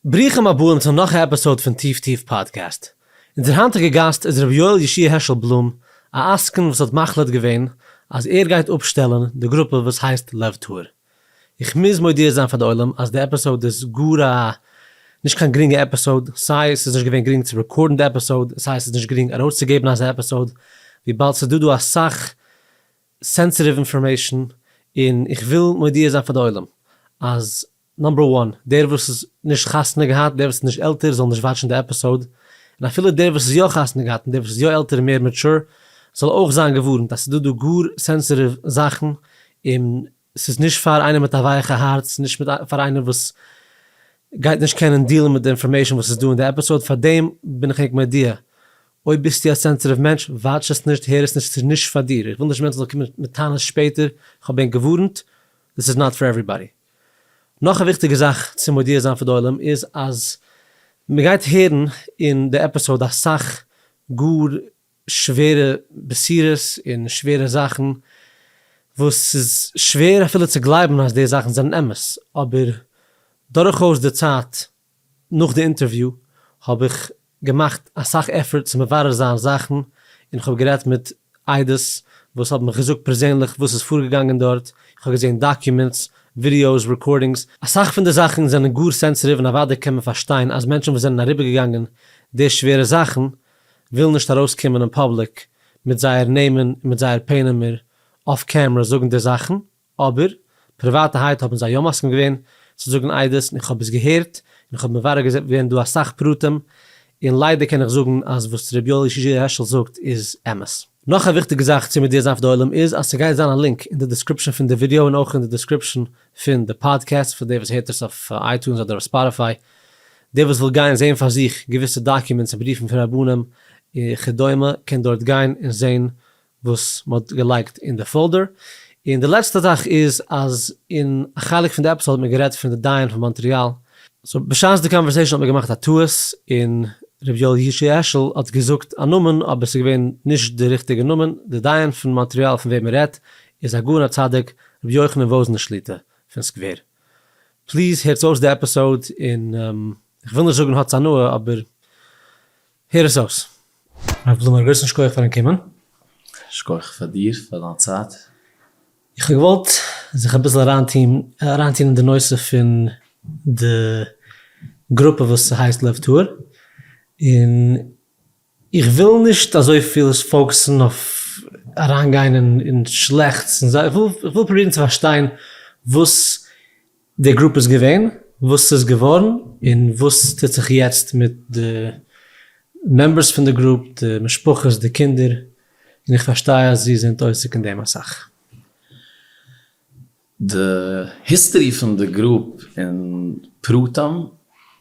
ברוכים הבאים צו נאך א episode פון טיף טיף פאדקעסט. אונזער היינטיגע גאסט איז ר' יואל ישעי' העשל בלום, א עסקן וואס האט מחליט געווען אז ער גייט אפשטעלן די גרופע וואס הייסט לב טהור. איך מוז מודיע זיין פאר די עולם אז די episode איז גאר א נישט קיין גרינגע episode, סיי ס'איז נישט געווען גרינג צו record ן די episode, סיי ס'איז נישט גרינג ארויסצוגעבן אזא episode, וויבאלד ס'איז דא דא אסאך sensitive information, און איך וויל מודיע זיין פאר די עולם אז number one, דער וואס איז נישט חתונה געהאט, דער וואס איז נישט עלטער זאל נישט watch ן די episode, און אפילו דער וואס איז יא חתונה געהאט און דער וואס איז יא עלטער און מער mature זאל אויך זיין געווארנט אז ס'איז דא דא גאר sensitive זאכן און ס'איז נישט פאר איינער מיט א ווייכע הארץ, נישט מיט פאר איינער וואס גייט נישט קענען deal ן מיט די information וואס איז דא אין די episode, פארדעם בין איך ענק מודיע, אויב ביסטו א sensitive מענטש, watch עס נישט, הער עס נישט, ס'איז נישט פאר דיר, איך וויל נישט מענטשן זאלן קומען מיט טענות שפעטער, איך האב ענק געווארנט, this is not for everybody. נאך א וויכטיגע זאך צו מודיע זיין פאר די עולם איז אז מ'גייט הערן אין די episode אסאך גאר שווערע בשורות און שווערע זאכן וואס ס'איז שווער אפילו צו גלייבן אז די זאכן זענען אמת, אבער דורכאויס די צייט נאך די אינטערוויו האב איך געמאכט אסאך effort צו מברר זיין זאכן און כ'האב גערעדט מיט עדות וואס האבן מיך געזאגט פערזענליך וואס איז פארגעגאנגען דארט, איך האב געזען documents, videos, recordings, אסאך פון די זאכן זענען גאר sensitive און אוודאי קען מען פארשטיין אז מענטשן וואס זענען אריבערגעגאנגען די שווערע זאכן ווילן נישט ארויסקומען אין public מיט זייער נעמען און מיט זייער פענעמער off camera זאגן די זאכן, אבער פריוואטערהייט האבן זיי יא מסכים געווען צו זאגן עדות און איך האב עס געהערט און איך האב מברר געווען דא אסאך פרטים און ליידער קען איך זאגן אז וואס ר' יואל ישעי' העשל זאגט איז אמת. נאך א וויכטיגע זאך צו מודיע זיין פאר די עולם איז אז ס'גייט זיין א link אין די description פון די ווידיאו און אויך אין די description פון די פאדקעסט פאר דער וואס הערט עס אויף iTunes אדער אויף Spotify. דער וואס וויל גיין זען פאר זיך געוויסע documents און בריוון פון רבנים וכדומה קען דארט גיין און זען וואס מ'האט געלייגט אין די folder. און די לעצטע זאך איז אז אין א חלק פון די episode האט מען גערעדט פון די דיין פון מאנטריאל. so בשעת די conversation האט מען געמאכט א טעות און ר' יואל ישעי' העשל האט געזאגט א נאמען אבער ס'איז געווען נישט די ריכטיגע נאמען, די דיין פון מאנטריאל פון וועם מ'רעדט איז הגאון הצדיק ר' יוחנן וואזנער שליט"א פון סקווער. please הערטס אויס די episode און כ'וויל נישט זאגן האטס הנאה אבער הער עס אויס. הרב בלום א גרויסן שכוח פארן קומען. שכוח פאר דיר פאר דיין צייט. איך האב געוואלט זיך אביסל אריינטוהן אריינטוהן אין די נושא פון די גרופע וואס ס'הייסט לב טהור, און איך וויל נישט אזויפיל focus ן אויף אריינגיין אין שלעכטס און זיי, איך וויל פרובירן צו פארשטיין וואס די group איז געווען, וואס ס'איז געווארן, און וואס טוט זיך יעצט מיט די members פון די group, די משפחות, די קינדער, און איך פארשטיי אז איר זענט עוסק אין דעם אסאך. די history פון די group אין פרטים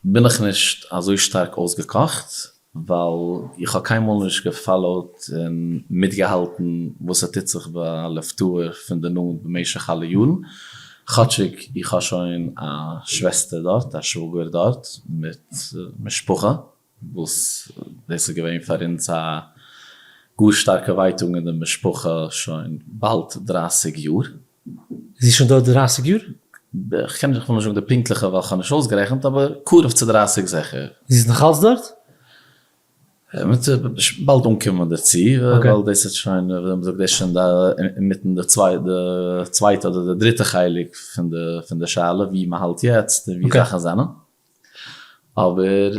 בין איך נישט אזוי שטארק אויסגעקאכט, ווייל איך האב קיינמאל נישט גע follow ט און מיטגעהאלטן וואס ס'טוט זיך ביי לב טהור פון די נאנט במשך אלע יארן, כאטשיג איך האב שוין א שוועסטער דארט, א שוואגער דארט מיט משפחה, וואס דאס איז געווען פאר אונז א גאר שטארקע ווייטאג אין די משפחה שוין באלד דרייסיג יאר. זי איז שוין דארט דרייסיג יאר? איך קען נישט, איך וויל נישט זאגן די פונקטליכע ווייל כ'האב נישט אויסגערעכנט, אבער קרוב צו דרייסיג זיכער. זי איז נאכאלץ דארט? מ'וועט באלד אנקומען דערצו, ווייל דאס איז שוין, ווי מ'זאגט, דאס איז שוין אינמיטן די צווייטע אדער די דריטע חלק פון די שאלה, ווי מ'האלט יעצט און ווי זאכן זענען. אבער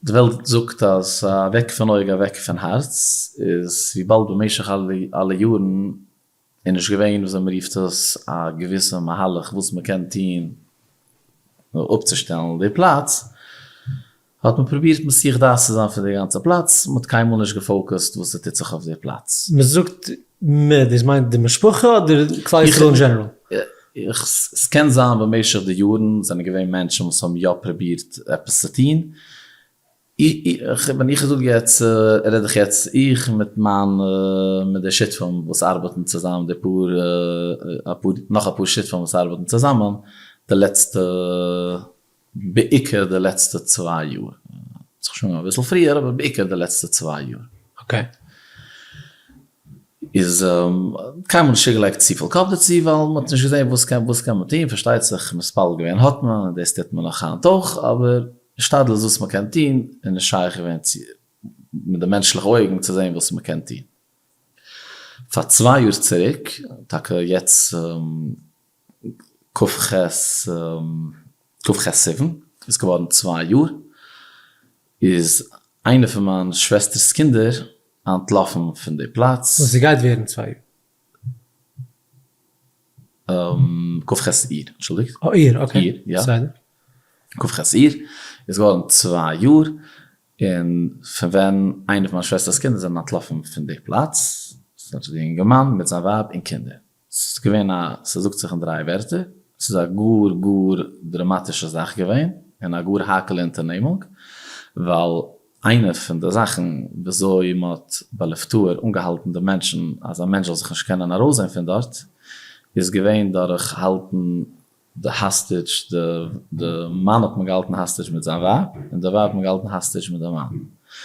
די וועלט זאגט אז אוועק פון אויג אוועק פון הארץ, איז וויבאלד במשך אלע יארן איז נישט געווען וויאזוי מען רופט עס א געוויסע מהלך וואס מען קען טון אפצושטעלן די פלאץ, האט מען פרובירט מסיח דעת צו זיין פון די גאנצע פלאץ, מען האט קיינמאל נישט גע focus ט וואס ס'טוט זיך אויף די פלאץ. מען זאגט מ', דאס מיינט די משפחה אדער כלל ישראל אין general? ס'קען זיין במשך די יארן זענען געווען מענטשן וואס האבן יא פרובירט עפעס צו טון, ווען איך זאג יעצט רעד איך יעצט איך מיט מיין מיט די שותפים וואס ארבעטן צוזאמען די פאר אפאר נאך אפאר שותפים וואס ארבעטן צוזאמען די לעצטע בעיקר די לעצטע צוויי יאר, זיך שוין אביסל פריער אבער בעיקר די לעצטע צוויי יאר. okay. איז קיינמאל נישט צוגעלייגט צופיל קאפ דערצו ווייל מ'האט נישט געזען וואס קען וואס קען מען טון, פארשטייט זיך מתפלל געווען האט מען און דאס טוט מען נאך היינט אויך אבער. השתדלות וואס מען קען טון, און נישט שייך געווען צו מיט די מענטשליכע אויגן צו זען וואס מען קען טון. פאר צוויי יאר צוריק, טאקע יעצט כ ח כ ח סיוון, איז געווארן צוויי יאר, איז איינע פון מיין שוועסטער'ס קינדער אנטלאפן פון די פלאץ. און ס'גייט ווערן צוויי יאר. כ ח אייר, אנטשולדיגט. אה אייר, okay. אייר, יא. בסדר. כ ח אייר איז געווארן צוויי יאר, און פון ווען איינע פון מיין שוועסטער'ס קינדער זענען אנטלאפן פון די פלאץ, ס'איז די אינגערמאן מיט זיין ווייב און קינדער. ס'איז געווען א, ס'זאגט זיך אין דריי ווערטער, ס'איז א גאר גאר דראמאטישע זאך געווען, און א גאר האקעלע אונטערנעמונג, ווייל איינע פון די זאכן וויאזוי מ'האט ביי לב טהור אנגעהאלטן די מענטשן אז א מענטש זאל זיך נישט קענען ארויסזען פון דארט, איז געווען דורך האלטן די hostage, די מאן האט מען געהאלטן hostage מיט זיין ווייב, און די ווייב האט מען געהאלטן hostage מיט די מאן.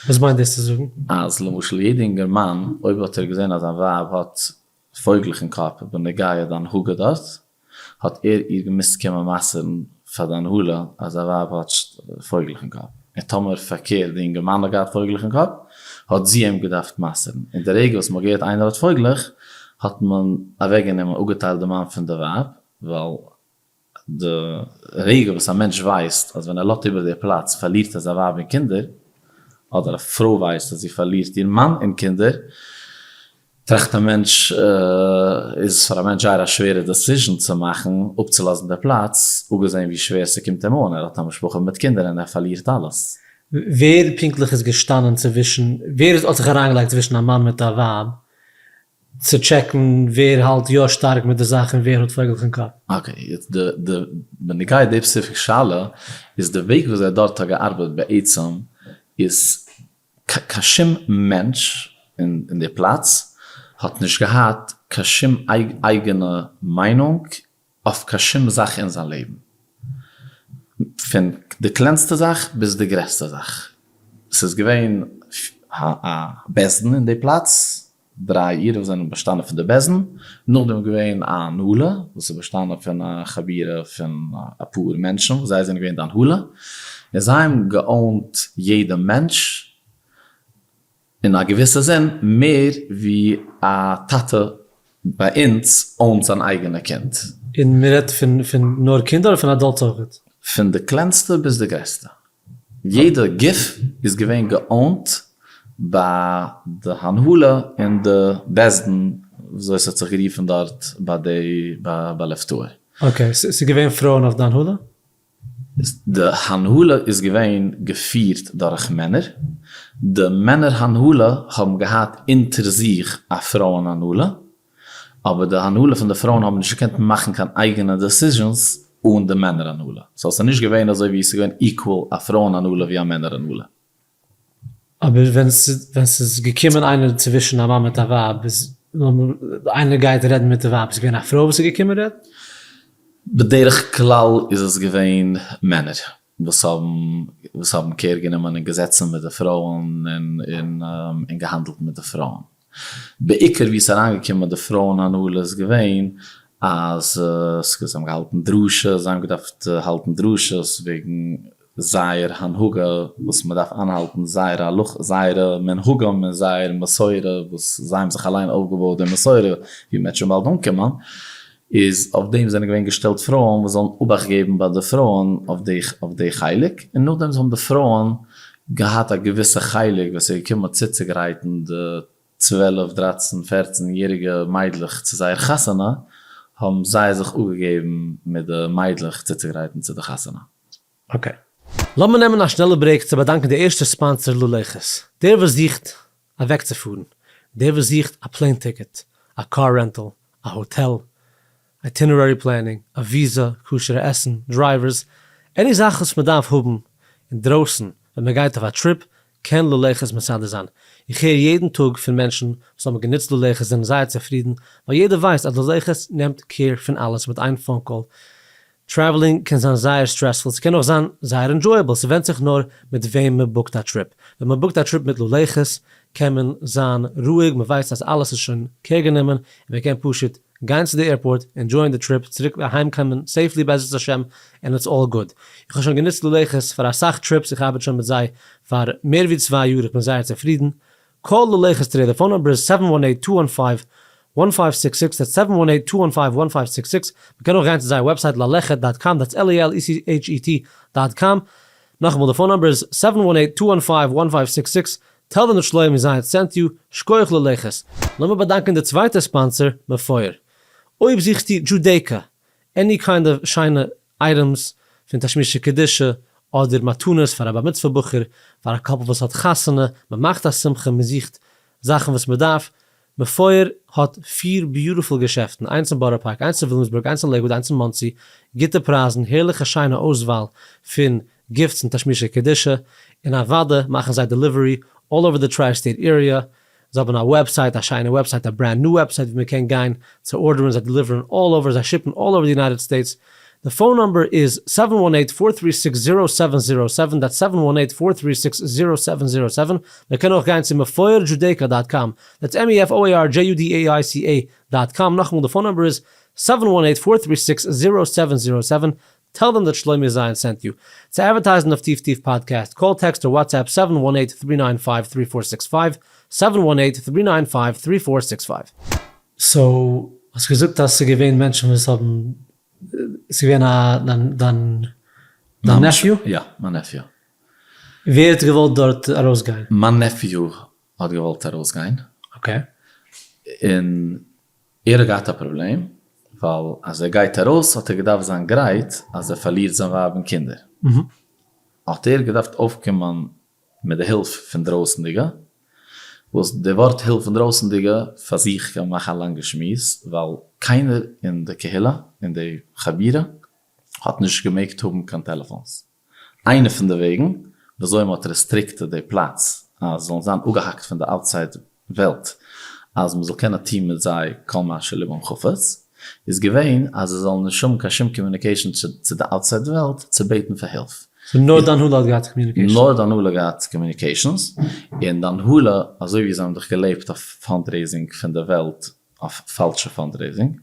וואס מיינט דאס צו זאגן? אז למשל יעדע אינגערמאן אויב האט ער געזען אז זיין ווייב האט פויגלעך אין קאפ בנוגע די הנהגה דארט, האט ער איר געמוזט קומען מסר'ן פאר די הנהלה אז זיין ווייב האט פויגלעך אין קאפ, און טאמער פארקערט די אינגערמאן האט געהאט פויגלעך אין קאפ, האט זי אים געדארפט מסר'ן, און די רגע וואס מ'האט געהערט איינער האט פויגלעך, האט מען אוועקגענומען אפגעטיילט די מאן פון די ווייב, ווייל די רגע וואס א מענטש ווייסט אז ווען ער לאזט איבער די פלאץ פארלירט ער זיין ווייב און קינדער, אדער א פרוי ווייסט אז זי פארלירט איר מאן און קינדער, טראכט א מענטש, איז פאר א מענטש זייער א שווערע decision צו מאכן אפצולאזן די פלאץ, אפגעזען ווי שווער ס'קומט אים אן, ער האט א משפחה מיט קינדער און ער פארלירט אלעס. ווער פונקטליך איז געשטאנען צווישן, ווער האט זיך אריינגעלייגט צווישן א מאן מיט א ווייב צו טשעקן ווער האלט יא שטארק מיט די זאך און ווער האט פויגלעך אין קאפ? okay, יעצט די די בנוגע די specific שאלה, איז די וועג וואס זיי דארט האט געארבעט בעצם איז קיין שום מענטש אין די פלאץ האט נישט געהאט קיין שום אייגענע מיינונג אויף קיין שום זאך אין זיין לעבן, פון די קלענסטע זאך ביז די גרעסטע זאך, ס'איז געווען א בית דין אין די פלאץ, דריי אירע וואס זענען באשטאנען פון די בית דין, נאכדעם איז געווען א הנהלה וואס איז באשטאנען פון א חבורה פון אפאר מענטשן וואס זיי זענען געווען די הנהלה, און זיי האבן גע-own ט יעדע מענטש אין א געוויסע זין מער ווי א טאטע ביי אונז own ט זיין אייגענע קינד. און מען רעדט פון פון נאר קינדער אדער פון adults אויכעט? פון די קלענסטע ביז די גרעסטע. יעדע גוף איז געווען גע-own ט ביי די הנהלה און די בית דין וויאזוי ס'האט זיך גערופן דארט ביי די ביי לב טהור. okay, ס'איז געווען פרויען אויף די הנהלה? די הנהלה איז געווען געפירט דורך מענער, די מענער הנהלה האבן געהאט אונטער זיך א פרויען הנהלה, אבער די הנהלה פון די פרויען האבן נישט געקענט מאכן קיין אייגענע decisions אן די מענער הנהלה, so ס'איז נישט געווען אזוי ווי ס'איז געווען equal א פרויען הנהלה ווי א מענער הנהלה. אבער ווען ס'איז געקומען איינער צווישן א מאן מיט א ווייב איז איינער גייט רעדן מיט די ווייב איז געווען א פרוי וואס איז געקומען רעדן? בדרך כלל איז עס געווען מענער וואס האבן וואס האבן care גענומען און געזעצן מיט די פרויען און און געהאנדלט מיט די פרויען. בעיקר ווי עס איז אריינגעקומען די פרויען הנהלה איז געווען אז זיי האבן געהאלטן דרשות, זיי האבן געדארפט האלטן דרשות וועגן זייער הנהגה וואס מען דארף איינהאלטן זייערע הלכות זייערע מנהגים און זייער מסורה וואס זיי האבן זיך אליין אויפגעבויט די מסורה ווי מען וועט שוין באלד אנקומען איז אויף דעם זענען געווען געשטעלט פרויען וואס זאלן אבאכט געבן ביי די פרויען אויף די אויף די חלק און נאכדעם האבן די פרויען געהאט א געוויסע חלק ווען ס'איז געקומען צוצוגרייטן די 12 דרייצן פערצן יעריגע מיידלעך צו זייער חתונה האבן זיי זיך אפגעגעבן מיט די מיידלעך צוצוגרייטן צו די חתונה. okay. לאמיר נעמען א שנעלע break צו באדאנקען די ערשטע sponsor ללכת. דער וואס זוכט אוועקצופארן, דער וואס זוכט א plane ticket, א car rental, א האטעל, itinerary planning, א וויזא, כשר'ע עסן, drivers, any זאך וואס מען דארף האבן אינדרויסן ווען מען גייט אויף א trip קען ללכת מסדר זיין. איך הער יעדן טאג פון מענטשן וואס האבן גענוצט ללכת זענען זייער צופרידן ווייל יעדער ווייסט אז ללכת נעמט care פון אלעס מיט איין phone call traveling קען זיין זייער stressful, ס'קען אויך זיין זייער enjoyable, ס'ווענדט זיך נאר מיט וועם מ'בוקט א trip. ווען מ'בוקט א trip מיט ללכת קען מען זיין רואיג, מ'ווייסט אז אלעס איז שוין care גענומען און מ'קען פשוט. גיין צו די airport, enjoy ען די trip, צוריק אהיים קומען safely בעזרת השם, and it's all good. איך האב שוין גענוצט ללכת פאר אסאך trips, איך ארבעט שוין מיט זיי פאר מער ווי צוויי יאר, איך בין זייער צופרידן. call ללכת today, די phone number איז seven one eight two one five one five six six, that's seven one eight two one five one five six six, מ'קען אויך גיין צו זייער website ללכת dot com, that's L A L E C H E T dot com, נאכאמאל די phone number איז seven one eight two one five one five six six, tell them that שלומי זייאנץ sent you, שקויעך ללכת. לאמיר באדאנקען די צווייטע sponsor, מפואר. אויב זוכסטו Judaica, any kind of שיינע items פון תשמישי קדושה, אדער מתנות פאר א בר מצוה בחור, פאר א couple וואס האט חתונה, מען מאכט א שמחה, מען זוכט זאכן וואס מען דארף, מפואר האט פיר beautiful געשעפטן, איינס אין בארא פארק, איינס אין וויליאמסבורג, איינס אין לעיקוואד, איינס אין מאנסי, גוטע פרייזן, הערליכע שיינע אויסוואל פון gifts און תשמישי קדושה, און אוואדע מאכן זיי delivery all over the tri state area, זיי האבן א website, א שיינע website, א brand new website ווי מען קען גיין צו order ען, זיי deliver ען all over, זיי ship ן all over די United States, די phone number איז seven one eight four three six zero seven zero seven, that's seven one eight four three six zero seven zero seven, מען קען אויך גיין צו מפואר Judaica dot com, that's M E F O A R J U D A I C A dot com, נאכאמאל די phone number איז seven one eight four three six zero seven zero seven, tell them that שלומי זייאנץ sent you. צו advertise ן אויף טיף טיף פאדקעסט, call text or WhatsApp seven one eight three nine five three four six five, seven one eight three nine five three four six five. so האסט געזאגט אז ס'איז געווען מענטשן וואס האבן, ס'איז געווען א דיין דיין דיין nephew? יא, מיין nephew. ווער האט געוואלט דארט ארויסגיין? מיין nephew האט געוואלט ארויסגיין. okay. און ער האט געהאט א פראבלעם, ווייל אז ער גייט ארויס האט ער געדארפט זיין גרייט אז ער פארלירט זיין ווייב און קינדער. האט ער געדארפט אויפקומען מיט די הילף פון דרויסנדיגע, וואס די ווארט הילף פון דרויסנדיגע פאר זיך קען מען מאכן א לאנגע שמועס, ווייל קיינער אין די קהילה, אין די חבורה, האט נישט געמעגט האבן קיין טעלעפאנס. איינע פון די וועגן וויאזוי מען האט restricted די פלאץ אז זאלן זיין אפגעהאקט פון די outside וועלט אז מען זאל קענען טון מיט זיי כל מה שלבם חפץ, איז געווען אז זיי זאלן נישט האבן קיין שום communication צו די outside וועלט צו בעטן פאר הילף. so נאר די הנהלה האט געהאט communications? נאר די הנהלה האט געהאט communications, און די הנהלה אזוי ווי זיי האבן דאך געלעבט אויף fundraising פון די וועלט, אויף פאלשע fundraising.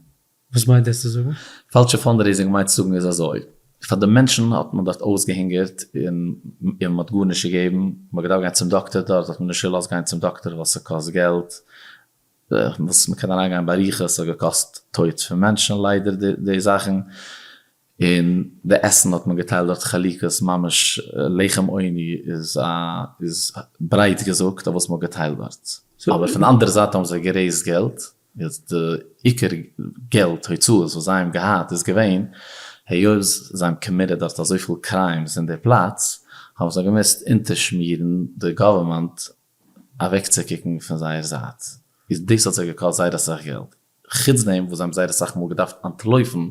וואס מיינט דאס צו זאגן? פאלשע fundraising מיינט צו זאגן איז אזוי, פאר די מענטשן האט מען דארט אויסגעהונגערט און מען האט גארנישט געגעבן, מען האט געדארפט גיין צום דאקטער דארט האט מען נישט געלאזט גיין צום דאקטער ווייל ס'קאסט געלט, וואס מען קען אריינגיין באריכות, ס'האט געקאסט טויט פון מענטשן ליידער די זאכן, און די עסן האט מען געטיילט דארט חלוקות ממש לחם עוני איז א איז ברייט געזאגט אויף וואס מען האט געטיילט דארט, אבער פון די אנדערע זייט האבן זיי גע raise ט געלט, יעצט די עיקר געלט הוצאות וואס זיי האבן געהאט איז געווען היות זיי האבן committed דארט אזויפיל crimes אין די פלאץ האבן זיי געמוזט אונטערשמירן די government אוועקצוקוקן פון זייער זייט, איז דאס האט זיי געקאסט זייער אסאך געלט, חוץ דעם וואס זיי האבן זייער אסאך מאל געדארפט אנטלויפן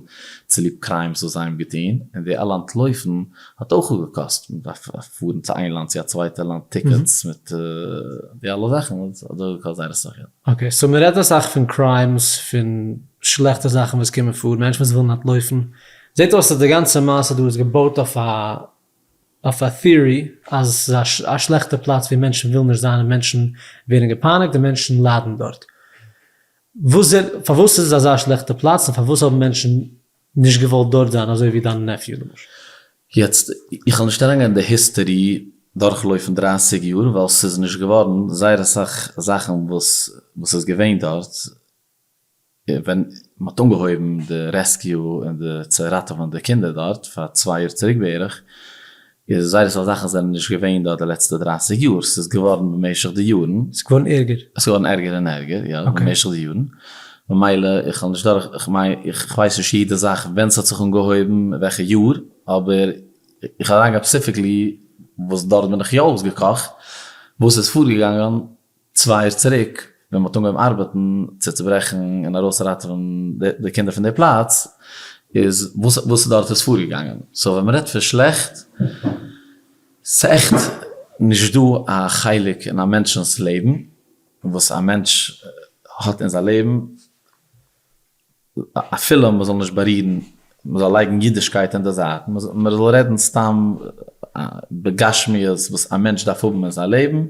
צוליב crimes וואס זיי האבן געטון, און די אלע אנטלויפן האט אויך געקאסט, מען דארף פארן צו איין לאנד צו א צווייטע לאנד tickets מיט די אלע זאכן, האט אויך געקאסט זייער אסאך געלט. okay, so מען רעדט אסאך פון crimes, פון שלעכטע זאכן וואס קומען פאר, מענטשן וואס ווילן אנטלויפן, זעט אויס אז די גאנצע מעשה דא איז געבויט אויף א אויף א theory אז עס איז א שלעכטע פלאץ ווי מענטשן ווילן נישט זיין און מענטשן ווערן געפייניגט און מענטשן ליידן דארט. וואס פארוואס איז עס אזא שלעכטע פלאץ און פארוואס האבן מענטשן נישט געוואלט דארט זיין אזוי ווי דיין nephew למשל? יעצט, איך וועל נישט אריינגיין אין די history דורכלויפן דרייסיג יאר ווייל ס'איז נישט געווארן זייער אסאך זאכן וואס וואס איז געווען דארט ווען מ'האט אנגעהויבן די rescue און די צו ראטעווען די קינדער דארט פאר צוויי יאר צוריק בערך, איז זייער אסאך זאכן זענען נישט געווען דארט די לעצטע דרייסיג יאר, ס'איז געווארן במשך די יארן. ס'איז געווארן ערגער. ס'איז געווארן ערגער און ערגער, יא, במשך די יארן. ממילא איך וועל נישט דורך, איך מיין, איך ווייס נישט יעדע זאך ווען ס'האט זיך אנגעהויבן, וועלכע יאר, אבער איך וועל אריינגיין specifically וואס דארט בין איך יא אויסגעקאכט, וואס איז פארגעגאנגען צוויי יאר צוריק ווען מ'האט אנגעהויבן ארבעטן צו צוברעכן און ארויסראטעווען די קינדער פון די פלאץ, איז וואס וואס דארט איז פארגעגאנגען. so ווען מ'רעדט פון שלעכט, ס'עכט נישט דא א חלק אין א מענטשנ'ס לעבן וואס א מענטש האט אין זיין לעבן, אפילו מען זאל נישט בארירן, מען זאל לייגן אידישקייט אין די זייט, מען זאל רעדן סתם בגשמיות וואס א מענטש דארף האבן אין זיין לעבן,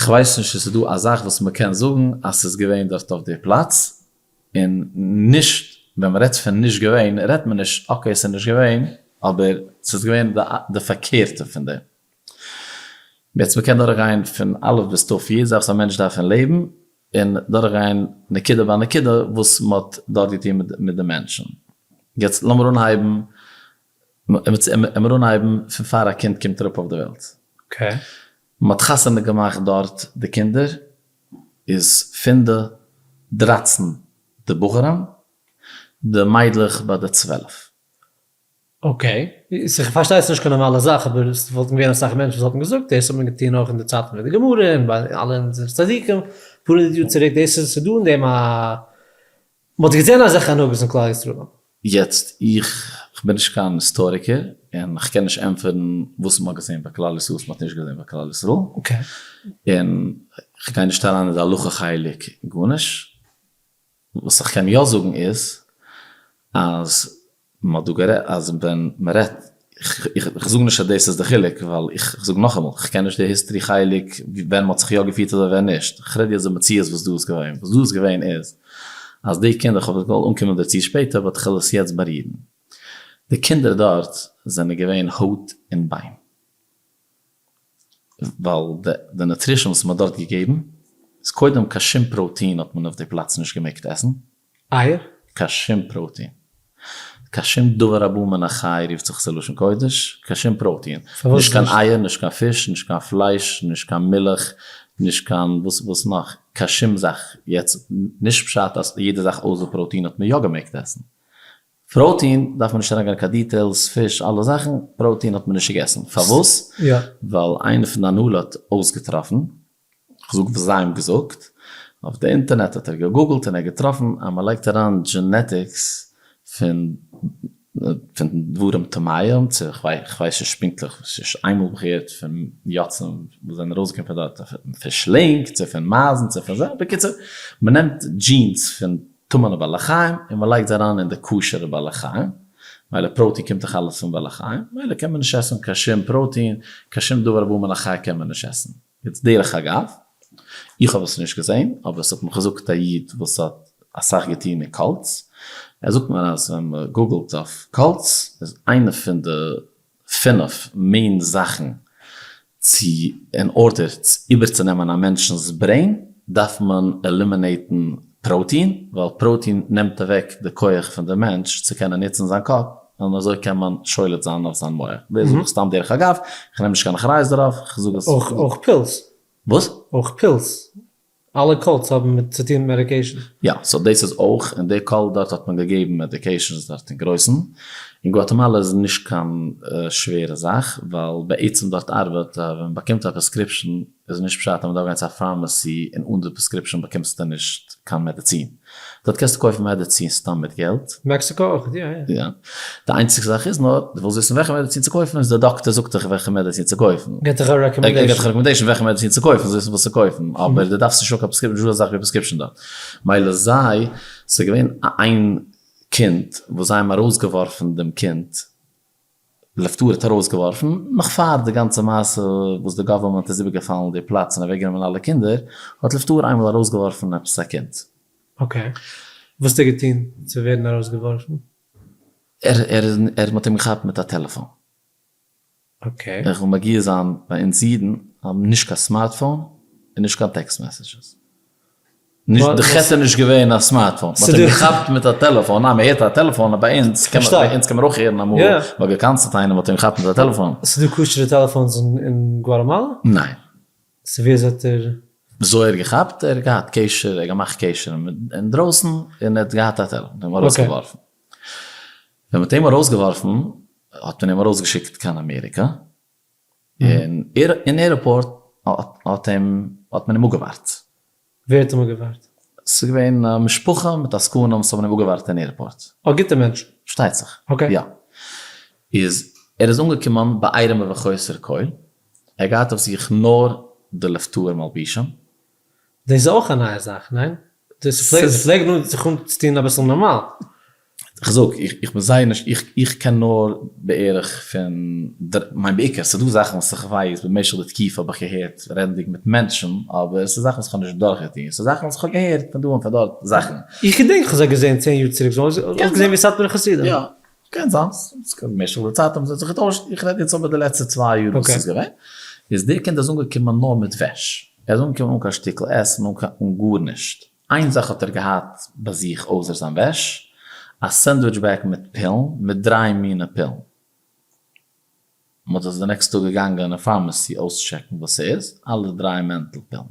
כ'ווייס נישט צו ס'איז דא א זאך וואס מען קען זאגן אז ס'איז געווען דארט אויף די פלאץ. און נישט, ווען מען רעדט פון נישט געווען, רעדט מען נישט okay ס'איז נישט געווען, אבער ס'איז געווען די פארקערטע פון דעם. יעצט מ'קען דורכגיין פון א' ביז ת' יעדע זאך וואס א מענטש דארף אין לעבן, און דורכגיין נקודה ביי נקודה וואס מ'האט דארט געטון מיט די מענטשן. יעצט לאמיר אנהייבן, עמיר אנהייבן פון פאר א קינד קומט אראפ אויף די וועלט. מ'האט חתונה געמאכט דארט די קינדער, איז פון די 13 די בחורים, די מיידלעך ביי די 12. okay, איך פארשטיי ס'נישט קיין נארמאלע זאך, אבער עס וואלטן געווען אסאך מענטשן וואס וואלטן געזאגט דאס האט מען געטון אויך אין די צייטן פון די גמרא און ביי אלע אונזערע צדיקים אפאר הונדערט יאר צוריק, דאס איז ס'דא אין דעם א מ'האט געזען אזעלכע הנהגות אין כלל ישראל. יעצט איך בין נישט קיין היסטאריקער און איך קען נישט ענטפערן וואס מ'האט געזען ביי כלל ישראל וואס מ'האט נישט געזען ביי כלל ישראל, און כ'גיי נישט אריין אין די הלכה חלק גארנישט, וואס איך קען יא זאגן איז אז מ'האט דא גערעדט אז ווען מ'רעדט, איך זאג נישט אז דאס איז די חילוק ווייל איך זאג נאכאמאל איך קען נישט די history חלק ווען מ'האט זיך יא געפירט אזוי ווען נישט, איך רעד יעצט די מציאות וואס דא איז געווען, וואס דא איז געווען איז אז די קינדער, כ'האב געוואלט אנקומען דערצו שפעטער but כ'וועל עס יעצט בארירן, די קינדער דארט זענען געווען הויט און ביין. ווייל די nutrition וואס מ'האט דארט געגעבן איז קודם קיין שום פראטין האט מען אויף די פלאץ נישט געמעגט עסן. אייער? קיין שום פראטין. קיין שום דבר הבא מן החי רופט זיך עס אין לשון קודש, קיין שום פראטין. נישט קיין אייער, נישט קיין פיש, נישט קיין פלייש, נישט קיין מילך, נישט קיין וואס וואס נאך, קיין שום זאך. יעצט, נישט פשט אז יעדע זאך אויסער פראטין האט מען יא געמעגט עסן. פראטין דארף מען נישט אריינגיין קיין details, פיש, אלע זאכן, פראטין האט מען נישט געגעסן. פארוואס? ווייל איינער פון די הנהלה האט אויסגעטראפן, כ'זאג וואס זיי האבן געזאגט, אויף די אינטערנעט האט ער געגוגלט און ער האט געטראפן אז מען לייגט אריין genetics פון פון דברים טמאים, צו כ'ווייס נישט פונקטליך, ס'נישט איינמאל האב איך געהערט פון יוצאים וואס זענען ארויסגעקומען פון דארט, פון שלענג, צו פון מייזן, צו פון זיי, בקיצור, מען נעמט genes פון טמא'נע בעלי חיים און מען לייגט זיי אריין אין די כשר'ע בעלי חיים, מילא פראטין קומט דאך אלעס פון בעלי חיים, מילא קען מען נישט עסן קיין שום פראטין, קיין שום דבר הבא מן החי קען מען נישט עסן. יעצט דרך אגב, איך האב עס נישט געזען, אבער עס האט מיך געזאגט א איד וואס האט אסאך געטון אין cults, ער זאגט מיר אז ווען מען גוגלט אויף cults איז איינע פון די פינף main זאכן צו אין order איבערצונעמען א מענטשנ'ס brain דארף מען eliminate ן פראטין, ווייל פראטין נעמט אוועק די כח פון די מענטש צו קענען נוצן זיין קאפ, און אזוי קען מען שולט זיין אויף זיין מח. דאס זאג איך סתם דרך אגב, איך נעם נישט קיין אחריות דערויף, איך זאג עס. אויך pills. וואס? אויך pills. אלע cults האבן מיט צו טון מיט medication. יא, so דאס איז אויך, אין די cult דארט האט מען געגעבן medications דארט אין גרויסן, אין גואטעמאלע איז נישט קיין שווערע זאך, ווייל בעצם דארט ארבעט אז ווען מען באקומט א prescription איז נישט פשט אז מען דארף גיין צו א pharmacy און אן די prescription באקומסטו נישט קיין מעדעצין. דארט קענסטו קויפן מעדעצין סתם מיט געלט. מעקסיקא אויך, יא יא. יא. די איינציגסטע זאך איז נאר, דו ווילסט וויסן וועלכע מעדעצין צו קויפן, איז דער דאקטער זאגט דיך וועלכע מעדעצין צו קויפן. געט דיך א recommendation. ער געט דיך א recommendation וועלכע מעדעצין צו קויפן, זאלסט וויסן וואס צו קויפן. אבער דו דארפסט נישט האבן קיין prescription, נישטא אזא זאך ווי prescription דארט. מילא זיי, ס'איז געווען איין קינד וואס זיי האבן ארויסגעווארפן דעם קינד, לב טהור האט ארויסגעווארפן, נאך פאר די גאנצע מעשה וואס די government איז איבערגעפאלן די פלאץ און אוועקגענומען אלע קינדער, האט לב טהור איינמאל ארויסגעווארפן עפעס א קינד. okay. וואס האט ער געטון צו ווערן ארויסגעווארפן? ער ער ער מ'האט אים געכאפט מיט א טעלעפאן. okay. איך וויל מגיה זיין ביי אונז אידן האבן נישט קיין smartphone און נישט קיין text messages. נישט די חטא איז נישט געווען א smartphone, מ'האט אים געכאפט מיט א טעלעפאן, ניין מ'הערט א טעלעפאן ביי אונז קען מען ביי אונז קען מען אויך הערן אמאל מ'האט געקנס'עט איינעם מ'האט אים געכאפט מיט א טעלעפאן. ס'איז דא כשר'ע טעלעפאנס אין גואטעמאלא? ניין. so ווי אזוי האט ער. וויאזוי ער האט געכאפט? ער האט געהאט קשר, ער האט געמאכט קשר אינדרויסן און ער האט געהאט א טעלעפאן, מ'האט אים ארויסגעווארפן. ווען מ'האט אים ארויסגעווארפן האט מען אים ארויסגעשיקט קיין אמעריקא, און אין airport האט אים האט מען אים אפגעווארט. ווער האט אים אפגעווארט? ס'איז געווען א משפחה מיט עסקנים וואס האבן אים אפגעווארט אין airport. אה גוטע מענטשן. פארשטייט זיך. okay. יא. איז ער איז אנגעקומען בעירום ובחוסר כל, ער האט געהאט אויף זיך נאר די לב טהור מלבישים. דאס איז אויך א נייע זאך, ניין? דאס פלעגט נאר זיך אנצוטון אביסל נארמאל. כ'זאג, איך בין זייער נישט, איך קען נאר בערך פון, מיין בעיקר, ס'דא זאכן וואס איך ווייס במשך די תקופה האב איך געהערט רעדנדיג מיט מענטשן, אבער ס'איז זאכן וואס איך האב נישט דורכגעטון, ס'איז זאכן וואס איך האב געהערט פון דא און פון דארט, זאכן. איך געדענק איך האב זיי געזען צען יאר צוריק, זיי האבן אויסגעזען ווי סאטמארע חסידים. יא, קען זיין, במשך די צייט האבן זיי זיך געטוישט, איך רעד יעצט אבער די לעצטע צוויי יאר וואס ס'איז געווען, איז דער קינד איז אנגעקומען נאר מיט וועש, ער איז אנגעקומען אן קיין שטיקל עסן, אן גארנישט. איין זאך האט ער געהאט ביי זיך אויסער זיין וועש, א sandwich bag מיט פילן, מיט דריי מינע פילן. מ'האט עס די next טאג געגאנגען אין pharmacy אויסטשעקן וואס ס'איז, אלע דריי mental פילן.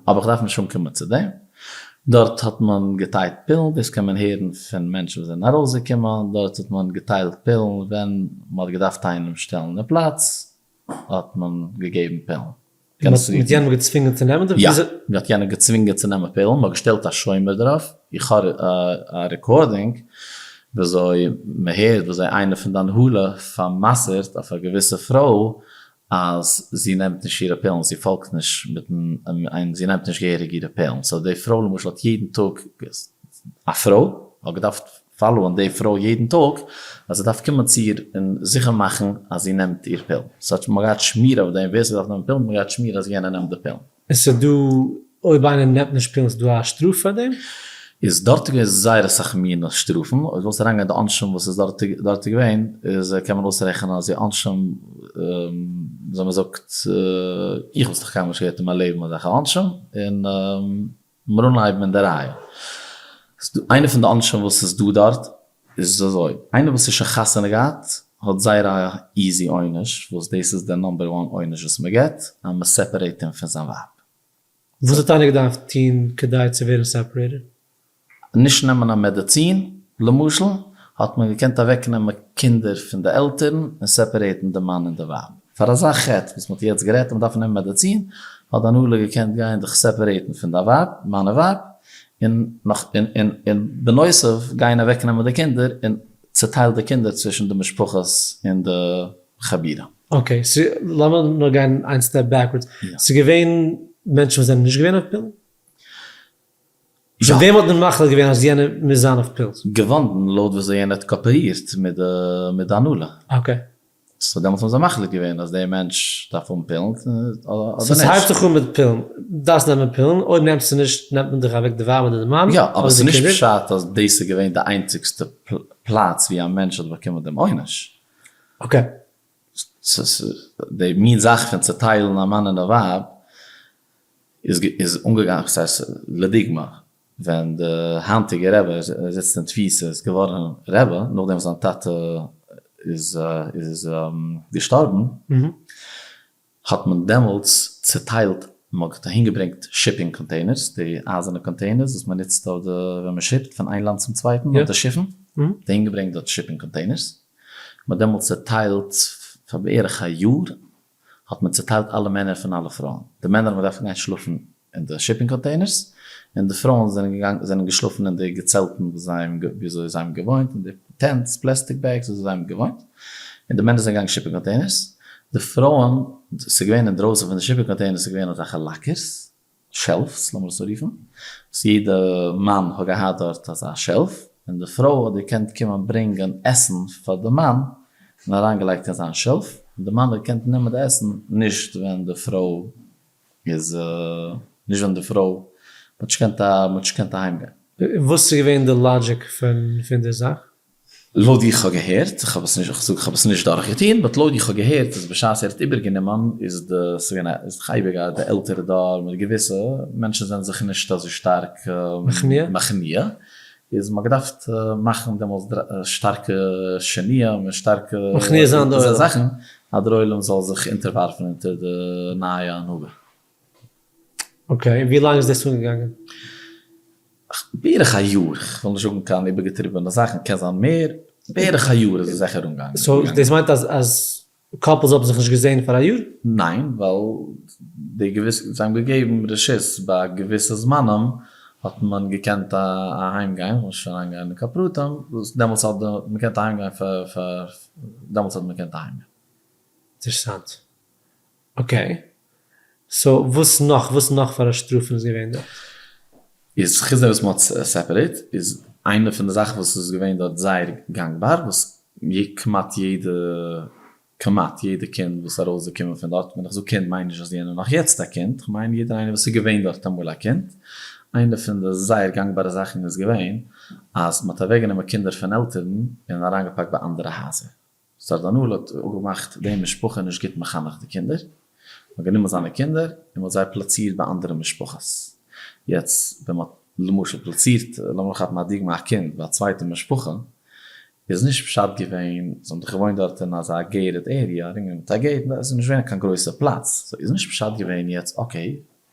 אבער כ'דארף נישט אנקומען צו דעם. דארט האט מען געטיילט פילן, דאס קען מען הערן פון מענטשן וואס זענען ארויסגעקומען, דארט האט מען געטיילט פילן ווען מ'האט געדארפט איינעם שטעלן אין פלאץ, האט מען געגעבן פילן. מען האט יענעם געצווינגען צו נעמען די יא, מען האט יענעם געצווינגען צו נעמען פילן, מען האט געשטעלט א שומר דערויף, איך האב א recording וויאזוי מען הערט וויאזוי איינער פון די הנהלה פאר'מסר'ט אויף א געוויסע פרוי אז זי נעמט נישט אירע פילן, זי פאלגט נישט מיטן, זי נעמט נישט געהעריג אירע פילן, so די פרוי למשל האט יעדן טאג, א פרוי האט געדארפט follow ען די פרוי יעדן טאג אז זי דארף קומען צו איר און זיכער מאכן אז זי נעמט איר פיל, ס'האט מען געהאט שמירה אויף דעם ווער ס'דארף נעמען פילן האט מען געהאט שמירה אז יענער נעמט די פילן. און ס'איז דא אויב איינער נעמט נישט פילן איז דא א שטראף פאר דעם? איז דארט געווען זייער אסאך מינע שטראפן, אויב ווילסט אריינגיין די עונשים וואס איז דארט דארט געווען איז קען מען אויסרעכענען אז די עונשים וויאזוי מ'זאגט איך האב עס נאך קיינמאל נישט געהערט אין מיין לעבן אזעלכע עונשים און מיר אנהייבן אין די רייע. איינע פון די עונשים וואס איז דא דארט איז אזוי, איינער וואס איז שוין חתונה געהאט האט זייער א easy עונש, וואס דאס איז די number one עונש וואס מען געבט, אז מען separate אים פון זיין ווייב. וואס האט איינער געדארפט טון כדי צו ווערן separated? נישט נעמען א מעדעצין, למשל, האט מען געקענט אוועקנעמען קינדער פון די עלטערן און separate ן די מאן און די ווייב. פאר אזא חטא וואס מ'האט יעצט גערעדט אז מ'דארף נעמען מעדעצין, האט די הנהלה געקענט גיין דיך separate ן פון דיין ווייב, מאן און ווייב, און נאך און בנוסף גיין אוועקנעמען די קינדער און צעטיילט די קינדער צווישן די משפחות און די חבירה. okay, so לאמיר נאר גיין איין step backwards. ס'איז געווען מענטשן וואס זענען נישט געווען אויף פילן? פון וועם האט מען מחליט געווען אז יענער מוז זיין אויף פילס? געוואנדן לויט וויאזוי יענער האט קאאפערירט מיט די הנהלה. okay. so דעמאלטס האבן זיי מחליט געווען אז דער מענטש דארף האבן פילן אדער נישט. so ס'הייבט זיך אן מיט פילן, דארפסט נעמען פילן, אויב נעמסטו נישט נעמט מען דיך אוועק די ווייב אדער די מאן. יא, אבער ס'איז נישט פשט אז דאס איז געווען די איינציגסטע פלאץ ווי א מענטש האט באקומען דעם עונש. okay. די מין זאך פון צעטיילן א מאן און א ווייב איז אנגעגאנגען, ס'הייסט לדוגמא ווען די היינטיגע רבי זיצט אין תפיסה איז געווארן רבי נאכדעם וואס זיין טאטע איז איז געשטארבן, האט מען דעמאלטס צוטיילט, מען האט אהין געברענגט shipping containers, די אייזערנע containers וואס מען נוצט אויף די ווען מען ship ט פון איין לאנד צום צווייטן אויף די שיפן, מען האט אהין געברענגט דארט shipping containers, מען האט דעמאלטס צוטיילט פאר בערך א יאר האט מען צוטיילט אלע מענער פון אלע פרויען, די מענער האבן געדארפט גיין שלאפן אין די shipping containers, און די פרויען זענען געגאנגען זענען געשלאפן אין די געצעלטן וואס זיי האבן וויאזוי זיי האבן געוואוינט, אין די tents, plastic bags וויאזוי זיי האבן געוואוינט, און די מענער זענען געגאנגען shipping containers, די פרויען, ס'איז געווען אינדרויסן פון די shipping containers איז געווען אזעלכע lockers, shelves לאמיר עס אזוי רופן, וואס יעדע מאן האט געהאט דארט אזא shelf, און די פרוי האט געקענט קומען ברענגען עסן פאר די מאן, און אריינגעלייגט אין זיין shelf, און די מאן האט געקענט נעמען די עסן נישט ווען די פרוי איז, נישט ווען די פרוי, מ'האט נישט געקענט מ'האט נישט געקענט אהיימגיין. וואס איז געווען די logic פון די זאך? לויט ווי איך האב געהערט, איך האב עס נישט, איך זאג איך האב עס נישט דורך געטון, but לויט ווי איך האב געהערט איז בשעת ער האט איבערגענומען איז די, ס'איז געווען א, איז דאך אייביג א די עלטערע דור מיט געוויסע מענטשן זענען זיך נישט אזוי שטארק מכניע, מכניע, איז מ'האט געדארפט מאכן דעמאלטס שטארקע שינויים און שטארקע מכניע זיין די עולם. זאכן אז דער עולם זאל זיך אונטערווארפן אונטער די נייע הנהגה. okay, און ווי לאנג איז דאס אנגעגאנגען? בערך א יאר, כ'וויל נישט זאגן קיין איבערגעטריבענע זאכן, קען זיין מער, בערך א יאר איז עס זיכער אנגעגאנגען. so דאס מיינט אז אז couples האבן זיך נישט געזען פאר א יאר? ניין, ווייל די געוויסע, זיי האבן געגעבן רשות ביי געוויסע זמנים האט מען געקענט אהיים גיין, כ'וויל נישט אריין גיין אין קיין פרטים, דעמאלטס האט מען געקענט אהיים גיין פאר פאר דעמאלטס האט מען געקענט אהיים גיין. אינטערעסאנט. okay, so וואס נאך, וואס נאך פאר א שטראפן איז געווען דארט? איז חוץ דעם וואס מען האט separate איז. איינע פון די זאכן וואס איז געווען דארט זייער גאנגבאר, וואס כמעט יעדע, כמעט יעדע קינד וואס איז ארויסגעקומען פון דארט, ווען איך זאג קינד מיין נישט אז יענער איז נאך יעצט א קינד, איך מיין יעדער איינער וואס איז געווען דארט אמאל א קינד, איינע פון די זייער גאנגבארע זאכן איז געווען אז מען האט אוועקגענומען קינדער פון עלטערן און אריינגעפאקט ביי אנדערע הייזער. סא די הנהלה האט אפגעמאכט די משפחה נישט גוט מחנך די קינדער, מען האט גענומען זיינע קינדער און מען האט זיי פלאצירט ביי אנדערע משפחות, יעצט ווען מען האט למשל פלאצירט, לאמיר כאפן א דוגמא א קינד ביי א צווייטע משפחה, איז נישט פשט געווען, זיי האבן דאך געוואוינט דארט אין אזא gated area, ארומגענומען מיט א gate, עס איז נישט געווען קיין גרויסע פלאץ, so איז נישט פשט געווען יעצט okay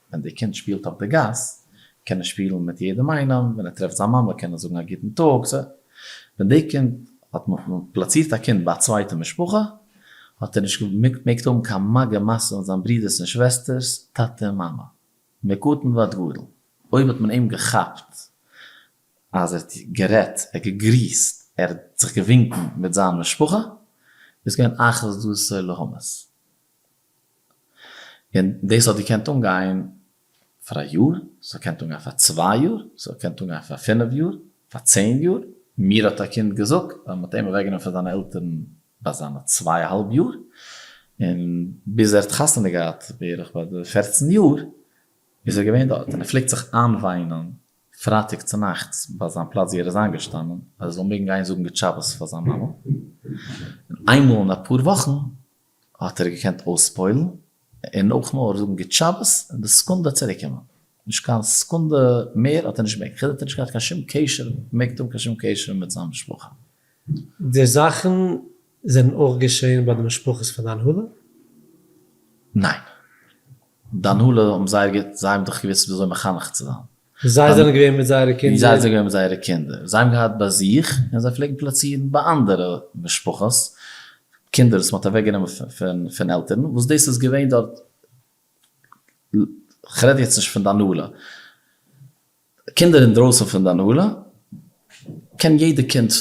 ווען די קינד שפילט אויף די גאס קען ער שפילן מיט יעדעם איינעם, ווען ער טרעפט זיין מאמע קען ער זאגן א גוטן טאג, so ווען די קינד האט מען פלאצירט א קינד ביי א צווייטע משפחה האט ער נישט געמעגט האבן קיין מגע ומשא מיט זיין ברודערס און שוועסטערס טאטע און מאמע, מקטן ועד גדול, אויב האט מען אים געכאפט אז ער האט גערעדט, ער האט געגריסט, ער האט זיך געווינקן מיט זיין משפחה, איז געווען אחת דתו להמית. און דאס האט געקענט אנגיין פאר א יאר, ס'האט געקענט אנגיין פאר צוויי יאר, ס'האט געקענט אנגיין פאר פינף יאר, פאר צען יאר, מיר האט א קינד געזאגט אז מ'האט אים אוועקגענומען פון זיינע עלטערן ביי זיינע צוויי א האלב יאר, און ביז ער האט חתונה געהאט בערך ביי די פערצן יאר איז ער געווען דארט, און ער פלעגט זיך איינוויינען פרייטאג צונאכטס ביי זיין פלאץ ווי ער איז איינגעשטאנען אז ער זאל מעגן גיין זאגן גוט שבת פאר זיין מאמע, און איינמאל אין אפאר וואכן האט ער געקענט אויספועלן און אויך נאר זאגן גוט שבת און די סעקונדע צוריקקומען, נישט קיין סעקונדע מער האט ער נישט געמעגט, חוץ האט ער נישט געהאט קיין שום קשר, געמעגט האבן קיין שום קשר מיט זיין משפחה. די זאכן זענען אויך געשען ביי די משפחות פון די הנהלה? ניין. די הנהלה האבן זייער גוט, זיי האבן דאך געוואוסט וויאזוי מחנך צו זיין. זיי זענען געווען מיט זייערע קינדער? זיי זענען געווען מיט זייערע קינדער. זיי האבן געהאט ביי זיך, און זיי פלעגן פלאצירן ביי אנדערע משפחות, קינדער וואס מען האט אוועקגענומען פון עלטערן, וואס דאס איז געווען דארט, כ'רעד יעצט נישט פון די הנהלה, קינדער אינדרויסן פון די הנהלה קען יעדע קינד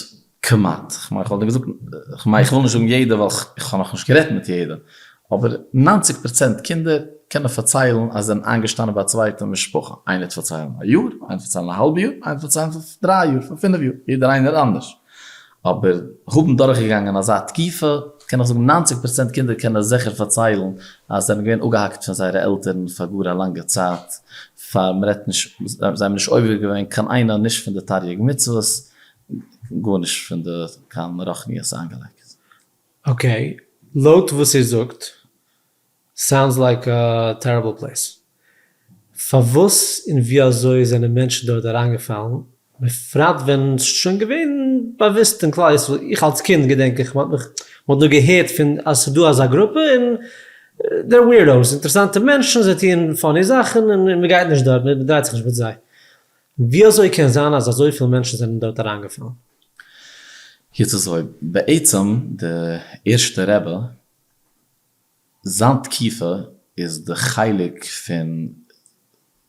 כמעט, כ'מיין כ'וואלט געזאגט, כ'מיין כ'וויל נישט זאגן יעדע ווייל כ'האב נאכנישט גערעדט מיט יעדע, אבער ניינציג פראצענט קינדער קענען פארציילן אז זיי זענען איינגעשטאנען ביי א צווייטע משפחה, איינער וועט פארציילן א יאר, איינער וועט פארציילן א האלב יאר, איינער וועט פארציילן פאר דריי יאר, פאר פינף יאר, יעדער איינער אנדערש. אבער האבן דורכגעגאנגען אזא תקופה, קען איך זאגן ניינציג פראצענט קינדער קענען זיכער פארציילן אז זיי זענען געווען אפגעהאקט פון זייערע עלטערן פאר גאר א לאנגע צייט, פאר מ'רעדט נישט, זיי האבן נישט עובר געווען קיין איינע נישט פון די תריג מצוות, גארנישט פון די קיין רוחניות איינגעלייגט. okay, לויט וואס איר זאגט sounds like a terrible place. פארוואס און ווי אזוי זענען מענטשן דארט אריינגעפאלן, בפרט ווען ס'איז שוין געווען באוויסט אין כלל ישראל, איך אלס קינד געדענק איך מ'האט מיך מ'האט נאר געהערט פון אז ס'איז דא אזא גרופע און they're weirdos, אינטערעסאנטע מענטשן, זיי טוען funny זאכן און מ'גייט נישט דארט, מ'דרייט זיך נישט מיט זיי. ווי אזוי קען זיין אז אזויפיל מענטשן זענען דארט אריינגעפאלן? יעצט אזוי, בעצם די ערשטע רבי זיין תקופה איז די חלק פון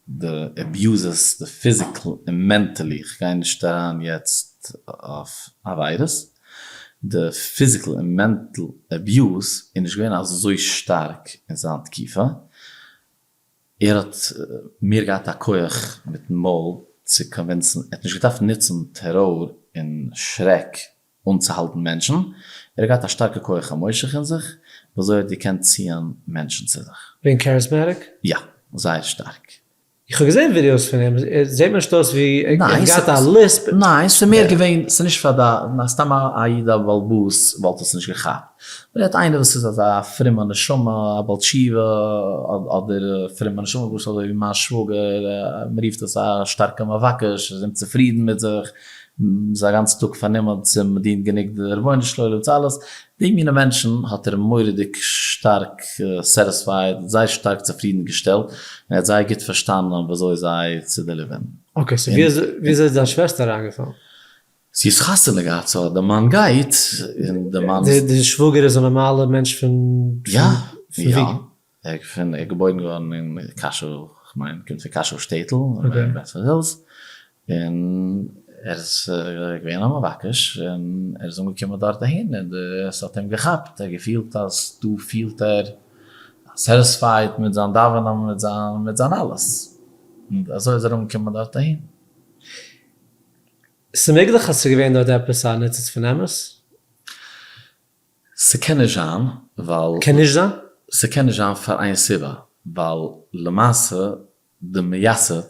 די abuses די physical און mentally, כ'גיי נישט אריין יעצט אויף עבירות, די physical און mental abuse איז נישט געווען אזוי שטארק אין זיין תקופה, ער האט מער געהאט א כח מיטן מויל צו convince ן, ער האט נישט געדארפט נוצן טעראר און שרעק אנצוהאלטן מענטשן, ער האט געהאט א שטארקע כח המושך אין זיך, וואזוי ער האט געקענט ציען מענטשן צו זיך. געווען charismatic? יא, זייער שטארק. איך האב געזען ווידיאוס פון אים, ער זעט מיר נישט אויס ווי ער האט געהאט א lisp. ניין, ס'איז מער געווען, ס'איז נישט פאר די, סתם א איד א בעל הבית וואלט עס נישט געכאפט. מ'רעדט איינער וואס איז אזא פרומע נשמה, א בעל תשובה, אדער פרומע נשמה למשל אזוי ווי מיין שוואגער, מ'רופט עס א שטארקע מבקש, איז אומצופרידן מיט זיך, מ'איז א גאנצן טאג פארנומען צו מ'דינט גענוג די רבונו של עולם צו אלעס, די מינע מענטשן האט ער מורא'דיג שטארק satisfied, זייער שטארק צופרידן געשטעלט, און ער האט זייער גוט פארשטאנען וויאזוי זיי צו deliver ן. okay, so וויאזוי איז דיין שוועסטער אריינגעפאלן? זי האט חתונה געהאט so די מאן גייט און די מאן איז. די שוואגער איז א נארמאלע מענטש פון יא יא ער איז געבוירן געווארן אין קאשוי כ'מיין קומט פון קאשוי שטעטל אין בעווערלי הילס און ער איז געווען א מבקש און ער איז אנגעקומען דארט אהין און עס האט אים געכאפט ער האט געפילט אז דא פילט ער satisfied מיט זיין דאווענען מיט זיין מיט זיין אלעס און אזוי איז ער אנגעקומען דארט אהין. ס'מעגליך אז ס'געווען דארט עפעס א ניצוץ פון אמת? ס'קען נישט זיין ווייל. קען נישט זיין? ס'קען נישט זיין פאר איין סיבה, ווייל למעשה די מייסד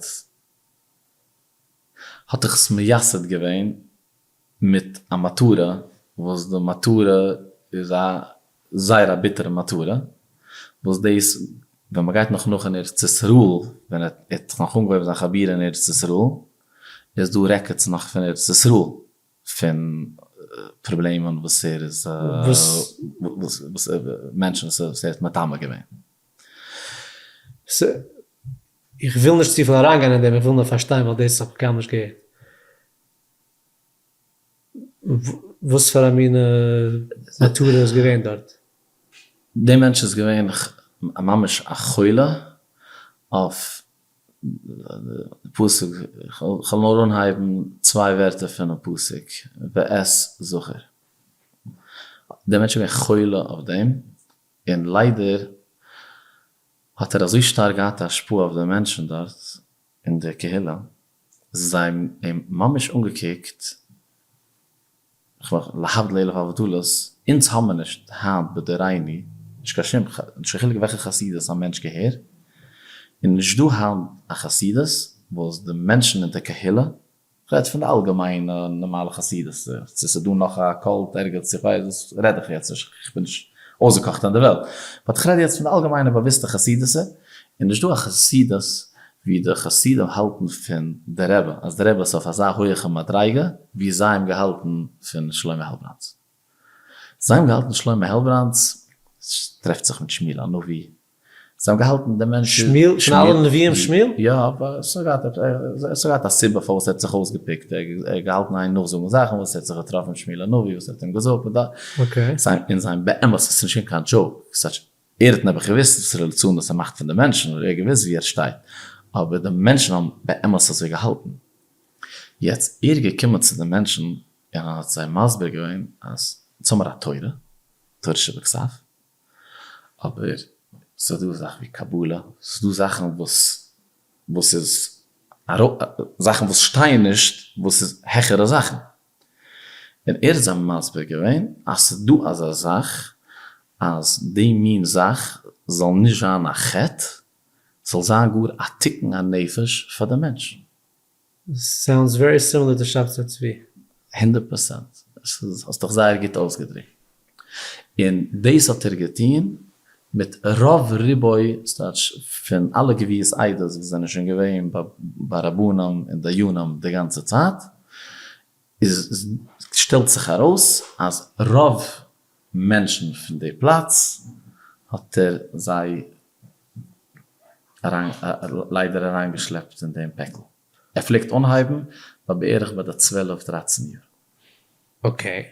האט דאך עס מייסד געווען מיט א מטרה, וואס די מטרה איז א זייער א ביטערע מטרה, וואס דאס ווען מ'גייט נאך נאך אין ארץ ישראל, ווען ער האט נאך אנגעהויבן זיין חבורה אין ארץ ישראל, איז דא records נאך פון ארץ ישראל פון פראבלעמען וואס ער איז וואס מענטשן וואס ער האט מטמא געווען. איך וויל נישט צופיל אריינגיין אין דעם, איך וויל נאר פארשטיין ווייל דאס האב איך קיינמאל נישט געהערט. וואס פאר א מינע מטרה איז געווען דארט? דער מענטש איז געווען ממש א חולה אויף די פסוק, כ'וועל נאר אנהייבן צוויי ווערטער פונעם פסוק, ואת זכר. דער מענטש איז געווען חולה אויף דעם, און ליידער האט ער אזוי שטארק געהאט א השפעה אויף די מענטשן דארט אין די קהילה, זיי האבן אים ממש אנגעקוקט להבדיל אלף הבדלות, אונז האמיר נישט היינט בדורינו, נישט קיין שום, נישט קיין חילוק וועלכע חסידות א מענטש געהער, און נישט דא היינט א חסידות וואס די מענטשן אין די קהילה, כ'רעד פון די אלגעמיינע נארמאלע חסידות, צו ס'איז דא נאך א cult ערגעץ איך ווייס דאס רעד איך יעצט נישט, איך בין נישט אויסגעקאכט אין די וועלט, but כ'רעד יעצט פון די אלגעמיינע באוויסטע חסידות'ער, און נישט דא א חסידות ווי די חסידים האלטן פון די רבי, אז די רבי איז אויף אזא הויעכע מדריגה ווי זיי האבן געהאלטן פון שלמה העלבראנץ. זיי האבן געהאלטן שלמה העלבראנץ טרעפט זיך מיט שמואל הנביא, זיי האבן געהאלטן די מענטש איז. שמואל? פון אלע נביאים שמואל? יא, אבער עס האט געהאט עס האט געהאט א סיבה פארוואס ער האט זיך אויסגעפיקט, ער האט געהאלטן איין נאכזאגן זאכן וואס ער האט זיך געטראפן מיט שמואל הנביא וואס ער האט אים געזאגט און דא, און זיי האבן באמת, עס איז נישט געווען קיין joke, ער האט נעבעך געוואוסט וואסערע ליצנות ער מאכט פון די מענטשן, ער האט געוואוסט ווי ער שטייט, אבער די מענטשן האבן באמת אזוי געהאלטן. יעצט, ער איז געקומען צו די מענטשן און האט זיי מסביר געווען אז אונז האמיר א תורה, תורה שבכתב, אבער ס'איז דא זאכן ווי קבלה, ס'איז דא זאכן וואס וואס איז זאכן וואס שטייען נישט, וואס איז העכערע זאכן. און ער האט זיי מסביר געווען אז ס'איז דא אזא זאך אז די מין זאך זאל נישט זיין א חטא, ס'זאל זיין גאר א תיקון הנפש פאר די מענטש. Sounds very similar to שבתי צבי. 100%. האסט דיך זייער גוט אויסגעדרוקט. און דאס האט ער געטון מיט רוב רובו, ס'טייטש פון אלע גביית עדות וואס זענען שוין געווען ביי רבנים און דיינים די גאנצע צייט, איז שטעלט זיך ארויס אז רוב מענטשן פון די פלאץ האט ער זיי ליידער אריינגעשלעפט אין דעם פעקל. ער פלעגט אנהייבן ביי בערך ביי די צוועלף דרייצן יאר. Okay.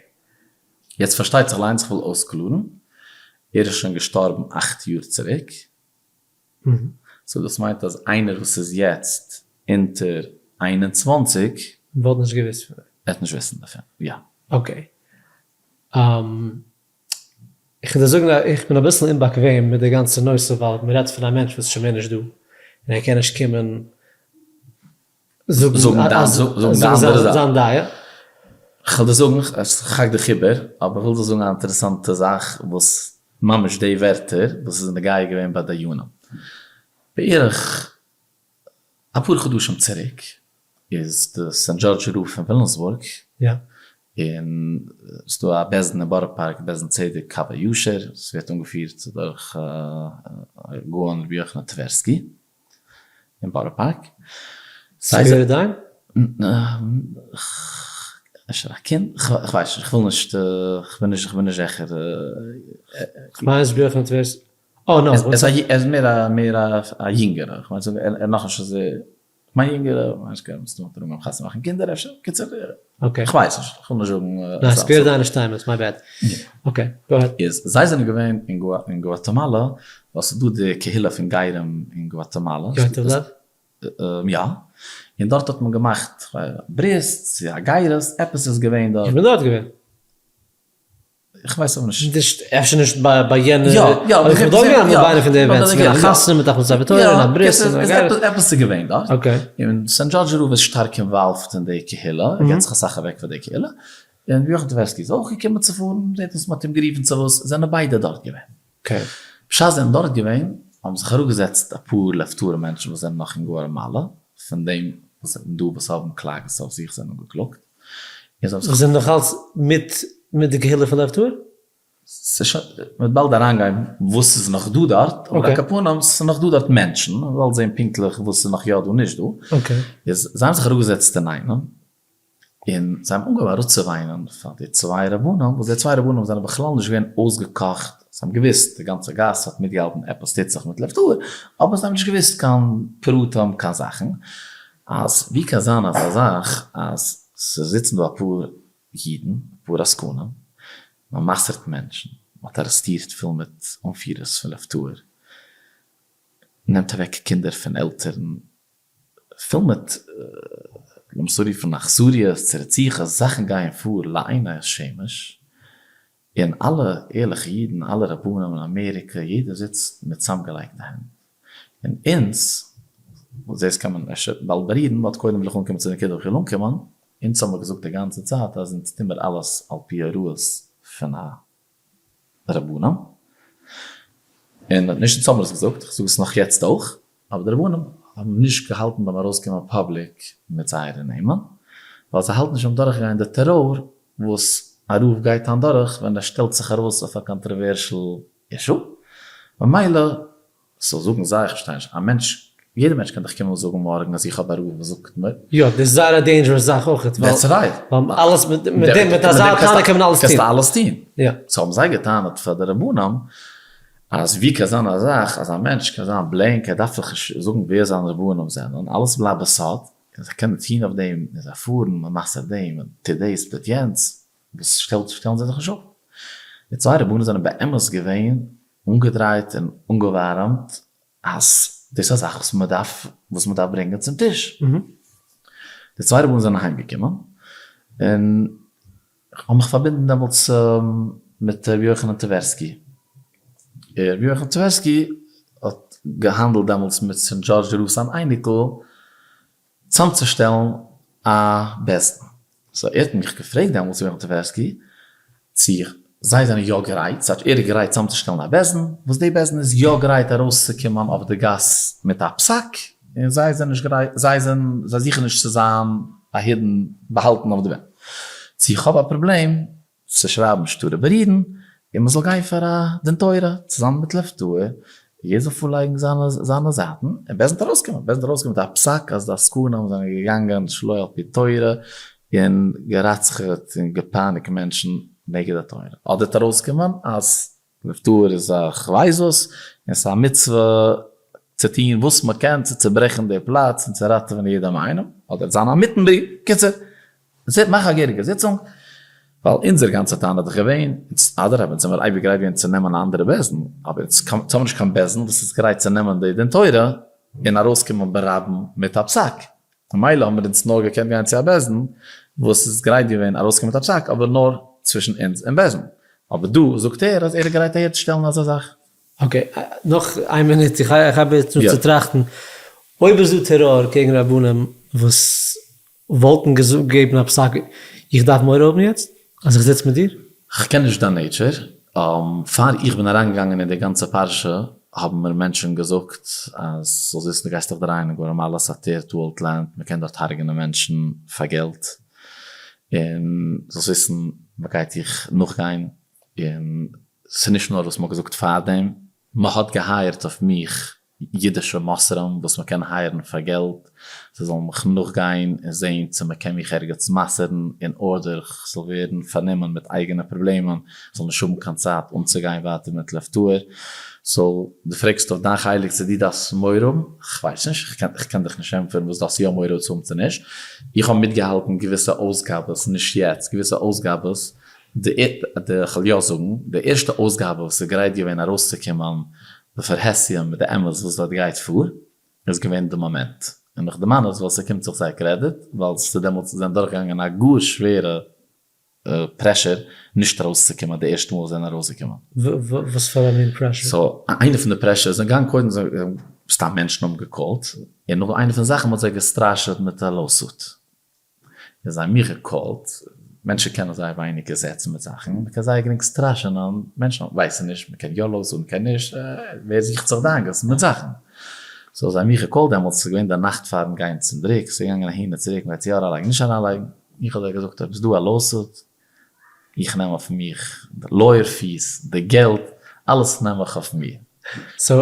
יעצט פארשטייט זיך אליינס איך וויל אויסקלארן, ער איז שוין געשטארבן אכט יאר צוריק, so דאס מיינט אז איינער וואס איז יעצט אונטער 21 וואלט נישט געוואוסט פון דעם. וועט נישט וויסן דערפון, יא. Okay. איך וועל דיר זאגן אז איך בין אביסל אומבאקוועם מיט די גאנצע נושא ווייל מען רעדט פון א מענטש וואס איז שוין מער נישט דא און ער קען נישט קומען זאגן זיין דעה. כ'וועל דיר זאגן, כ'האק דיך איבער, אבער כ'וויל דיר זאגן א אינטערעסאנטע זאך וואס ממש די ווערטער וואס איז נוגע געווען ביי דיינים. בערך אפאר חדשים צוריק איז די סענט דזשארדזש רב פון וויליאמסבורג, און ס'איז דא א בית דין אין בארא פארק, בית דין צדק קו הישר, ס'ווערט אנגעפירט דורך הגאון רבי יוחנן טווערסקי אין בארא פארק. סקווערע דיין? אפשר א קינד? כ'ווייס נישט, כ'וויל נישט, כ'בין נישט, כ'בין נישט זיכער. כ'מיין אז רבי יוחנן טווערסקי, אה נא. ער איז מער א מער א יונגערע, כ'מיין ער איז נאכנישט אזוי מיין יונגערע, כ'ווייס נישט, מסתמא האט ער אנגעהויבן חתונה מאכן קינדער אפשר, קיצור, כ'ווייס נישט, כ'וויל נישט זאגן. ניין, סקווער דיין איז שטיינמעץ, my bad. Okay, go ahead. איז זיי זענען געווען אין גואטעמאלא, ווייל ס'איז דא די קהילה פון גרים אין גואטעמאלא. יטב לב? יא, און דארט האט מען געמאכט ברית, צו א גירות, עפעס איז געווען דארט. איך בין דארט געווען. איך ווייס אבער נישט. נישט, אפשר נישט ביי יענע, יא, יא, אבער איך בין דארט געווען ביי איינע פון די events, געווען א חתונה מיט א הכנסת ספר תורה און א ברית און א גערעכט. עפעס איז געווען דארט. okay. און סענט דזשארדזשער רב איז שטארק involved אין די קהילה, ער געבט זיך אסאך אוועק פאר די קהילה, און ר' יוחנן טווערסקי איז אויך געקומען צו פארן, זעט אויס מ'האט אים גערופן צו וואס, זענען ביידע דארט געווען. okay. בשעת זיי זענען דארט געווען, האבן זיך אראפגעזעצט אפאר לב טהור מענטשן וואס זענען נאך אין גואטעמאלא, פון דעם וואס זענען דא וואס האבן קלאגעס אויף זיך זענען אנגעקלאגט, און זיי האבן זיך. זענען נאך אלץ מיט מיט די קהילה פון לב טהור? ס'איז שוין, מ'וועט באלד אריינגיין וואס ס'איז נאך דא דארט, אבער על כל פנים ס'איז נאך דא דארט מענטשן, מ'וועט באלד זען פונקטליך וואס ס'איז נאך יא דא נישט דא. okay. איז זיי האבן זיך אראפגעזעצט אינאיינעם, און זיי האבן אנגעהויבן אראפצואוויינען פאר די צוויי רבנים, וואס די צוויי רבנים זענען בכלל נישט געווען אויסגעקאכט, זיי האבן געוואוסט, די גאנצע גאס האט מיטגעהאלטן עפעס טוט זיך מיט לב טהור, אבער זיי האבן נישט געוואוסט קיין פרטים קיין זאכן, אז ווי קען זיין אזא זאך אז ס'זיצן דא אפאר אידן, אפאר עסקנים, מען מסר'ט מענטשן, מען האט ארעסטירט פול מיט אנפירערס פון לב טהור, נעמט אוועק קינדער פון עלטערן, פול מיט לאמיר עס אנרופן אכזריות צו רציחות, זאכן גייען פאר לעיני השמש, און אלע ערליכע אידן, אלע רבנים אין אמעריקע, יעדער זיצט מיט צאמגעלייגטע הענט, און אונז, וואס דאס קען מען אפשר באלד בארירן, but קודם וויל איך אנקומען צו די נקודה וואו איך וויל אנקומען, אונז האבן מיר געזאגט די גאנצע צייט אז אונז טוהן מיר אלעס על פי הוראות פון א רבנים, און נישט אונז האבן מיר עס געזאגט, איך זאג עס נאך יעצט אויך, אבער די רבנים האבן נישט געהאלטן ביים ארויסקומען public מיט זייערע נעמען, ווייל זיי האלטן נישט ביים דורכגיין די טעראר וואס א רב גייט היינט דורך ווען ער שטעלט זיך ארויס אויף א controversial issue, ממילא so זאגן זיי, איך פארשטיי נישט, א מענטש, יעדער מענטש קען דאך קומען זאגן מארגן אז איך האב א רב וואס זאגט מיר. יא, דאס איז זייער א dangerous זאך אויך, ווייל. That's right. ווייל אלעס מיט דעם, מיט אזא טענה קען מען אלעס טון. קענסטו אלעס טון. יא. so האבן זיי געטענה'ט פאר די רבנים, אז ווי קען זיין א זאך אז א מענטש קען זיין blank, ער דארף דאך נישט זאגן ווער זיינע רבנים זענען, אלעס בלייבט בסוד, און זיי קענען טון אויף דעם, און זיי פארן, מען מסר'ט דעם, מען טוט דאס, מען טוט יענץ, וואס שטעלט שטעלן זיי זיך נישט אפ. די צוויי רבנים זענען באמת געווען אנגעדרייט און אנגעווארעמט אז דאס איז א זאך וואס מען דארף וואס מען דארף ברענגען צום טיש. די צוויי רבנים זענען אהיים געקומען און איך האב מיך פארבינדן דעמאלטס מיט ר' יוחנן טווערסקי. ר' יוחנן טווערסקי האט געהאנדלט דעמאלטס מיט סענט דזשארדזש רב'ס אן אייניקל צאמצושטעלן א בית דין. so ער האט מיך געפרעגט דעמאלטס יוחנן טווערסקי צו זיי זענען יא גרייט, ס'הייסט ער איז גרייט צאמצושטעלן א בית דין, וואס די בית דין איז יא גרייט ארויסצוקומען אויף די גאס מיט א פסק, און זיי זענען נישט גרייט, זיי זענען, זיי זוכן נישט צו זיין א hidden באהאלטן אויף די וועלט. צו איך האב א פראבלעם צו שרייבן שטרי בירורין, און מ'זאל גיין פאר א דין תורה צוזאמען מיט לב טהור, יעדער זאל פארלייגן זיינע זיינע זייטן, און בית דין ארויסקומען, בית דין ארויסקומען מיט א פסק אז די עסקנים זענען געגאנגען שלא על פי תורה און גערצח'עט און געפייניגט מענטשן נגד התורה, אדער וועט ארויסקומען אז לב טהור איז א כ'ווייס וואס, און ס'איז א מצוה צו טון וואס מ'קען צו צוברעכן די פלאץ און צו ראטעווען יעדעם איינעם, אדער וועט זיין א מיטן בריוו, קיצור, מאך א געהעריגע זיצונג, ווייל אונזער גאנצע טענה איז דאך געווען, אונז אדרבה אונז זעמיר אייביג גרייט געווען צו נעמען א אנדערע בית דין, אבער אונז האבן נישט קיין בית דין וואס איז גרייט צו נעמען די דין תורה און ארויסקומען ברבים מיט א פסק, ממילא האבן מיר אונז נאר געקענט גיין צו א בית דין וואס איז גרייט געווען ארויסקומען מיט א פסק אבער נאר צווישן אונז און בית דין, אבער דא זאגט ער אז ער איז גרייט אהערצושטעלן אזא זאך. okay, נאך איין מינוט, איך הייב יעצט אן צו טראכטן, אויב איז דא טעראר קעגן רבנים וואס וואלטן געגעבן א פסק, איך דארף מורא האבן יעצט אז איך זיץ מיט דיר? כ'קען נישט דיין nature, פאר איך בין אריינגעגאנגען אין די גאנצע פרשה האבן מיר מענטשן געזאגט אז זאלסט וויסן דו גייסט דיך דרייען אין גואטעמאלא ס'איז א third world לאנד מ'קען דארט הרג'נען מענטשן פאר געלט און זאלסט וויסן מ'גייט דיך נאכגיין און ס'איז נישט נאר וואס מ'האט געזאגט פארדעם, מ'האט געהייערט אויף מיך אידישע מוסרים וואס מ'קען הייערן פאר געלט, זיי זאלן מיך נאכגיין און זעהן צו מ'קען מיך ערגעץ מסר'ן אין order כ'זאל ווערן פארנומען מיט אייגענע פראבלעמען, כ'זאל נישט האבן קיין צייט אנצוגיין ווייטער מיט לב טהור. so דו פרעגסט אויף דיין חלק צו דו דארפסט מורא האבן? כ'ווייס נישט, כ'קען דיך נישט ענטפערן וואס דארפסט יא מורא צו האבן צו נישט. איך האב מיטגעהאלטן געוויסע אויסגאבעס, נישט יעצט, געוויסע אויסגאבעס די די כ'וועל יא זאגן, די ערשטע אויסגאבע וואס איז גרייט געווען ארויסצוקומען בפרהסיא מיט די אמת וואס דארט גייט פאר, איז געווען די מאמענט. און איך דערמאן עס ווייל ס'קומט זיך זיי קרעדיט, ווייל ס'איז דעמאלטס זענען דורכגעגאנגען א גאר שווערע. pressure נישט ארויסצוקומען די ערשטע מאל וואס זיי זענען ארויסגעקומען. וואס פאר א מין pressure? so איינע פון די pressures זענען געגאנגען קודם סתם מענטשן האבן געקאלט, און נאך איינע פון די זאכן מ'האט זיי געסטראשעט מיט א lawsuit. און זיי האבן מיך געקאלט, מענטשן קענען זייער ווייניג געזעצן מיט זאכן, מ'קען זייער גרינג סטראשענען מענטשן ווייסן נישט מ'קען יא lawsuit מ'קען נישט, ווער זוכט זיך דאגות מיט זאכן. so זיי האבן מיך געקאלט דעמאלטס, ס'איז געווען די נאכט פארן גיין צום דרוק, ס'איז געגאנגען אהין און צוריק, מ'גייט יא אריינלייגן נישט אריינלייגן, איך האב זיי געזאגט אויב איז דא א lawsuit, איך נעם אויף מיך די lawyer fees, די געלט, אלעס נעם איך אויף מיר. so.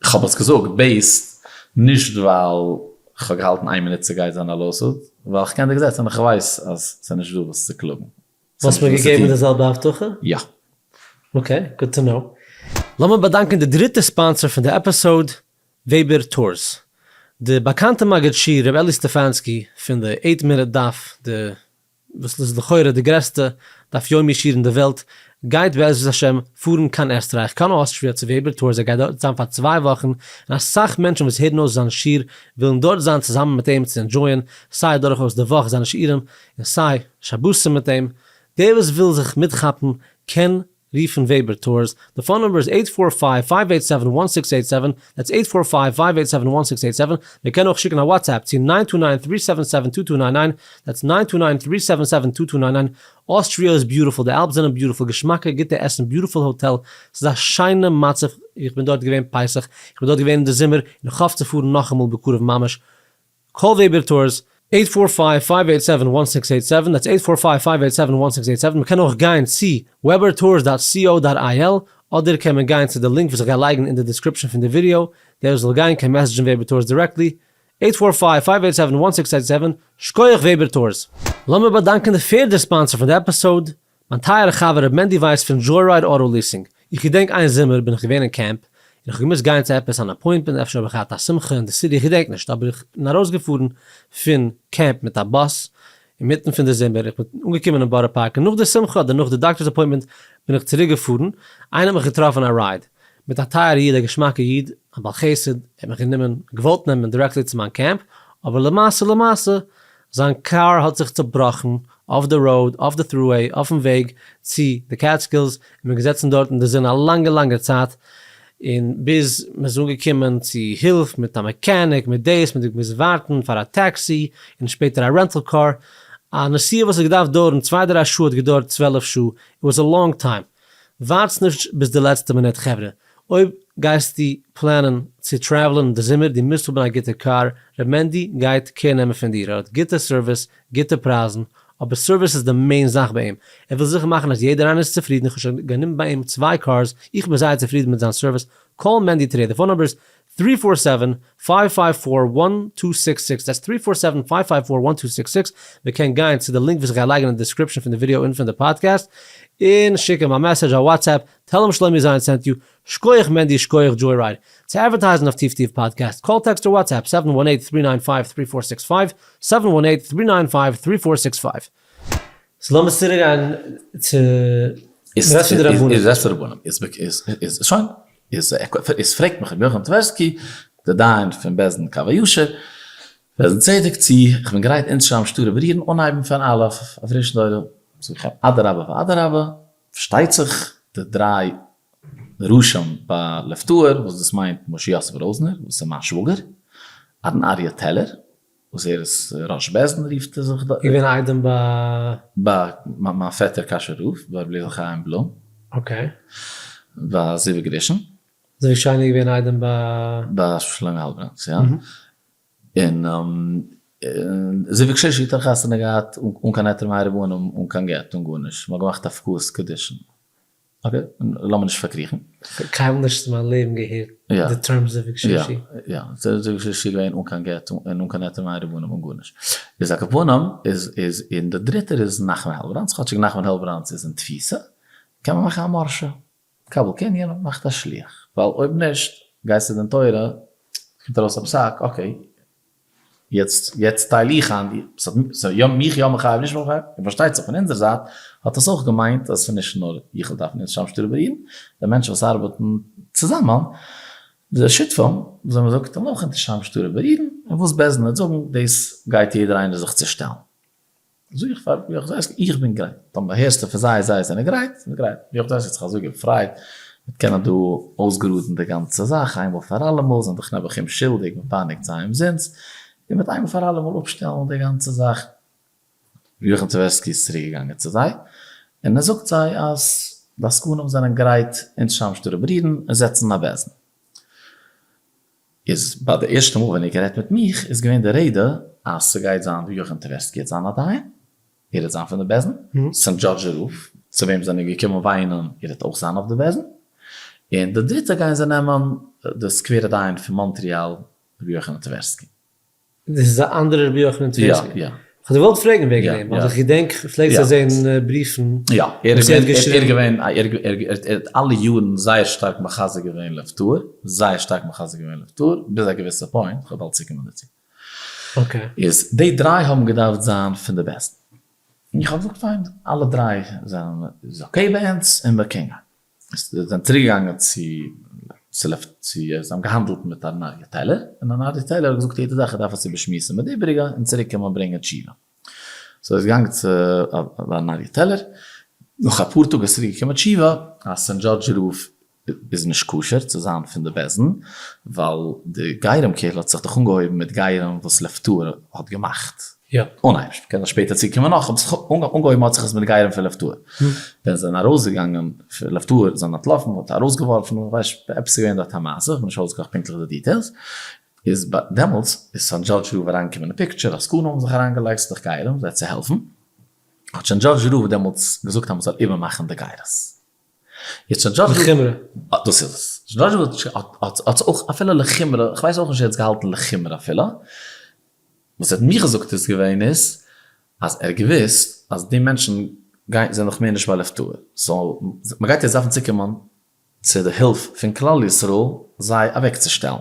כ'האב עס געזאגט based נישט ווייל כ'האב געהאלטן איין מינוט ס'גייט זיין א lawsuit, ווייל כ'קען די געזעץ און כ'ווייס אז ס'נישט דא וואס צו קלאגן. וואלסט מיר געגעבן די זעלבע הבטחה? יא. okay, good to know. לאמיר באדאנקען די דריטע sponsor פון די episode, Weber Tours. די באקאנטע מגיד שיעור ר' אלי סטעפאנסקי פון די eight minute דף, די וואס איז לכאורה די גרעסטע דף יומי שיעור אין די וועלט, גייט בעזרת השם פארן קיין עסטרייך, קיין אוסטריה צו Weber Tours, ער גייט דארט זיין פאר צוויי וואכן, און אסאך מענטשן וואס הערן אויס זיין שיעור ווילן דארט זיין צוזאמען מיט אים צו enjoy ען סיי דורכאויס די וואך זיינע שיעורים און סיי שבתים מיט אים, דער וואס וויל זיך מיטכאפן קען רופן Weber Tours, די phone number איז eight four five, five eight seven, one six eight seven, that's eight four five, five eight seven, one six eight seven, מען קען אויך שיקן א WhatsApp צו nine two nine, three seven seven, two two nine nine, that's nine two nine, three seven seven, two two nine nine, אוסטריע איז beautiful, די אלפס זענען beautiful, געשמאקע גוטע עסן, beautiful האטעל, ס'איז א שיינע מצב, איך בין דארט געווען פסח, איך בין דארט געווען אין די זומער, און איך האף צו פארן נאכאמאל בקרוב ממש, call Weber Tours, eight four five, five eight seven, one six eight seven, that's eight four five, five eight seven, one six eight seven, מ'קען אויך גיין צו webertours dot co dot il, אדער קען מען גיין צו די link וואס איך גיי לייגן אין די description פון די ווידיאו, דער וואס וויל גיין קען message ן Weber Tours directly, eight four five, five eight seven, one six eight seven, שקויעך Weber Tours! לאמיר באדאנקען די פערדע sponsor פון די episode, מיין טייערע חבר ר' מענדי ווייס פון Joyride Auto Leasing, איך געדענק איין זומער בין איך געווען אין קעמפ, און איך האב געמוזט גיין צו עפעס אן appointment, אפשר האב איך געהאט א שמחה אין די city איך געדענק נישט, אבער איך בין ארויסגעפארן פון קעמפ מיט א באס אינמיטן פון די זומער, איך בין אנגעקומען אין בארא פארק און נאך די שמחה אדער נאך די doctor's appointment בין איך צוריק געפארן, איינער האט מיך געטראפן א ride מיט א טייערע איד א געשמאקע איד א בעל חסד, ער האט מיך גענומען געוואלט נעמען directly צו מיין קעמפ, אבער למעשה למעשה זיין קאר האט זיך צובראכן אויף די road, אויף די thruway, אויפן וועג צו די Catskills, און מ'איז געזעצן דארט אין די זון א לאנגע לאנגע צייט, און ביז מ'איז אנגעקומען צו הילף מיט א mechanic, מיט דאס, מ'האט געמוזט ווארטן פאר א טעקסי, און שפעטער א rental car, א נסיעה וואס האט געדארפט דויערן צוויי דריי שעה האט געדויערט 12 שעה, it was a long time. ווארטס נישט ביז די לעצטע מינוט חברה, אויב גייסטו פלאנען צו travel ען אין די זומער, דו מוזט האבן א גוטע קאר, ר' מענדי גייט care נעמען פון דיר, ער האט גוטע service, גוטע פרייזן, אבער service איז די main זאך ביי אים, ער וויל זיכער מאכן אז יעדער איינער איז צופרידן, איך האב שוין גענומען ביי אים צוויי cars, איך בין זייער צופרידן מיט זיין service, call מענדי today, די phone number איז three four seven, five five four, one two six six, that's three four seven, five five four, one two six six, מען קען גיין צו די link וואס איך גיי לייגן אין די description פון די ווידיאו און פון די פאדקעסט, און שיק אים א message א WhatsApp, tell אים שלומי זיין sent you, שקויעך מענדי שקויעך Joyride, צו advertise ן אויף טיף טיף פאדקעסט, call text אר WhatsApp seven one eight three nine five three four six five, seven one eight three nine five three four six five. so לאמיר צוריק גיין צו מ'רעדט פון די רבנים. איז רעדט פון רבנים איז איז שוין איז איז פרעגט מיך רבי יוחנן טווערסקי די דיין פון בית דין קו הישר בית דין צדק צו איך בין גרייט אונטערשרייבן שטרי בירורין אנהייבן פון א' א פרישן דור זאג איך אים אדרבה ואדרבה פארשטייט זיך די דריי ראשים ביי לב טהור וואס דאס מיינט משה יוסף ראזנער וואס איז מיין שוואגער אהרן אריה טעלער וואס ער איז ראש בית דין רופט ער זיך דארט. געווען א איידעם ביי. ביי מיין פעטער קאשוי רב, ביי רבי אליעזר חיים בלום. okay. ביי זיווג ראשון. זיווג שני געווען איידעם ביי. ביי שלמה האלבראנץ יא. און זיווג שלישי האט ער חתונה געהאט אן קיין היתר מאה רבנים אן קיין גט אן גארנישט, מ'האט געמאכט הפקעת קידושין. okay, לאמיר נישט פארקריכן. קיינמאל נישט אין מיין לעבן געהערט די term זיווג שישי. יא, זיווג שישי איז געווען אן קיין גט און אן קיין היתר מאה רבנים אן גארנישט. איז על כל פנים איז איז און די דריטער איז נחמן העלבראנץ, כאטשיג נחמן העלבראנץ איז אין תפיסה, קען מען מאכן א מורשה, קבל קנין, מאכט א שליח, ווייל אויב נישט גייסטו דין תורה, קומט ארויס א פסק, okay, יעצט יעצט טייל איך איין, ס'איז יא מיך יא מחייב נישט מחייב, און פארשטייט זיך פון אונזער זייט האט עס אויך געמיינט אז ס'איז נישט נאר איך וועל דארפן אונטערשרייבן שטרי בירורין, די מענטשן וואס ארבעטן צוזאמען, די שותפים, וויאזוי מ'זאגט, וועלן אויך אונטערשרייבן שטרי בירורין, און וואס בית דין וועט זאגן דאס גייט יעדער איינער זיך צושטעלן. זאג איך פאר יואל טווערסקי, איך בין גרייט, טאמער הערסטו פון זיי זיי זענען גרייט, זענען גרייט. יואל טווערסקי האט זיך אזוי געפרייט, מ'וועט קענען דא אויסגראדן די גאנצע זאך איינמאל פאר אלעמאל, זענען דאך נעבעך אומשולדיג, מ'פייניגט זיי אומזינסט, און מ'וועט איינמאל פאר אלעמאל אפשטעלן די גאנצע זאך. יוחנן טווערסקי איז צוריק געגאנגען צו זיי, און ער זאגט זיי אז די עסקנים זענען גרייט אונז שמש צו רעברירן און זעצן א בית דין. איז ביי די ערשטע מאל ווען ער האט גערעדט מיט מיך איז געווען די רעדע אז ס'גייט זיין ר' יוחנן טווערסקי וועט זיין א דיין, ער וועט זיין פון די בית דין, סענט דזשארדזשער רב צו וועם זענען געקומען וויינען ער וועט אויך זיין אויף די בית דין, און די דריטע גייען זיי נעמען די סקווערע דיין פון מאנטריאל ר' יוחנן טווערסקי. דאס איז א אנדערע רבי יוחנן טווערסקי? יא יא. כ'האב געוואלט פרעגן וועגן דעם, ווייל איך געדענק כ'פלעג צו זעהן בריוון יא, ער איז געווען, ער האט אלע יארן זייער שטארק מחזק געווען לב טהור, זייער שטארק מחזק געווען לב טהור, ביז א געוויסע point, כ'וועל באלד צוקומען דערצו. okay. איז די דריי האבן געדארפט זיין פון די בעסטע. און איך האב געזאגט פיין, אלע דריי זענען איז okay ביי אונז און מ'קען גיין. זיי זענען צוריק געגאנגען צו צו צו זיי האבן געהאנדלט מיט ארן אריה טעלער, און ארן אריה טעלער האט געזאגט יעדע זאך ער דארף עס איבערשמועסן מיט די איבעריגע און צוריק קומען ברענגען תשובה. so ער איז געגאנגען צו ארן אריה טעלער, נאך אפאר טאג איז צוריק געקומען תשובה אז סענט דזשארדזש רב איז נישט כשר צו זיין פון די בית דין, ווייל די גרים קהילה האט זיך דאך אנגעהויבן מיט גרים וואס לב טהור האט געמאכט. יא. אנהייב, מ'קען נאך שפעטער צוקומען נאך, אבער ס'האט זיך אנגעהויבן האט זיך עס מיט גרים פון לב טהור. ווען זיי זענען ארויסגעגאנגען פון לב טהור, זיי זענען אנטלאפן, מ'האט ארויסגעווארפן, כ'ווייס נישט, עפעס איז געווען דארט א מעשה, כ'בין נישט אויסגעקאכט פונקטליך די details. איז דעמאלטס איז סאן דזשארדזש רב אריינגעקומען אין picture, עסקנים האבן זיך אריינגעלייגט, ס'איז דאך גרים, זיי צו העלפן. האט שוין דזשארדזש רב דעמאלטס געזאגט אז מ'זאל איבערמאכן די גירות. יעצט שוין דזשארדזש לחומרא. דאס איז עס. דזשארדזש האט האט אויך אפילו לחומרא, כ'ווייס אויך נישט ער האט עס געהאלטן לחומרא אפילו. וואס ער האט מיך געזאגט איז געווען איז, אז ער האט געוואוסט אז די מענטשן גייען זענען דאך מער נישט ביי לב טהור, so מ'גייט יעצט דארפן צוקומען צו די הילף פון כלל ישראל זיי אוועקצושטעלן.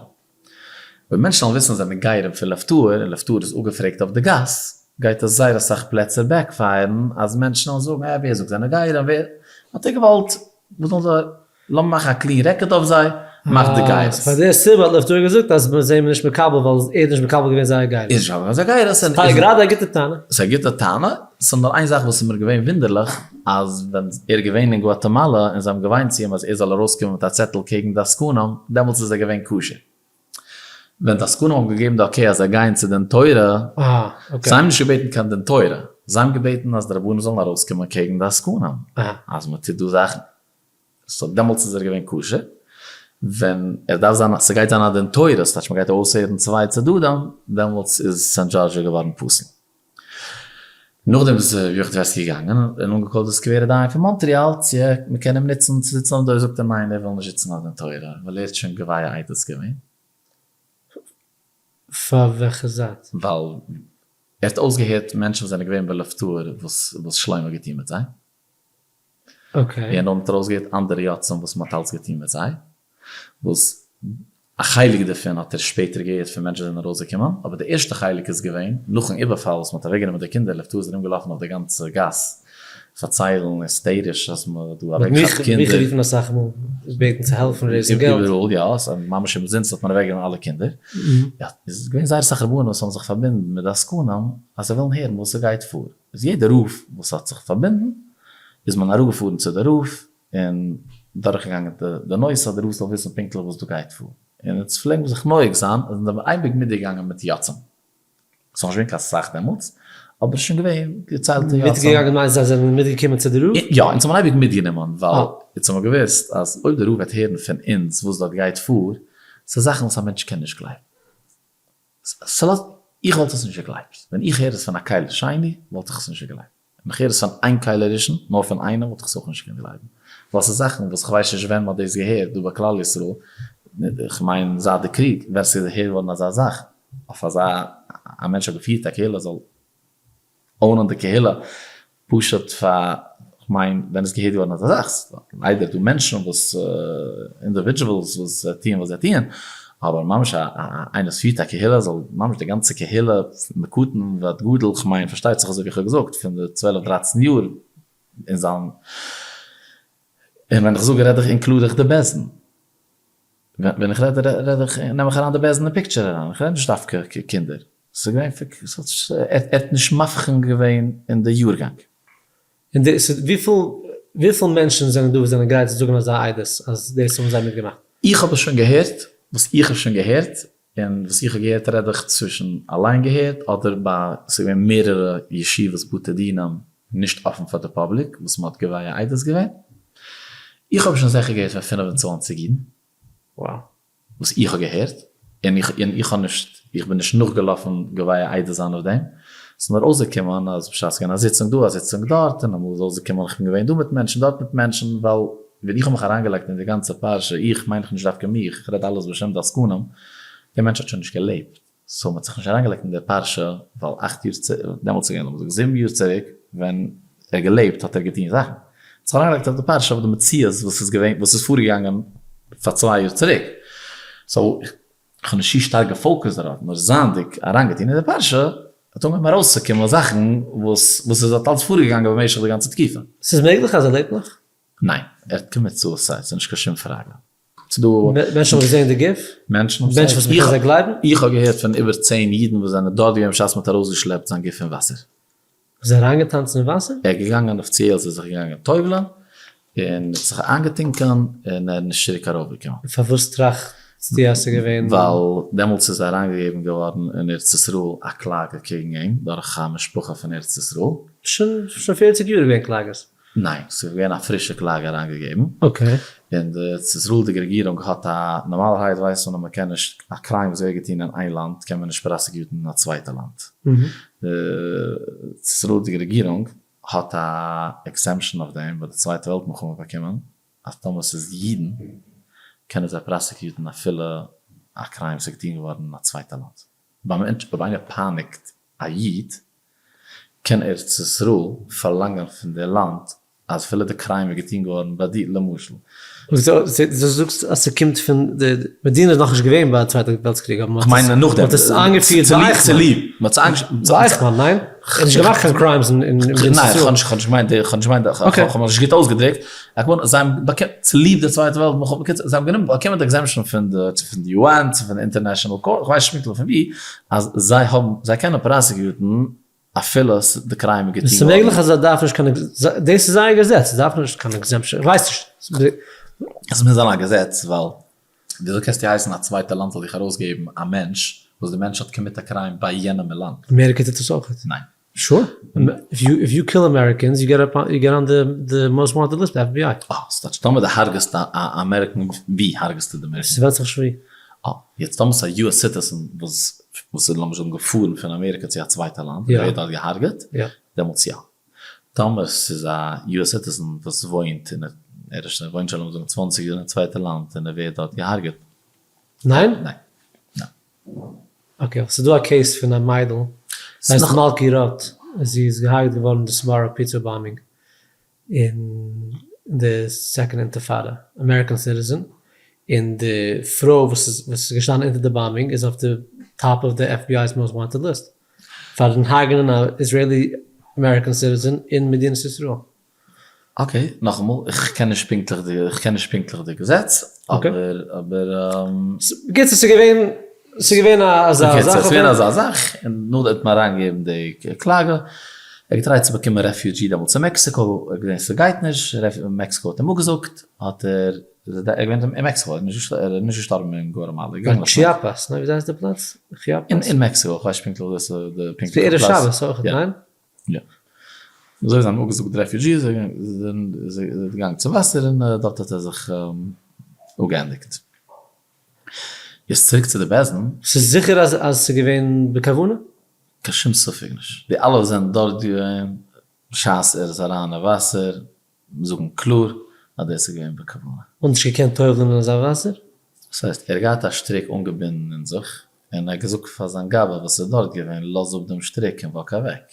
אויב מענטשן זאלן וויסן אז זיי זענען גרים פון לב טהור און לב טהור איז אפגעפרעגט אויף די גאס, גייט עס זייער אסאך פלעצער backfire ן אז מענטשן וועלן זאגן אה ווער זאגט זענען גרים ווער האט ער געוואלט וואס זאלן זיי לאמיר מאכן א clean record אויף זיי מאך די גירות. פאר די סיבה האט לב טהור געזאגט אז מיר זענען נישט מקבל ווייל ער האט נישט מקבל געווען זייער גירות. איז נישט מקבל געווען זייער גירות. ס'איז גראדע א גוטע טענה. ס'איז א גוטע טענה, ס'איז נאר איין זאך וואס איז מיר געווען וואונדערליך, אז ווען ער איז געווען אין גואטעמאלע און זיי האבן געוויינט צו אים אז ער זאל ארויסקומען מיט א צעטל קעגן די עסקנים, דעמאלטס איז ער געווען כשר. ווען די עסקנים האבן געגעבן די okay אז זיי גייען צו דין תורה, זיי האבן נישט געבעטן קיין דין תורה, זיי האבן געבעטן אז די רבנים זאלן ארויסקומען קעגן די עסקנים, אז מען טוט דא זאכן. so דעמאלטס איז ער געווען כשר. ווען ער דארף זיין, ס'גייט זיין א דין תורה, ס'טייטש מ'גייט אויסהערן צוויי צדדים, דעמאלטס איז סענט דזשארדזשיא געווארן פסול. נאכדעם איז ר' יוחנן טווערסקי געגאנגען און אנגע call ט די סקווערע דיין פון מאנטריאל צו מ'קען אים נוצן צו זיצן אויף דין תורה, זאגט ער ניין ער וויל נישט זיצן אויף דין תורה ווייל ער האט שוין גביית עדות געווען. פאר וועלכע זייט? ווייל ער האט אויסגעהערט מענטשן וואס זענען געווען בלב טהור וואס שלמה האט געטון מיט זיי. okay. און נאכדעם האט ער אויסגעהערט אנדערע יוצאים וואס מ'האט אלץ געטון מיט זיי, וואס א חלק דערפון האט ער שפעטער געהערט פון מענטשן וואס זענען ארויסגעקומען, אבער די ערשטע חלק איז געווען נאכן איבערפאל וואס מ'האט אוועקגענומען די קינדער, לב טהור איז ארומגעלאפן אויף די גאנצע גאס פארציילן היסטעריש אז מ'האט דא אוועקגעכאפט קינדער. מיך גערופן אסאך מאל בעטן צו העלפן raise ן געלט. איבעראל יא, ממש אומזינסט האט מען אוועקגענומען אלע קינדער. יא, איז געווען זייער אסאך רבנים וואס האבן זיך פארבינדן מיט די עסקנים אז זיי ווילן הערן וואס ס'גייט פאר. איז יעדע רב וואס האט זיך פארבינדן איז מען אראפגעפארן צו די רב און דורכגעגאנגען די נושא אז די רב זאל וויסן פונקטליך וואס דא גייט פאר, און אונז פלעגן זיך נוהג זיין אז אונז זענען אייביג מיטגעגאנגען מיט יוצאים, ס'איז נאכנישט געווען קיין סאך דעמאלטס, אבער ס'איז שוין געווען געציילטע יוצאים. מיטגעגאנגען מיינט זיי זענען מיטגעקומען צו די רב? יא, אונז האבן אייביג מיטגענומען, ווייל אונז האבן געוואוסט אז אויב די רב וועט הערן פון אונז וואס דארט גייט פאר, ס'איז זאכן וואס א מענטש קען נישט גלייבן. ס'לאזט, איך וואלט עס נישט געגלייבט. ווען איך הער עס פון א כלי שני, וואלט איך עס נישט געגלייבט. ווען איך הער עס פון איין כלי ראשון, נאר פון איינעם, וואלט איך עס אויך נישט געקענט גלייבן. ווייל ס'איז זאכן וואס כ'ווייס נישט ווען מ'האט דאס געהערט דא ביי כלל ישראל, כ'מיין זייט די קריג, ווען ס'איז געהערט געווארן אזא זאך, אויף אזא, א מענטש האט געפירט א קהילה זאל own ען די קהילה פשוט פאר, כ'מיין ווען איז געהערט געווארן אזא זאך, ליידער דא מענטשן וואס individuals וואס טוען וואס זיי טוען, אבער ממש א איינער וואס פירט א קהילה זאל ממש די גאנצע קהילה מקטן ועד גדול, כ'מיין פארשטייט זיך אזוי ווי כ'האב געזאגט פון די צוועלף דרייצן יאר אין זיין, און ווען איך זאג רעד איך include איך די בית דין. ווען איך רעד רעד איך נעם איך אריין די בית דין אין picture אריין, איך רעד נישט דווקא קינדער. ס'איז געווען ער האט נישט מבחין געווען אין די יארגאנג. און די ס'איז וויפיל וויפיל מענטשן זענען דא וואס זענען גרייט צו זאגן אזא עדות אז דאס האבן זיי מיטגעמאכט? איך האב עס שוין געהערט, וואס איך האב שוין געהערט, און וואס איך האב געהערט רעד איך צווישן אליין געהערט אדער ביי ס'איז געווען מערערע ישיבות בתי דינים נישט אפן פאר די public וואס מ'האט גובה עדות געווען. איך האב שוין זעכער געהערט פון 25 אידן. Wow. וואס איך האב געהערט, און איך און איך האב נישט, איך בין נישט נאכגעלאפן גובה עדות זיין אויף דעם, ס'איז נאר אויסגעקומען אז בשעת ס'איז געווען א זיצונג דא א זיצונג דארט, און אמאל איז אויסגעקומען איך בין געווען דא מיט מענטשן דארט מיט מענטשן, ווייל ווען איך האב מיך אריינגעלייגט אין די גאנצע פרשה, איך מיין איך נישט דווקא מיך, איך רעד אלעס בשם די עסקנים, דער מענטש האט שוין נישט געלעבט, so מ'האט זיך נישט אריינגעלייגט אין די פרשה, ווייל אכט יאר צו, דעמאלטס איז געווען לאמיר זאגן זיבן יאר צוריק, ווען ער האט געלעבט האט ער געטון זאכן. מ'האט זיך אריינגעלייגט אויף די פרשה אויף די מציאות וואס איז געווען, וואס איז פארגעגאנגען פאר צוויי יאר צוריק. so איך האב נישט צו שטארק גע focus ט דערויף, נאר זייענדיג אריינגעטון אין די פרשה, האט אנגעהויבן ארויסצוקומען זאכן וואס וואס איז האט אלץ פארגעגאנגען במשך די גאנצע תקופה. ס'איז מעגליך אז ער לעבט נאך? ניין, ער האט commit suicide, ס'איז נישט קיין שום פראגע. ס'דא. מענטשן האבן געזען די גוף? מענטשן האבן מענטשן וואס מ'קען זיי גלייבן? איך האב געהערט פון איבער צען אידן וואס זענען דארט געווען בשעת מ'האט ארויסגעשלעפט זיין גוף פון וואסער. איז ער אריינגעטאנצן אין וואסער? ער איז געגאנגען אפיציעל איז ער זיך געגאנגען טובל'ען, און האט זיך איינגעטונקען, און ער איז נישט צוריק ארויפגעקומען. און פארוואס טראכטסטו אז ס'איז געווען? ווייל דעמאלטס איז אריינגעגעבן געווארן אין ארץ ישראל א קלאגע קעגן אים דורך א משפחה פון ארץ ישראל. שוין שוין פערציג יאר איז געווען קלאגעס. ניין, ס'איז געווען א פרישע קלאגע אריינגעגעבן. okay. און די ארץ ישראל'דיגע רעגירונג האט א, נארמאלערהייט ווייסט מען אז מ'קען נישט, א crime וואס ווערט געטון אין איין לאנד קען מען נישט prosecute ן אין א צווייטע לאנד. די ארץ ישראל'דיגע רעגירונג האט א exemption אויף דעם ביי די צווייטע וועלט מלחמה באקומען אז טאמער ס'איז אידן קענען זיי prosecute ן אפילו א crime וואס איז געטון געווארן אין א צווייטע לאנד. ביי מענטש אויב איינער פייניגט א איד קען ארץ ישראל פארלאנגען פון די לאנד אז אפילו די crime איז געטון געווארן ביי דיר למשל. דו זאגסט אז ס'קומט פון די מדינה איז נאכנישט געווען ביי די צווייטע וועלטס קריג אבער כ'מיין נאכדעם. מ'האט עס איינגעפירט ביי אייכמאן. צוליב. מ'האט עס איינגעפירט ביי אייכמאן, ניין? ער האט נישט געמאכט קיין crimes אין מדינת ישראל. ניין, כ'האב נישט געמיינט די, כ'האב נישט געמיינט די, כ'האב מיך נישט גוט אויסגעדרוקט. זיי האבן באקומען, צוליב די צווייטע וועלט מלחמה, בקיצור, זיי האבן גענומען, באקומען די exemption פון די, צו פון די UN, צו פון די international court, כ'ווייס נישט פונקטליך פון ווי, אז זיי האבן, זיי קענען prosecute ן אפילו די crime איז געטון געווארן. ס'איז מעגליך אז זיי דארפן נישט קיין, דאס איז זייער געזעץ, זיי דארפן נישט קיין exemption, איך ווייס נישט. עס מוז זיין א געזעץ, ווייל וויאזוי קענסטו הייסן א צווייטע לאנד זאל דיך ארויסגעבן א מענטש וואס די מענטש האט commit א crime ביי יענעם אין לאנד? אמעריקע טוט עס אויך. ניין. Sure. If you kill Americans you get you get on the most wanted list ביי FBI. אה, ס'טייטש טאמער די הרג'סט א American ווי הרג'סטו די American? ס'ווענדט זיך נישט ווי. אה, יעצט טאמער ס'איז א US citizen וואס וואס איז לאמיר זאגן געפארן פון אמעריקא צו א צווייטע לאנד און ווערט דארט געהארגעט, דעמאלטס יא. טאמער ס'איז א US citizen וואס וואוינט אין ער איז שוין וואוינט שוין לאמיר זאגן צוואנציג יאר אין א צווייטע לאנד און ער ווערט דארט געהארגעט. ניין? ניין. ניין. okay, ס'איז דא א case פון א מיידל, זי הייסט מלכי רוט, זי איז געהארגעט געווארן אין די סבארא פיצא bombing אין די second אינטיפאדא, American citizen, און די פרוי וואס איז וואס איז געשטאנען אונטער די bombing איז אויף די top of די FBI's most wanted list פארן הרג'נען א Israeli American citizen אין מדינת ישראל. okay, נאכאמאל, איך קען נישט פונקטליך די, איך קען נישט פונקטליך די געזעץ, אבער, אבער. בקיצור, ס'איז געווען, ס'איז געווען אזא זאך. בקיצור, ס'איז געווען אזא זאך, און נאכדעם האט מען אריינגעגעבן די קלאגע, ער האט געטרייט צו באקומען refugee דעמאלטס אין מעקסיקא, ער האט געזען ס'גייט נישט, מעקסיקא האט אים אפגעזאגט, האט ער, ער איז געווען אין מעקסיקא, ער איז נישט געשטארבן אין גואטעמאלע, ער איז געגאנגען אין טשיאפאס, ניין? וויאזוי הייסט די פלאץ? כיאפאס? אין מעקסיקא, איך ווייס נישט פונקטליך וואס די פונקטליכע פלאץ. ס'איז ערב שבת אויך, ניין? יא. אזוי ווי זיי האבן אפגעזאגט די refugees איז ער געגאנגען צום וואסער און דארט האט ער זיך אפגעענדיגט. יעצט צוריק צו די בית דין. ס'איז זיכער אז אז ס'איז געווען בכוונה? קיין שום ספק נישט. די אלע וואס זענען דארט געווען בשעת ער איז אריין אין וואסער זאגן קלאר אז דאס איז געווען בכוונה. מ'האט נישט געקענט טובל'ן אין אזא וואסער? דאס הייסט, ער האט געהאט א שטריק אנגעבינדן אין זיך, און ער האט געזאגט פאר זיין גבאי וואס איז דארט געווען, לאז אפ דעם שטריק און walk אוועק.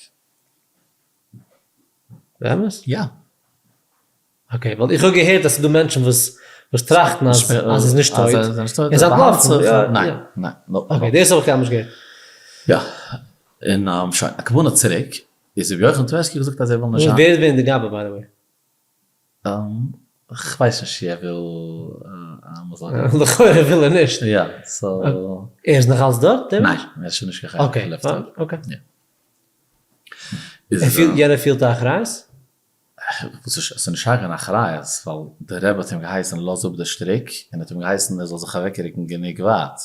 באמת? יא. okay, ווייל איך האב געהערט אז ס'איז דא מענטשן וואס וואס טראכטן אז אז ער איז נישט טויט, ער איז אנטלאפן. ניין, ניין. okay, דאס האב איך קיינמאל נישט געהערט. יא, און שוין, א כוונה צוריק, איז רבי יוחנן טווערסקי געזאגט אז ער וויל נישט זיין. ווער איז געווען די גבאי by the way? כ'ווייס נישט צו ער וויל אז מ'זאל רעדן. לכאורה וויל ער נישט. יא, so. ער איז נאך אלץ דארט דער מענטש? ניין, ער איז שוין נישט קיין חלק פון לב טהור. okay. יענער פילט א אחריות? וואס איז, עס איז נישט שייך קיין אחריות, ווייל דער רבי האט אים געהייסן לאז אפ די שטריק, און האט אים געהייסן ער זאל זיך אוועקרוקן גענוג ווייט.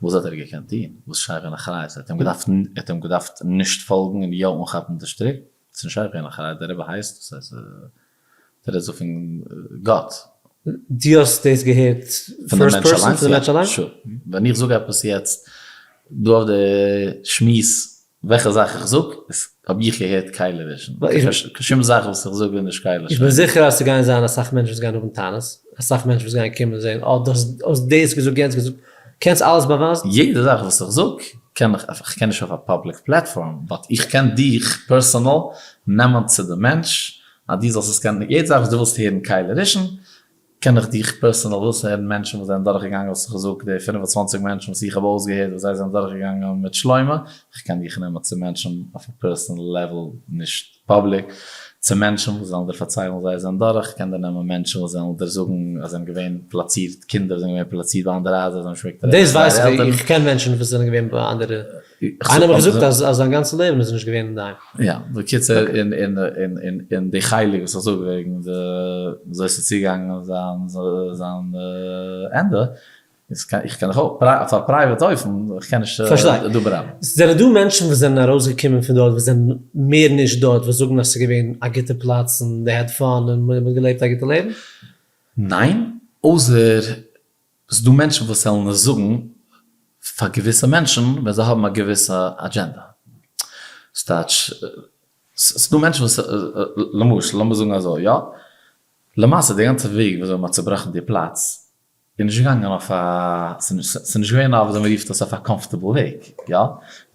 וואס האט ער געקענט טון? וואס שייך קיין אחריות? ער האט אים געדארפט, ער האט אים געדארפט נישט פאלגן און יא אנכאפן די שטריק? עס איז נישט שייך קיין אחריות, דער רבי הייסט, דאס הייסט, דער רעדט דא פון גאט. דו האסט דאס געהערט first person פון די מענטש אליין? sure. ווען איך זאג עפעס יעצט דא אויף די שמועס וועלכע זאך איך זאג, איז האב איך געהערט כלי ראשון. קיין שום זאך וואס איך זאג איז נישט כלי ראשון. איך בין זיכער אז ס'גייען זיין אסאך מענטשן וואס גייען האבן טענות, אסאך מענטשן וואס גייען קומען און זען, אה, דו האסט דאס געזאגט, יענץ געזאגט, קענסט אלעס באווייזן? יעדע זאך וואס איך זאג קען איך, איך קען נישט אויף א public platform, but איך קען דיך personal נעמען צו די מענטש אז דו זאלסט עס קענען, יעדע זאך וואס דו ווילסט הערן כלי ראשון, קען איך דיך personal, ווילסט הערן מענטשן וואס זענען דורכגעגאנגען וואס איך זאג, די 25 מענטשן וואס איך האב אויסגעהערט וואס זיי זענען דורכגעגאנגען מיט שלמה, איך קען דיך נעמען צו מענטשן אויף א personal level, נישט public, צו מענטשן וואס וועלן דיר פארציילן וואס זיי זענען דורך, איך קען דיר נעמען מענטשן וואס וועלן דיר זאגן אז זיי זענען געווען פלאצירט, קינדער זענען געווען פלאצירט ביי אנדערע הייזער, זיי האבן נישט געמעגט רעדן דאס צו זייערע ווייס איך, עלטערן. איך קען מענטשן וואס זענען געווען ביי אנדערע, איינער האט מיר געזאגט אז אז זיין גאנצע לעבן איז ער נישט געווען אינדערהיים. יא, בקיצור, און און און און די חלק וואס איך זאג וועגן די וויאזוי ס'איז צוגעגאנגען זיין זיין ענדע, איז איך קען דיך אויך אויף א private אופן, איך קען נישט דא ברבים. זענען דא מענטשן וואס זענען ארויסגעקומען פון דארט וואס זענען מער נישט דארט וואס זאגן אז ס'איז געווען א גוטע פלאץ און they had fun און מ'האט געלעבט א גוטע לעבן? ניין, אויסער ס'איז דא מענטשן וואס וועלן עס זאגן פאר געוויסע מענטשן ווען זיי האבן א געוויסע אדזשענדע. ס'טייטש, ס'איז דא מענטשן וואס, למשל, לאמיר זאגן אזוי, יא, למעשה די גאנצע וועג וויאזוי מ'האט צובראכן די פלאץ איז נישט געגאנגען אויף א, ס'איז נישט געווען אויף וויאזוי מ'רופט עס אויף א comfortable וועג, יא,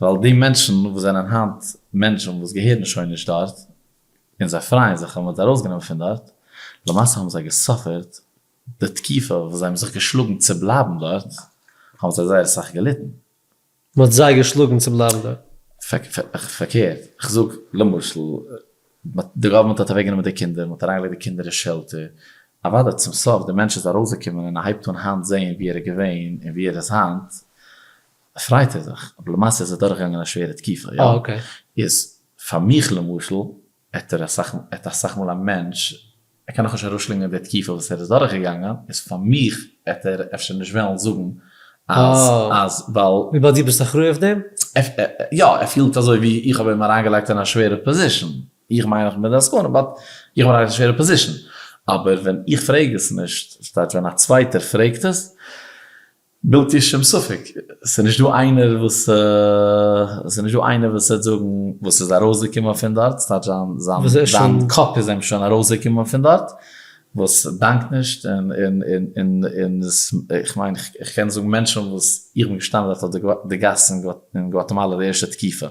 ווייל די מענטשן וואס זענען היינט מענטשן וואס געהערן שוין נישט דארט, און זיי פרייען זיך אז מ'האט זיי ארויסגענומען פון דארט, למעשה האבן זיי געסאפערט די תקופה וואס זיי האבן זיך געשלאגן צו בלייבן דארט, האבן זיי זייער אסאך געליטן. מען האט זיי געשלאגן צו בלייבן דארט? פארקערט, איך זאג, למשל, די government האט אוועקגענומען די קינדער, מען האט אריינגעלייגט די קינדער אין shelter, אוודאי צום סוף די מענטש איז ארויסגעקומען און ער הייבט אן היינט זעהן ווי ער איז געווען און ווי ער איז היינט, פרייט ער זיך, אבער למעשה איז ער דורכגעגאנגען א שווערע תקופה, יא? איז פאר מיך למשל, עט ער אסאך, עט אסאך מאל א מענטש, ער קען נאכנישט אראפשלינגען די תקופה וואס ער איז דורכגעגאנגען, איז פאר מיך עט ער אפשר נישט וועלן זאגן אז, אז ווייל. וויבאלד דו ביסט אחראי אויף דעם? יא, ער פילט אזוי ווי איך האב אים אריינגעלייגט אין א שווערע position, איך מיין איך בין די עסקנים but איך בין אריין אין א שווערע position, אבער ווען איך פרעג עס נישט, ס'טייטש ווען א צווייטער פרעגט עס, בלתי שום ספק, ס'איז נישט דא איינער וואס, ס'איז נישט דא איינער וואס וועט זאגן וואס איז ארויסגעקומען פון דארט, ס'טייטש זיין זיין זיין קאפ איז אים שוין ארויסגעקומען פון דארט, וואס דאנקט נישט, און און און און און איך מיין איך קען זאגן מענטשן וואס איך בין געשטאנען דארט אויף די גאס אין גוואטעמאלא די ערשטע תקופה,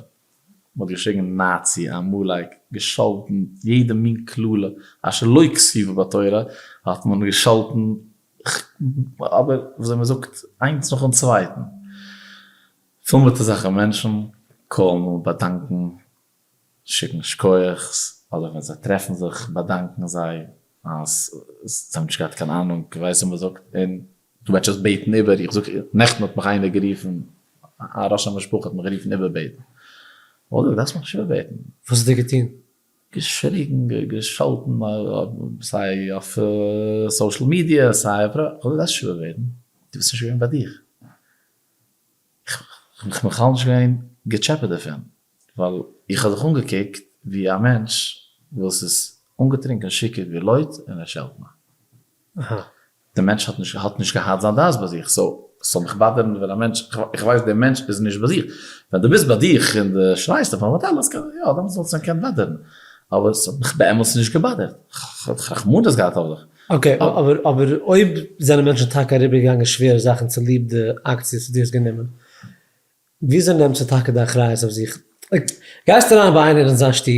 מ'האט געשריגן נאצי, עמלק, געשאלטן יעדע מין קללה אשר לא כתובה בתורה האט מען געשאלטן, אבער וויאזוי מ'זאגט איינס נאכן צווייטן, פול מיט אזעלכע מענטשן call ן אן באדאנקן, שיקן שקויעך'ס, אדער ווען זיי טרעפן זיך באדאנקן זיי אז זיי האבן נישט געהאט קיין אהנונג, ווייסט ווי מ'זאגט, און דו מענטשן וואס בעטן איבער, איך זאג, נעכטן האט מיך איינער גערופן, א ראש המשפחה האט מיך גערופן איבערבעטן, וואלט איך דארפסט מיך נישט איבערבעטן. וואס האט ער געטון? געשריגן, געשאלטן, סיי אויף social media, סיי אויף, איך וואלט דארפסט נישט איבערבעטן, דו ביסט נישט געווען ביי דיך. איך בין בכלל נישט געווען געטשעפעט דערפון, ווייל איך האב זיך אנגעקוקט ווי א מענטש וואס איז אנגעטרינקען שיכור ווי לויט און ער שעלט מיך. דער מענטש האט נישט האט נישט געהאט זיין דעת ביי זיך, so ס'זאל מיך באדערן ווען א מענטש, איך ווייס דער מענטש איז נישט ביי זיך, ווען דו ביסט ביי דיך און דו שרייסט אויף א האטעל, יא דעמאלטס וואלט עס מיר געקענט באדערן, אבער ס'האט מיך באמת נישט געבאדערט, כ'האב רחמנות געהאט אויף דיך. okay, אבער אבער אויב זענען מענטשן טאקע אריבערגעגאנגען שווערע זאכן צוליב די אקציעס וואס דו האסט גענומען, וויאזוי נעמסטו טאקע די אחריות אויף זיך? גייסט אריין ביי איינער אין זיין שטוב,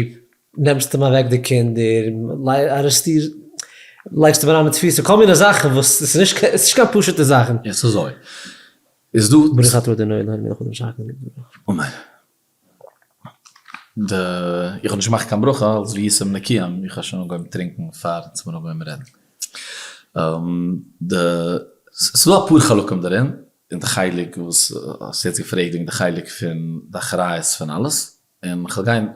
נעמסט אים אוועק די קינדער, ארעסטירסט, לייגסט אים אריין אין תפיסה, כל מיני זאכן וואס עס איז נישט קיין פשוטע זאכן. עס איז אזוי, איז דא. ברוך אתה ה' אלוהינו מלך העולם שהכל נהיה בדברו. אמן. די, איך האב נישט געמאכט קיין ברכה אלס והייתם נקיים, איך האב שוין אנגעהויבן טרינקען פאר אונז האבן אנגעהויבן רעדן. די, ס'איז דא אפאר חלקים דערין, און די חלק וואס האסט יעצט געפרעגט וועגן די חלק פון די אחריות פון אלעס, און כ'וועל גיין,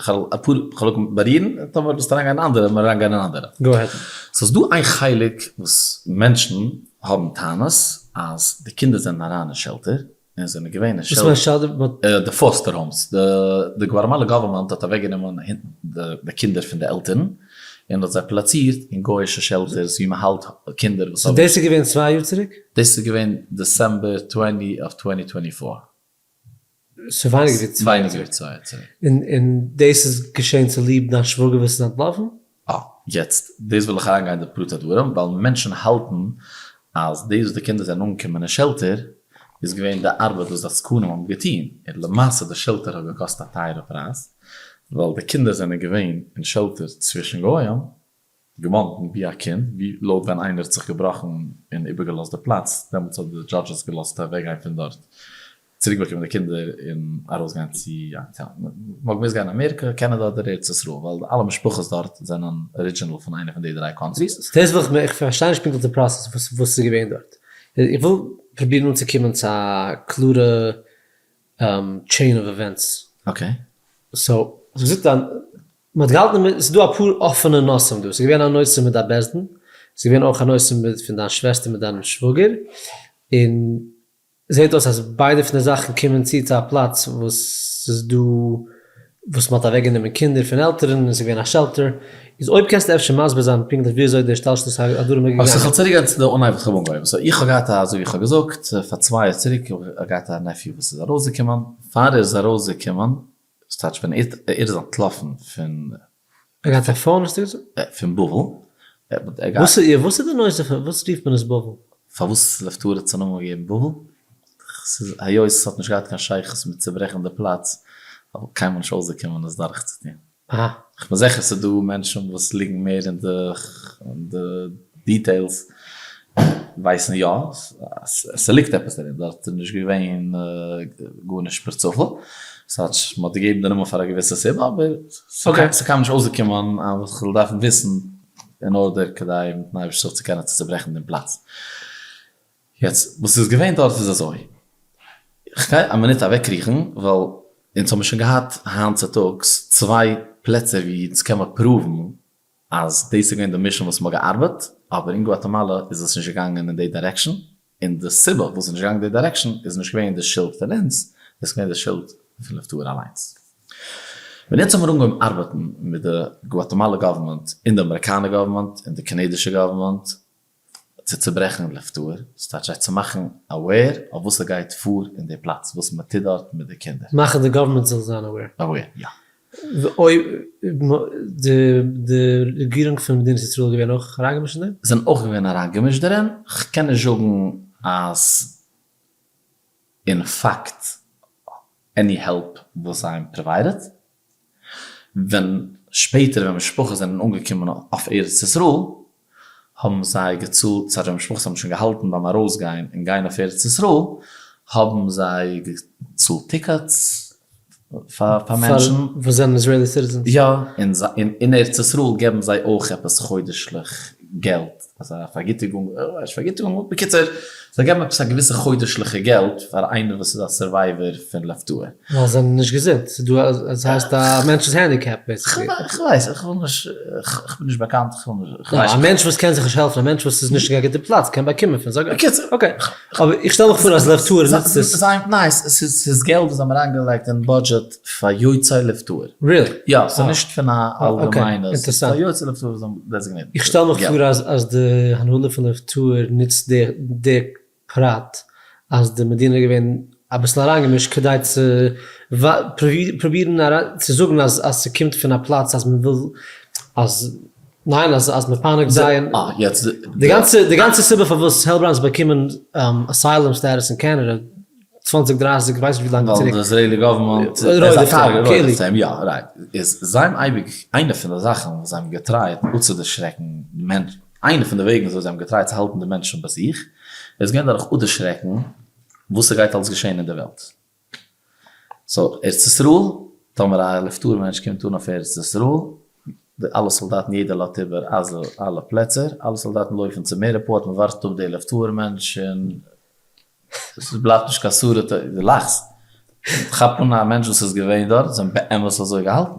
כ'וועל אפאר חלקים בארירן, און טאמער ווילסטו אריינגיין אין אנדערע, וועלן מיר אריינגיין אין אנדערע. Go ahead. סאו ס'איז דא איין חלק וואס מענטשן האבן טענות אז די קינדער זענען אריין אין shelter, און זענען געווען אין shelter. די foster homes. די גוואטעמאלע government האט אוועקגענומען די קינדער פון די עלטערן, און האט זיי פלאצירט אין גוי'אישע shelters ווי מען האלט קינדער וואס האבן. דאס איז געווען צוויי יאר צוריק? דאס איז געווען December twenty of twenty twenty four. ס'איז ווייניגער ווי צוויי יאר צוריק. ווייניגער ווי צוויי יאר צוריק. און דאס איז געשען צוליב דיין שוואגער וואס איז אנטלאפן? אה, יעצט דאס וויל איך אריינגיין די פרטי הדברים, ווייל מענטשן האלטן אז דאס וואס די קינדער זענען אנגעקומען אין shelter איז געווען די ארבעט וואס די עסקנים האבן געטון, און למעשה די shelter האט געקאסט א טייערע פרייז, ווייל די קינדער זענען געווען אין shelter צווישן גוים, געוואנדן ווי א קינד, ווי לויט ווען איינער האט זיך געבראכן און איבערגעלאזט די פלאץ, דעמאלטס האט די judges געלאזט אוועקגיין פון דארט, צוריקבאקומען די קינדער און ארויסגיין צו א מ'האט געמוזט גיין אמעריקא, קענעדע אדער ארץ ישראל, ווייל אלע משפחות דארט זענען original פון איינע פון די דריי countries. דאס וויל איך מער, איך פארשטיי נישט פונקטליך די process וואס וואס איז געווען דארט, איך וויל פרובירן אנצוקומען צו א קלארע chain of events. Okay. So, האסט געזאגט אז מען האט געהאלטן אינמיטן, ס'איז דא אפאר אפענע נושאים דא, ס'איז געווען א נושא מיט א בית דין, ס'איז געווען אויך א נושא מיט פון דיין שוועסטער מיט דיין שוואגער, און זעט אויס אז ביידע פון די זאכן קומען צו צו א פלאץ וואס ס'איז דא וואס מ'האט אוועק גענומען קינדער פון עלטערן און ס'איז געווען א shelter, איז אויב קענסטו אפשר מסביר זיין פונקטליך ווי אזוי די השתלשלות הדברים איז געגאנגען. Okay, כ'וועל צוריק גיין צו די אנהייב וואס כ'האב אנגעהויבן. So איך האב געהאט א, אזוי ווי איך האב געזאגט, פאר צוויי יאר צוריק האב איך געהאט א nephew וואס איז ארויסגעקומען, פאר ער איז ארויסגעקומען, ס'טייטש ווען ער ער איז אנטלאפן פון. ער געהאט א phone האסטו געזאגט? פון בבל. וואס איז וואס איז די נושא פון וואס רופט מען עס בבל? פארוואס לב טהור האט עס א נאמען געגעבן בבל? ס'איז היות עס האט נישט געהאט קיין שייכות מיט צוברעכן די פלאץ, האב איך קיינמאל נישט אויסגעקומען עס דורכצוטון. אהא. כ'בין זיכער ס'איז דא מענטשן וואס ליגן מער אין די details ווייסן יא אז ס'ליגט עפעס דערין, דארט איז נישט געווען גארנישט פערצופאל, ס'הייסט מ'האט געגעבן די נאמען פאר א געוויסע סיבה אבער ס'איז קיינמאל נישט אויסגעקומען אז כ'זאל דארפן וויסן אין order כדי מיטן אייבערשטנ'ס הילף צו קענען צו צוברעכן דעם פלאץ. יעצט וואס איז געווען דארט איז אזוי, כ'גיי א מינוט אוועקקריכן ווייל אונז האבן שוין געהאט היינט צוטאגס צוויי פלעצער ווי אונז קען מען prove ן אז דאס איז געווען די mission וואס מ'האט געארבעט, אבער אין גואטעמאלע איז עס נישט געגאנגען אין די direction, און די סיבה וואס איז נישט געגאנגען אין די direction איז נישט געווען די שולד פון אונז, דאס איז געווען די שולד פון לב טהור אליינס. ווען אונז האבן אנגעהויבן ארבעטן מיט די גואטעמאלע government און די אמעריקאנע government און די קאנאדישע government צו צוברעכן לב טהור, ס'טייטש זיי צו מאכן aware אויף וואס ס'גייט פאר אין די פלאץ, וואס מ'טוט דארט מיט די קינדער. מאכן די government זאל זיין aware. Aware, יא. אויב די די רעגירונג פון מדינת ישראל איז געווען אויך אריינגעמישט אין דעם? זענען אויך געווען אריינגעמישט דערין, כ'קען נישט זאגן אז אין פאקט any help וואס זיי האבן provided, ווען שפעטער ווען משפחות זענען אנגעקומען אויף ארץ ישראל האבן זיי געצאלט, ס'הייסט ווען משפחות האבן שוין געהאלטן ביים ארויסגיין און גיין אויף ארץ ישראל האבן זיי געצאלט tickets פאר מענטשן. וואס זענען Israeli citizens. יא, און אין ארץ ישראל געבן זיי אויך עפעס חודש'ליך געלט, אזא פארגיטיגונג, נישט פארגיטיגונג, בקיצור, זיי געבן עפעס א געוויסע חודש'ליכע געלט פאר איינער וואס איז א survivor פון לב טהור. ווייל זיי זענען נישט געזונט, ס'איז דא א, עס הייסט א מענטש איז handicapped basically. כ'ווייס, איך וויל נישט, כ'בין נישט באקאנט, כ'וויל נישט, כ'ווייס נישט. א מענטש וואס קען זיך נישט העלפן, א מענטש וואס איז נישט אין קיין גוטע פלאץ קען באקומען פון זיי. בקיצור. Okay, אבער איך שטעל מיך פאר אז לב טהור נוצט עס. זיי, ניין, ס'איז געלט וואס זיי האבן אריינגעלייגט אין budget פאר יוצאי לב טהור. Really? יא, ס'איז נישט פון א אלגעמיינע, ס'איז פאר יוצאי לב טהור וואס זיי האבן designated. איך שטעל מיך פאר אז די הנהלה פון לב טהור נוצט די פרט אז די מדינה איז געווען אביסל אריינגעמישט כדי צו פרובירן צו זאגן אז אז ס'קומט פון א פלאץ אז מ'וויל אז ניין אז אז מ'פייניגט זיי און די גאנצע די גאנצע סיבה פארוואס העלבראנץ באקומען asylum status אין קענעדע צוואנציג דרייסיג כ'ווייס נישט ווי לאנג צוריק. ווייל די Israeli government איז א target רודפ'ט אים, יא right, איז זיי האבן אייביג איינע פון די זאכן וואס זיי האבן געטרייט אפצודערשרעקן מענטשן, איינע פון די וועגן וויאזוי זיי האבן געטרייט צו האלטן די מענטשן ביי זיך, איז געווען דורך אפדערשרעקן וואס ס'גייט אלס געשען אין די וועלט. So ארץ ישראל, טאמער א לב טהור מענטש קומט אן אויף ארץ ישראל. די אלע סאלדאטן יעדער לאזט איבער עזה אלע פלעצער, אלע סאלדאטן לויפן צום airport, מען ווארט אפ די לב טהור מענטש און עס בלייבט נישט קיין שריד, דו לאכסט? כאפ אן א מענטש וואס איז געווען דארט, זיי האבן באמת אזוי געהאלטן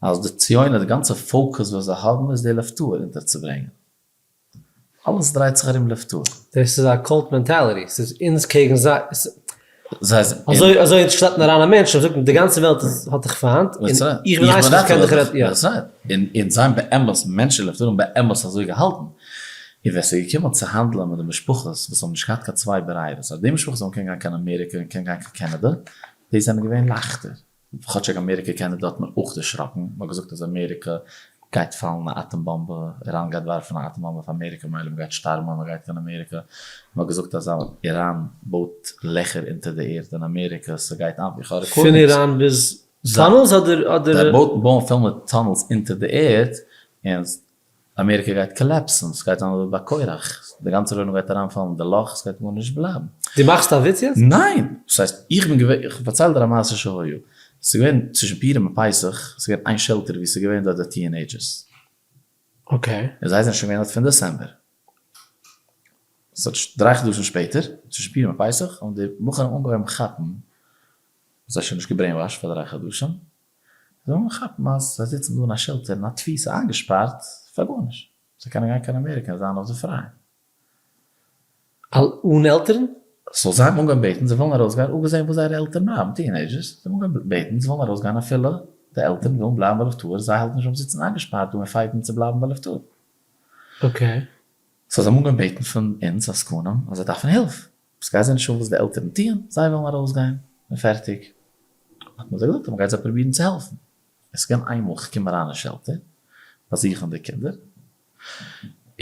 אז די ציונים די גאנצע focus וואס זיי האבן איז די לב טהור אונטערצוברענגען. אלעס דרייט זיך ארום לב טהור. דאס איז א cult mentality, ס'איז אונז קעגן זיי, אזוי אזוי שלעפט מען אריין א מענטש און זאגט אים די גאנצע וועלט האט דיך פיינט, און איך בין איינס וואס קען דיך רעטן. און זיי האבן באמת, מענטשן לב טהור האבן באמת אזוי געהאלטן, און ווען ס'איז געקומען צו האנדלען מיט די משפחות וואס האבן נישט געהאט קיין צוויי ברירות, אז די משפחות זאלן קענען גיין קיין אמעריקע און קענען גיין קיין קענעדע, די זענען געווען לייכטער. כאטשיג אמעריקע קענעדע האט מען אויך דערשראקן, מען האט געזאגט אז אמעריקע גייט פאלן א אטאם באמבע, איראן גייט ווארפן א אטאם באמבע אויף אמעריקע מילא מען גייט שטארבן אויב מען גייט קיין אמעריקע, מען האט געזאגט אז איראן בויט לעכער אונטער די ערד אין אמעריקע, ס'גייט איין איך האב רעקארדינגס. פון איראן ביז tunnels אדער אדער? זיי בויען פול מיט tunnels אונטער די ערד, און אמעריקע גייט collapse ן, סגייט זיין אזוי ביי קורח, די גאנצע עולם גייט אריינפאלן אין די לאך, סגייט גארנישט בלייבן. דו מאכסט א וויץ יעצט? ניין! וואס הייסט, איך בין געווען, איך פארצייל דיר א מעשה שהיה, ס'איז געווען צווישן פורים און פסח, ס'איז געווען איין shelter ווי ס'איז געווען דארט די teenagers. okay. און זיי זענען שוין געווען דארט פון דעצעמבער. ס'האט דריי חדשים שפעטער, צווישן פורים און פסח, האבן די בחורים אנגעהויבן כאפן, זיי שוין נישט גע brainwash ט פאר דריי חדשים, זיי האבן כאפן אז זיי זיצן דא אין א shelter אין א תפיסה איינגעשפארט פאר גארנישט, זיי קענען גיין קיין אמעריקע און זיין אויף די פריי. אן עלטערן? so זיי האבן אנגעהויבן בעטן זיי ווילן ארויסגיין אפגעזען וואס זייערע עלטערן בלייבן teenagers, זיי האבן אנגעהויבן בעטן זיי ווילן ארויסגיין אפילו די עלטערן ווילן בלייבן ביי לב טהור, זיי האלטן נישט ביים זיצן איינגעשפארט דא און fight ן צו בלייבן ביי לב טהור. okay. so זיי האבן אנגעהויבן בעטן פון אונז עסקנים אז זיי דארפן הילף. ס'גייט זיי נישט אן וואס די עלטערן טוען, זיי ווילן ארויסגיין און פערטיג. האט מען זיי געזאגט אז מ'גייט זיי פרובירן צו העלפן. עס איז געווען איינמאל כ'קום אריין אין shelter באזוכן די קינדער,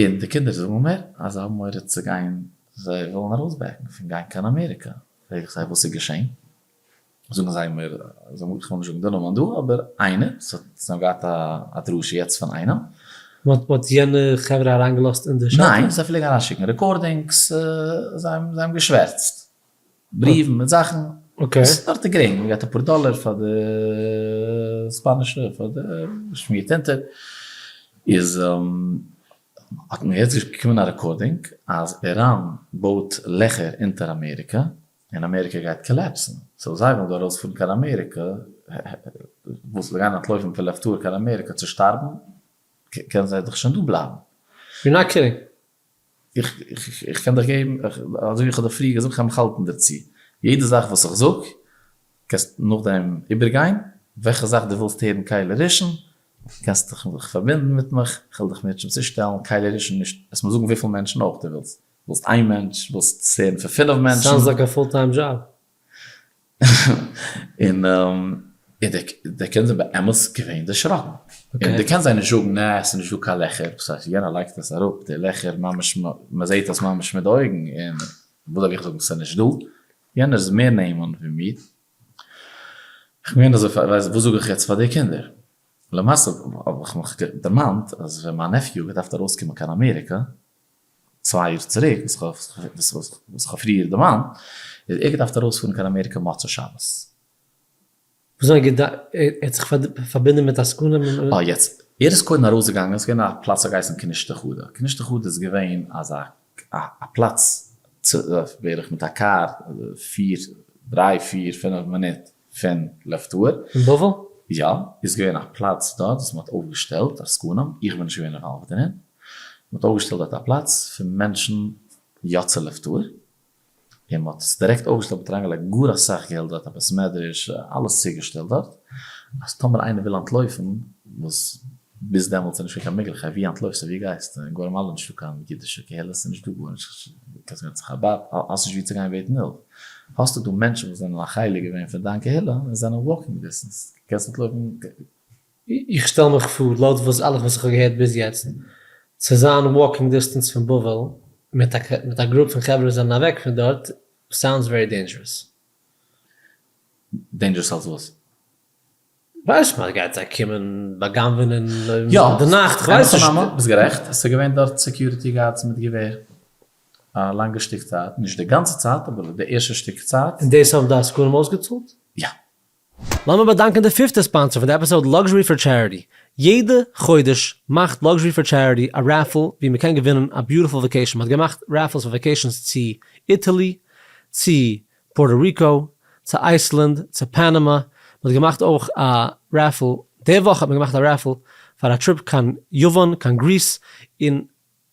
און די קינדער זאגן מיר אז זיי האבן מורא צו גיין, זיי ווילן ארויס back ן פון גיין קיין אמעריקא. פרעג איך זיי וואס איז געשען? זאגן זיי מיר, זיי האבן, כ'וויל נישט זאגן די נאמען דא, אבער איינער, זיי האבן געהאט א דרשה יעצט פון איינעם. מען האט יענע חברה אריינגעלאזט אין די shelter? ניין, זיי פלעגן אריינשיקן recordings, זיי האבן געשווערצט בריוון מיט זאכן. okay. ס'איז דארט גרינג, מען געבט אפאר דאלער פאר די ספאנישע, פאר די שמירט אונטער. איז האט מיר יעצט געקומען א recording אז איראן בויט לעכער אונטער אמעריקע, און אמעריקע גייט collapse ן, so זיי ווילן דא ארויספארן קיין אמעריקע, וואס זיי גייען אנטלויפן פון לב טהור קיין אמעריקע צו שטארבן, קענען זיי דאך שוין דא בלייבן. You're not kidding. איך קען דיך געבן, אזוי ווי איך האב דיר פריער געזאגט, איך קען מיך האלטן דערצו, יעדע זאך וואס איך זאג, קענסט נאכדעם איבערגיין, וועלכע זאך דו ווילסט הערן כלי ראשון, קענסט דיך פארבינדן מיט מיך, איך וועל דיך מירצעשעם צושטעלן, כלי ראשון נישט, וועסט מיר זאגן וויפיל מענטשן אויך דו ווילסט. ווילסט איין מענטש? ווילסט הערן פון פינף מענטשן? sounds like א full time job. און די קינדער זענען באמת געווען דערשראקן. און די קענסט זיי נישט זאגן נע עס איז נישט דא קיין לעכער, וואס הייסט יענער לייגט עס אראפ די לעכער ממש מען זעט עס ממש מיט די אויגן, און וואס זאל איך זאגן ס'איז נישט דא, יענער איז מער נאמן ווי מיר. איך בין געווען אזוי ווייסט וואס זאג איך יעצט פאר די קינדער? למעשה האב איך מיך דערמאנט אז ווען מיין nephew האט געדארפט ארויסקומען קיין אמעריקע, צוויי יאר צוריק, וואס כ'האב פריער דערמאנט, איז ער געדארפט ארויספארן קיין אמעריקע מוצאי שבת. וואס זענען געדא ער האט זיך פארבינדען מיט עסקנים און. אה יעצט, ער איז קודם ארויסגעגאנגען, עס איז געווען א פלאץ האט געהייסן כנישתא חדא, כנישתא חדא איז געווען אזא א פלאץ בערך מיט א קאר פיר דריי פיר פינעף מינוט פון לב טהור. אין בבל? יא, איז געווען א פלאץ דארט וואס מען האט אויפגעשטעלט עסקנים, איך בין נישט געווען involved דערין, מען האט אויפגעשטעלט דארט א פלאץ פון מענטשן יוצאי לב טהור, און מען האט עס דירעקט אויפגעשטעלט, מען האט אריינגעלייגט גאר אסאך געלט דארט, א בית מדרש, אלעס צוגעשטעלט דארט, אז טאמער איינער וויל אנטלויפן, וואס ביז דעמאלטס איז נישט געווען קיין מעגליכקייט, ווי אנטלויפסטו, ווי גייסטו, אין גואטעמאלא איז נישטא קיין אידישע קהילות, ס'איז נישטא גארנישט, קענסט גיין צו חבד, האסט נישט ווי צו גיין בעטן הילף. האסטו דא מענטשן וואס זענען א חלק געווען פון דיין קהילה און זענען walking distance, קענסט אנטלויפן. איך שטעל מיך פאר, לויט וואס אלעס וואס איך האב געהערט ביז יעצט, צו זיין walking distance פון בבל מיט א מיט א group פון חברה וואס זענען אוועק פון דארט, sounds very dangerous. dangerous אלס וואס? ווייסט מען גייט זיי קומען באגנבענען אין די נאכט, כ'ווייס נישט. ביסט גערעכט, עס איז געווען דארט security guards מיט געווער א לאנגע שטיק צייט, נישט די גאנצע צייט אבער די ערשטע שטיק צייט. און דאס האבן די עסקנים אויסגעצאלט? יא. לאמיר באדאנקען די פיפטע sponsor פון די episode Luxury for Charity. יעדע חודש מאכט Luxury for Charity א raffle ווי מען קען געווינען א beautiful vacation, מען האט געמאכט raffles פאר vacations צו Italy, צו Puerto Rico, צו Iceland, צו Panama, מען האט געמאכט אויך א raffle, די וואך האט מען געמאכט א raffle פאר א trip קיין יוון, קיין Greece, און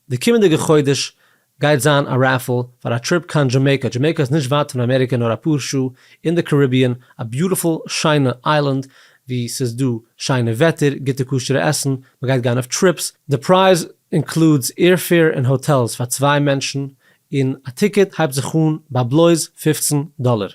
די קומענדיגע חודש גייט זיין א raffle פאר א trip קיין Jamaica, Jamaica איז נישט ווייט פון אמעריקע נאר אפאר שעה אין די Caribbean, א beautiful שיינע island ווי ס'איז דא שיינע וועטער, גוטע כשר'ע עסן, מ'גייט גיין אויף trips, די prize includes airfare און hotels פאר צוויי מענטשן, און א ticket הייבט זיך אן ביי בלויז 15 דאלער.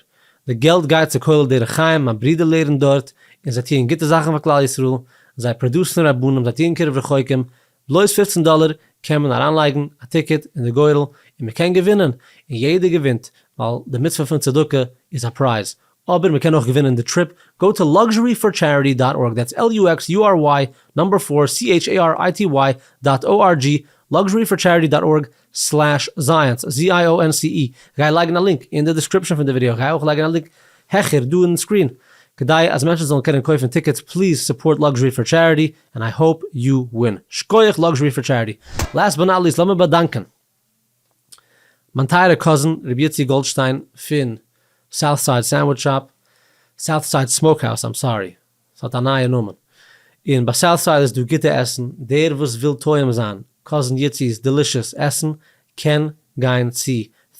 די געלט גייט צו כולל דרך חיים, מיין ברודער לערנט דארט, און זיי טוען גוטע זאכן פאר כלל ישראל, זיי produce ן רבנים, זיי טוען קירוב רחוקים, בלויז 15 דאלער קען מען אריינלייגן א ticket אין די גורל און מען קען געווינען, און יעדער געווינט ווייל די מצוה פון צדקה איז א prize, אבער מען קען אויך געווינען די trip, go to luxuryforcharity dot org, that's L-U-X-U-R-Y number four C-H-A-R-I-T-Y dot O-R-G, luxuryforcharity dot org slash Zionce, Z-I-O-N-C-E, כ'גיי לייגן א link אין די description פון די ווידעא, כ'גיי אויך לייגן א link העכער דא אין screen, כדי אז מענטשן זאלן קענען קויפן tickets, please support Luxury for Charity, and I hope you win. שקויעך Luxury for Charity. Last but not least לאמיר באדאנקען מיין טייערע cousin ר' יצי גאלדשטיין פון South Side Sandwich Shop, South Side Smokehouse, I'm sorry, ס'האט א נייע נאמען. און ביי South Side איז דא גוטע עסן, דער וואס וויל טועם זיין cousin יצי'ס delicious עסן קען גיין צו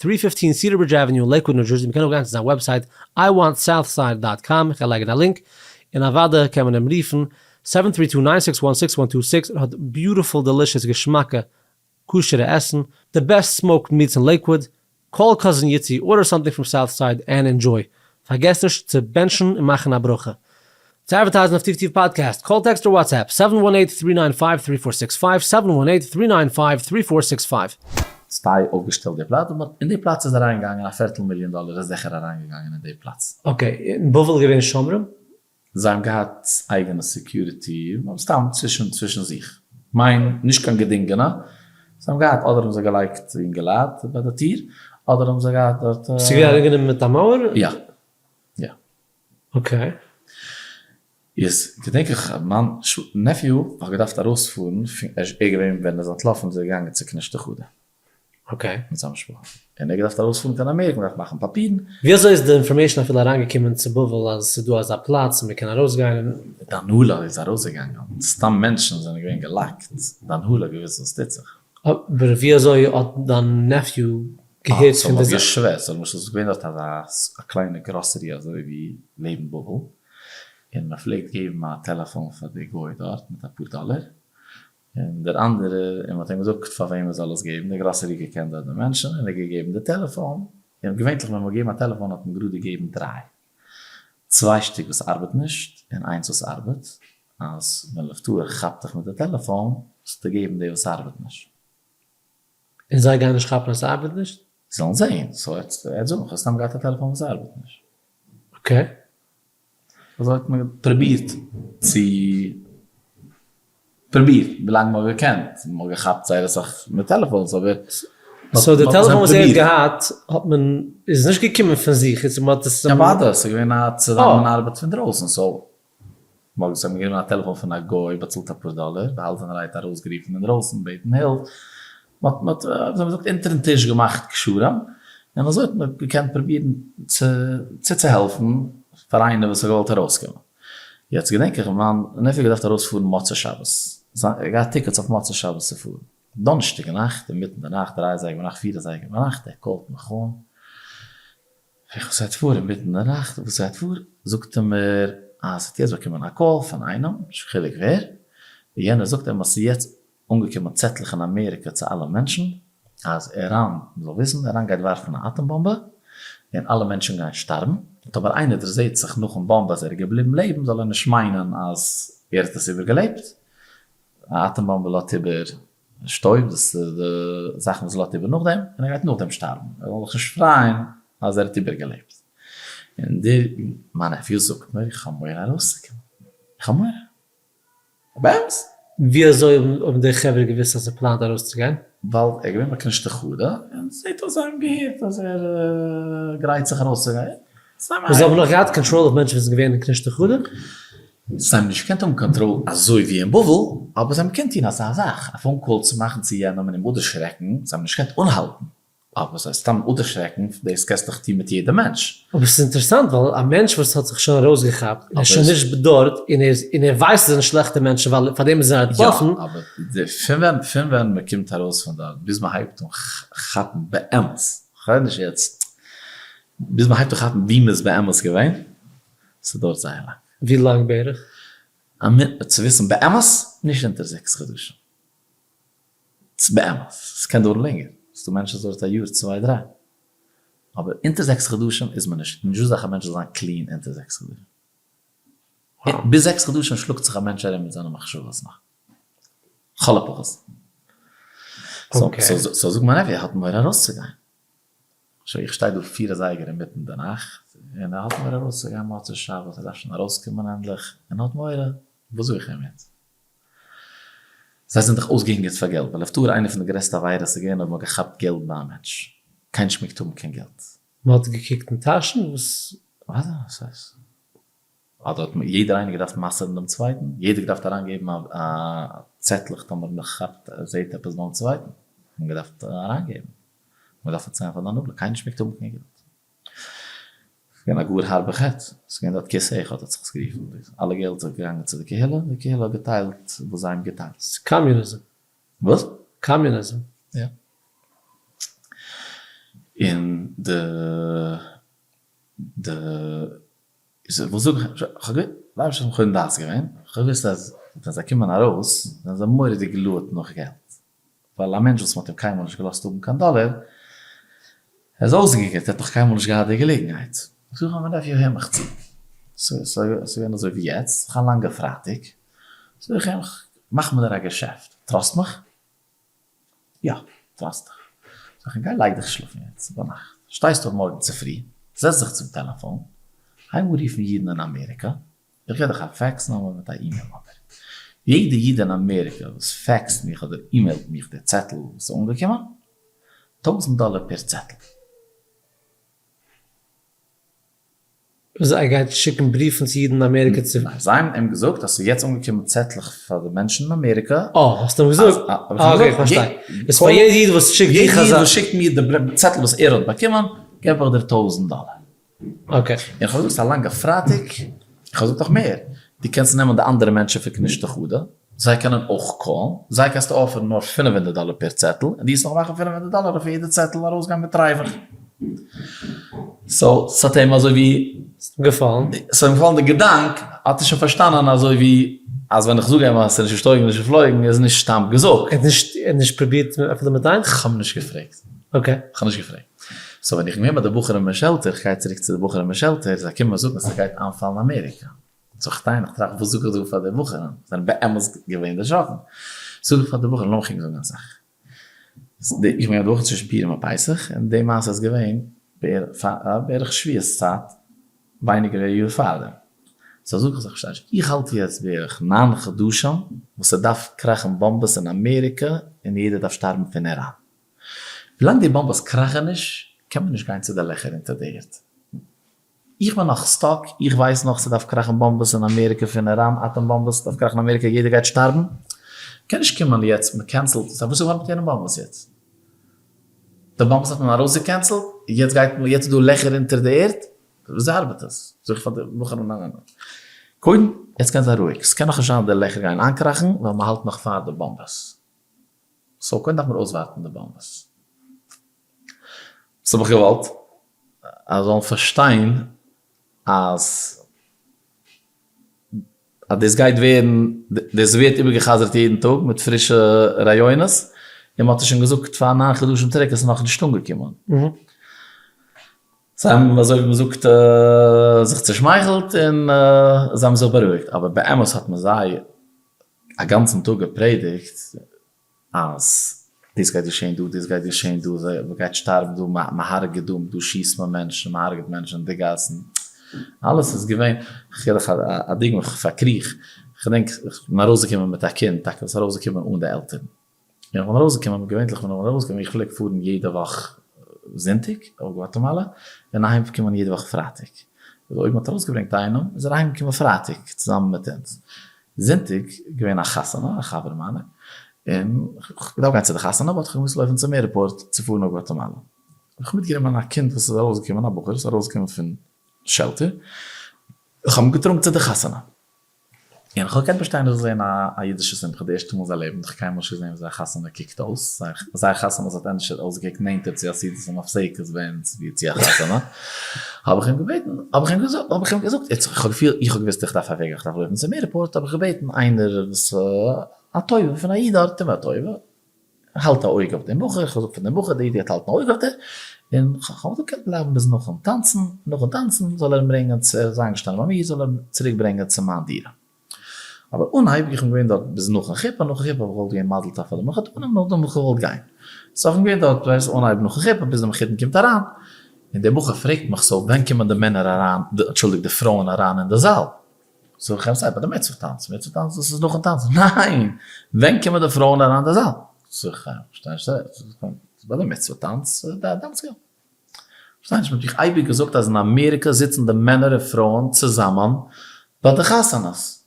three fifteen Cedar Bridge Avenue אין לעיקוואד ניו דזשערסי, מ'קען אויך גיין צו זיין website I want Southside dot com, איך גיי לייגן א link, און אוודאי קען מען אים רופן seven three two nine six one six one two six, ער האט beautiful delicious געשמאקע כשר'ע עסן, די best smoked meats אין לעיקוואד, call cousin יצי, order something from South Side and enjoy. פארגעס נישט צו בענטשן און מאכן א ברכה. צו advertise ן אויף טיף טיף פאדקעסט, call text אדער WhatsApp, seven one eight three nine five three four six five, seven one eight three nine five three four six five. סטיי אויפגעשטעלט די פלאץ, און אין די פלאץ איז אריינגעגאנגען א פערטל מיליאן דאלער איז זיכער אריינגעגאנגען אין די פלאץ. Okay, אין בבל איז געווען שומרים? זיי האבן געהאט אייגענע security, סתם צווישן צווישן זיך, מיין נישט קיין געדינגענע, זיי האבן געהאט אדער האבן זיי געלייגט אינגעלייט ביי די טיר, אדער האבן זיי געהאט דארט. ס'איז געווען ארומגענומען מיט א מויער? יא יא. Okay. איז געדענק איך מיין nephew האט געדארפט ארויספארן פון ער איז געווען ווען ער איז אנטלאפן איז ער געגאנגען צו כנישתא חדא. Okay. מיט זיין משפחה. און ער האט געדארפט ארויספארן קיין אמעריקע, מען דארף מאכן פאפירן. ווי אזוי איז די information אפילו אריינגעקומען צו בבל אז ס'איז דא אזא פלאץ און מ'קען ארויסגיין און. די הנהלה איז ארויסגעגאנגען, סתם מענטשן זענען געווען געלאקט, די הנהלה האט געוואוסט וואס טוט זיך. אבער ווי אזוי האט דיין nephew געהערט פון די זאך? סאו מ'האט געשווערט, סאו למשל ס'איז געווען דארט אזא א קליינע גראסערי אזוי ווי לעבן בבל, און מ'פלעגט געבן א טעלעפאן פאר די גוי דארט מיט אפאר דאלער, און דער אנדערער, און מ'האט אים געזאגט פאר וועם ער זאל עס געבן, דער גראסערי געקענט דארט די מענטשן, און ער האט געגעבן די טעלעפאן, און געווענטליך ווען מ'האט געגעבן א טעלעפאן האט מען גראדע געגעבן דריי, צוויי שטיק וואס ארבעט נישט, און איינס וואס ארבעט, אז ווען לב טהור כאפט דיך מיט די טעלעפאן, זאלסטו געבן די וואס ארבעט נישט. און זיי גייען נישט כאפן אז ס'ארבעט נישט? זאלן זעהן, so ער וועט זאגן, כ'האב סתם געהאט א טעלעפאן וואס ארבעט נישט. Okay. אזוי האט מען פרובירט צו פרובירט ווילאנג מען האט געקענט, מען האט געכאפט זייער אסאך מיט טעלעפאנס אבער. so די טעלעפאן וואס ער האט געהאט האט מען איז נישט געקומען פון זיך, איז מען האט עס. אוודאי, ס'איז געווען א צוזאמען ארבעט פון דרויסן, so מען האט גענומען א טעלעפאן פון א גוי באצאלט אפאר דאלער, באהאלטענערהייט ארויסגערופן אינדרויסן בעטן הילף, מען האט ווי מען זאגט אונטערן טיש געמאכט קשרים, און אזוי האט מען געקענט פרובירן צו צוצוהעלפן פאר איינער וואס האט געוואלט ארויסקומען. יעצט געדענק איך מיין nephew האט געדארפט ארויספארן מוצאי שבת, ער האט געהאט tickets אויף מוצאי שבת צו פארן, דאנערשטאג נאכט אינמיטן די נאכט דריי אזייגער ביינאכט פיר אזייגער ביינאכט, ער call ט מיך אן, איך וואס גייט פאר אינמיטן די נאכט, וואס גייט פאר? זאגט ער מיר אז ער האט יעצט באקומען א call פון איינעם, נישט קיין חילוק ווער, און יענער זאגט אים אז ס'איז יעצט אנגעקומען צעטלעך אין אמעריקע צו אלע מענטשן אז איראן, מ'זאל וויסן, איראן גייט ווארפן א אטאם באמבע און אלע מענטשן גייען שטארבן, און טאמער איינער דערזעט זיך נאכן באמבע אז ער איז געבליבן לעבן זאל ער נישט מיינען אז ער האט עס איבערגעלעבט, א אטאם באמבע לאזט איבער שטויב, דאס איז די זאכן וואס לאזט איבער נאכדעם, און ער גייט נאכדעם שטארבן, ער זאל זיך נישט פרייען אז ער האט איבערגעלעבט. און דער מיין nephew זאגט מיר איך האב מורא ארויסצוקומען, איך האב מורא. באמת? ווי אזוי האבן די חברה געוואוסט אז ער פלאנט ארויסצוגיין? ווייל ער איז געווען ביי כנישתא חדא, און זעט אויס זיי האבן געהערט אז ער גרייט זיך ארויסצוגיין. זיי האבן נאך געהאט קאנטראל אויף מענטשן וואס זענען געווען אין כנישתא חדא? זיי האבן נישט געקענט האבן קאנטראל אזוי ווי אין בבל, אבער זיי האבן געקענט טון אזא זאך, א phone call צו מאכן צו יענעם און אים אפדערשרעקן, זיי האבן נישט געקענט אנהאלטן, אבער זיי סתם אפדערשרעקן, דאס קענסטו דאך טון מיט יעדע מענטש. אבער ס'איז אינטערעסאנט ווייל א מענטש וואס האט זיך שוין ארויסגעכאפט און איז שוין נישט דארט און ער און ער ווייסט אז זיי זענען שלעכטע מענטשן ווייל פאר דעם איז ער אנטלאפן. יא, אבער פון ווען פון ווען מ'קומט ארויס פון דארט ביז מ'הייבט אן כאפן באמת, כ'רעד נישט יעצט, ביז מ'הייבט אן כאפן ווי מ'איז באמת געווען, ס'דויערט זייער לאנג. ווי לאנג בערך? א מינוט צו וויסן באמת, נישט אונטער זעקס חדשים. באמת. ס'קען דויערן לענגער. ס'דא מענטשן וואס דויערט א יאר צוויי דריי. אבער אונטער זעקס חדשים איז מען נישט. נישטא זאך א מענטש זאל זיין clean אונטער זעקס חדשים. ביז זעקס חדשים שלאגט זיך א מענטש ארום מיט זיינע מחשבות נאך. לכל הפחות. so זאגט מיין nephew ער האט מורא ארויסצוגיין. שוין איך שטיי דא פיר אזייגער אינמיטן די נאכט, און ער האט מורא ארויסצוגיין מוצאי שבת, ער דארף שוין ארויסקומען ענדליך, און האט מורא, וואס זאג איך אים יעצט? זיי זענען דאך אויסגעהונגערט פאר געלט, ווייל לפטור איינע פון די גרעסטע עבירות איז געווען אויב מען האט געכאפט געלט ביי א מענטש, קיינער נישט מעגט האבן קיין געלט. מען האט געקוקט אין טאשן? וואס? וואס הייסט? אדער האט יעדער איינער געדארפט מסר'ן דעם צווייטן? יעדער געדארפט אריינגעבן א צעטלעך טאמער מען כאפט זעהט עפעס ביים צווייטן האט מען געדארפט אריינגעבן, מען דארף פארציילן פאר די הנהלה, קיינער נישט מעגט האבן קיין געלט. ס'איז געווען א גאר הארבע חטא, ס'איז געווען דארט כסא אחד האט זיך עס גערופן, אלע געלט איז געגאנגען צו די קהילה, די קהילה האט געטיילט וואס זיי האבן געטיילט. ס'איז קאמיוניזם. וואס? קאמיוניזם. יא. און די די איז וואס זאג איך, כ'האב געוואוסט, ווייס נישט אויב כ'האב דעת געווען, כ'האב געוואוסט אז ווען זיי קומען ארויס זענען זיי מורא'דיג געלויערט נאך געלט, ווייל א מענטש וואס מ'האט אים קיינמאל נישט געלאזט האבן קיין דאלער, ער איז אויסגעגעבט, ער האט נאך קיינמאל נישט געהאט די געלעגנהייט. זאג איך אים, מ'דארף יא הער מיך צו, ס'איז געווען אזוי ווי יעצט, ס'איז א לאנגע פרייטאג, זאג איך אים, מאך מיר דיר א געשעפט, trust מיך? יא, trust דיך. זאג איך אים, גיי לייג דיך שלאפן יעצט ביינאכט, שטייסט אויף מארגן צופרי, זעץ דיך צום טעלעפאן, הייב אן רופן אידן אין אמעריקא, איך געב דיך א fax number מיט א email number, יעדע איד אין אמעריקא וואס fax ט מיך אדער אימעילט מיך די צעטל וואס איז אנגעקומען, טויזנט דאלער פער צעטל. וואס ער גייט שיקן בריוון צו אידן אין אמעריקע צו. ניין, זיי האבן אים געזאגט אז ס'איז יעצט אנגעקומען צעטלעך פאר די מענטשן אין אמעריקע. אה, האסט אים געזאגט? אה okay, איך פארשטיי. איז פאר יעדע איד וואס שיקט דיך אזא. יעדע איד וואס שיקט מיר די צעטל וואס ער האט באקומען, געב איך דיר טויזנט דאלער. okay. און איך האב געזאגט ס'איז א לאנגע פרייטאג, איך האב געזאגט נאך מער, דו קענסט נעמען די אנדערע מענטשן פון כנישתא חדא, זיי קענען אויך call ן, זיי קענסטו offer ן נאר 500 דאלער פער צעטל, און דו וועסט נאך מאכן 500 דאלער אויף יעדע צעטל ארויסגיין מיט ריווח. so ס'האט אים אזוי ווי. געפאלן. ס'האט אים געפאלן די געדאנק, האט ער שוין פארשטאנען אזוי ווי אז ווען איך זאג אים אז ס'איז נישט געשטויגן נישט געפלויגן איז נישט סתם געזאגט. ער האט נישט ער האט נישט פרובירט אפילו מיט איינס? כ'האב נישט געפרעגט. okay. כ'האב נישט געפרעגט. so ווען איך בין געווען ביי די בחורים אין shelter, כ'גיי צוריק צו די בחורים אין shelter, זיי קומען מיר זאגן אז ס'גייט איינפאלן אמעריקא. so איך שטיי און איך טראכט וואס זאג איך דא פאר די בחורים? זיי זענען באמת געווען דערשראקן. זאג איך פאר די בחורים לאמיך ענק זאגן א זאך. איך בין געווען די וואך צווישן פורים און פסח, און די מעשה איז געווען בערך שבועות צייט, ווייניגער ווי א יאר פארדעם. so זאג איך זיך פארשטיי נישט, איך האלט יעצט בערך ניין חדשים וואס ס'דארף קראכן באמבעס אין אמעריקע און יעדער דארף שטארבן פון איראן. ווילאנג די באמבעס קראכן נישט קען מען נישט גיין צו די לעכער אונטער די ערד. איך בין נאך stuck, איך ווייס נאך ס'דארף קראכן באמבעס אין אמעריקע פון איראן, אטאם באמבעס דארף קראכן אין אמעריקע יעדער גייט שטארבן, קען נישט קומען יעצט מען cancel ט, סא וואס איז געווארן מיט יענע באמבעס יעצט? די באמבעס האט מען ארויסגע cancel ט, יעצט גייט מען, יעצט איז דא לעכער אונטער די ערד, וויאזוי ארבעט עס? זאג איך פאר די בחורים ניין ניין ניין, קודם יעצט קען זיין רואיג, ס'קען נאכנישט זיין אז די לעכער גייען איינקראכן ווייל מ'האלט נאך פאר די באמבעס, so קודם דארף מען אויסווארטן די באמבעס. וואס האב איך געוואלט? אז זאלן פארשטיין אז אז דאס גייט ווערן, דאס ווערט איבערגע'חזר'ט יעדן טאג מיט פרישע רעיונות, און מ'האט עס שוין געזאגט פאר ניין חדשים צוריק, עס איז נאכנישט אנגעקומען. זיי האבן אזוי ווי מ'זאגט זיך צושמייכלט און זיי האבן זיך בארואיגט, אבער באמת האט מען זיי א גאנצן טאג געפרעדיגט אז דאס גייט געשען דא, דאס גייט געשען דא, מען גייט שטארבן דא, מען הרג'עט דא, דא שיסט מען מענטשן, מען הרג'עט מענטשן אין די גאסן, אלעס איז געווען, כ'געב דיך א דוגמא, כ'פארקריך, כ'געדענק כ'בין ארויסגעקומען מיט א קינד, טאקע וואס איז ארויסגעקומען אן די עלטערן, און כ'בין ארויסגעקומען, געווענליך ווען כ'בין ארויסגעקומען, איך פלעג פארן יעדע וואך זונטאג אויף גוואטעמאלע, און אהיים קומען יעדע וואך פרייטאג. איז אויב מ'האט ארויסגעברענגט איינעם איז ער אהיימגעקומען פרייטאג צוזאמען מיט אונז. זונטאג געווען א חתונה, א חבר מיינער, און כ'געדארפט גיין צו די חתונה but כ'האב געמוזט לויפן צום airport צו פארן אויף גואטעמאלא. האב איך מיטגענומען א קינד וואס איז ארויסגעקומען, א בחור וואס איז ארויסגעקומען פון shelter, איך האב אים געטראגן צו די חתונה. און איך האב געקענט באשטיין איך זאל זען א אידישע שמחה די ערשטע מאל אין זיין לעבן, איך האב קיינמאל נישט געזען וויאזוי א חתונה קוקט אויס, זייער חתונה האט ענדערש אויסגעקוקט נענטער צו א סעודת המפסקת ווי אונז ווי צו א חתונה, האב איך אים געבעטן, האב איך אים געזאגט, האב איך אים געזאגט, איך האב געפילט, איך האב געוואוסט איך דארף אוועקגיין, איך דארף לויפן צום airport, האב איך געבעטן איינער וואס א טובה פון א איד דארט, טו מיר א טובה, האלט א אויג אויף דעם בחור, איך האב געזאגט פאר דעם בחור, דער איד גייט האלטן א אויג אויף דיר, און כ'האב געזאגט קען בלייבן ביז נאכן טאנצן, נאכן טאנצן זאל ער אים ברענגען צו, ער איז איינגעשטאנען ביי מיר, זאל ער אים צוריק ברענגען צו מיין דירה. אבער אנהייב, איך בין געווען דארט ביז נאכן חופה, נאכן חופה האב איך געוואלט געבן מזל טוב פאר די מחותנים, נאכדעם האב איך געוואלט גיין. so איך בין געווען דארט, ווייסט, אנהייב נאכן חופה ביז די מחותן קומט אריין, און דער בחור פרעגט מיך, so ווען קומען די מענער אריין, אנטשולדיגט די פרויען אריין אין די זאל? זאג איך אים ס'איז ביי די מצוה טאנץ, מצוה טאנץ דאס איז נאכן טאנצן, ניין! ווען קומען די פרויען אריין די זאל? זאג איך אים, כ'פארשטיי נישט, ס'איז ביי די מצוה טאנץ, דאמאלטס יא. כ'פארשטיי נישט, מ'האט מיך אייביג געזאגט אז אין אמעריקא זיצן די מענער און פרויען צוזאמען ביי די חתונות.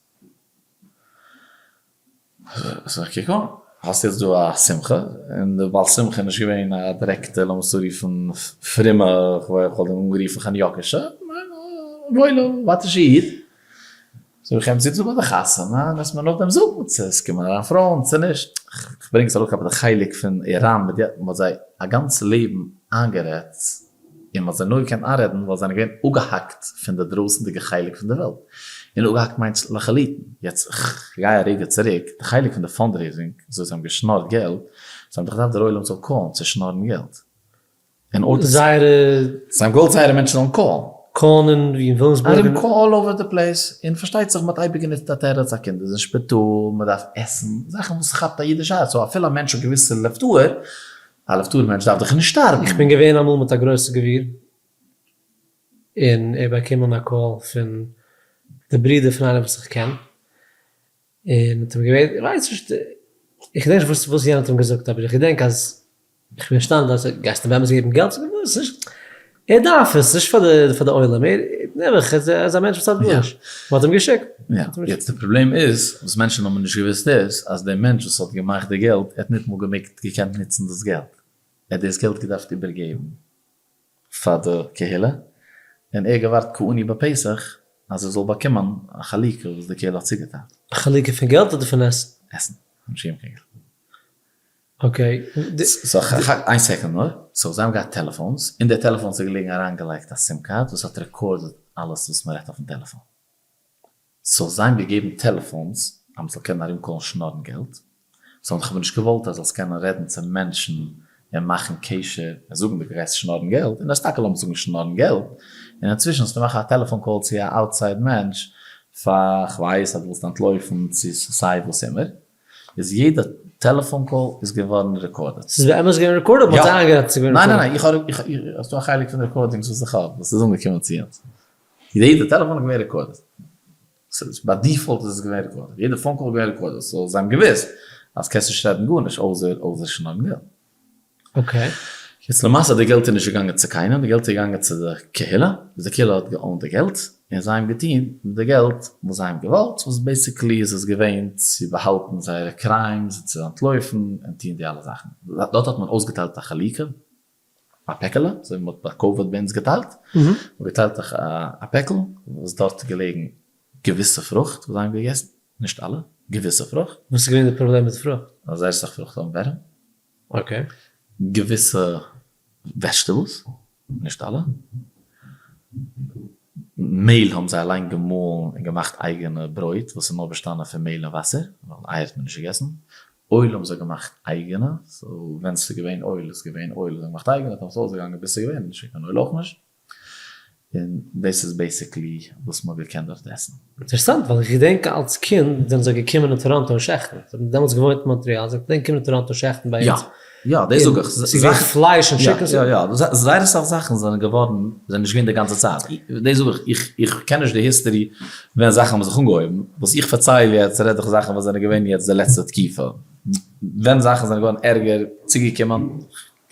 זאג איך, קוק אן, האסט יעצט דא א שמחה, און די בעל שמחה איז נישט געווען א דירעקטע, לאמיר עס אנרופן פרומע, כ'וואלט אים אנגערופן חניאקישע, ניין, א וואוילע לייטישע איד. זאג איך אים, זיץ דא ביי די חתונה, און וועסט מיר נאכדעם זאגן צו עס קומען אריין פרויען צו נישט. כ'ברענג עס ארויף כלפי די חלק פון איראן מיט די, מ'האט זיי א גאנץ לעבן איינגערעדט און מ'האט זיי נאר געקענט איינרעדן ווייל זיי זענען געווען אפגעהאקט פון די דרויסנדיגע חלק פון די וועלט, און אפגעהאקט מיינט לחלוטין. יעצט כ'גיי א רגע צוריק, די חלק פון די fundraising, וויאזוי זיי האבן געשנארט געלט, זיי האבן דאך געדארפט דער עולם זאל call ן צו שנארן געלט. אין order צו. זייערע. זיי האבן געוואלט זייערע מענטשן זאלן call ן. call ן אין ווי אין וויליאמסבורג? ארום call all over the place, און פארשטייט זיך מ'האט אייביג גענוצט א תירוץ א קינד איז אין שפיטאל, מ'דארף עסן, זאכן וואס כאפט א אידיש הארץ, so אפילו א מענטש האט געוויסע לב טהור, א לב טהור מענטש דארף דאך נישט שטארבן. איך בין געווען אמאל מיט א גרויסע גביר און ער באקומען א call פון די ברודער פון איינער וואס איך קען און האט אים געבעטן איך ווייס נישט איך געדענק נישט וואס יענער האט אים געזאגט אבער איך געדענק אז איך בין געשטאנען דארט גייסט אים באמת געבן געלט זאגט ער וואס נישט ער דארף עס נישט פאר די פאר די עולם ער נעבעך ער איז א מענטש וואס האט גארנישט מען האט אים געשיקט. יא, יעצט די פראבלעם איז, וואס מענטשן האבן נישט געוואוסט איז, אז דער מענטש וואס האט געמאכט די געלט, ער האט ניטאמאל געמעגט געקענט נוצן דאס געלט, ער האט דאס געלט געדארפט איבערגעבן פאר די קהילה, און ער האט געווארט כעני בפתח אז ער זאל באקומען א חלוקה וואס די קהילה האט צוגעטיילט. א חלוקה פון געלט אדער פון עסן? עסן, נישט געגעבן קיין געלט. okay. so איין סעקונד נאר, so זיי האבן געהאט טעלעפאונס, אין די טעלעפאונס איז געלעגן אריינגעלייגט א SIM card וואס האט recorded אלעס וואס מען רעדט אויפן טעלעפאן. so זיי האבן געגעבן טעלעפאונס אז מען זאל קענען ארום call ן שנארן געלט, זיי האבן דאך אבער נישט געוואלט אז זאלסט קענען רעדן צו מענטשן און מאכן קשר און זאגן דו גייסט שנארן געלט, און עס טאקע לאמיר זאגן שנארן געלט, און אינצווישן זאלסטו מאכן א טעלעפאן call צו א outside מענטש פאר כ'ווייס אז דו ווילסט אנטלויפן צו סיי וואס אימער. איז יעדע טעלעפאן call איז געווארן recorded. ס'איז באמת געווען recorded? מ'האט זיי איינגערעדט ס'איז געווען רעקארדעד? ניין ניין ניין, איך האב, ס'דא א חלק פון די recordings וואס איך האב, וואס איז אנגעקומען צו אונז. יעדע טעלעפאן איז געווען recorded. ס'איז ביי default איז עס געווען recorded. יעדע phone call איז געווען recorded. so זיי האבן געוואוסט אז קענסט נישט רעדן גארנישט אויסער אויסער שנארן געלט. okay. יעצט למעשה די געלט איז נישט געגאנגען צו קיינעם, די געלט איז געגאנגען צו די קהילה, וואס די קהילה האט גע own ט די געלט, און זיי האבן געטון מיט די געלט וואס זיי האבן געוואלט, וואס basically איז עס געווען צו באהאלטן זייערע crimes און צו אנטלויפן און טון די אלע זאכן. דארט האט מען אויסגעטיילט א חלוקה, א פעקעלע, אזוי ווי מען האט ביי קאוויד ביי אונז געטיילט, מען האט געטיילט א פעקל וואס דארט איז געלעגן געוויסע פרוכט וואס זיי האבן געגעסן, נישט אלע, געוויסע פרוכט. וואס איז געווען די פראבלעם מיט פרוכט? אז זייער אסאך פרוכט האבן ווערים. okay. געוויסע vegetables, נישט אלע. מעהל האבן זיי אליין געמאלן און געמאכט אייגענע ברויט וואס איז נאר באשטאנען פון מעהל און וואסער, ווייל אייער האט מען נישט געגעסן. אויל האבן זיי געמאכט אייגענע, so ווען ס'איז געווען אויל איז געווען אויל, זיי האבן געמאכט אייגענע, טאמער ס'איז אויסגעגאנגען ביז ס'איז געווען נישט קיין אויל אויך נישט. און דאס איז basically וואס מ'האט געקענט דארט עסן. אינטערעסאנט ווייל איך געדענק אלס קינד זענען זיי געקומען אין טאראנטא שעכטן, זיי האבן דעמאלטס געוואוינט אין מאנטריאל, זיי פלעגן קומען אין טאראנטא שעכטן ביי אונז. יא, יא, דאס זאג איך. ס'איז געווען פלייש און chicken. יא, יא, יא, זייער אסאך זאכן זענען געווארן, זענען נישט געווען די גאנצע צייט. דאס זאג איך, איך איך קען נישט די history ווען זאכן האבן זיך אנגעהויבן, וואס איך פארצייל יעצט רעד איך זאכן וואס זענען געווען יעצט די לעצטע תקופה, ווען זאכן זענען געווארן ערגער, צוגעקומען.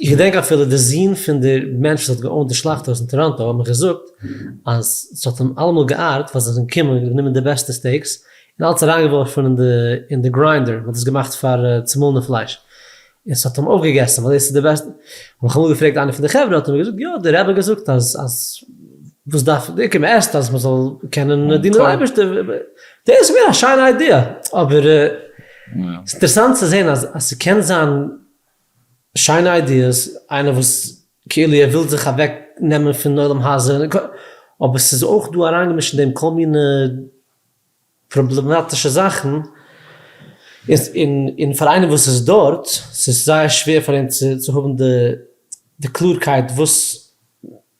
איך געדענק אפילו די זון פון די מענטש וואס האט גע own ט די שלאכט הויז אין טאראנטא האט מיך געזאגט אז ס'האט אים אלעמאל געארט ווייל זיי זענען געקומען און גענומען די בעסטע steaks און אלץ אריינגעווארפן אין די אין די grinder, מ'האט עס געמאכט פאר צומאלענע פלייש, און ס'האט אים אויפגעגעסן ווייל דאס איז די בעסטע, האב איך אמאל געפרעגט איינער פון די חברה האט ער מיר געזאגט יא די רבי האט געזאגט אז אז וואס דארף די עיקר מ'עסט אז מ'זאל קענען דינען די אייבערשטער, דאס איז געווען א שיינע idea, אבער ס'איז אינטערעסאנט צו זען אז אז ס'קען זיין שיינע ideas, איינער וואס כאילו ער וויל זיך אוועק נעמען פון עולם הזה, אבער ס'איז אויך דא אריינגעמישט אין דעם כל מיני פראבלעמאטישע זאכן, און פאר איינער וואס איז דארט, ס'איז זייער שווער פאר אים צו האבן די קלארקייט וואס,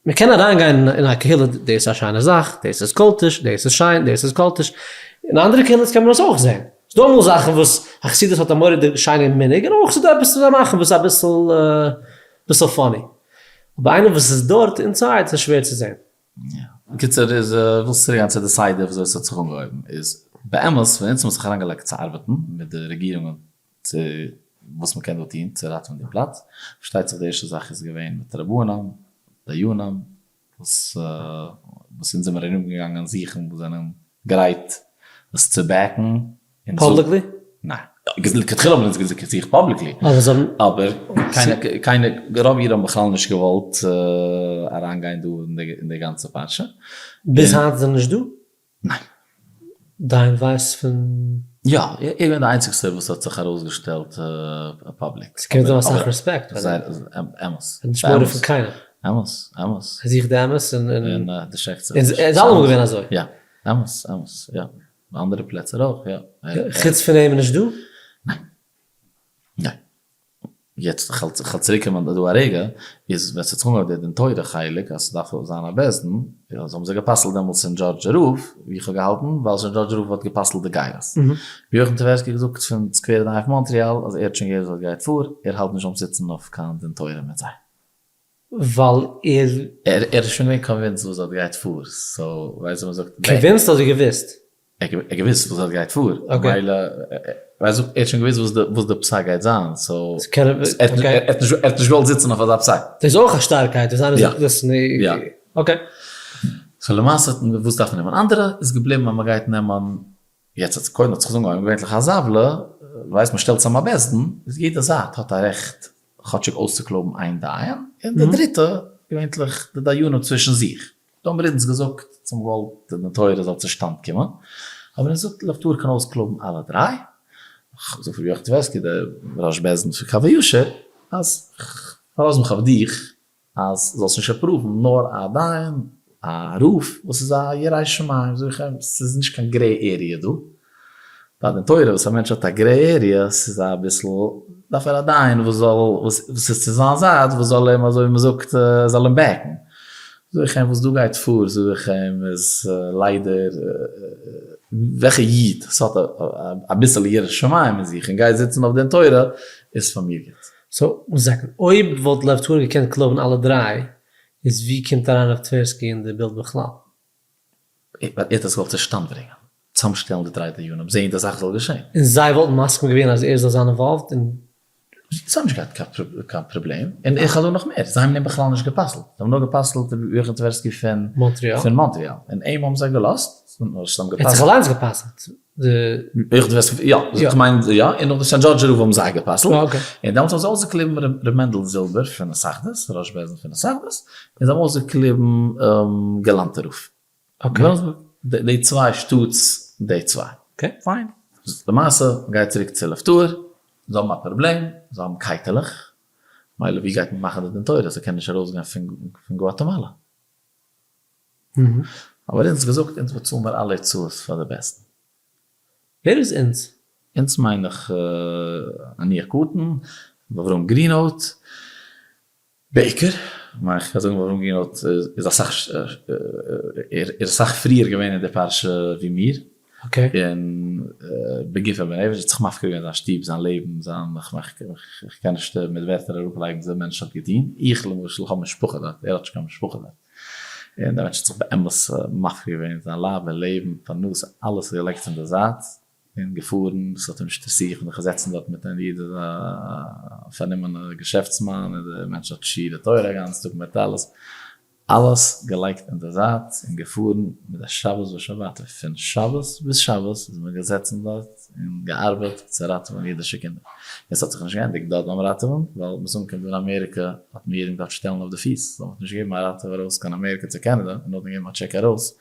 מען קען אריינגיין אין א קהילה, דאס איז א שיינע זאך, דאס איז קולטיש, דאס איז שיין, דאס איז קולטיש, אין אנדערע קהילות קען מען עס אויך זען, ס'איז דא אמאל זאכן וואס א חסידות האט א מורא'דיג שיינע מנהג, און אויך ס'איז דא עפעס צו מאכן וואס איז אביסל אביסל funny, אבער איינער וואס איז דארט inside איז שווער צו זען. יא. בקיצור איז ווילסט צוריק גיין צו די סדר וויאזוי עס האט זיך אנגעהויבן איז באמת ווען אונז האבן זיך אריינגעלייגט צו ארבעטן מיט די רעגירונגען צו וואס מען קען דא טון צו ראטעווען די פלאץ, פארשטייט זיך די ערשטע זאך איז געווען מיט רבנים, דיינים, וואס וואס אונז זעמיר ארום געגאנגען זוכן וואס זענען גרייט עס צו back ן און זאגן. Publicly? ניין. לכתחילה האבן אונז געזוכט publicly. אבער זיי האבן. אבער קיינער קיינער רוב אידן האבן בכלל נישט געוואלט אריינגיין דא אין די גאנצע פרשה. ביז היינט זענען נישט דא? ניין. דיין ווייסט פון. יא, ער איז געווען די איינציגסטער וואס האט זיך ארויסגעשטעלט public. ס'קען זיין אסאך רעספעקט פאר דעם. אמת. ער האט נישט מורא פון קיינעם. אמת, אמת. ער זוכט די אמת און. און ער דערשרעקט זיך נישט. ער איז אלעמאל געווען אזוי. יא, אמת, אמת, יא. ביי אנדערע פלעצער אויך, יא. חוץ פון אים איז נישט דא? ניין. ניין. יעצט איך וועל צוריק קומען דא א רגע, איז ווען ס'האט זיך אנגעהויבן די דין תורה חלק אז ס'דארף זיין א בית דין, איז האבן זיי גע'פסל'ט דעמאלטס סעינט דזשארדזשער רב, ווי איך האב געהאלטן, ווייל סעינט דזשארדזשער רב האט גע'פסל'ט די גירות. ווי אויך האט טווערסקי געזאגט פון סקווערע דיין אויף מאנטריאל אז ער האט שוין געהערט וואס גייט פאר, ער האלט נישט ביים זיצן אויף קיין דין תורה מיט זיי. ווייל ער. ער איז שוין געווען convinced וואס דארט גייט פאר, so ווייסט ווי מ'זאגט. Convinced אדער געוויסט? ער האט געוויסט וואס דארט גייט פאר, ממילא ווייסט ער האט שוין געוויסט וואס די פסק גייט זיין, so ער האט נישט געוואלט זיצן אויף אזא פסק. דאס איז אויך א שטארקייט וואס איינער זאגט דאס. יא. Okay. So למעשה האט מען וואס דארף מען נעמען אנדערע, איז געבליבן אז מען גייט נעמען, יעצט האט קודם האט זיך עס אנגעהויבן געווענטליך א זבלה, ווייסט מען שטעלט צאם א בית דין, איז יעדע זייט האט א רעכט כאטשיג אויסצוקלויבן איין דיין, און די דריטע געווענטליך די דיינים צווישן זיך. דא האבן מיר אונז געזאגט צום געוואלד די דין תורה זאל צושטאנד קומען, האבן אונז געזאגט לב טהור קען אויסקלויבן אלע דריי, כ'זאג רבי יוחנן טווערסקי דער ראש בית דין פון קב הישר אז כ'פארלאז מיך אויף דיך אז זאלסט נישט approve ן נאר א דיין א רב וואס איז א ירא שמים, זאג איך אים ס'איז נישט קיין gray area דא, ביי דין תורה וואס א מענטש האט א gray area ס'איז אביסל דארף ער א דיין וואס זאל וואס איז צו זיין זייט וואס זאל אים אזוי ווי מ'זאגט זאל אים back ן. זאג איך אים וואס דא גייט פאר זאג איך אים איז ליידער וועלכע איד ס'האט אביסעלע יראת שמים אין זיך און גייט זיצן אויף דין תורה איז פאר מיר גוט. So one second, אויב וואלט לב טהור געקענט קלויבן אלע דריי, איז ווי קומט אריין רב טווערסקי אין די בילד בכלל? ווייל ער האט עס געוואלט צושטאנד ברענגען, צוזאמשטעלן די דריי דיינים, זעהן די זאך זאל געשעהן. און זיי וואלטן מסכים געווען אז ער זאל זיין involved אין. זיי האבן נישט געהאט קיין פראבלעם, און איך האב דא נאך מער, זיי האבן אים בכלל נישט גע'פסל'ט, זיי האבן נאר גע'פסל'ט ר' יוחנן טווערסקי פון מאנטריאל, און אים האבן זיי געלאזט, ער האט זיך אליינס גע'פסל'ט. יא, איך מיין יא, און נאך די סענט דזשארדזשער רב האבן זיי גע'פסל'ט, און דעמאלטס האבן זיי אויסגעקליבן ר' מענדל זילבער פון התאחדות, ראש בית דין פון התאחדות, און זיי האבן אויסגעקליבן גאלאנטער רב. די צוויי שטאטס די צוויי. Okay פיין. למעשה מ'גייט צוריק צו לב טהור, זיי האבן א פראבלעם, זיי האבן קייטעלעך, מילא ווי גייט מען מאכן די דין תורה, זיי קענען נישט ארויסגיין פון גואטעמאלא. אבער אונז געזאגט אונז באצאלן מיר אלע הוצאות פאר די בית דין. ווער איז אונז? אונז מיין איך אני הקטן, אברהם גרינהוט, בעיקר, מיין איך קען זאגן אברהם גרינהוט איז אסאך ער איז אסאך פריער געווען אין די פרשה ווי מיר, און בגוף ובנפש האט זיך מפקיר געווען זיין שטוב, זיין לעבן, זיין איך קען נישט מיט ווערטער אראפלייגן וואס דער מענטש האט געטון, איך למשל האב משפחה דארט, ער האט נישט קיין משפחה דארט. און דער מענטש האט זיך באמת מפקיר געווען זיין לייב און לעבן, פרנסה, אלעס געלייגט אין די זייט. און געפארן, ס'האט אים נישט אינטערעסירט, איך בין דאך געזעצן דארט מיט איין איד א פארנומענע געשעפטסמאן און דער מענטש האט שיעורי תורה א גאנץ טאג מיט אלעס, אלעס געלייגט אין די זייט און געפארן מיט די שבת ושבתו, פון שבת ביז שבת איז מען געזעצן דארט און געארבעט צו ראטעווען אידישע קינדער, און ס'האט זיך נישט געענדיגט דארט ביים ראטעווען, ווייל מ'איז אנגעקומען דא אין אמעריקע האט מען יעדעם געדארפט שטעלן אויף די פיס, זאל מען נישט געבן א ראטעווע ארויס קיין אמעריקע צו קענעדע און נאכדעם געבן א טשעק ארויס,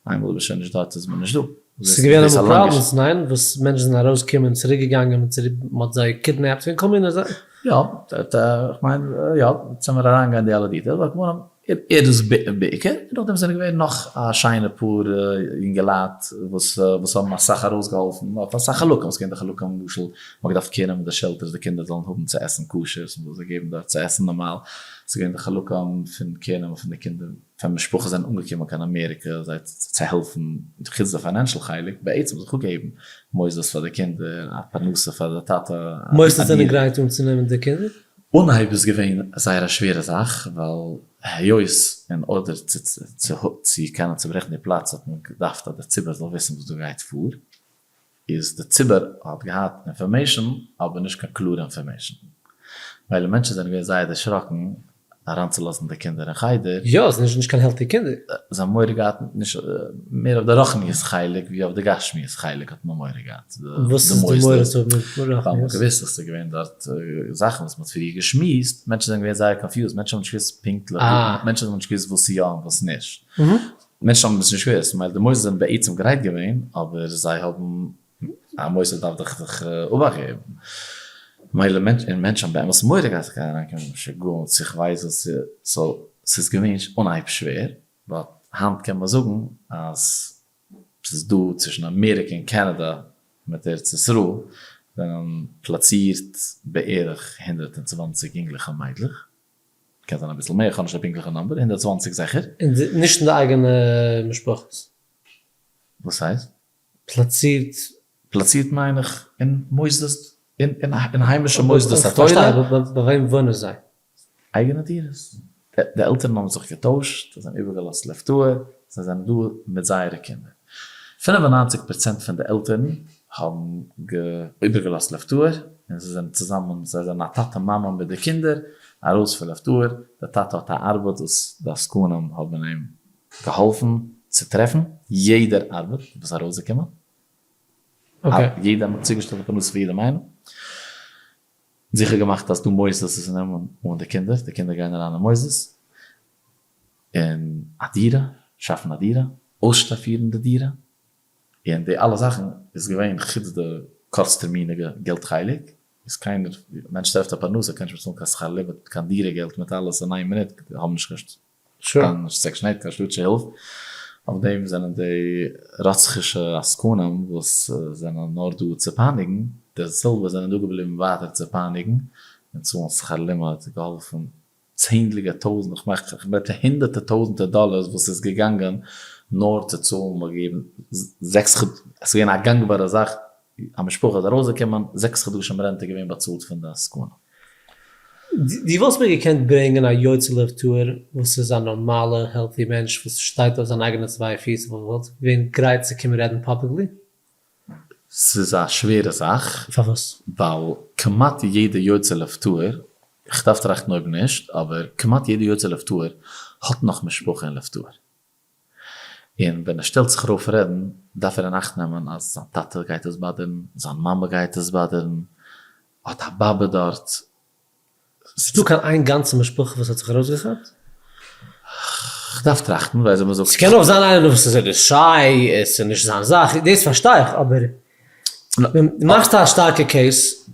איינמאל דו ביסט שוין נישט דארט איז מען נישט דא. ס'איז געווען אמאל problems, ניין? וואס מענטשן זענען ארויסגעקומען און צוריק געגאנגען און צוריק מ'האט זיי kidnapped, ס'געווען כל מיני זאכן. יא, כ'מיין יא, צו מיר אריינגיין די אלע details, אבער כמובן ער איז בעיקר, און נאכדעם זענען געווען נאך א שיינע פאר יונגעלייט וואס וואס האבן אסאך ארויסגעהאלפן אויף אסאך חלקים, ס'געווען די חלקים למשל מ'האט געדארפט קעיר נעמען די shelters די קינדער זאלן האבן צו עסן כשר, מ'זאל זיי געבן דארט צו עסן נארמאל, ס'געווען די חלקים פון קעיר נעמען פון די קינדער. פון משפחות זענען אנגעקומען קיין אמעריקע זיי צו העלפן, חוץ די financial חלק, בעצם זיך אפגעבן מוסדות פאר די קינדער, א פרנסה פאר די טאטע, א מוסדות זענען גרייט אנצונעמען די קינדער? אנהייב איז געווען זייער א שווערע זאך, ווייל היות אין order צו קענען צוברעכן די פלאץ האט מען געדארפט אז די ציבור זאל וויסן וואס דא גייט פאר, איז די ציבור האט געהאט information אבער נישט קיין קלארע information מילא מענטשן זענען געווען זייער דערשראקן אריינצולאזן די קינדער אין חדר. יא, ס'איז נישט קיין healthy קינדער. זיי האבן מורא געהאט נישט מער אויף די רוחניות חלק ווי אויף די גשמיות חלק האט מען מורא געהאט. וואס איז די מורא צו האבן מיט רוחניות? ווייל מ'האט געוואוסט אז ס'איז געווען דארט זאכן וואס מ'האט פריער געשמועסט, מענטשן זענען געווען זייער confused, מענטשן האבן נישט געוואוסט פונקטליך, מענטשן האבן נישט געוואוסט וואס יא און וואס נישט. מענטשן האבן עס נישט געוואוסט, מילא די מוסדות זענען בעצם גרייט געווען, אבער זיי האבן, א מוסד דארף דאך זיך אבאכט געבן, מילא מענטשן, און מענטשן האבן באמת מורא געהאט ס'גייט אריינקומען משוגעים צו כ'ווייס וואס, so ס'איז געווען אנהייב שווער, but היינט קען מען זאגן אז ס'איז דא צווישן אמעריקע און קאנאדא מיט ארץ ישראל זענען פלאצירט בערך 120 יונגלעך און מיידלעך. קען זיין אביסל מער, איך האב נישט די פונקטליכע number, 120 זיכער. און נישט אין די אייגענע משפחות? וואס הייסט? פלאצירט. פלאצירט מיין איך אין מוסדות, אין היימישע מוסדות התורה. כ'פארשטיי, אבער ביי וועם וואוינען זיי? אייגענע דירות. די עלטערן האבן זיך געטוישט, זיי זענען איבערגעלאזט לב טהור, זיי זענען דא מיט זייערע קינדער. 95 פראצענט פון די עלטערן האבן איבערגעלאזט לב טהור, און זיי זענען צוזאמען, זיי זענען א טאטע מאמע מיט די קינדער, ארויס פון לב טהור, די טאטע האט א ארבעט וואס די עסקנים האבן אים געהאלפן צו טרעפן, יעדער ארבעט וואס איז ארויסגעקומען, יעדער האט צוגעשטעלט א פרנסה פאר יעדעם איינעם, זיכער געמאכט אז דא מוסדות וואס נעמען אן די קינדער, די קינדער גייען אריין אין מוסדות, און א דירה, שאפן א דירה, אויסשטאפירן די דירה, און די אלע זאכן איז געווען חוץ די קורץ טערמיניגע געלט חלק, איז קיינער, מענטש טרעפט א פרנסה קען נישט באצאלן קיין שכר לימוד, קיין דירה געלט מיט אלעס אין איין מינוט, האבן נישט קיין section eight קיין שטאטישע הילף, אויף דעם זענען די רוצחישע עסקנים וואס זענען נאר דא צו פייניגן, די זעלבע זענען דא געבליבן ווייטער צו פייניגן און צאלן שכר לימוד, געהאלפן צענדליגער טויזנט, איך מאך איך רעד פון הונדערטער טויזנטער דאלערס וואס איז געגאנגען נאר צו צאלן, מ'האט געגעבן זעקס חד, עס איז געווען א גאנגבארע זאך, א משפחה איז ארויסגעקומען, זעקס חדשים rent איז געווען באצאלט פון די עסקנים. דו וואלסט מיר געקענט ברענגען א יוצא לב טהור וואס איז א נארמאלע healthy מענטש וואס שטייט אויף זיין אייגענע צוויי פיס וואס וואלט געווען גרייט צו קומען רעדן publicly? ס'איז א שווערע זאך. פארוואס? ווייל כמעט יעדע יוצא לב טהור, איך דארף טראכטן אויב נישט, אבער כמעט יעדע יוצא לב טהור האט נאך משפחה אין לב טהור. און ווען ער שטעלט זיך ארויף רעדן דארף ער אין אכט נעמען אז זיין טאטע גייט עס באדערן, זיין מאמע גייט עס באדערן, האט א באבע דארט. ס'איז דא קיין איין גאנצע משפחה וואס האט זיך ארויסגעכאפט? כ'דארף טראכטן וויאזוי מ'זאגט. ס'קען אויך זיין איינער וואס איז ער איז shy, עס איז נישט זיין זאך, דאס פארשטיי איך, אבער ווען דו מאכסט א שטארקע case,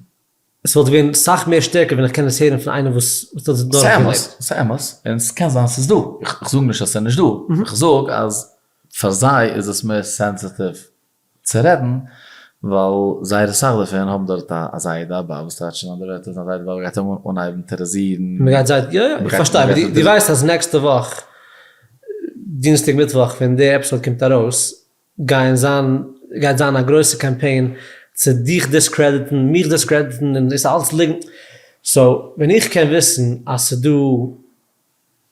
עס וואלט געווען סאך מער שטערקער ווען איך קען עס הערן פון איינער וואס האט עס דורכגעלעבט. ס'אמת, ס'אמת, און ס'קען זיין ס'איז דא, איך זאג נישט אז ס'איז נישט דא, איך זאג אז פאר זיי איז עס מער sensitive צו רעדן, ווייל זייער אסאך דערפון האבן דארט א זיידע א באבע, וואס טייטש אין אנדערע ווערטער זיין זיידע באבע גייט אים אנהייבן טעראזירן. מ'גייט זיי, יא יא, איך פארשטיי, אבער דו ווייסט אז נעקסטע וואך דינסטאג מיטוואך ווען די episode קומט ארויס גייען זיין, גייט זיין א גרויסע קאמפיין צו דיך discredit ן, מיך discredit ן, און דאס אלץ ליגנט, so ווען איך קען וויסן אז ס'דא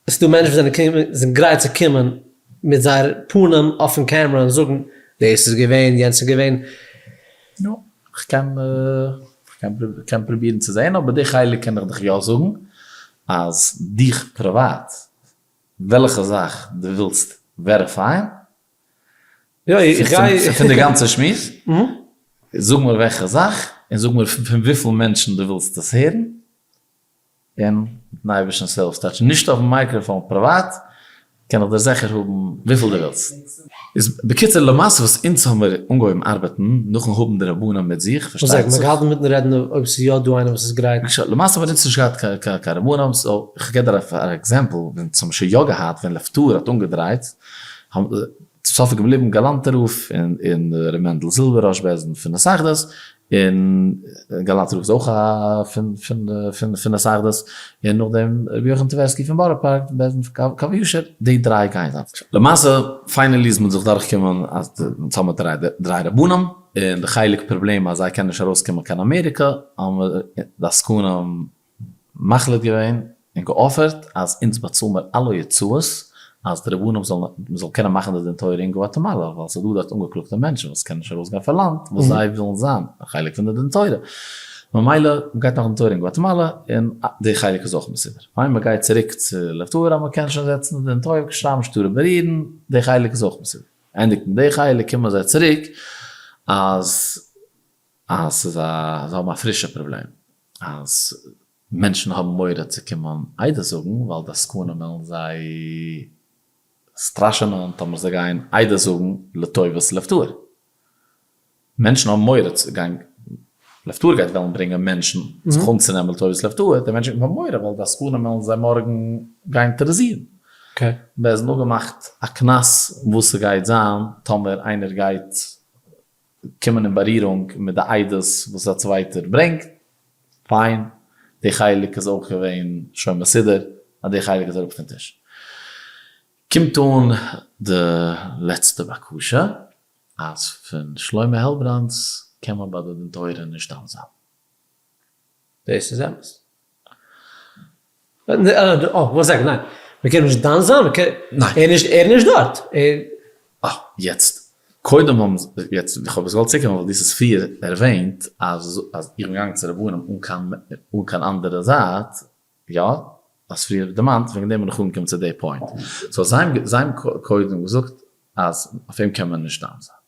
עס איז דא מענטשן וואס זענען קומען זענען גרייט צו קומען מיט זייער פנים אויפן קעמרע און זאגן דאס איז געווען יענץ איז געווען. נו, כ'קען כ'קען פרובירן צו זעהן, אבער די חלק קען איך דיך יא זאגן, אז דיך פריוואט, וועלכע זאך דו ווילסט verify ען, יא, איך גיי. פון די גאנצע שמועס, זאג מיר וועלכע זאך, און זאג מיר פון וויפיל מענטשן דו ווילסט עס הערן, און מיטן אייבערשטנ'ס הילף, ס'טייטש נישט אויפן מייקראפאן פריוואט, קען איך דיר זיכער האבן וויפיל דו ווילסט. איז בקיצור למעשה וואס אונז האמיר אנגעהויבן ארבעטן נאכן האבן די רבנים מיט זיך, פארשטייט זיך. מ'האלט אינמיטן רעדן אויב ס'איז יא דא איינער וואס איז גרייט. למעשה האבן אונז נישט געהאט קיין רבנים, so כ'געב דיר א example, ווען אונז האבן שוין יא געהאט, ווען לב טהור האט אנגעדרייט, צום סוף איז געבליבן גאלאנטער רב און ר' מענדל זילבער ראש בית דין פון התאחדות, און גאלאנטער רב איז אויך א פון התאחדות, און נאכדעם רבי יוחנן טווערסקי פון בארא פארק בית דין פון קב הישר, די דריי גייען זיין. למעשה finally איז מען זיך דורכגעקומען אז אונז האבן דריי רבנים, און די חלק פראבלעם אז זיי קענען נישט ארויסקומען קיין אמעריקא, האבן די עסקנים מחליט געווען און גע offer ט אז אונז באצאל מיר אלע הוצאות אז די רבנים זאלן מען זאל קענען מאכן די דין תורה אין גואטעמאלא ווייל ס'איז דא דארט אנגעקלאגטע מענטשן וואס קענען נישט ארויסגיין פון לאנד וואס זיי ווילן זיין א חלק פון די דין תורה ממילא מען גייט מאכן דין תורה אין גואטעמאלא און די חלק איז אויך מסודר פיין מען גייט צוריק צו לב טהור אז מען קען שוין זעצן די דין תורה שרייבן שטרי בירורין די חלק איז אויך מסודר ענדיגט מען די חלק קומען זיי צוריק אז אז ס'איז א, זיי האבן א פרישע פראבלעם, אז מענטשן האבן מורא צו קומען עדות זאגן, ווייל די עסקנים וועלן זיי סטראשענען טאמער זיי גייען עדות זאגן לטובת לב טהור. מענטשן האבן מורא צו גיין, לב טהור גייט וועלן ברענגען מענטשן זיך אנצונעמען לטובת לב טהור, די מענטשן האבן מורא ווייל די עסקנים וועלן זיי מארגן גיין טעראריזירן. בית דין אפגעמאכט א קנס וואס ס'גייט זיין טאמער איינער גייט קומען אין בארירונג מיט די עדות וואס א צווייטער ברענגט, פיין, די חלק איז אויך געווען שוין מסודר אז די חלק איז אראפ פון טיש. קומט אן די לעצטע בקשה אז פון שלמה העלבראנץ קען מען ביי די דין תורה נישט דן זיין. דאס איז אמת. אה, one second, ניין. מ'קען נישט דן זיין? מ'קען, ניין. ער איז ער איז נישט דארט. אה, יעצט, קודם האבן, יעצט, איך האב עס געוואלט צוקומען ווייל דו האסט עס פריער ערווענט אז אז איך בין געגאנגען צו רבנים אן קיין אן קיין אנדערע זייט, יא, האסט פריער דערמאנט, וועגן דעם בין איך אנגעקומען צו די point. so זיי האבן זיי האבן קודם געזאגט אז אויף אים קען מען נישט דן זיין.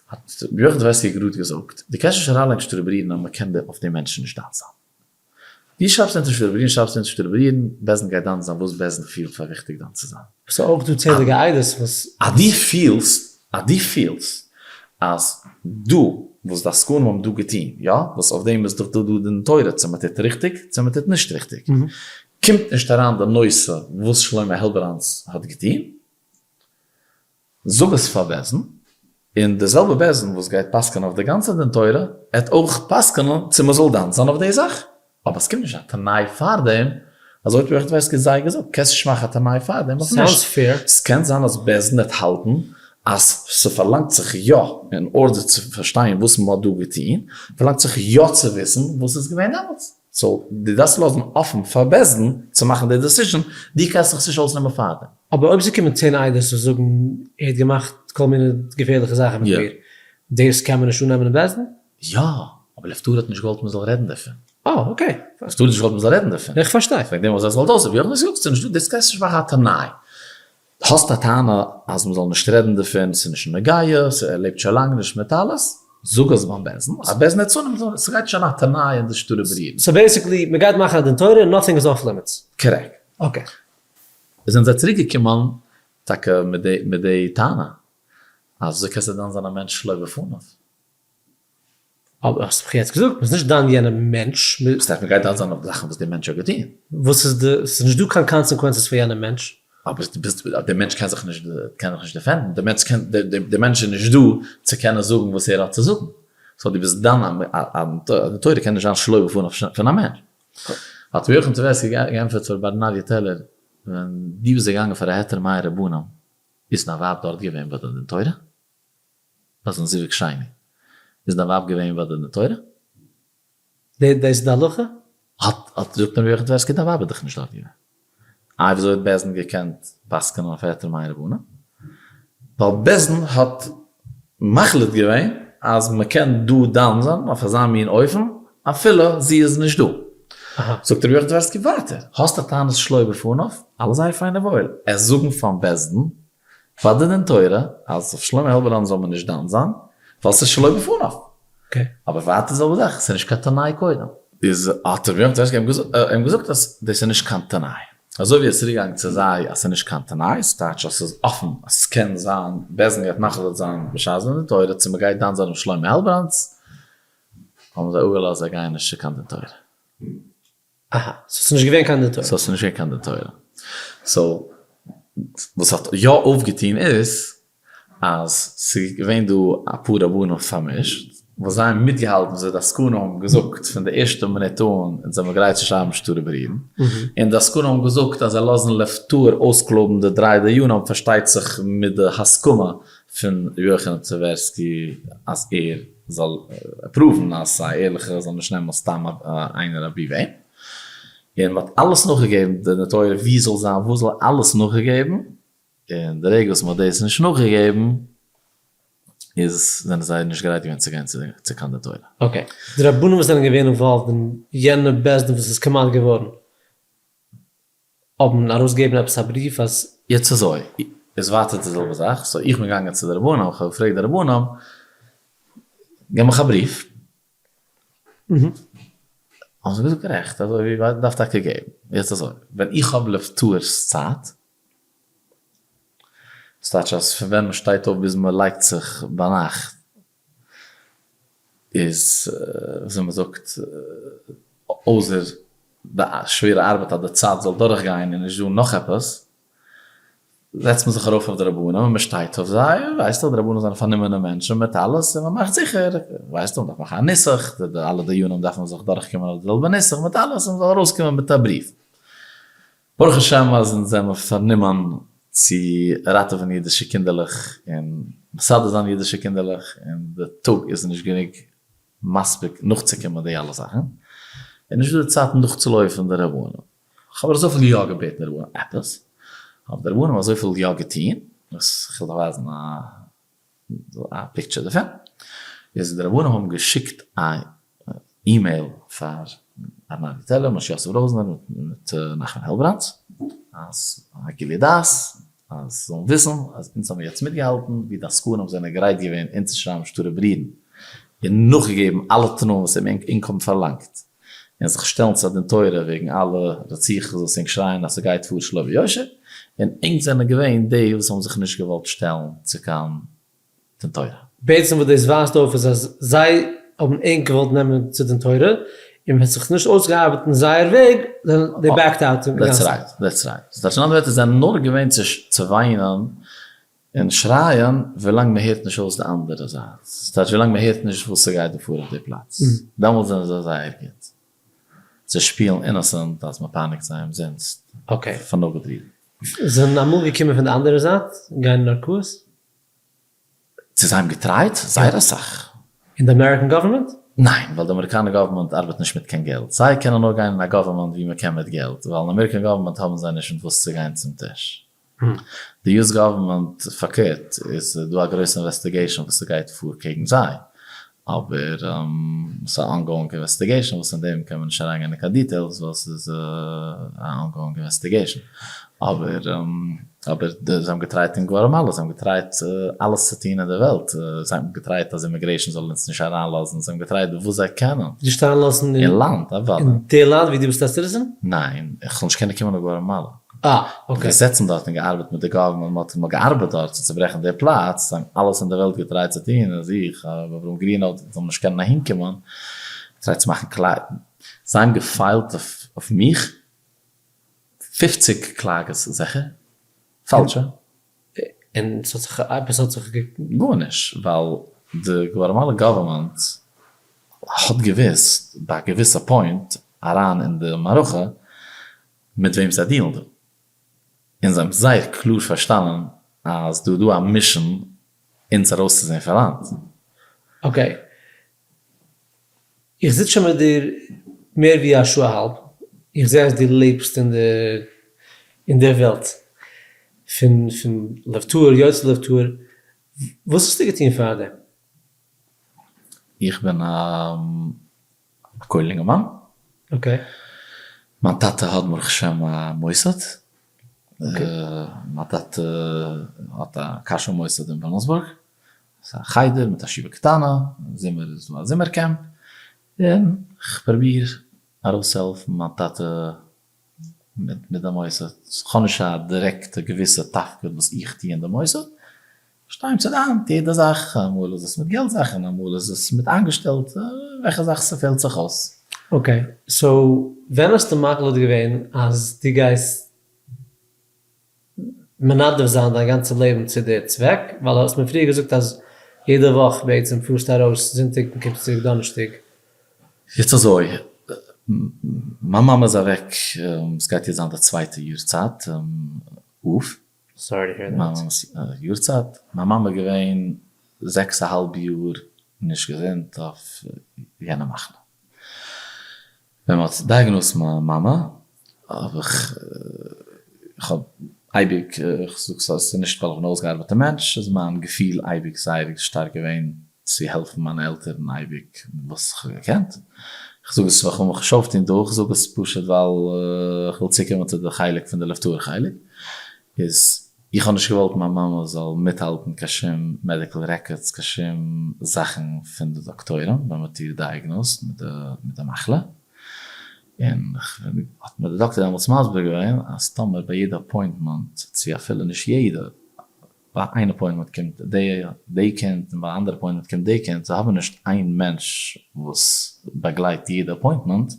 האט ר' יוחנן טווערסקי גראד געזאגט, דו קענסט נישט אריינלייגן שטרי בירורין אז מען קען אויף דעם מענטשן נישט דן זיין. דו שרייבסט אונטער שטרי בירורין שרייבסט אונטער שטרי בירורין, בית דין גייט דן זיין וואס בית דין פילט פאר וויכטיג דן צו זיין. ס'איז אויך דא צענדליגע עדות וואס. אז דו פילסט, אז דו פילסט אז דא וואס די עסקנים האבן דא געטון, יא, וואס אויף דעם איז דאך דא דא דין תורה צו מען טוט ריכטיג צו מען טוט נישט ריכטיג, קומט נישט אריין די נושא וואס שלמה העלבראנץ האט געטון, זאג עס פאר בית דין, און די זעלבע בית דין וואס גייט פסק'נען אויף די גאנצע דין תורה, עט אויך פסק'נען צו מען זאל דן זיין אויף די זאך, אבער עס קומט נישט א תנאי פארדעם, אזוי האט ר' טווערסקי זיי געזאגט, קענסט נישט מאכן א תנאי פארדעם אויף נישט. ס'קען זיין אז בית דין עט האלטן אז ס'פארלאנגט זיך יא, אין order צו פארשטיין וואס מ'האט דא געטון, פארלאנגט זיך יא צו וויסן וואס איז געווען דעמאלטס. so דו דארפסט לאזן אפן פאר בית דין צו מאכן די decision, דו קענסט זיך נישט אויסנעמען פארדעם. אבער אויב ס'קומען צען עדות וואס זאגן ער האט געמאכט כל מיני געפערליכע זאכן מיט מיר, דאס קען מען נישט אננעמען אין בית דין? יא, אבער לב טהור האט נישט געוואלט מ'זאל רעדן דערפון. אה, okay. לב טהור האט נישט געוואלט מ'זאל רעדן דערפון. איך פארשטיי. וועגן דעם האט זיי עס געוואלט אויסזאגן. ווי אויך נישט געזאגט, ס'נישט דא, דאס קענסט נישט מאכן א תנאי. האסט א טענה אז מ'זאל נישט רעדן דערפון, ס'איז נישט נוגע, ער לעבט שוין לאנג נישט מיט אלעס, זאג עס ביים בית דין, אז בית דין וועט צונעמען, ס'גייט שוין א תנאי אין די שטרי בירורין. so basically, מ'גייט מאכן א דין תורה און nothing איז off limits. correct. okay. זענען זיי צוריק געקומען טאקע מיט די טענה אז אזוי קענסטו דן זיין א מענטש שלא בפניו. אבער האסט דאך יעצט געזאגט מ'איז נישט דן יענעם מענטש. וואס הייסט מ'גייט דן זיין אויף זאכן וואס דער מענטש האט געטון? וואס איז די, ס'איז נישט דא קיין consequences פאר יענעם מענטש. אבער דו ביסט, דער מענטש קען זיך נישט, קען זיך נישט defend ן, דער מענטש קען, דער מענטש איז נישט דא צו קענען זאגן וואס ער האט צו זאגן. so דו ביסט דן א, א תורה קען נישט זיין שלא בפניו פון א מענטש. האט רבי יוחנן טווערסקי געענטפערט פאר רבי אריה טעלער, ווען דו ביסט געגאנגען פאר א היתר מאה רבנים, איז דיין ווייב דארט געווען ביי די דין תורה? ביי זיין זיווג שני איז דיין ווייב געווען ביי די דין תורה? דאס איז די הלכה? האט האט זאגט רבי יוחנן טווערסקי דיין ווייב איז דאך נישט דארט געווען. איי וויאזוי האט בית דין געקענט פסק'נען אויף היתר מאה רבנים? ווייל בית דין האט מחליט געווען. אז מען קען דא דן זיין אויף אזא מין אופן אפילו זי איז נישט דא. זאגט רבי יוחנן טווערסקי ווייטער, האסט א טענת שלא בפניו, אלעס זייער פיין און וואויל, עס זאגן פארן בית דין ביי די דין תורה אז אויף שלמה העלבראנץ זאל מען נישט דן זיין ווייל ס'איז שלא בפניו. אבער ווייטער די זעלבע זאך, ס'איז נישט קיין תנאי קודם. איז האט רבי יוחנן טווערסקי אים געזאגט אז דאס איז נישט קיין תנאי. אזוי ווי ער איז צוריק געגאנגען צו זיי אז ס'איז נישט קיין תנאי, ס'טייטש אז ס'איז אפן אז ס'קען זיין בית דין גייט מחליט זיין בשעת דין תורה צו מ'גייט דן זיין אויף שלמה העלבראנץ, האבן זיי אפגעלאזט זיי גייען נישט צו קיין דין תורה. אהא, so ס'איז נישט געווען קיין דין תורה. so ס'איז נישט געווען קיין דין תורה. so וואס האט יא אויפגעטון איז אז ס'איז געווען דא אפאר רבנים פארמישט וואס זיי האבן מיטגעהאלטן וויאזוי די עסקנים האבן געזאגט פון די ערשטע מינוט אן אונז זעמיר גרייט צו שרייבן שטרי בירורין, און די עסקנים האבן געזאגט אז זיי לאזן לב טהור אויסקלויבן די דריי דיינים פארשטייט זיך מיט די הסכמה פון ר' יוחנן טווערסקי אז ער זאל approve ן אז ס'איז א ערליכע זאל נישט נעמען סתם איינער אבי וועם, און מ'האט אלעס נאכגעגעבן די דין תורה ווי זאל זיין וואס זאל אלעס נאכגעגעבן, און די רגע וואס מ'האט דאס נישט נאכגעגעבן איז זענען זיי נישט גרייט געווען צו גיין צו קיין דין תורה. okay, די רבנים וואס זענען געווען involved אין יענע בית דין וואס איז כמעט געווארן האבן ארויסגעגעבן עפעס א בריוו אז. יעצט אזוי, איז ווייטער די זעלבע זאך, so איך בין געגאנגען צו די רבנים, איך האב געפרעגט די רבנים, געב מיך א בריוו, האבן זיי געזאגט גערעכט, אזוי ווי מ'דארף טאקע געבן, יעצט אזוי, ווען איך האב לב טהור'ס צייט, ס'טייטש אז פון ווען מ'שטייט אויף ביז מ'לייגט זיך ביינאכט איז וויאזוי מ'זאגט אויסער די שווערע ארבעט אז די צייט זאל דורכגיין איז נישט דא נאך עפעס, זעצט מען זיך ארויף אויף די רבנים און מ'שטייט אויף זיי, ווייסט דאך די רבנים זענען פארנומענע מענטשן מיט אלעס און מ'מאכט זיכער, ווייסט דאך מ'דארף מאכן א נוסח, די אלע דיינים דארפן זיך דורכקומען אויף די זעלבע נוסח מיט אלעס און מ'זאל ארויסקומען מיט א בריוו. ברוך השם אז אונז זעמער פארנומען צו ראטעווען אידישע קינדערלעך און מסדר זיין אידישע קינדערלעך און די טאג איז נישט גענוג מספיק נאכצוקומען די אלע זאכן, און נישט דא די צייט נאכצולויפן די רבנים. כ'האב אבער אזויפיל יא געבעטן די רבנים עפעס, האבן די רבנים אזויפיל יא געטון, וואס כ'וועל דיך ווייזן א א picture דערפון, איז די רבנים האבן געשיקט א אימעיל פאר ארנבי טעלער, משה יוסף ראזנער מיט נחמן העלבראנץ, אז א גילוי דעת, אז זאלן וויסן אז אונז האבן יעצט מיטגעהאלטן ווי די עסקנים זענען גרייט געווען אונטערשרייבן שטרי בירורין און נאכגעגעבן אלע תנאים וואס ענק האבן פארלאנגט, און זיך שטעלן צו א דין תורה וועגן אלע רציחות וואס ענק שרייען אז ס'גייט פאר שלא ביושר, און ענק זענען געווען די וואס האבן זיך נישט געוואלט שטעלן צו קיין דין תורה. בעצם וואס דאס ווייזט אויף איז אז זיי האבן ענק געוואלט נעמען צו דין תורה, און ווען ס'האט זיך נישט אויסגעארבעט אין זייער וועג זענען they backed out אינגאנצן. That's right, that's right. ס'טייטש אין אנדערע ווערטער זיי זענען נאר געווען צו וויינען און שרייען ווילאנג מען הערט נישט אויס די אנדערע זייט, ס'טייטש ווילאנג מען הערט נישט וואס ס'גייט דא פאר אויף די פלאץ, דעמאלטס זענען זיי זייער גוט. זיי שפילן innocent אז מען פייניגט זיי אומזינסט פאר no good reason. זענען אמאל געקומען פון די אנדערע זייט גיין אין ערכאות? צו זיי האבן געטרייט? זייער אסאך. אין די American government? ניין, ווייל די אמעריקאנער government ארבעט נישט מיט קיין געלט. זיי קענען נאר גיין אין א government ווי מען קען מיט געלט, ווייל אין American government האבן זיי נישט מיט וואס צו גיין צום טיש. די US government פארקערט איז דא א גרויסע investigation וואס ס'גייט פאר קעגן זיי, אבער ס'איז א ongoing investigation וואס אין דעם קען מען נישט אריינגיין אין קיין details ווייל ס'איז א ongoing investigation, אבער אבער זיי האבן געטרייט אין גוואטעמאלא, זיי האבן געטרייט אלעס צו טון אין די וועלט, זיי האבן געטרייט אז immigration זאל אונז נישט אריינלאזן, זיי האבן געטרייט וואס זיי קענען. נישט אריינלאזן אין לאנד, אוודאי. אין די לאנד ווי דו ביסט א citizen? ניין, איך זאל נישט קענען קומען אויף גוואטעמאלא. אה, okay. געזעצן דארט און געארבעט מיט די government, מען האט אמאל געארבעט דארט צו צוברעכן די פלאץ, זיי האבן אלעס אין די וועלט געטרייט צו טון אז איך, הרב אברהם גרינהוט, זאל נישט קענען אהינקומען, געטרייט צו מאכן קלאר, זיי האבן געפיילט אויף מיך 50 קלאגעס זיכער, פאלשע. און ס'האט זיך, עפעס האט זיך גע. גארנישט, ווייל די גוואטעמאלע government האט געוואוסט ביי א געוויסע point אריין אין די מערכה מיט וועם זיי דיעלן דא, און זיי האבן זייער קלאר פארשטאנען אז דא איז דא א mission אונז ארויסצוזען פון לאנד. Okay, איך זיץ שוין מיט דיר מער ווי א שעה א האלב, איך זע אז דו לעבסט אין די אין די וועלט פון פון לב טהור, יוצא לב טהור, וואס האסטו געטון פארדעם? איך בין א כולל אינגערמאן. Okay. מיין טאטע האט ברוך השם א מוסד. מיין טאטע האט א קאשוי מוסד אין וויליאמסבורג. ס'איז א חדר מיט א ישיבה קטנה, זומער איז דא א זומער קעמפ. און כ'פרוביר ארויסצוהעלפן מיין טאטע מיט די מוסד. כ'האב נישט א דירעקטע געוויסע תפקיד וואס איך טו אין די מוסד. כ'שטיי אים צו די האנט יעדע זאך, אמאל איז עס מיט געלט זאכן, אמאל איז עס מיט איינגעשטעלט, וועלכע זאך ס'פעלט זיך אויס. Okay, so ווען האסטו מחליט געווען אז דו גייסט מנדב זיין דיין גאנצע לעבן צו די צוועק? ווייל האסט מיר פריער געזאגט אז יעדע וואך בעצם פארסטו ארויס זונטאג און קומסט צוריק דאנערשטאג. יעצט אזוי, מיין מאמע איז אוועק, ס'גייט יעצט זיין די צווייטע יארצייט, אב. Sorry to hear that. מיין מאמע'ס יארצייט, מיין מאמע איז געווען זעקס א האלב יאר נישט געזונט אויף יענע מחלה. ווען מען האט diagnosed מיין מאמע האב איך, איך האב אייביג, איך זאג ס'איז נישט ווייל איך בין א אויסגעארבעטע מענטש, איז מיין געפיל אייביג זייער שטארק געווען צו העלפן מיינע עלטערן אייביג מיט וואס איך האב געקענט. איך זאג עס ווייל איך וויל מיך נישט אויפטון דא, איך זאג עס פשוט ווייל איך וויל צוקומען צו די חלק פון די לב טהור חלק, איז איך האב נישט געוואלט מיין מאמע זאל מיטהאלטן קיין שום medical records, קיין שום זאכן פון די דאקטוירים ווען מען האט איר diagnosed מיט די מחלה, און האט מיר די דאקטער דעמאלטס מסביר געווען אז טאמער ביי יעדע appointment, צו אפילו נישט יעדע, ביי איין appointment קומט די קינד און ביי א אנדערע appointment קומט די קינד, זיי האבן נישט איין מענטש וואס באגלייט יעדע appointment,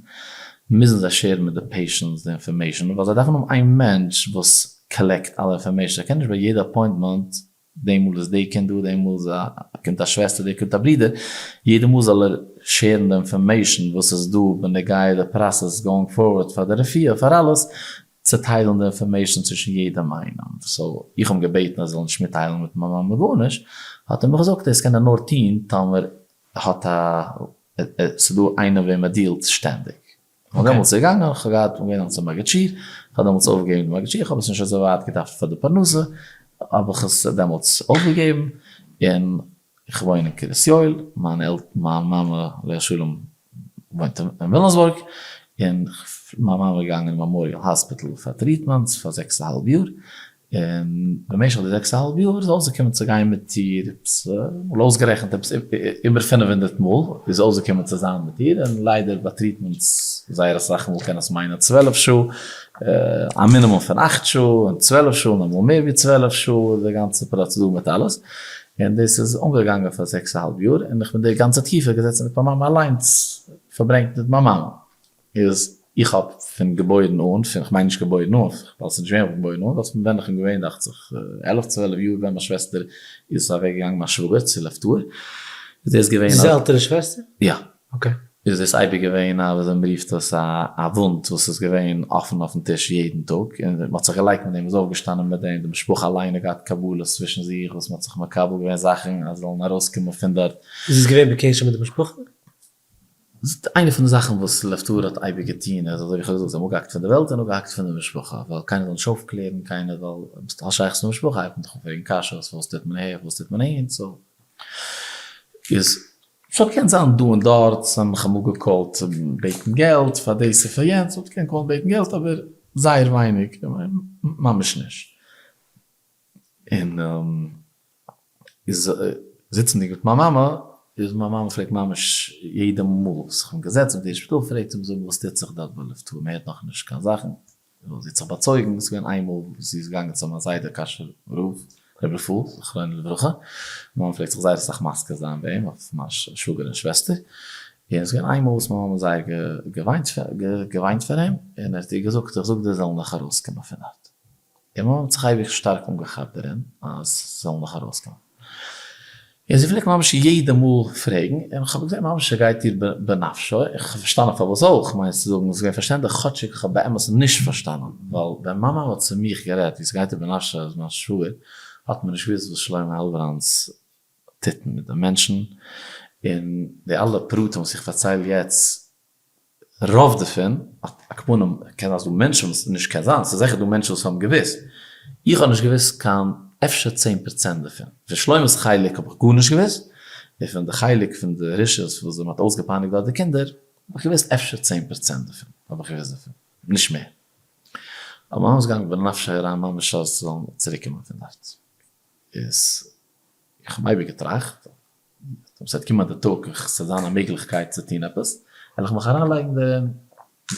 מוזן זיי share ן מיט די patients די information, ווייל זיי דארפן האבן איין מענטש וואס collect אלע information, זיי קענען נישט ביי יעדע appointment, די מאל איז די קינד דא, די מאל קומט א שוועסטער, די קומט א ברודער, יעדע מאל זאל ער share ן די information וואס איז דא בנוגע די process going forward פאר די רפואה פאר אלעס, צוטיילן די information צווישן יעדעם איינעם, so איך האב אים געבעטן ער זאל נישט מיטטיילן מיט מיין מאמע גארנישט, האט ער מיר געזאגט דאס קען ער נאר טון טאמער האט א ס'דא איינער וועם ער deal ט שטענדיג. כ'בין דעמאלטס געגאנגען, כ'האב געהאט אנגעהויבן אלס א מגיד שיעור, כ'האב דעמאלטס אויפגעגעבן די מגיד שיעור, כ'האב עס נישט אזוי ווייט געדארפט פאר די פרנסה, האב איך עס דעמאלטס אויפגעגעבן, און איך וואוין אין קרית יואל, מיין מאמע עליה השלום וואוינט אין וויליאמסבורג, און מיין מאמע איז געגאנגען אין מעמאריעל האספיטאל פאר treatments פאר זעקס א האלב יאר, און במשך די זעקס א האלב יאר איז אויסגעקומען צו גיין מיט איר עפעס, אמאל אויסגערעכנט עפעס איבער 500 מאל איז אויסגעקומען צו זיין מיט איר, און ליידער ביי treatments זייער אסאך מאל קען עס מיינען 12 שעה, א מינימום פון אכט שעה, און 12 שעה, און אמאל מער ווי 12 שעה, די גאנצע פראצעדור מיט אלעס, און דאס איז אנגעגאנגען פאר זעקס א האלב יאר, און איך בין די גאנצע תקופה געזעצן מיט מיין מאמע אליינס, פארברענגט מיט מיין מאמע. איז איך האב פון געבוירן אן, פון כ'מיין נישט געבוירן אן, ווייל ס'איז נישט געווען פון געבוירן אן, ווייל פון ווען איך בין געווען דאכט זיך עלף צוועלף יאר ווען מיין שוועסטער איז אוועק געגאנגען מיין שוואגער צו לב טהור, איז דאס געווען א. זי איז עלטערע שוועסטער? יא. Okay. איז דאס אייביג געווען א וויאזוי מ'רופט עס א א וואונד וואס איז געווען אפן אויפן טיש יעדן טאג, און מ'האט זיך געלייגט מיט דעם, מ'איז אויפגעשטאנען מיט דעם, די משפחה אליין האט געהאט קבלות צווישן זיך וואס מ'האט זיך מקבל געווען זאכן אז זאלן ארויסקומען פון דארט. איז עס געווען בקשר מיט די משפחה? איינע פון די זאכן וואס לב טהור האט אייביג געטון איז אזוי ווי איך האב געזאגט זיי האבן אפגעהאקט פון די וועלט און אפגעהאקט פון די משפחה ווייל קיינער זאל נישט אויפקלערן קיינער ווייל ביסט האסט שייכות צו די משפחה הייבט מען דיך אן פרעגן קשיות פארוואס טוט מען אהער פארוואס טוט מען אהין so איז ס'האט געקענט זיין דא און דארט זיי האבן מיך אמאל גע call ט בעטן געלט פאר דאס און פאר יענץ האט געקענט call ן בעטן געלט אבער זייער ווייניג ממש נישט און איז זיצנדיג מיט מיין מאמע, איז מיין מאמע פלעגט ממש יעדע מאל וואס איך בין געזעצן מיט איר אין שפיטאל פלעגט זי מיר זאגן וואס טוט זיך דארט ביי לב טהור, מען הערט נאכנישט קיין זאכן, זי האט זיך באצויגן, ס'איז געווען איינמאל וואס זי איז געגאנגען צו מיין זיידע קאשוי רב, רבי רפאל זכרונו לברכה, מיין מאמע פלעגט זיך זייער אסאך מזכיר זיין ביי אים אויף מיין שוואגער און שוועסטער, און ס'איז געווען איינמאל וואס מיין מאמע האט זייער געוויינט פאר אים, און ער האט איר געזאגט איך זאג דיר זאלן נאך ארויסקומען פון דארט. און מיין מאמע האט זיך אייביג שטארק אנגעכאפט דערין אז ס'זאל נאך ארויסקומען. און זי פלעגט ממש יעדע מאל פרעגן, און כ'האב געזען ממש ס'גייט איר בנפשו, איך האב פארשטאנען פארוואס אויך, כ'מיין צו זאגן ס'איז געווען פארשטענדליך כאטשיג כ'האב באמת נישט פארשטאנען, ווייל ווען מיין מאמע האט צו מיך גערעדט ווי ס'גייט איר בנפשו אז מיין שוואגער האט מען נישט געוואוסט וואס שלמה העלבראנץ טוט מיט די מענטשן, און די אלע פרטים וואס איך פארצייל יעצט רוב דערפון, על כל פנים, קען זיין ס'דא מענטשן וואס, נישט קען זיין, ס'איז זיכער דא מענטשן וואס האבן געוואוסט, איך האב נישט געוואוסט קיין אפשר 10% דערפון, פון שלוימע'ס חלק האב איך גארנישט געוואוסט, און פון די חלק פון די רשעות וואס מען האט אויסגעפייניגט דארט די קינדער, האב איך געוואוסט אפשר 10% דערפון, האב איך געוואוסט דערפון, נישט מער. אבער מיין מאמע איז געגאנגען בנפשה אריין ממש אז זיי זאלן צוריק קומען פון דארט. איז איך האב אייביג געטראכט, אויב ס'וועט קומען די טאג איך ס'וועט זיין א מעגליכקייט צו טון עפעס, וועל איך מיך אריינלייגן דערין,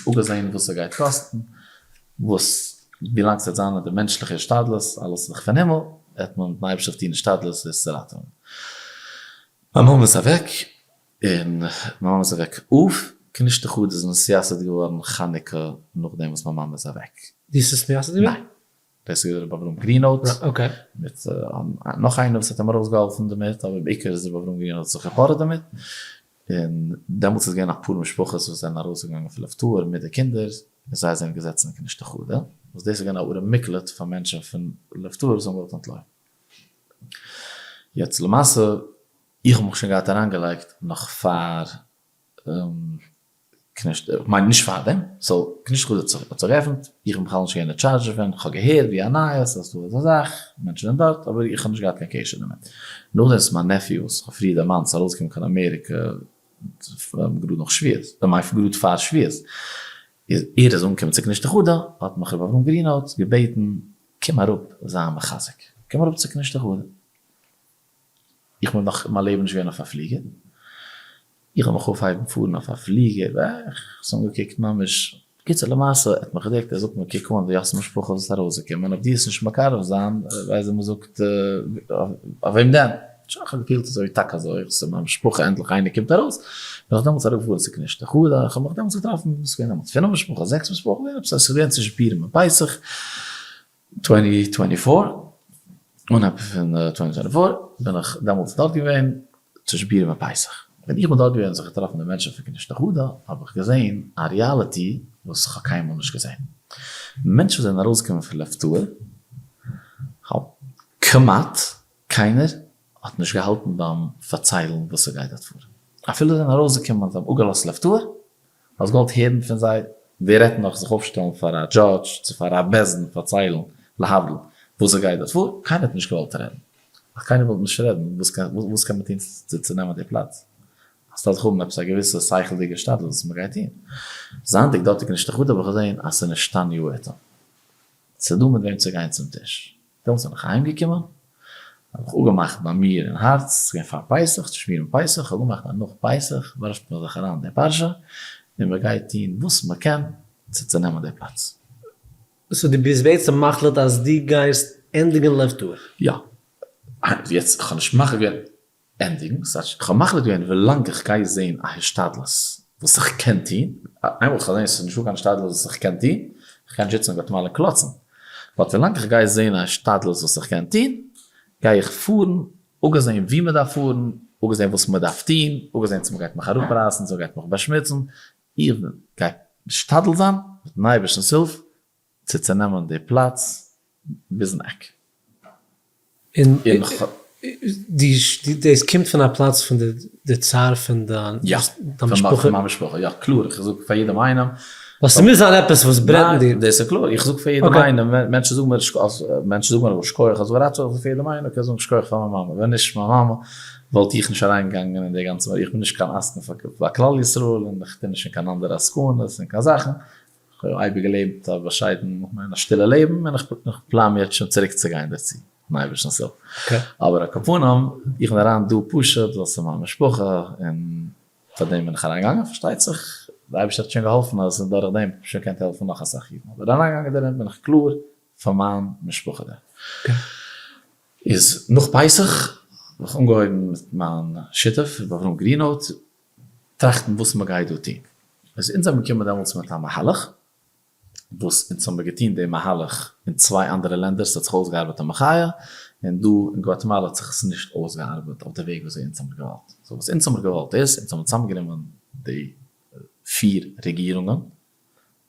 אפגעזען וואס ס'גייט קאסטן, וואס ווילאנג ס'וועט זיין אין די מענטשליכע השתדלות, אלעס איז דאך פון הימל, וועט מען מיטן אייבערשטער טון השתדלות עס צו ראטעווען. מיין מאמע איז אוועק, און מיין מאמע איז אוועק אויף כנישתא חדא איז נתייסד געווארן חנוכה נאכדעם וואס מיין מאמע איז אוועק. דו האסט עס מייסד געווען? ניין. דאס איז רבי אברהם גרינהוט, מיט נאך איינער וואס האט אים ארויסגעהאלפן דערמיט, אבער בעיקר איז רבי אברהם גרינהוט זיך געפארעט דערמיט, און דעמאלטס איז געווען אפאר משפחות וואס זענען ארויסגעגאנגען פון לב טהור מיט די קינדער, און זיי זענען געזעצן אין כנישתא חדא, וואס דאס איז געווען א ערי מקלט פאר מענטשן פון לב טהור וואס האבן געוואלט אנטלויפן. יעצט למעשה, איך האב מיך שוין געהאט אריינגעלייגט נאך פאר כנישתא, איך מיין נישט פארדעם, so כנישתא חדא האט זיך געעפנט, איך בין בכלל נישט געווען אין טשארדזש דערפון, איך האב געהערט ווי א נייעס אז דא איז א זאך, מענטשן זענען דארט, אבער איך האב נישט געהאט קיין קשר דערמיט. נאכדעם איז מיין nephew וואס איך האב פריער דערמאנט איז ארויסגעקומען קיין אמעריקע גראד נאך שבועות, איך מיין גראד פאר שבועות, איז ער איז אנגעקומען צו כנישתא חדא, האט מיך רבי אברהם גרינהוט געבעטן קום אראפ זיי מחזק, קום אראפ צו כנישתא חדא. איך בין נאך אין מיין לעבן נישט געווען אויף א פליגער, איך וועל מיך אויפהייבן פארן אויף א פליגער, איך האב אנגעקוקט ממש, בקיצור למעשה ער האט מיך געדעקט, ער זאגט מיר קוק אן די האסט משפחה וואס איז ארויסגעקומען, אויב דו וועסט נישט מקרב זיין, ווייסט ווי מ'זאגט, אויף וועם דען? שוין איך האב געפילט אזוי טאקע אזוי, איך זעה מיין משפחה ענדליך איינער קומט ארויס, בין איך דעמאלטס אראפגעפארן צו כנישתא חדא, איך האב מיך דעמאלטס געטראפן, ס'איז געווען דעמאלטס פינף משפחות, זעקס משפחות, עפעס אזוי, ס'איז געווען צווישן פורים און פסח, twenty twenty four, אנהייב פון twenty twenty four בין איך דעמאלטס דארט געווען צווישן פורים און פסח, ווען איך בין דארט געווען און זיך געטראפן די מענטשן פון כנישתא חדא האב איך געזען א reality וואס איך האב קיינמאל נישט געזען, מענטשן וואס זענען ארויסגעקומען פון לב טהור, האב כמעט קיינער האט נישט געהאלטן ביים פארציילן וואס ס'גייט דארט פאר, אפילו זיי זענען ארויסגעקומען און זיי האבן אפגעלאזט לב טהור, האסט געוואלט הערן פון זיי? ווער רעדט נאך זיך אויפשטעלן פאר א דזשאדזש צו פאר א בית דין פארציילן להבדיל וואס ס'גייט דארט פאר? קיינער האט נישט געוואלט רעדן. אז קיינער וויל נישט רעדן וואס קען מען טון צו צונעמען די פלאץ? אז ס'דארף זיך האבן עפעס א געוויסע שכל'דיגע השתדלות וואס מ'גייט טון. זייענדיג דארט אין כנישתא חדא האב איך געזען אז ס'איז נשתנו העתים. ס'דא מיט וועם צו גיין צום טיש. דעמאלטס בין איך אהיים געקומען, האב איך אפגעמאכט ביי מיר אין הארץ, ס'איז געווען פאר פסח, צו שמירן פסח, איך האב אפגעמאכט אז נאך פסח ווארפט מען זיך אריין אין די פרשה, און מען גייט טון וואס מען קען צו צונעמען די פלאץ. so דו ביסט בעצם מחליט אז דו גייסט ענדיגן לב טהור? יא. יעצט, איך האב נישט מחליט געווען ענדיגן, ס'טייטש איך האב מחליט געווען ווילאנג איך גיי זעהן א השתדלות וואס איך קען טוהן, איינמאל איך האב געזעהן ס'איז נישטא קיין השתדלות וואס איך קען טוהן, איך קען נישט זיצן אין גואטעמאלע און קלאצן, but ווילאנג איך גיי זעהן א השתדלות וואס איך קען טוהן, גיי איך פארן, אפגעזעהן וואו מ'דארף פארן, אפגעזעהן וואס מ'דארף טוהן, אפגעזעהן צו מ'גייט מיך אראפרייסן, צו מ'גייט מיך באשמוצן, איך גיי משתדל זיין מיטן אייבערשטנ'ס הילף צו צונעמען די פלאץ ביזן עק. און דאס קומט פון א פלאץ פון די צער פון דיין משפחה? יא, פון מיין משפחה, יא קלאר, איך זאג פאר יעדעם איינעם. ווייל ס'מוז זיין עפעס וואס ברענט אין דיר. דאס איז קלאר, איך זאג פאר יעדעם איינעם, מענטשן זאגן מיר מענטשן זאגן מיר שכוח אזוי ווייטער, איך זאג פאר יעדעם איינעם, איך קען זאגן שכוח פאר מיין מאמע, ווען נישט מיין מאמע וואלט איך נישט אריינגעגאנגען אין די גאנצע, איך בין נישט קיין עסקן פאר כלל ישראל און איך טו נישט אין קיין אנדערע עסקנות און קיין זאכן, כ'האב אייביג געלעבט א באשיידן, כ'מיין א שטילע לעבן, און איך פלאן מיר שוין צוריק צו גיין דערצו, מיטן אייבערשטנ'ס הילף. אבער על כל פנים, איך בין אריין דא פשוט ווייל ס'איז מיין משפחה, און פאר דעם בין איך אריינגעגאנגען, פארשטייט זיך, דער אייבערשטער האט שוין געהאלפן אז דורך דעם האב איך שוין געקענט העלפן נאך אסאך אידן, אבער אריינגעגאנגען דערין בין איך קלאר פאר מיין משפחה דער. איז נאך פסח האב איך אנגעהויבן מיט מיין שותף ר' אברהם גרינהוט, טראכטן וואס מען גייט דא טון. איז אונז האבן געקומען דעמאלטס מיט א מהלך, וואס אונז האבן געטון די מהלך אין צוויי אנדערע לענדער, ס'האט זיך אויסגעארבעט א מחיה, און דא אין גואטעמאלע האט זיך עס נישט אויסגעארבעט אויף די וועג וויאזוי אונז האבן געוואלט. so וואס אונז האבן געוואלט איז, אונז האבן צוזאמגענומען די פיר רעגירונגען,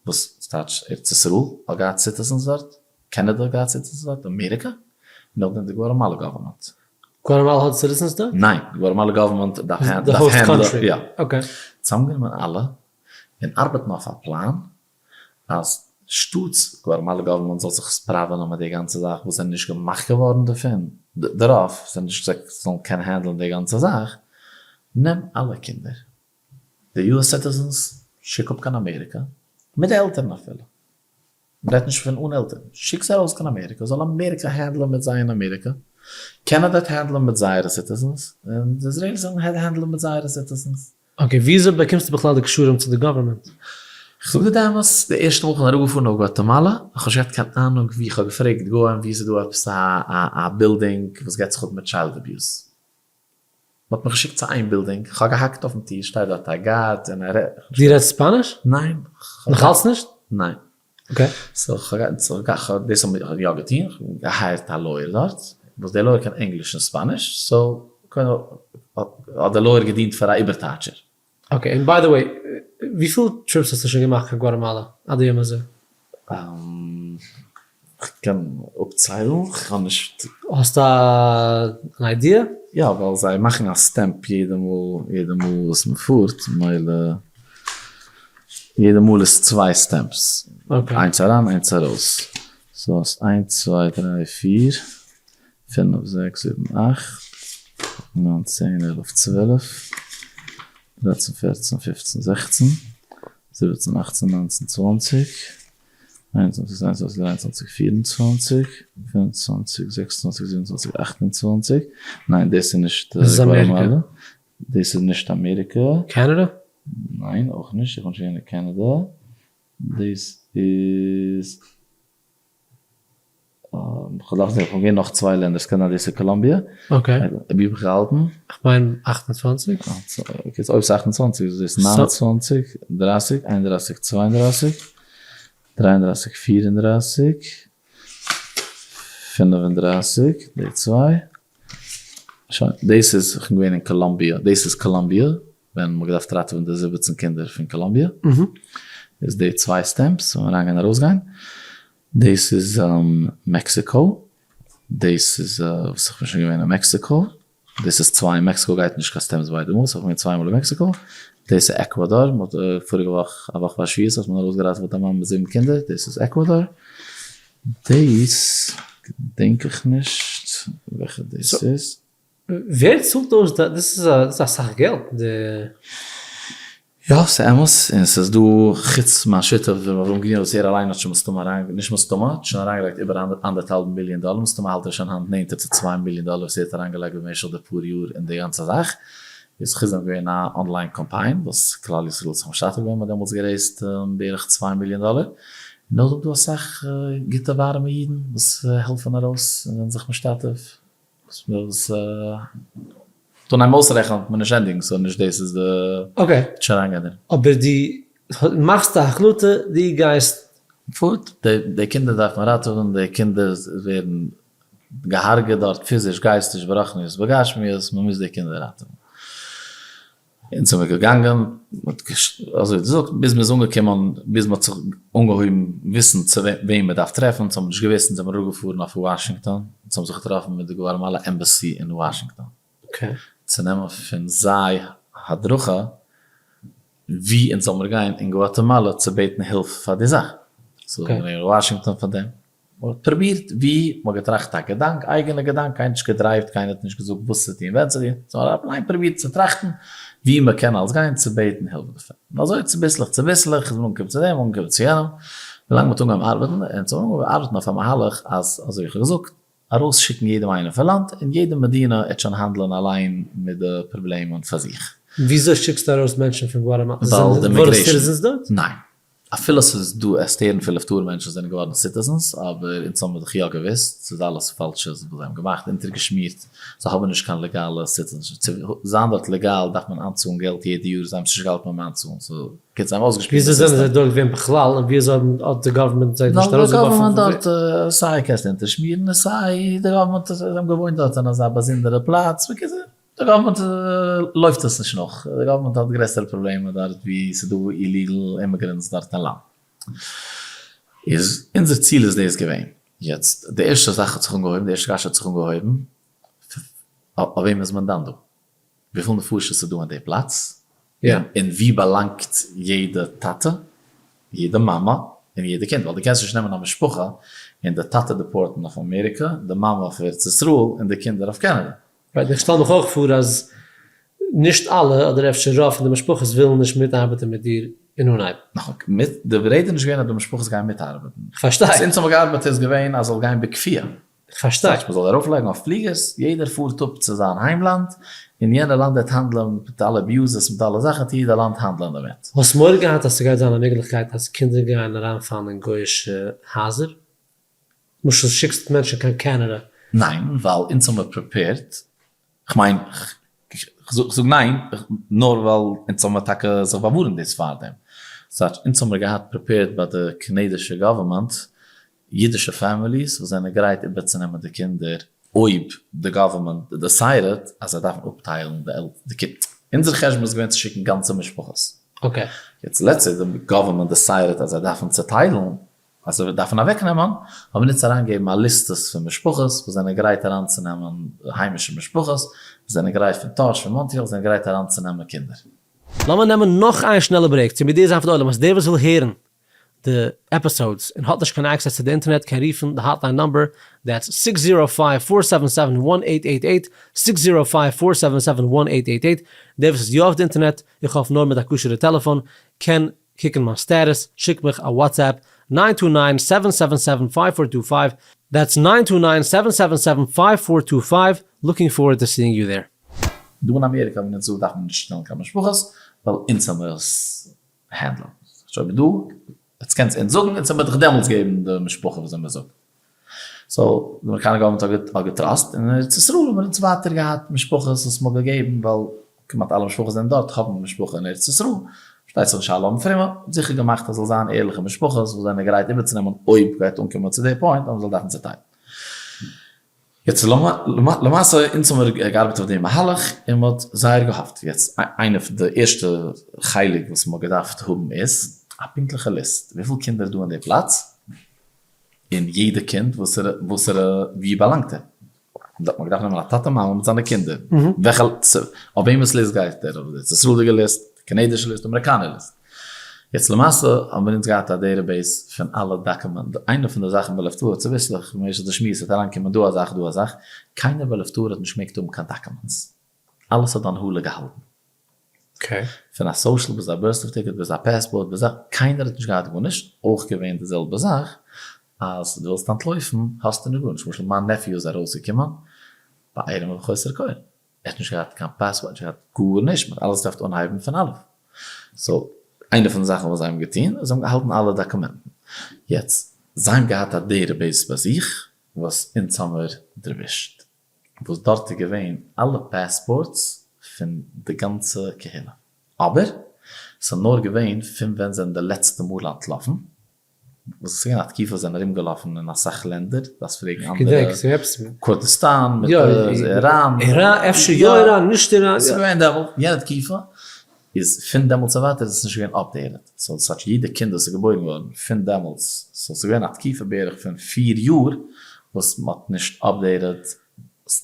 וואס ס'טייטש ארץ ישראל האט געהאט citizens דארט, קענעדע האט געהאט citizens דארט, אמעריקע, און נאכדעם די גואטעמאלע government. גואטעמאלע האט citizens דארט? ניין, די גואטעמאלע government דארף handle ן, יא. צוזאמגענומען אלע און ארבעטן אויף א פלאן אז שטאטס גואטעמאלע government זאל זיך ספראווענען מיט די גאנצע זאך וואס זענען נישט געמאכט געווארן דערפון, דערויף, זיי זאלן קענען handle ן די גאנצע זאך. נעם אלע קינדער, די US citizens, שיק אפ קיין אמעריקא, מיט די עלטערן אפילו, מ'רעדט נישט פון אן עלטערן, שיק זיי ארויס קיין אמעריקא, זאל אמעריקא handle ען מיט זיי אין אמעריקא, קענעדע וועט handle ען מיט זייערע citizens, און די איזרעיליס וועלן handle ען מיט זייערע citizens. Okay, וויאזוי באקומסטו בכלל די קשרים צו די government? כ'זאג דיר די אמת, די ערשטע מאל כ'בין אראפגעפארן אויף גואטעמאלא, איך האב נישט געהאט קיין אהנונג וואו, כ'האב געפרעגט גוים וואו ס'איז דא עפעס א בילדינג וואס געבט זיך אפ מיט child abuse. מ'האט מיך געשיקט צו איין בילדינג, כ'האב געהאקט אויפן טיר, שטייט דארט א guard און ער רעדט. דו רעדסט ספאניש? ניין. נאכאלץ נישט? ניין. Okay. So כ'האב דאס האב איך יא געטון, כ'האב גע hire ט א lawyer דארט, וואס דער lawyer קען ענגליש און ספאניש, so קודם האט דער lawyer געדינט פאר א איבערטייטשער. Okay, און by the way, וויפיל trips האסטו שוין געמאכט קיין גואטעמאלא עד היום הזה? כ'קען אפציילן, כ'האב נישט. האסט אן idea? יא, ווייל זיי מאכן א stamp יעדע מאל, יעדע מאל וואס מ'פארט, מילא יעדע מאל איז צוויי stamps, איינס אריין איינס ארויס, so האסט איינס צוויי דריי פיר פינף זעקס זיבן אכט ניין צען 11 12 דרייצן פערצן פופצן 16 17 18 19 20 21 22 23 24 25 26 27 28, ניין דאס איז נישט גואטעמאלע, דאס איז נישט אמעריקע. קענעדע? ניין אויך נישט, איך בין נישט געווען אין קענעדע, דאס איז. כ'דארף זען, כ'בין געווען נאך צוויי לענדער, ס'קען זיין דאס איז קאלאמביע. Okay. ווי האב איך געהאלטן? כ'מיין 28. Okay, אויב ס'איז 28 איז דאס 29, 30, 31, 32, 33, 34, 35, די צוויי. שוין, דאס איז, כ'בין געווען אין קאלאמביע, דאס איז קאלאמביע, ווען מ'האט געדארפט ראטעווען די 17 קינדער פון קאלאמביע. איז די צוויי stamps, אריינגיין ארויסגיין. דאס איז מעקסיקא, דאס איז וואס איך בין שוין געווען אין מעקסיקא, דאס איז צוויי, מעקסיקא גייט נישט קיין stamps ביידע מאל, so איך בין געווען צוויי מאל אין מעקסיקא, דאס איז עקוואדאר, מען האט פאריגע וואך, א וואך פאר שבועות האט מען ארויסגעראטעוועט א מאמע מיט זיבן קינדער, דאס איז עקוואדאר, דאס געדענק איך נישט וועלכע דאס איז. ווער צאלט אויס די, דאס איז אסאך געלט די. יא ס'איז אמת, און ס'איז דא חוץ מיין שותף ר' אברהם גרינער וואס ער אליין האט שוין מסתמא אריין, נישט מסתמא, האט שוין אריינגעלייגט איבער אנדערטהאלב מיליאן דאלער, מסתמא האלט ער שוין היינט נענטער צו צוויי מיליאן דאלער וואס ער האט אריינגעלייגט במשך די פאר יאר אין די גאנצע זאך, איז חוץ דעם געווען א online קאמפיין וואס כלל ישראל האט זיך משתתף געווען, מ'האט דעמאלטס גע raise ט בערך צוויי מיליאן דאלער, און נאכדעם דא אסאך גוטע ווארעמע אידן וואס העלפן ארויס און זענען זיך משתתף. וואס טון איין אויסרעכענען וועט מען נישט ענדיגן so נישט דאס איז די okay. נישט אריינגיין דערין. אבער דו מאכסט א החלטה דו גייסט. פארט, די קינדער דארף מען ראטעווען, די קינדער ווערן געהארגעט דארט פיזיש גייסטיש ברוחניות בגשמיות, מען מוז די קינדער ראטעווען. אונז זעמיר געגאנגען, מ'האט אזוי געזאגט, ביז מ'איז אנגעקומען, ביז מ'האט זיך אנגעהויבן וויסן צו וועם מ'דארף טרעפן, אונז האבן נישט געוואוסט, אונז זעמיר אראפגעפארן אויף וואשינגטאן, אונז האבן זיך געטראפן מיט די גואטעמאלא embassy אין וואשינגטאן, צו נעמען פון זיי הדרכה וואו אונז זאל מיר גיין אין גואטעמאלא צו בעטן הילף פאר די זאך. so זעמיר געגאנגען אין וואשינגטאן פאר דעם. מען האט פרובירט ווי מען האט געטראכט א געדאנק, אייגענע געדאנק, קיינער האט נישט גע drive ט, קיינער האט נישט געזאגט וואס צו טון, ווען צו טון, זיי האבן אליין פרובירט צו טראכטן ווי מען קען אלס גיין צו בעטן הילף דערפון. און אזוי צוביסלעך צוביסלעך איז מען אנגעקומען צו דעם, אנגעקומען צו יענעם, ווילאנג מען האט אנגעהויבן ארבעטן, און צו אנגעהויבן ארבעטן אויף א מהלך אז, אזוי ווי איך האב געזאגט, ארויסשיקן יעדעם איינעם פון לאנד, און יעדע מדינה העט שוין handle ען אליין מיט די פראבלעמען פאר זיך. וויאזוי שיקסטו ארויס מענטשן פון גואטעמאלא? ווייל די זענען געווארן immigration. citizens דארט? ניין. אפילו ס'איז דא עסטערן פון לב טהור מענטשן זענען געווארן citizens, אבער אונז האבן מיר דאך יא געוואוסט, ס'איז אלעס פאלשע וואס זיי האבן געמאכט, אונטערגעשמירט, זיי האבן נישט קיין לעגאלע citizenship, צו זיין דארט לעגאל דארף מען איינצאלן געלט יעדע יאר, זיי האבן עס נישט געהאלטן ביים איינצאלן, so קיצור זיי האבן אויסגעשפילט די וויאזוי זענען סיסטעם. זיי דארט געווען בכלל, און וויאזוי האט די government זיי נישט ווייל די ארויסגעווארפן government פון דארט, סיי קענסטו אונטערשמירן און סיי די government, זיי האבן געוואוינט דארט אין אזא באזונדערע פלאץ, בקיצור. די government לויפט עס נישט נאך, די government האט גרעסערע פראבלעמען דארט ווי ס'איז דא illegal immigrants דארט אין לאנד. איז אונזער ציל איז דאס געווען. יעצט די ערשטע זאך האט זיך אנגעהויבן, די ערשטע קשיא האט זיך אנגעהויבן, אויף וועם איז מען דן דא? וויפיל נפשות איז דא אין די פלאץ? און ווי באלאנגט יעדע טאטע, יעדע מאמע, און יעדע קינד? ווייל דו קענסט נישט נעמען א משפחה און די טאטע deport ן אויף אמעריקע, די מאמע אויף ארץ ישראל, און די קינדער אויף קענעדע. right, איך שטעל מיך אויך פאר אז. נישט אלע, אדער אפשר רוב פון די משפחות ווילן נישט מיטארבעטן מיט דיר אין אנהייב. נכון, מיט, די רעדע איז נישט געווען אז די משפחות גייען מיטארבעטן. כ'פארשטיי. וואס אונז האבן געארבעט איז געווען אז זאל גיין בכפייה. כ'פארשטיי. ס'טייטש מ'זאל ארויפלייגן אויף פליגערס, יעדער פארט אפ צו זיין היימלאנד, און יענע לאנד וועט האנדלען מיט אלע abuses מיט אלע זאכן, וועט יעדע לאנד האנדלען דערמיט. האסט מורא געהאט אז ס'גייט זיין א מעגליכקייט אז קינדער גייען אריינפאלן אין גוי'אישע הייזער? למשל שיקסט מענטשן קיין קענעדע? ניין, ווייל אונז האמיר prepared, כ'מיין, כ'זאג ניין נאר ווייל אונז האמיר טאקע זיך באווארענט דאס פארדעם. ס'טייטש אונז האמיר געהאט prepared ביי די קאנאדישע government אידישע families וואס זענען גרייט איבערצונעמען די קינדער אויב די government decided אז זיי דארפן אפטיילן די קינדער. אונזער חשבון איז געווען צו שיקן גאנצע משפחות. יעצט let's say די government decided אז זיי דארפן צוטיילן, אז זיי דארפן אוועקנעמען, האבן אונז אריינגעגעבן א ליסטעס פון משפחות וואס זענען גרייט אריינצונעמען היימישע משפחות וואס זענען גרייט פון טאהש פון מאנטריאל וואס זענען גרייט אריינצונעמען קינדער. לאמיר נעמען נאך איין שנעלע break צו מודיע זיין פאר די עולם אז דער וואס וויל הערן די episodes און האט נישט קיין access צו די אינטערנעט קען רופן די hotline number that's six zero five four seven seven one eight eight eight, six zero five four seven seven one eight eight eight, דער וואס איז יא אויף די אינטערנעט, איך האף נאר מיט א כשר'ע טעלעפאן, קען קוקן מיין status, שיק מיך א WhatsApp, nine two nine seven seven seven five four two five, that's nine two nine seven seven seven five four two five, looking forward to seeing you there. דא אין אמעריקא ווי אונז דא דארף מען נישט שטעלן קיין משפחות ווייל אונז האמיר עס handle ן. סאו אויב דא, יעצט קענסט אונז זאגן, אונז האמיר דיך דעמאלטס געבן די משפחה וואס האמיר זאגט. so די אמעריקאנער government האט גע trust, און אין ארץ ישראל האבן מיר אונז ווייטער געהאט משפחות וואס מ'האט געגעבן ווייל כמעט אלע משפחות זענען דארט האבן משפחה אין ארץ ישראל, פארשטייט זיך נישט אלע האבן פרומע, זיכער געמאכט אז זאל זיין ערליכע משפחות וואס זענען גרייט איבערצונעמען אויב גייט אנקומען צו די point אז מ'זאל דארפן צוטיילן. יעצט למעשה אונז האמיר געארבעט אויף די מהלך און מ'האט זייער געהאפט, יעצט איינע פון די ערשטע חלק וואס מ'האט געדארפט האבן איז א פונקטליכע ליסט וויפיל קינדער איז דא אין די פלאץ, און יעדע קינד וואסערע וואסערע ווי באלאנגט ער? דארט מען געדארפט נעמען א טאטע מאמע מיט זיינע קינדער, וועלכע אויף וועמענס ליסט גייט ער, אויף די ארץ ישראל'דיגע ליסט, די קאנאדישע ליסט, די אמעריקאנער ליסט. יעצט למעשה האבן מיר אונז געהאט א database פון אלע דאקומענט, איינע פון די זאכן ביי לב טהור צוביסלעך במשך די שמועס וועט אריינקומען דא א זאך דא א זאך, קיינער ביי לב טהור האט נישט געמעגט האבן קיין documents, אלעס האט די הנהלה געהאלטן. פון א social ביז א birth certificate ביז א passport ביז א, קיינער האט נישט געהאט גארנישט, אויך געווען די זעלבע זאך אז דו ווילסט אנטלויפן האסטו נישט גארנישט, למשל מיין nephew איז ארויסגעקומען בעירום ובחוסר כל, ער האט נישט געהאט קיין passport, נישט געהאט גארנישט, מען האט אלעס געדארפט אנהייבן פון אלף, so איינע פון די זאכן וואס זיי האבן געטון איז זיי האבן געהאלטן אלע דאקומענטן, יעצט זיי האבן געהאט א database ביי זיך וואס אונז האמיר דערווישט, וואס דארט איז געווען אלע passports פון די גאנצע קהילה, אבער ס'איז נאר געווען פון ווען זענען די לעצטע מאל אנטלאפן, וואס עס איז געווען א תקופה וואס זענען ארום געלאפן אין אסאך לענדער, דארפסט פרעגן אנדערע, קורדיסטאן מיט איראן, אפשר יא איראן נישט איראן, ס'איז געווען דעמאלט יענע תקופה, איז פון דעמאלטס און ווייטער איז עס נישט געווען updated, so ס'האט יעדע קינד וואס איז געבוירן געווארן פון דעמאלטס, so ס'איז געווען א תקופה בערך פון פיר יאר וואס מ'האט נישט updated,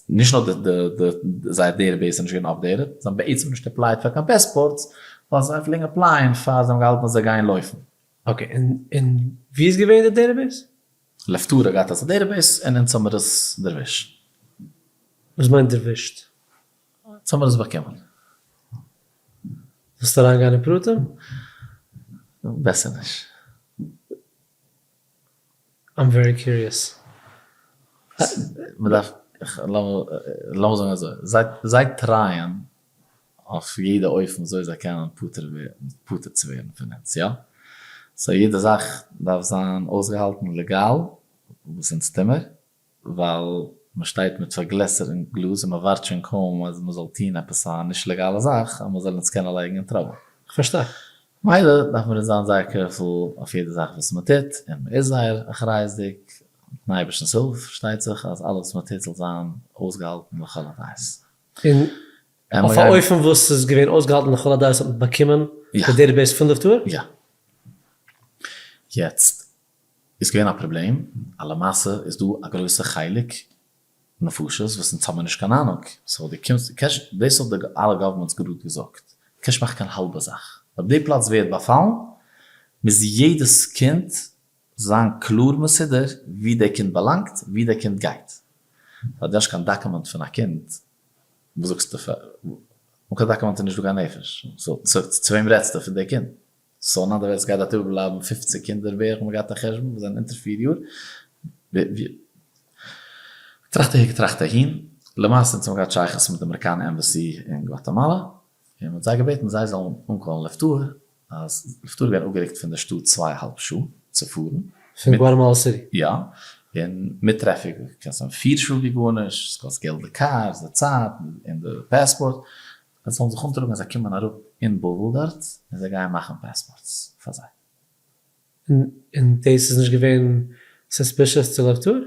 נישט נאר די זייער database איז נישט געווען updated, זיי האבן בעצם נישט applied פאר קיין passports, ווייל זיי פלעגן apply ען פאר זיי האבן געהאלטן אז זיי גייען לויפן. okay, און ווי איז געווען די database? לב טהור האט געהאט אזא database און אונז האמיר עס דערווישט. וואס מיינט דערווישט? אונז האמיר עס באקומען. ווילסט אריינגיין אין פרטים? בעסער נישט. I'm very curious. מ'דארף, לאמיר זאגן אזוי, זיי try ען אויף יעדע אופן וויאזוי זיי קענען פטור צו ווערן פון אונז, יא? so יעדע זאך דארף זיין אויסגעהאלטן לעגאל, וואס אונז טו מיר, ווייל מען שטייט מיט פארגלעסערן גלאז און מען ווארט שוין קוים אז מען זאל טון עפעס א נישט לעגאלע זאך אז מען זאל אונז קענען לייגן אין trouble. כ'פארשטיי. מילא דארף מען זיין זייער careful אויף יעדע זאך וואס מען טוט, און מען איז זייער אחריות'דיג, מיטן אייבערשטנ'ס הילף פארשטייט זיך אז אלעס וואס מען טוט זאל זיין אויסגעהאלטן לכל הדעות. און אויף א אופן וואס איז געווען אויסגעהאלטן לכל הדעות האט מען באקומען די database פון לב טהור? יא. יעצט איז געווען א פראבלעם אז למעשה איז דא א גרויסע חלק נפשות וואס אונז האבן נישט קיין אהנונג, so דו קומסט קענסט, דאס האט די אלע governments גראד געזאגט, דו קענסט מאכן קיין האלבע זאך, אויב די פלאץ ווערט באפאלן מוז יעדעס קינד זיין קלאר מסודר ווי די קינד באלאנגט, ווי די קינד גייט, אז דו האסט נישט קיין דאקומענט פון א קינד, וואס זאגסטו פאר. אן קיין דאקומענט איז נישטא קיין נפש, so צו וועם רעדסטו פון די קינד? so אין אנדערע ווערטער סגייט דארט איבערבלייבן 50 קינדער בערך האבן געהאט א חשבון וואס זענען אונטער פיר יאר, געטראכט אהער געטראכט אהין, למעשה אונז האבן געהאט שייכות מיט די אמעריקאנע embassy אין גוואטעמאלא, און מ'האט זיי געבעטן זיי זאלן אנקאלן לב טהור, אז לב טהור איז געווען אפגערוקט פון די שטאט צוויי אהאלב שעה צו פארן. פון גוואטעמאלא סיטי? יא, און מיט טרעפיק קען עס נעמען פיר שעה ווי גארנישט, עס קאסט געלט די cars, די צייט, און די פאספארט, זיי זאלן זיך אנטראגן אז זיי קומען אראפ אין בבל דארט, און זיי גייען מאכן passports פאר זיי. און דאס איז נישט געווען suspicious צו לב טהור?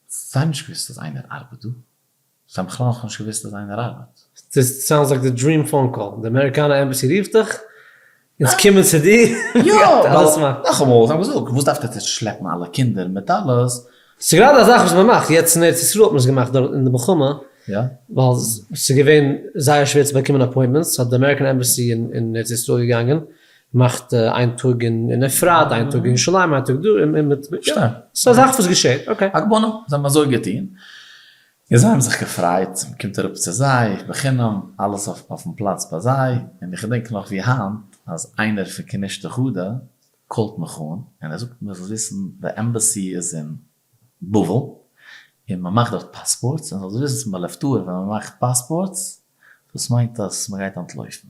זיי האבן נישט געוואוסט אז איינער ארבעט דא. זיי האבן בכלל נאכנישט געוואוסט אז איינער ארבעט. This sounds like the dream phone call, די אמעריקאנע embassy רופט דיך, אונז קומען צו דיר, יא, ווייל נאכאמאל, זיי האבן געזאגט, וואס דארפט עטץ שלעפן אלע קינדער מיט אלעס? ס'איז גראדע א זאך וואס מען מאכט, יעצט אין ארץ ישראל האט מען עס געמאכט דארט אין די מלחמה, ווייל ס'איז געווען זייער שווער צו באקומען appointments, האט די American embassy אין ארץ ישראל געגאנגען, מאכט איין טאג אין אפרת, איין טאג אין ירושלים, איין טאג דא, און מיט, ס'איז א זאך וואס געשעט, okay. על כל פנים, זיי האבן אזוי געטון, און זיי האבן זיך געפרייט, מען קומט אראפ צו זיי, בחינם, אלעס אויפן פלאץ ביי זיי, און איך געדענק נאך ווי היינט, אז איינער פון כנישתא חדא קאלט מיך אן, און ער זאגט מיר זאלסט וויסן, די embassy איז אין בבל, און מען מאכט דארט passports, און זאלסט וויסן ס'איז ביי לב טהור ווען מען מאכט passports, דאס מיינט אז מען גייט אנטלויפן.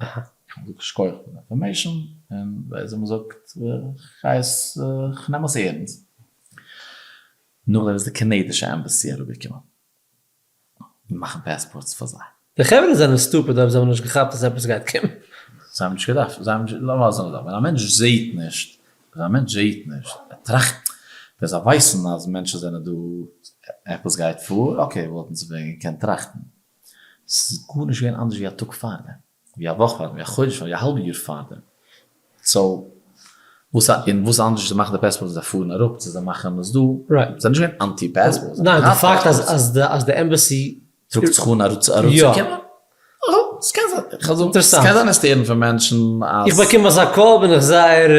איך האב געזאגט שכוח פאר די information, און ווי מען זאגט, כ'גיי עס, כ'נעם עס ערנסט. נאכדעם איז די קאנאדישע embassy אראפגעקומען מאכן passports פאר זיי. די חברה זענען stupid אויב זיי האבן נישט געכאפט אז עפעס גייט קומען. זיי האבן נישט געדארפט, זיי האבן נישט, לאמיר אזוי זאגן, ווען א מענטש זעהט נישט, ווען א מענטש זעהט נישט, ער טראכט, ווען זיי ווייסן אז מענטשן זענען דא, עפעס גייט פאר, okay וואלטן זיי ווען געקענט טראכטן. ס'איז גארנישט געווען אנדערש ווי א טאג פארדעם. ווי א וואך פארדעם, ווי א חודש פארדעם, ווי א האלבע יאר פארדעם. so, וואס א, און וואס אנדערש זיי מאכן די passport זיי פארן אראפ צו זיי מאכן עס דא. Right. זיי זענען נישט געווען anti passport. ניין, די פאקט אז אז די אז די embassy. טראגט זיך אן אראפצוקומען. ס'קען זיין, איך האב געזאגט, ס'קען זיין עס הערן פון מענטשן אז. איך באקום אזא call בין איך זייער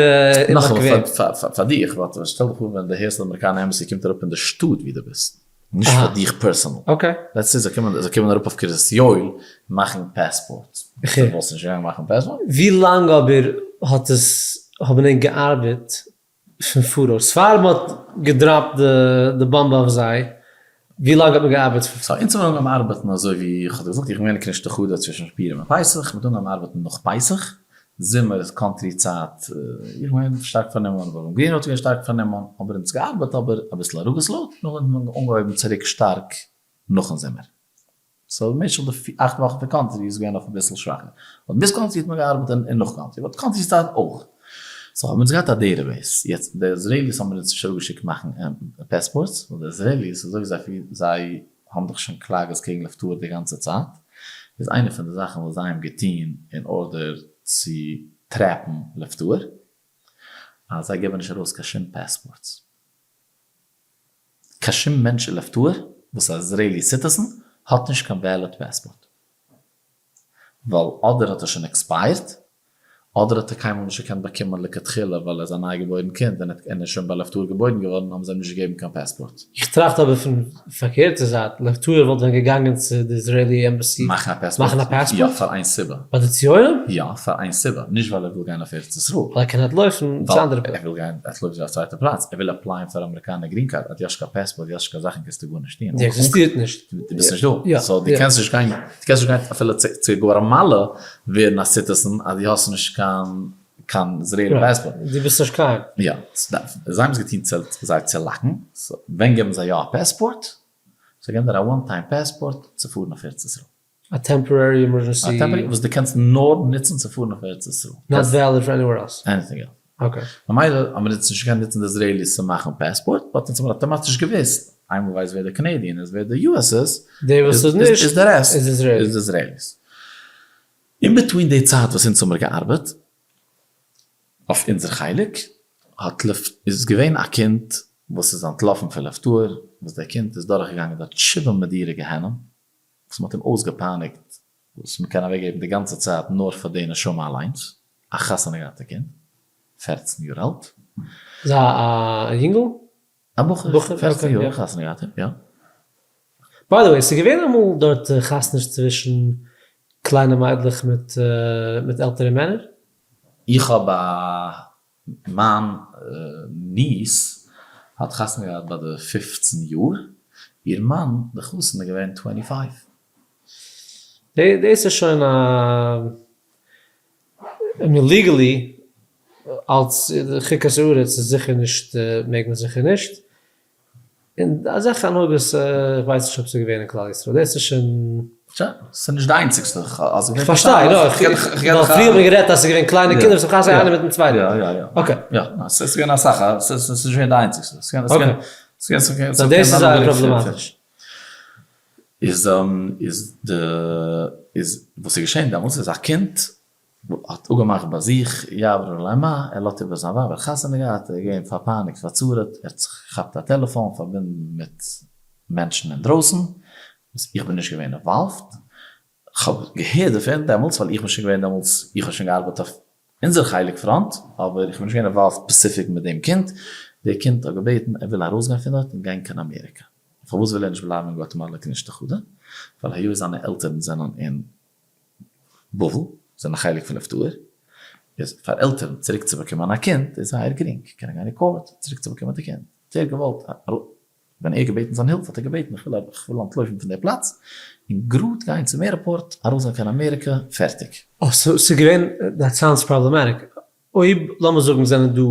אומבאקוועם. נאכאמאל, פאר דיך, ווארט, שטעל דיך פאר ווען דו הערסט אז די אמעריקאנע embassy קומט אראפ אין די שטאט ווי דו ביסט. נישט פאר דיך personal. Okay. Let's say זיי קומען זיי קומען אראפ אויף קרית יואל מאכן passports. איך הער. דו וואלסט נישט געגאנגען מאכן passport? ווי לאנג אבער האט עס האבן ענק געארבעט פון פאראויס? פאר מען האט געדראפט די באמבע אויף זיי, ווי לאנג האט מען געארבעט? So אונז האבן אנגעהויבן ארבעטן אזוי ווי איך האב דיר געזאגט, איך בין געווען אין כנישתא חדא צווישן פורים און פסח, מען האט אנגעהויבן ארבעטן נאך פסח, זומער איז קאנטרי צייט, איך בין שטארק פארנומען, אברהם גרין האט געווען שטארק פארנומען, אבער אונז געארבעט אבער אביסל אראפגעסלאוט, נאכדעם האט מען אנגעהויבן צוריק שטארק נאכן זומער. So במשך די אכט וואכן פון קאנטרי איז געווען אויף אביסל שוואכער, באט ביז קאנטרי האט מען געארבעט און נאך קאנטרי, but קאנטרי צייט אויך. So האבן אונז געהאט א database, יעצט די Israelis האבן אונז נישט אראפגעשיקט מאכן passports, ווייל די Israelis אזוי ווי זיי האבן דאך שוין קלאגעס קעגן לב טהור די גאנצע צייט, איז איינע פון די זאכן וואס זיי האבן געטון אין order צו טרעפן לב טהור, אז זיי געבן נישט ארויס קיין שום passports. קיין שום מענטש אין לב טהור וואס איז א Israeli citizen האט נישט קיין valid passport. ווייל אדער האט ער שוין expired, אדער האט ער קיינמאל נישט געקענט באקומען לכתחילה ווייל ער איז א ניי געבוירן קינד און ער איז שוין ביי לב טהור געבוירן געווארן האבן זיי אים נישט געגעבן קיין passport. איך טראכט אבער פון פארקערטע זייט, לב טהור וואלט ווען געגאנגען צו די Israeli embassy מאכן א passport? מאכן א passport? יא פאר איין סיבה. ביי די ציונים? יא פאר איין סיבה, נישט ווייל ער וויל גיין אויף ארץ ישראל. ווייל ער קען אנטלויפן צו אנדערע פלעצער. ער וויל גיין אנטלויפן צו א צווייטע פלאץ, ער וויל עפלייען פאר אמעריקאנע green card, אז דו האסט קיין passport, דו האסט נישט קיין זאכן קענסטו גארנישט טון. דו עקזיסטירט נישט. דו ביסט נישט דא. So דו קענסט נישט גיין, דו קענסט נישט גיין אפילו צו גואטעמאלע ווערן א citizen אז דו האסט נישט קיין קיין Israeli passport. דו ביסט נישט קיין. יא. זיי האבן עס געטון צו זיי צו לאקן. So ווען געבן זיי יא א passport? זיי געבן דיר א one time passport צו פארן אויף ארץ ישראל. א temporary emergency. א temporary וואס דו קענסט נאר נוצן צו פארן אויף ארץ ישראל. Not valid for anywhere else. Anything else. Okay. ממילא האבן מיר אונז נישט געקענט נוצן די Israelis צו מאכן passport, but אונז האבן אטאמאטיש געוואוסט, איינמאל ווייסט ווער די Canadian איז, ווער די US איז, דער וואס איז נישט, איז די rest, איז Israeli. איז די Israelis. In between די צייט וואס אונז האמיר געארבעט אויף אונזער חלק, האט לב איז געווען א קינד וואס איז אנטלאפן פון לב טהור, וואס דער קינד איז דורכגעגאנגען דארט שבעה מדורי גיהנום, וואס מ'האט אים אויסגעפייניגט, וואס מ'קען אוועקגעבן די גאנצע צייט נאר פאר די נשמה אליינס, א חתונה געהאטע קינד, 14 יאר אלט. איז א יונגל? א בחור, 14 יאר, חתונה געהאטע, יא. by the way, ס'איז געווען אמאל דארט חתונות צווישן קליינע מיידלעך מיט מיט עלטערע מענער? איך האב א מיין niece האט חתונה געהאט ביי די 15 יאר, איר מאן די חתן איז געווען twenty five. דאס איז שוין א, I mean legally אלס חוקת הארץ איז זיכער נישט מעג מען זיכער נישט, און אזעלכע הנהגות איך ווייס נישט אויב ס'איז געווען אין כלל ישראל, דאס איז שוין. שוין, ס'איז נישט די איינציגסטע. איך פארשטיי, נאר איך, ווייל פריער האט מען גערעדט אז ס'איז געווען קליינע קינדער וואס האבן חתונה איינער מיטן צווייטן. יא יא יא. okay. יא, ס'איז געווען אסאך, ס'איז נישט געווען די איינציגסטע. okay. so דאס איז זייער פראבלעמאטיש. איז איז די איז וואס איז געשען דעמאלטס איז א קינד האט אפגעמאכט ביי זיך יעבור עלי מה, ער לאזט איבער זיין ווייב, ער האט חתונה געהאט, ער איז געווען פארפייניגט פארצרה'ט, ער האט זיך געכאפט א טעלעפאן פארבינדן מיט מענטשן אינדרויסן, וואס איך בין נישט געווען involved, כ'האב געהערט דערפון דעמאלטס ווייל איך בין שוין געווען דעמאלטס, איך האב שוין געארבעט אויף אונזער חלק front, אבער איך בין נישט געווען involved specific מיט דעם קינד, דער קינד האט געבעטן ער וויל ארויסגיין פון דארט און גיין קיין אמעריקא, פארוואס וויל ער נישט בלייבן אין גואטעמאלא כנישתא חדא? ווייל היות זיינע עלטערן זענען אין בבל, זענען א חלק פון לב טהור, איז פאר עלטערן צוריק צו באקומען א קינד איז זייער גרינג, קענען גיין אין court צוריק צו באקומען די קינד, האט ער געוואלט, ווען ער האט געבעטן זיין הילף האט ער געבעטן איך וויל אנטלויפן פון די פלאץ, און גראד גיין צום airport, ארויסגיין קיין אמעריקע, פערטיג. אה, so ס'איז געווען, that sounds problematic. אויב לאמיר זאגן זענען דא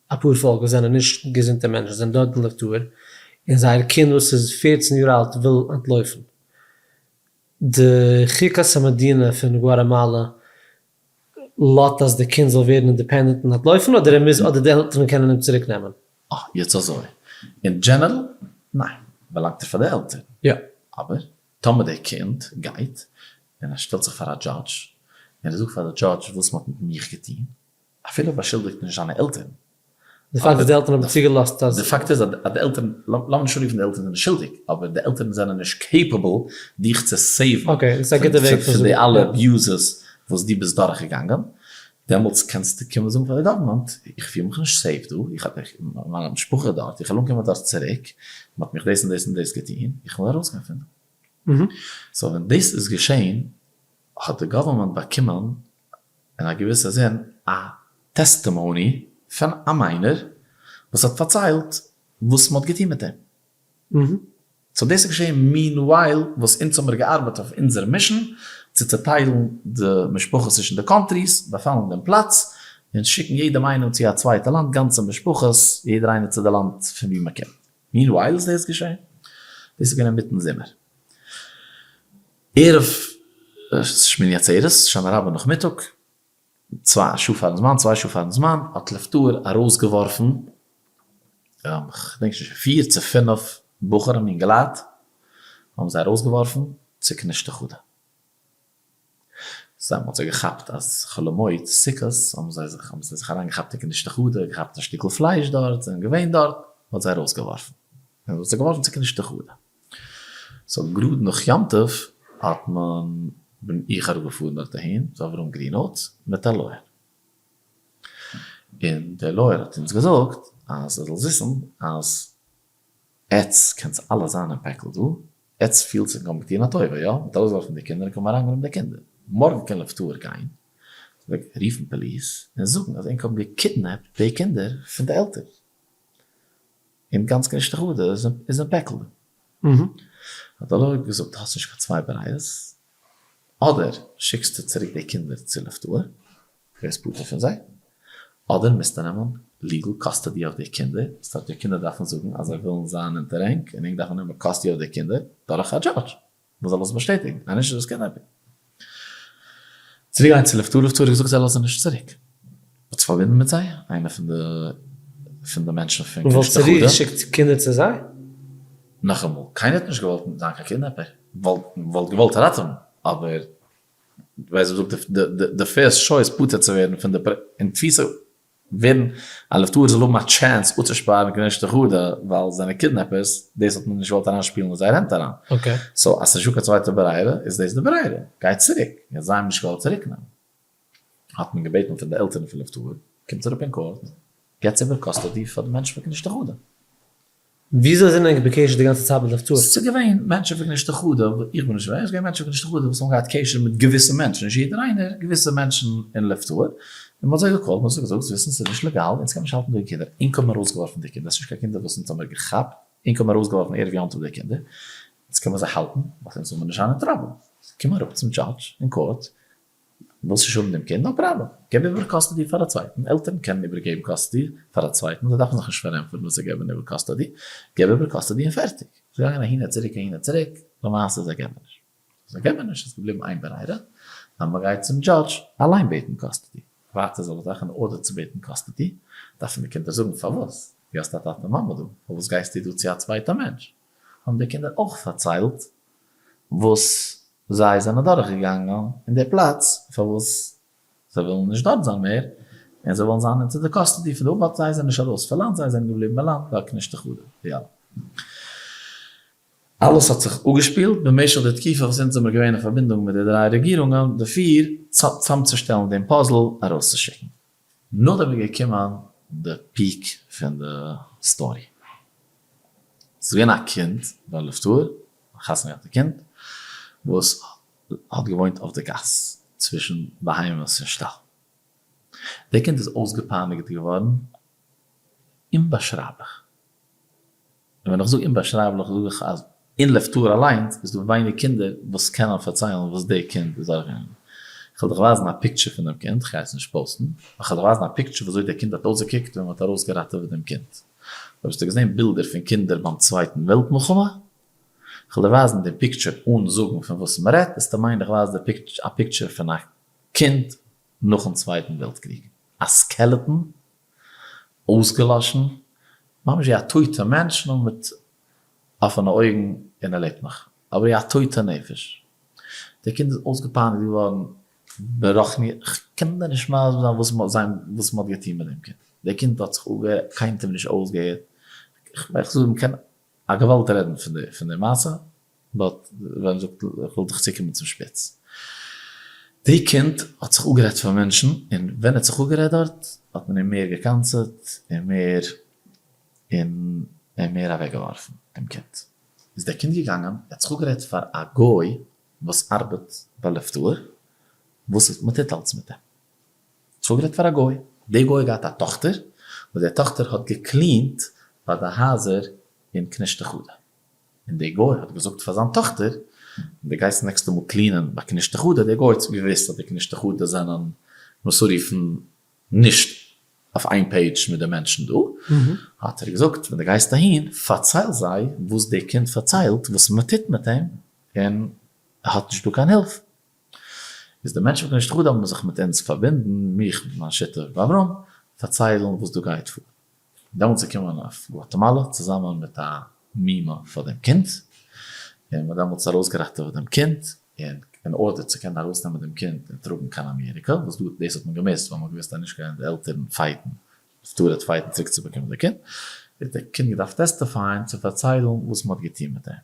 אפאר פאלק וואס זענען נישט געזונטע מענטשן זענען דארט אין לב טהור, און זייער קינד וואס איז 14 יאר אלט וויל אנטלויפן, די חוקת המדינה פון גואטעמאלע לאזט אז די קינד זאל ווערן independent און אנטלויפן אדער ער מוז אדער די עלטערן קענען אים צוריק נעמען? אה, יעצט אזוי. אין general, ניין. באלאנגט ער פאר די עלטערן. יא. אבער טאמער דער קינד גייט און ער שטעלט זיך פאר א דזשאדזש און ער זאגט פאר די דזשאדזש וואס מ'האט מיט מיך געטון, אפילו ער באשולדיגט נישט זיינע עלטערן. די פאקט איז די עלטערן האבן צוגעלאזט אז. די פאקט איז אז די עלטערן, לאמיר נישט אנרופן די עלטערן זענען שולדיג, אבער די עלטערן זענען נישט capable דיך צו save ן פון די אלע abuses וואס דו ביסט דורכגעגאנגען, דעמאלטס קענסטו קומען זאגן פאר די government, איך פיל מיך נישט safe דא, איך האב מיין משפחה דארט, איך וויל אנקומען דארט צוריק, מען האט מיך דאס און דאס און דאס געטון, איך וויל ארויסגיין פון דא. so ווען דאס איז געשען האט די government באקומען אין א געוויסע זין א testimony פון א minor וואס האט פארציילט וואס מען האט געטון מיט אים. so דאס איז געשען meanwhile וואס אונז האמיר געארבעט אויף אונזער mission צו צוטיילן די משפחות צווישן די countries, באפאלן דעם פלאץ, און שיקן יעדעם איינעם צו א צווייטע לאנד, גאנצע משפחות, יעדער איינער צו די לאנד פון וואו מען קומט. meanwhile איז דאס געשען. דאס איז געווען אינמיטן זומער. ערב שמיני עצרת, הושענא רבה נאכמיטאג, צוויי שעה פארן זמן, צוויי שעה פארן זמן, האט לב טהור ארויסגעווארפן, כ'דענק נישט, פיר צו פינף בחורים אינגעלייט, האבן זיי ארויסגעווארפן צו כנישתא חדא. זיי האבן זיי געכאפט אז חול המועד סוכות האבן זיי זיך האבן זיי זיך אריינגעכאפט אין כנישתא חדא, געכאפט א שטיקל פלייש דארט, זענען געווען דארט, מ'האט זיי ארויסגעווארפן. און מ'האט זיי געווארפן צו כנישתא חדא. so גראד נאך יום טוב האט מען, בין איך אראפגעפארן דארט אהין צו אברהם גרינהוט מיט א לויער. און דער לויער האט אונז געזאגט אז ער זאל וויסן אז עטץ קענטס אלע זיין אין פעקל דא, עטץ פילטס ענק האבן געטון א טובה, יא? מ'האט ארויסגעווארפן די קינדער און קוים אריינגענומען די קינדער. מארגן קען לב טהור גיין רופן police און זאגן אז ענק האבן געקידנעפט די קינדער פון די עלטערן. און גאנץ כנישתא חדא איז אין פעקל דא. האט דער לויער געזאגט האסט נישט קיין צוויי ברירות, אדער שיקסטו צוריק די קינדער צו לב טהור, ווערסט פטור פון זיי, אדער מוזטו נעמען legal custody אויף די קינדער, דאס הייסט די קינדער דארפן זאגן אז זיי ווילן זיין אונטער ענק, און ענק דארפן נעמען custody אויף די קינדער דורך א דזשאדזש וואס זאל עס באשטעטיגן, אז נישט איז עס kidnapping. צוריק גיין צו לב טהור, לב טהור האט געזאגט זיי לאזן נישט צוריק. האט זיך פארבינדן מיט זיי, איינער פון די פון די מענטשן פון מען וואלט צוריק געשיקט קינדער צו זיי? נאכאמאל, קיינער האט נישט געוואלט זיין קיין kidnapper, וואלט וואלט געוואלט ראטעווען, אבער ווייסט וואס זאגט די first choice פטור צו ווערן פון די אין תפיסה ווערן א לב טהור זאל האבן א chance אפצושפארן כנישתא חדא ווייל זענען kidnappers, דאס האט מען נישט געוואלט אריינשפילן אין זייער הענט אריין. so אז ס'נישטא קיין צווייטע ברירה איז דאס די ברירה, גיי צוריק. יעצט זיי האבן נישט געוואלט צוריק נעמען האט מען געבעטן פון די עלטערן פון לב טהור קומטס אראפ אין court געטס איבער custody פאר די מענטשן פון כנישתא חדא. וויאזוי זענען ענק בקשר די גאנצע צייט מיט לב טהור? ס'איז געווען מענטשן פון כנישתא חדא, איך בין נישט געווען, ס'איז געווען מענטשן פון כנישתא חדא וואס האבן געהאט קשר מיט געוויסע מענטשן, נישט יעדער איינער, געוויסע מענטשן אין לב טהור, און מ'האט זיי געקאלט, מ'האט זיי געזאגט, זאלסט וויסן ס'איז נישט לעגאל, אונז קען נישט האלטן דא די קינדער, ענק האבן ארויסגעווארפן די קינדער, ס'איז נישט קיין קינדער וואס אונז האמיר געכאפט, ענק האבן ארויסגעווארפן ערב יום טוב די קינדער, אונז קען מען זיי האלטן, ווייל אונז זאל מיר נישט זיין אין trouble, קום אראפ צום judge אין court, ווילסט נישט האבן דעם קינד? no problem, געב איבער custody פאר א צווייטן, עלטערן קענען איבערגעבן custody פאר א צווייטן, זיי דארפן זיך נישט פארענטפערן וואס זיי געבן איבער custody, געב איבער custody און פערטיג. זיי געגאנגען אהין און צוריק אהין און צוריק, למעשה זיי געבן נישט. זיי געבן נישט, איז געבליבן איין ברירה, אז מען גייט צום judge אליין בעטן custody. ווייטער זאל ער זיך in order צו בעטן custody, דארפן די קינדער זאגן פארוואס, דו האסט א טאטע מאמע דא, פארוואס גייסטו דא צו א צווייטע מענטש? האבן די קינדער אויך פארציילט וואס זיי זענען דורך געגאנגען אין די פלאץ פארוואס זיי ווילן נישט דארט זיין מער, און זיי ווילן זיין אונטער די custody פון די אבאט, זיי זענען נישט ארויס פון לאנד, זיי זענען געבליבן אין לאנד, ביי כנישתא חדא, די אלע. אלעס האט זיך אפגעשפילט במשך די תקופה וואס אונז זעמיר געווען אין פארבינדונג מיט די דריי רעגירונגען, די פיר, צאמצושטעלן דעם פאזל ארויסצושיקן. נאכדעם איז געקומען די peak פון די story. ס'איז געווען א קינד ביי לב טהור, א חתונה געהאטע קינד, וואס האט געוואוינט אויף די גאס צווישן בהמות און שטאל. די קינד איז אויסגעפייניגט געווארן אומבאשרייבליך. און ווען איך זאג אומבאשרייבליך זאג איך אז אין לב טהור אליינס איז דא ווייניג קינדער וואס קענען פארציילן וואס די קינד איז דורכגעגאנגען. איך וועל דיך ווייזן א picture פון דעם קינד, כ'גיי עס נישט post ן, אבער כ'וועל דיך ווייזן א picture ווי אזוי דער קינד האט אויסגעקוקט ווען מ'האט ארויסגעראטעוועט דעם קינד. אויב האסטו געזען בילדער פון קינדער ביים צווייטן וועלט מלחמה, כ'וועל דיר ווייזן דעם picture אן זאגן פון וואס מ'רעדט, וועסטו מיינען איך ווייז דיר א picture פון א קינד נאכן צווייטן וועלט קריג. א skeleton אויסגעלאשן, ממש ווי א טויטע מענטש נאר מיט אפענע אויגן און ער לעבט נאך, אבער ווי א טויטע נפש. דער קינד איז אויסגעפייניגט געווארן ברוחניות, כ'קען דיר נישט מסביר זיין וואס מ'האט זיין וואס מ'האט געטון מיט דעם קינד, דער קינד האט זיך אפגערעדט, קיינער האט אים נישט אויסגעהערט, כ'זאג דיר מ'קען א געוואלד רעדן פון די פון די מעשה, but ווען מ'זאגט איך וויל דיך צוקומען צום שפיץ. די קינד האט זיך אפגערעדט פאר מענטשן, און ווען ער האט זיך אפגערעדט דארט האט מען אים מער גע'קנס'עט און מער און אים מער אוועקגעווארפן דעם קינד. איז דער קינד געגאנגען, ער האט זיך אפגערעדט פאר א גוי וואס ארבעט ביי לב טהור, וואס מען טוט אלץ מיט אים. האט זיך אפגערעדט פאר א גוי, דער גוי האט געהאט א טאכטער, וואס די טאכטער האט גע clean ט ביי די הייזער אין כנישתא חדא. און דער גוי האט געזאגט פאר זיין טאכטער, ווען דו גייסט נעקסטע מאל clean ען ביי כנישתא חדא, דער גוי האט געוואוסט אז די כנישתא חדא זענען מסורפן נישט אויף איין page מיט די מענטשן דא, האט ער געזאגט, ווען דו גייסט אהין, פארצייל זיי וואס די קינד פארציילט, וואס מען טוט מיט אים, און ער האט נישט דא קיין הילף. איז די מענטשן פון כנישתא חדא האבן זיך מיט אונז פארבינדן, מיך מיט מיין שותף אברהם, פארציילן וואס דא גייט פאר. דעמאלטס איז געקומען אויף גואטעמאלע צוזאמען מיט א מומע פאר דעם קינד, און מ'האט דעמאלטס ארויסגעראטעוועט דעם קינד, און אין order צו קענען ארויסנעמען דעם קינד און טראגן קיין אמעריקא, וואס דא דאס האט מען געמוזט ווייל מ'האט געוואוסט אז נישט גייען די עלטערן fight ן, סטארעט fight ן צוריקצובאקומען די קינד, האט דער קינד געדארפט testify ען צו פארציילן וואס מ'האט געטון מיט אים.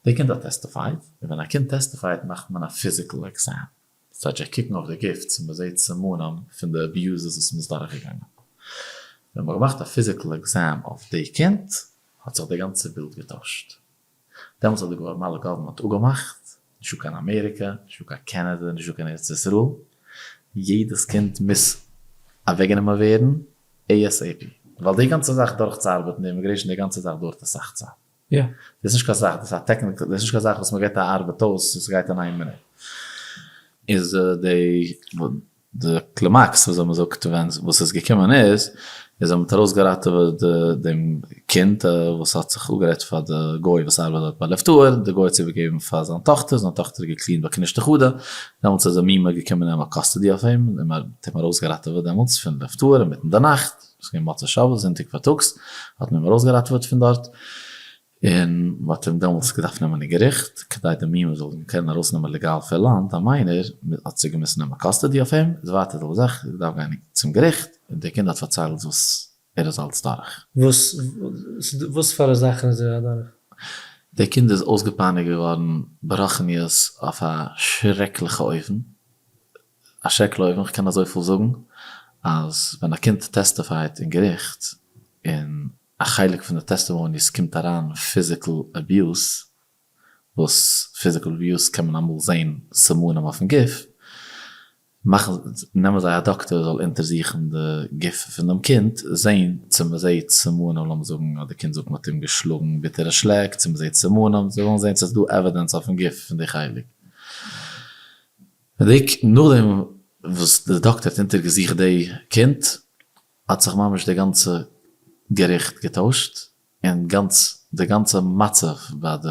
דער קינד האט testified, און ווען א קינד testify ט מאכט מען א physical exam. ס'טייטש זיי קוקן אויף די גוף צו מ'זעהט סימנים פון די abuses וואס מ'איז דורכגעגאנגען. ווען מ'האט געמאכט א physical exam אויף די קינד האט זיך די גאנצע בילד געטוישט. דעמאלטס האט די גוואטעמאלע government אפגעמאכט, נישטא קיין אמעריקע, נישטא קיין קענעדע, נישטא קיין ארץ ישראל, יעדעס קינד מוז אוועקגענומען ווערן ASAP. ווייל די גאנצע זאך דורכצוארבעטן די immigration די גאנצע זאך דויערט אסאך צייט. יא. דאס איז נישט קיין זאך, דאס איז א technical, דאס איז נישט קיין זאך וואס מען געבט א ארבעט אויס און ס'גייט אין איין מינוט. איז די די climax וויאזוי מען זאגט ווען וואס איז געקומען איז, איז אז מען האט ארויסגעראטעוועט דעם קינד וואס האט זיך אפגערעדט פאר די גוי וואס ארבעט דארט ביי לב טהור, די גוי האט עס איבערגעגעבן פאר זיין טאכטער, זיין טאכטער האט גע clean ט ביי כנישתא חדא, דעמאלטס איז די מומע געקומען נעמען custody אויף אים, און מען האט אים ארויסגעראטעוועט דעמאלטס פון לב טהור אינמיטן די נאכט. ס'איז געווען מוצאי שבת, זונטאג פארטאגס, האט מען אים ארויסגעראטעוועט פון דארט, און מען האט אים דעמאלטס געדארפט נעמען אין געריכט, כדי די מומע זאל אים קענען ארויסנעמען לעגאל פון לאנד, א minor, האט זי געמוזט נעמען custody אויף אים, איז ווייטער די זעלבע זאך, ער האט געדארפט גיין צום געריכט, און דער קינד האט פארציילט וואס ער איז אלץ דורך. וואס וואס פארא זאכן איז ער אדורך? דער קינד איז אויסגעפייניגט געווארן ברוחניות אויף א שרעקליכע אופן, א שקל אויבן, כ'קען אזויפיל זאגן אז ווען א קינד testify ט אין געריכט און. א חלק פון די testimonies קומט אריין physical abuse, וואס physical abuse קען מען אמאל זעהן סימנים אויפן גוף, מאכן נעמען זיי א דאקטער זאל אונטערזוכן די גוף פון דעם קינד, זעהן צו מען זעהט סימנים, לאמיר זאגן אז די קינד זאגט מען האט אים געשלאגן ביטערע שלעק, צו מען זעהט סימנים, זיי ווילן זעהן צו עס איז דא evidence אויפן גוף פון די חלק. נאכדעם וואס די דאקטער האט אונטערגעזוכט די קינד, האט זיך ממש די גאנצע געריכט געטוישט, און גאנץ די גאנצע מצב ביי די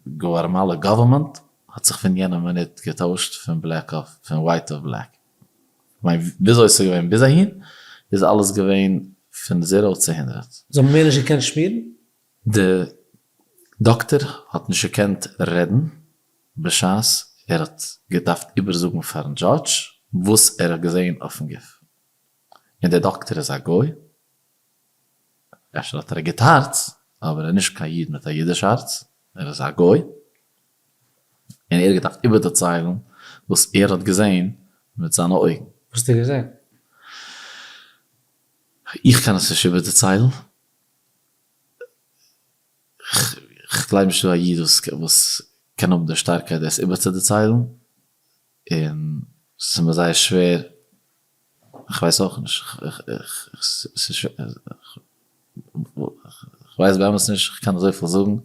גואטעמאלע government האט זיך פון יענע מינוט געטוישט פון black אויף פון white אויף black. כ'מיין וויאזוי ס'איז געווען ביז אהין איז אלעס געווען פון zero צו הונדרעט. זיי האבן מער נישט געקענט שמירן? די דאקטער האט נישט געקענט רעדן בשעת ער האט געדארפט איבערזאגן פארן judge וואס ער האט געזען אויפן גוף. און דער דאקטער איז א גוי, אפשר האט ער א גוט הארץ, אבער ער איז נישט קיין איד מיט א אידיש הארץ, ער איז א גוי, און ער האט געדארפט איבערדערציילן וואס ער האט געזען מיט זיינע אויגן. וואס האט ער געזען? איך קען עס נישט איבערדערציילן, כ'גלייב נישט ס'דא א איד וואס קען האבן די שטארקייט דאס איבערצודערציילן, און ס'איז מיר זייער שווער, כ'ווייס אויך נישט, כ'ווייס באמת נישט, כ'קען אזויפיל זאגן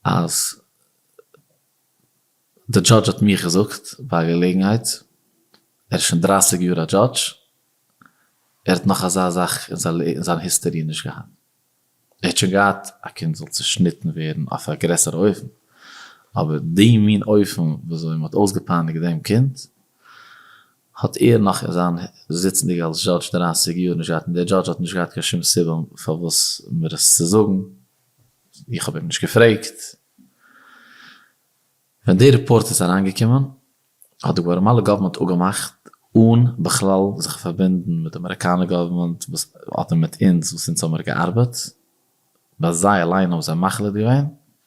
אז די judge האט מיך געזאגט ביי א געלעגנהייט, ער איז שוין דרייסיג יאר א judge, ער האט נאך אזא זאך אין זיין history נישט געהאט. ער האט שוין געהאט א קינד זאל צושניטן ווערן אויף א גרעסערע אופן, אבער די מין אופן וויאזוי מען האט אויסגעפייניגט דעם קינד, האט ער נאך אין זיין זיצנדיג אלס judge דרייסיג יאר נישט געהאט, און דער judge האט נישט געהאט קיין שום סיבה פארוואס מיר עס צו זאגן, איך האב אים נישט געפרעגט. ווען די רעפארט איז אריינגעקומען האט די גואטעמאלע government אפגעמאכט אן בכלל זיך פארבינדן מיט די אמעריקאנער government וואס אדער מיט אונז וואס אונז האמיר געארבעט ביי זיי אליין האבן זיי מחליט געווען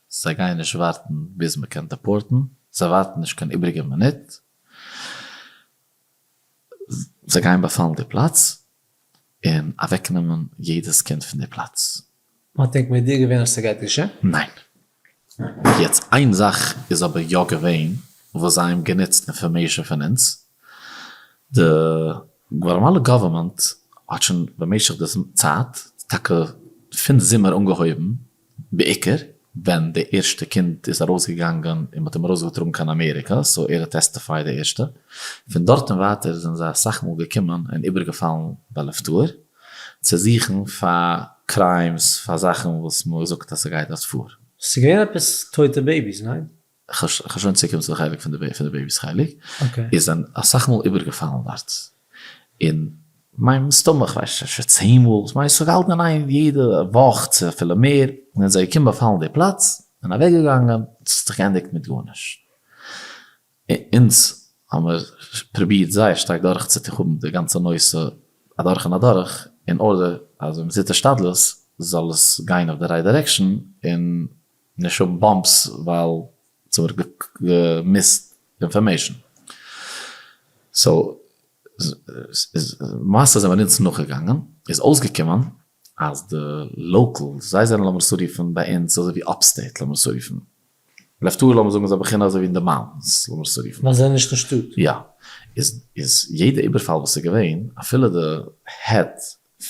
זיי גייען נישט ווארטן ביז מען קען deport ן זיי ווארטן נישט קיין איבריגע מינוט זיי גייען באפאלן די פלאץ און אוועקנעמען יעדעס קינד פון די פלאץ. מ'האט ענק מודיע געווען אז ס'גייט געשען? ניין. יעצט איין זאך איז אבער יא געווען וואס זיי האבן גענוצט information פון אונז, די גוואטעמאלע government האט שוין במשך די צייט, טאקע פון זומער אנגעהויבן, בעיקר ווען די ערשטע קינד איז ארויסגעגאנגען און מ'האט אים ארויסגעטראגן קיין אמעריקא, so ער האט testified די ערשטע, פון דארט און ווייטער זענען זיי אסאך מאל געקומען און איבערגעפאלן ביי לב טהור צו זוכן פאר crimes פאר זאכן וואס מ'זאגט אז ס'גייט דארט פאר. ס'איז געווען עפעס טויטע babies, ניין? כ'האב שוין צוקומען צו די חלק פון די babies חלק, איז זענען אסאך מאל איבערגעפאלן דארט, און מיין מסתמא כ'ווייס נישט אפשר צען מאל, כ'מיין ס'האט געהאלטן אין איין יעדע וואך צו אפילו מער, זענען זיי געקומען באפאלן די פלאץ, און אוועק געגאנגען, ס'האט זיך געענדיגט מיט גארנישט. אונז האמיר פרובירט זייער שטארק דורך צו האבן די גאנצע נושא אדורך און אדורך, אין order אז ווען מ'טוט השתדלות זאל עס גיין אויף די right direction, און נישט האבן bumps ווייל ס'ווערט געמיסט information. So למעשה זעמיר אונז נאכגעגאנגען איז אויסגעקומען אז די local זיי זענען לאמיר עס אנרופן ביי אונז אזוי ווי upstate לאמיר עס אנרופן לב טהור לאמיר זאגן איז א בחינה אזוי ווי אין די mountains לאמיר עס אנרופן. ווייל זיי זענען נישט אין שטאט. יא. איז איז יעדע איבערפאל וואס איז געווען אפילו די head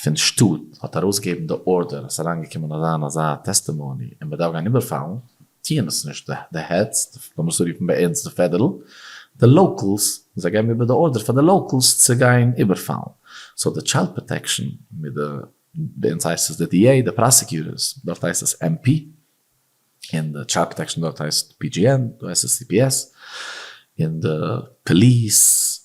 פון שטאט האט ארויסגעגעבן די order אז ס'איז אריינגעקומען אזא און אזא testimony און מ'דארף גיין איבערפאלן, טוען עס נישט די heads, לאמיר עס רופן ביי אונז די פעדערל, די locals, זיי געבן איבער די order פאר די locals צו גיין איבערפאלן. So די child protection מיט די, ביי אונז הייסט עס די DA, די prosecutors, דארט הייסט עס MP, און די child protection דארט הייסט PGN, דא הייסט עס CPS, און די פאליס,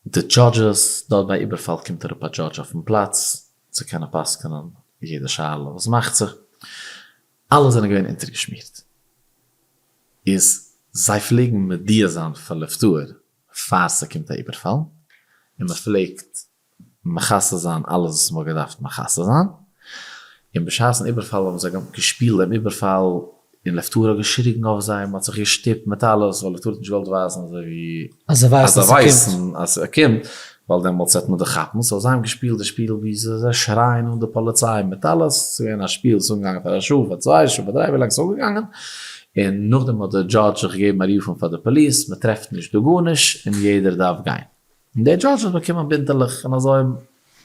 די judges, דארט ביי איבערפאל קומט אראפ א judge אויפן פלאץ צו קענען פסק'נען יעדע שאלה וואס מאכט זיך, אלע זענען געווען אונטערגעשמירט, איז זיי פלעגן מודיע זיין פאר לב טהור פאר ס'קומט א איבערפאל, און מ'פלעגט מכסה זיין אלעס וואס מ'האט געדארפט מכסה זיין, און בשעת'ן איבערפאל האבן זיי געשפילט דעם איבערפאל, און לב טהור האט געשריגן אויף זיי, מ'האט זיך געשטופט מיט אלעס, ווייל לב טהור האט נישט געוואלט ווייזן אזוי ווי אז זיי ווייסן אז ס'קומט. אז ס'קומט. ווייל דעמאלטס וועט מען דיך כאפן, so זיי האבן געשפילט די שפיל ווי זיי שרייען אן די פאליציי מיט אלעס, ס'איז געווען א שפיל, ס'איז אנגעגאנגען פאר א שעה, פאר צוויי שעה, פאר דריי, ווי לאנג ס'איז אנגעגאנגען, און נאכדעם האט די דזשאדזש זיך געגעבן א רוף אן פאר די פאליס, מען טרעפט נישט דא גארנישט און יעדער דארף גיין. און דער דזשאדזש האט באקומען בינטעלעך און אזוי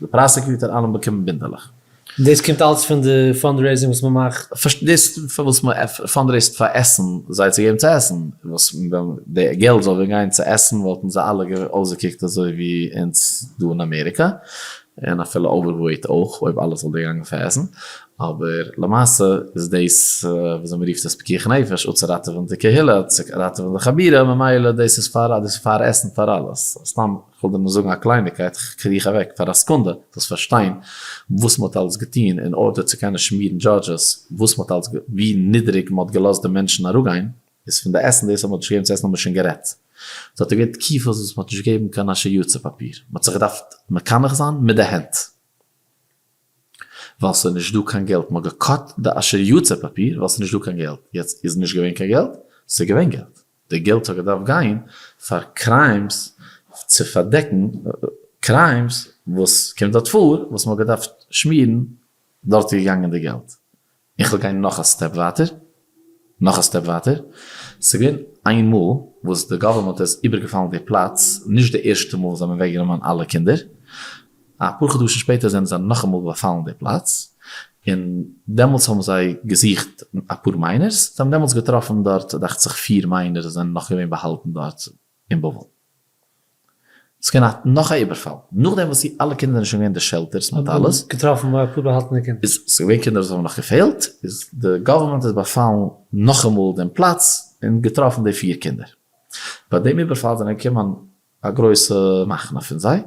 די prosecutor אלע האבן באקומען בינטעלעך. און דאס קומט אלץ פון די fundraising וואס מען מאכט? דאס פון וואס מען fundraise ט פאר עסן, זיי צו געבן צו עסן, וואס ווען די געלט זאל ווען גיין צו עסן וואלטן זיי אלע אויסגעקוקט אזוי ווי אונז דא אין אמעריקא, און אפילו overweight אויך אויב אלעס וואלט געגאנגען פאר עסן, אבער למעשה איז דאס וויאזוי מען רופט עס פיקוח נפש, אפצוראטעווען די קהילה, צו ראטעווען די חבורה, ממילא דאס איז פאר דאס איז פאר עסן פאר אלעס, סתם כ'וויל דיר נאר זאגן א קלייניקייט, כ'קריך אוועק פאר א סעקונדע, זאלסט פארשטיין וואס מ'האט אלס געטון אין order צו קענען שמירן judges, וואס מ'האט אלס ווי נידעריג מ'האט געלאזט די מענטשן אראפגיין, איז פון די עסן, דאס אז מ'האט נישט געגעבן צו עסן האבן מיר שוין גערעדט. ס'האט געווען תקופות וואס מ'האט נישט געגעבן קיין אשר יצר פאפיר, מ'האט זיך געדארפט מקנח זיין מיט די הענט. ווייל ס'איז נישט דא קיין געלט, מ'האט גע cut די אשר יצר פאפיר ווייל ס'איז נישט דא קיין געלט, יעצט איז נישט געווען קיין געלט? ס'איז געווען געלט, די געלט האט געדארפט גיין פאר crimes צו פארדעקן crimes וואס קומט דארט פאר, וואס מ'האט געדארפט שמירן, דארט איז געגאנגען די געלט. איך וועל גיין נאך א step ווייטער, נאך א step ווייטער, ס'איז געווען איין מאל וואס די government איז איבערגעפאלן די פלאץ, נישט די ערשטע מאל זיי האבן אוועקגענומען אלע קינדער, אפאר חדשים שפעטער זענען זיי נאכאמאל באפאלן די פלאץ, און דעמאלטס האבן זיי געזוכט אפאר minors, זיי האבן דעמאלטס געטראפן דארט דאכט זיך פיר minors זענען נאך געווען באהאלטן דארט אין בבל. ס'איז געווען א נאך א איבערפאל, נאכדעם וואס אלע קינדער זענען שוין געווען אין די shelters מיט אלעס. געטראפן אפאר באהאלטענע קינדער. איז ס'איז געווען קינדער וואס האבן נאך געפעלט, איז די government איז באפאלן נאכאמאל דעם פלאץ און געטראפן די פיר קינדער. ביי דעם איבערפאל זענען געקומען א גרויסע מחנה פון זיי,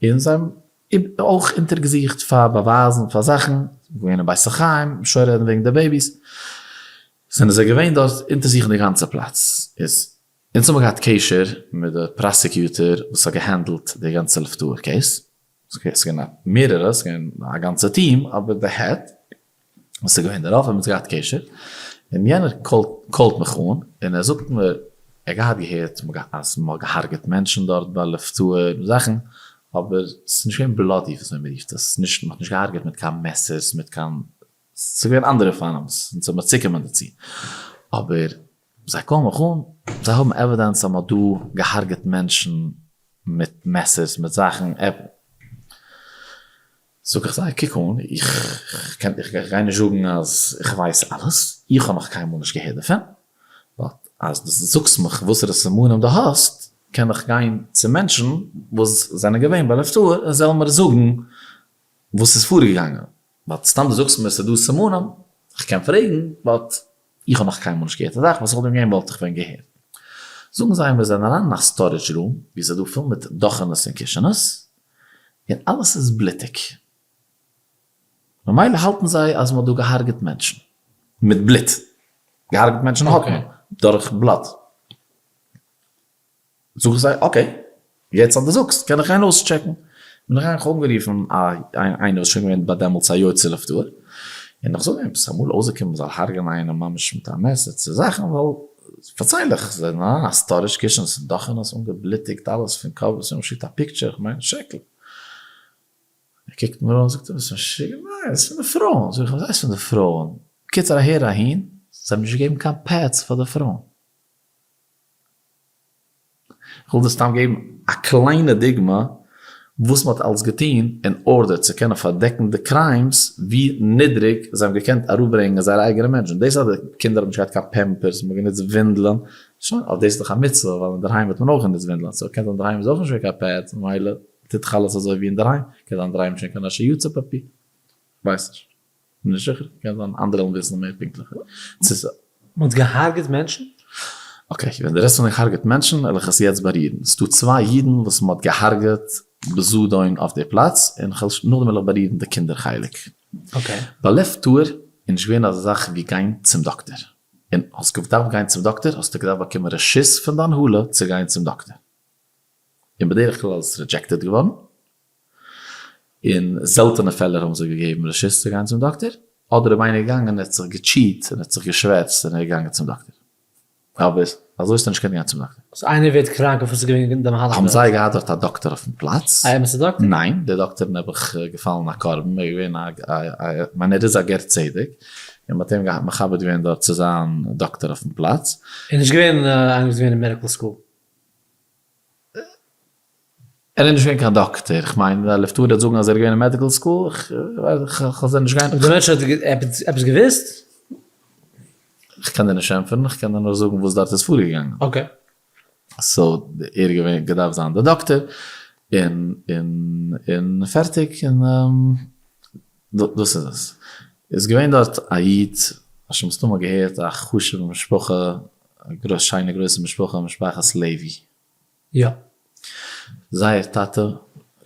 און זיי האבן אויך אונטערגעזוכט פאר באווייזן פאר זאכן, געווען אין בית החיים, שוין רעדן וועגן די babies, זענען זיי געווען דארט אונטערזוכן די גאנצע פלאץ, איז אונז האבן געהאט קשר מיט די prosecutor וואס האט גע handle ט די גאנצע לב טהור case, ס'איז געווען מערערע, ס'איז געווען א גאנצע טיעם, אבער די head וואס איז געווען דערויף האבן אונז געהאט קשר, און יענער call ט מיך אן און ער זאגט מיר, ער האט געהאט געהערט אז מ'האט געהארגעט מענטשן דארט ביי לב טהור און זאכן, אבער ס'איז נישט געווען bloody וויאזוי מ'רופט עס, נישט מ'האט נישט געהארגעט מיט קיין מעסערס מיט קיין ס'איז געווען אנדערע פארמס אונז האבן מיר צוקומען דערצו, אבער זיי call ן מיך אן, זיי האבן evidence אז מ'האט דא געהארגעט מענטשן מיט מעסערס מיט זאכן, זאג איך זיי קוק אן, איך קען איך גיי נישט זאגן אז איך ווייס אלעס, איך האב נאך קיינמאל נישט געהערט דערפון, but אז דו זאגסט מיך וואסערע סימנים דו האסט, קען איך גיין צו מענטשן וואס זענען געווען ביי לב טהור און זאלן מיר זאגן וואס איז פארגעגאנגען. but סתם דו זאגסט מיר ס'איז דא סימנים, איך קען פרעגן, but איך האב נאך קיינמאל נישט געהערט א זאך וואס איך וואלט ווען געווען וואלט איך ווען געהערט. זאגן זיי מיר זענען אריין אין א storage room ווי ס'איז דא פול מיט דאכענעס און קישענעס, און אלעס איז בלוטיג. ממילא האלטן זיי אז מ'האט דא געהארגעט מענטשן. מיט בלוט. געהארגעט מענטשן האט מען דורך blood. זאג איך זיי okay, יעצט אז דו זאגסט קען איך גיין אויסטשעקן. בין איך געגאנגען איך האב אנגערופן איינער וואס איז שוין געווען ביי דעמאלטס א יוצא לב טהור, און איך זאג אים ס'איז אמאל אויסגעקומען מ'זאל הרג'ענען איינעם ממש מיט א מעסער צו זאכן, ווייל פארצייל איך, זיי זענען אריין א storage קישן, ס'איז דאכענעס אנגעבלוטיגט אלעס פון קאפ, זיי האבן געשיקט א picture, איך מיין שרעקליך. ער קוקט מיר אן זאגט ער ביסט משוגע? ניין עס איז פון די פרויען, זאג איך וואס הייסט פון די פרויען? קיצור אהער אהין, זיי האבן נישט געגעבן קיין pads פאר די פרויען. כ'וויל דיר סתם געבן א קליינע דוגמא וואס מ'האט אלס געטון אין order צו קענען פארדעקן די crimes, ווי נידריג זיי האבן געקענט אראפברענגען זייערע אייגענע מענטשן. דאס אז די קינדער האבן נישט געהאט קיין פעמפערס, מ'האט גענוצט ווינדלען, שוין, אבער דאס איז דאך א מצוה ווייל אינדערהיים האט מען אויך גענוצט ווינדלען, so קען זיין אינדערהיים איז אויך נישט געווען קיין pads, ממילא טוט דאך אלעס אזוי ווי אינדערהיים, קען זיין אינדערהיים איז שוין קיין אשר יצר פאפיר, כ'ווייס נישט. נישט זיכער, קען זיין אנדערע וועלן וויסן מער פונקטליך. מען האט געהארגעט מענטשן? okay, ווען דו רעדסט פון געהארגעט מענטשן וועל איך עס יעצט בארירן. ס'דא צוויי אידן וואס מען האט געהארגעט בזדון אויף די פלאץ, און נאכדעם וועל איך בארירן די קינדער חלק. okay. ביי לב טהור איז נישט געווען אזא זאך ווי גיין צום דאקטער. און האסט געדארפט גיין צום דאקטער האסטו געדארפט באקומען רשות פון די הנהלה צו גיין צום דאקטער. און בדרך כלל איז עס rejected געווארן. אין זעלטענע פעלער האבן זיי געגעבן רשות צו גיין צום דאקטער, אדער אויב איינער איז געגאנגען און ער האט זיך גע cheat און ער האט זיך געשווערצט און ער איז געגאנגען צום דאקטער. אבער. אזוי האסטו נישט געקענט גיין צום דאקטער. so איינער ווערט קראנק אויף וואס איז געווען די מהלך האבן זיי געהאט דארט א דאקטער אויפן פלאץ? א אמת'ע דאקטער? ניין, דער דאקטער איז נעבעך געפאלן א קרבן, ער איז געווען א, כ'מיין ער איז א גר צדק, און מ'האט אים מכבד געווען דארט צו זיין דאקטער אויפן פלאץ. ער איז נישט געווען איינער וואס איז געווען אין medical school? ער איז נישט געווען קיין דאקטער, איך מיין לב טהור וועט זאגן אז ער איז געווען אין medical school, איך זאל נישט גיין. דער מענטש האט עפעס געוואוסט? איך קען דיר נישט ענטפערן, איך קען דיר נאר זאגן וואס דארט איז פארגעגאנגען. okay. so ער איז געווען געדארפט זיין דער דאקטער, און און און פערטיג, און דאס איז עס. איז געווען דארט א איד, האסט שוין מסתמא געהערט, א חשוב'ע משפחה, א שיינע גרויסע משפחה, משפחת לעווי. יא. זייער טאטע ר'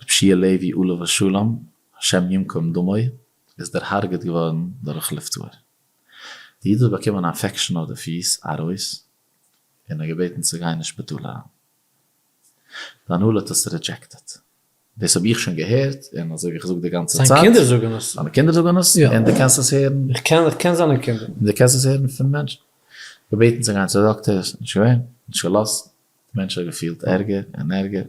שיע לעווי עליו השלום השם ינקום דמו איז דערהארגעט געווארן דורך לב טהור. די איד האט באקומען א infection אויף די פיס ארויס און האט געבעטן צו גיין אין שפיטאל אריין. די הנהלה האט עס rejected. דאס האב איך שוין געהערט און אזוי ווי איך זאג די גאנצע צייט. זיין קינדער זאגן עס. זיינע קינדער זאגן עס און דו קענסט עס הערן. איך קען איך קען זיינע קינדער. און דו קענסט עס הערן פון מענטשן. געבעטן צו גיין צו דאקטער, נישט געווען, נישט געלאזט. מענטש האט געפילט ערגער און ערגער,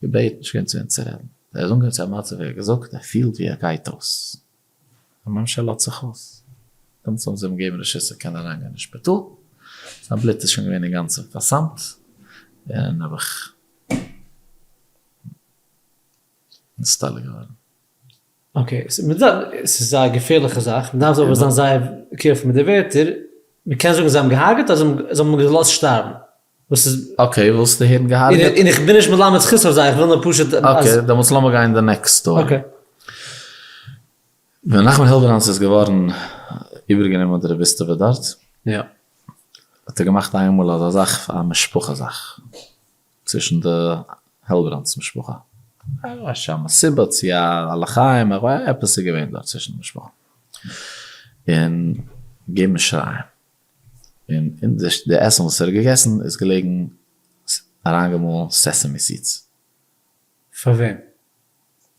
געבעטן נישט געווען צו וועם צו רעדן, ער איז אנגעקומען צו א מצב ווי ער האט געזאגט ער פילט ווי ער גייט אויס, א מענטש ער לאזט זיך אויס, דעמאלטס האבן זיי אים געגעבן רשות ער קען אריינגיין אין שפיטאל, זיין בלוט איז שוין געווען אינגאנצן פארסאמט, און נעבעך נסתלק געווארן. okay, ס'איז א געפערליכע זאך, מ'דארף אבער זיין זייער careful מיט די ווערטער, מ'קען זאגן זיי האבן געהארגעט אדער זיי האבן געלאזט שטארבן? וואס איז. okay, ווילסטו הערן געהארגעט? און איך בין נישט מלמד זכות אויף זיי, איך וויל נאר פשוט אז. okay, דעמאלטס לאמיר גיין די next story. okay. ווען נחמן העלבראנץ איז געווארן איבערגענומען די רביסטעווע דארט, יא. האט ער געמאכט איינמאל אזא זאך, א משפחה זאך. צווישן די העלבראנץ משפחה. כ'ווייס נישט א מסיבה צו א לחיים, איך ווייס עפעס איז געווען דארט צווישן די משפחה. און געבן שיריים. און אין די עסן וואס ער האט געגעסן איז געלעגן אריינגעמאלן sesame seeds. פאר וועם?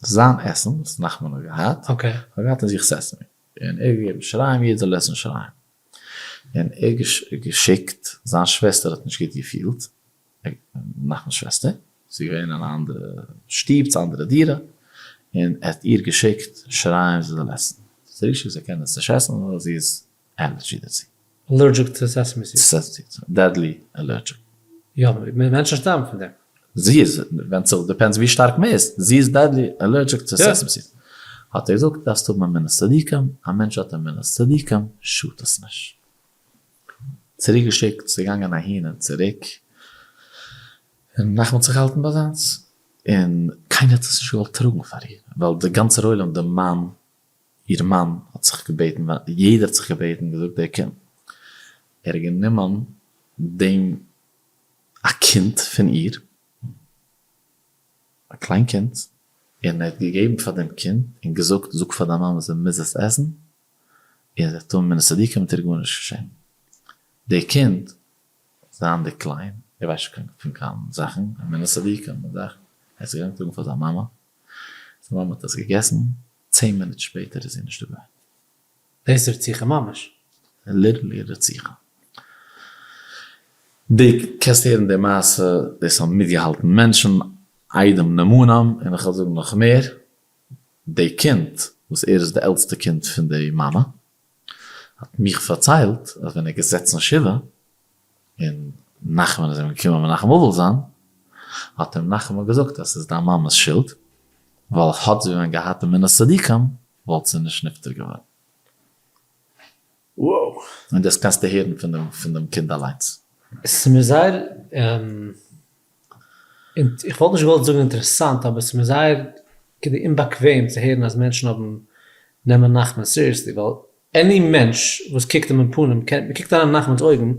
זיין עסן וואס נחמן האט געהאט, האט געהאט אין זיך sesame. און ער האט געגעבן שיריים יעדער זאל עסן שיריים. און ער האט געשיקט, זיין שוועסטער האט נישט גוט געפילט, נחמנ'ס שוועסטער, זי איז געווען אין א אנדערע שטוב, צו א אנדערע דירה, און ער האט איר געשיקט שיריים זי זאל עסן. זי האט געשיקט זי קען עס נישט עסן ווייל זי איז allergy דערצו. allergic צו sesame seeds. צו sesame seeds, deadly allergic. יא, מענטשן שטארבן פון דעם. זי איז, ווענדט זיך, depends ווי שטארק מען איז, זי איז deadly allergic צו sesame seeds. האט ער געזאגט, דארפסט האבן אמונת צדיקים, א מענטש האט אמונת צדיקים, שאדט עס נישט. צוריק געשיקט, ס'איז געגאנגען אהין און צוריק, און נחמן האט זיך געהאלטן ביי זיינס, און קיינער האט עס נישט געוואלט טראגן פאר איר, ווייל דער גאנצער עולם, די מאן, איר מאן האט זיך געבעטן, יעדער האט זיך געבעטן, געזאגט דער קינד, ער האט גענומען דעם א קינד פון איר, א קליין קינד, און ער האט געגעבן פאר דעם קינד און געזאגט, זאג פאר דיין מאמע זי מוז עס עסן, און זי האט אמונת צדיקים וועט איר גארנישט געשען. די קינד, זייענדיג קליין, ער ווייסט נישט פון קיין זאכן, אמונת צדיקים און זאכן, ער איז געגאנגען טראגן פאר זיין מאמע, זיין מאמע האט עס געגעסן, צען מינוט שפעטער איז זי נישטא געווען. דאס איז רציחה ממש. literally רציחה. די קענסט הערן די מעשה, דאס האבן מיטגעהאלטן מענטשן, עדים נאמנים, און איך וועל זאגן נאך מער, די קינד וואס ער איז די עלטסטע קינד פון די מאמע האט מיך פארציילט אז ווען ער איז געזעצן שבעה און נחמן איז אים געקומען מנחם אבל זיין האט אים נחמן געזאגט אז ס'איז דיין מאמע'ס שולד ווייל האט זי ווען געהאט אמונת צדיקים וואלט זי נישט נפטר געווארן. Wow. און דאס קענסטו הערן פון דעם פון דעם קינד אליינס. ס'איז מיר זייער איך וואלט נישט געוואלט זאגן אינטערעסאנט אבער ס'איז מיר זייער כדי אומבאקוועם צו הערן אז מענטשן האבן נעמען נחמן seriously ווייל any מענטש וואס קוקט אים אין פנים קען מ'קוקט אריין אין נחמנ'ס אויגן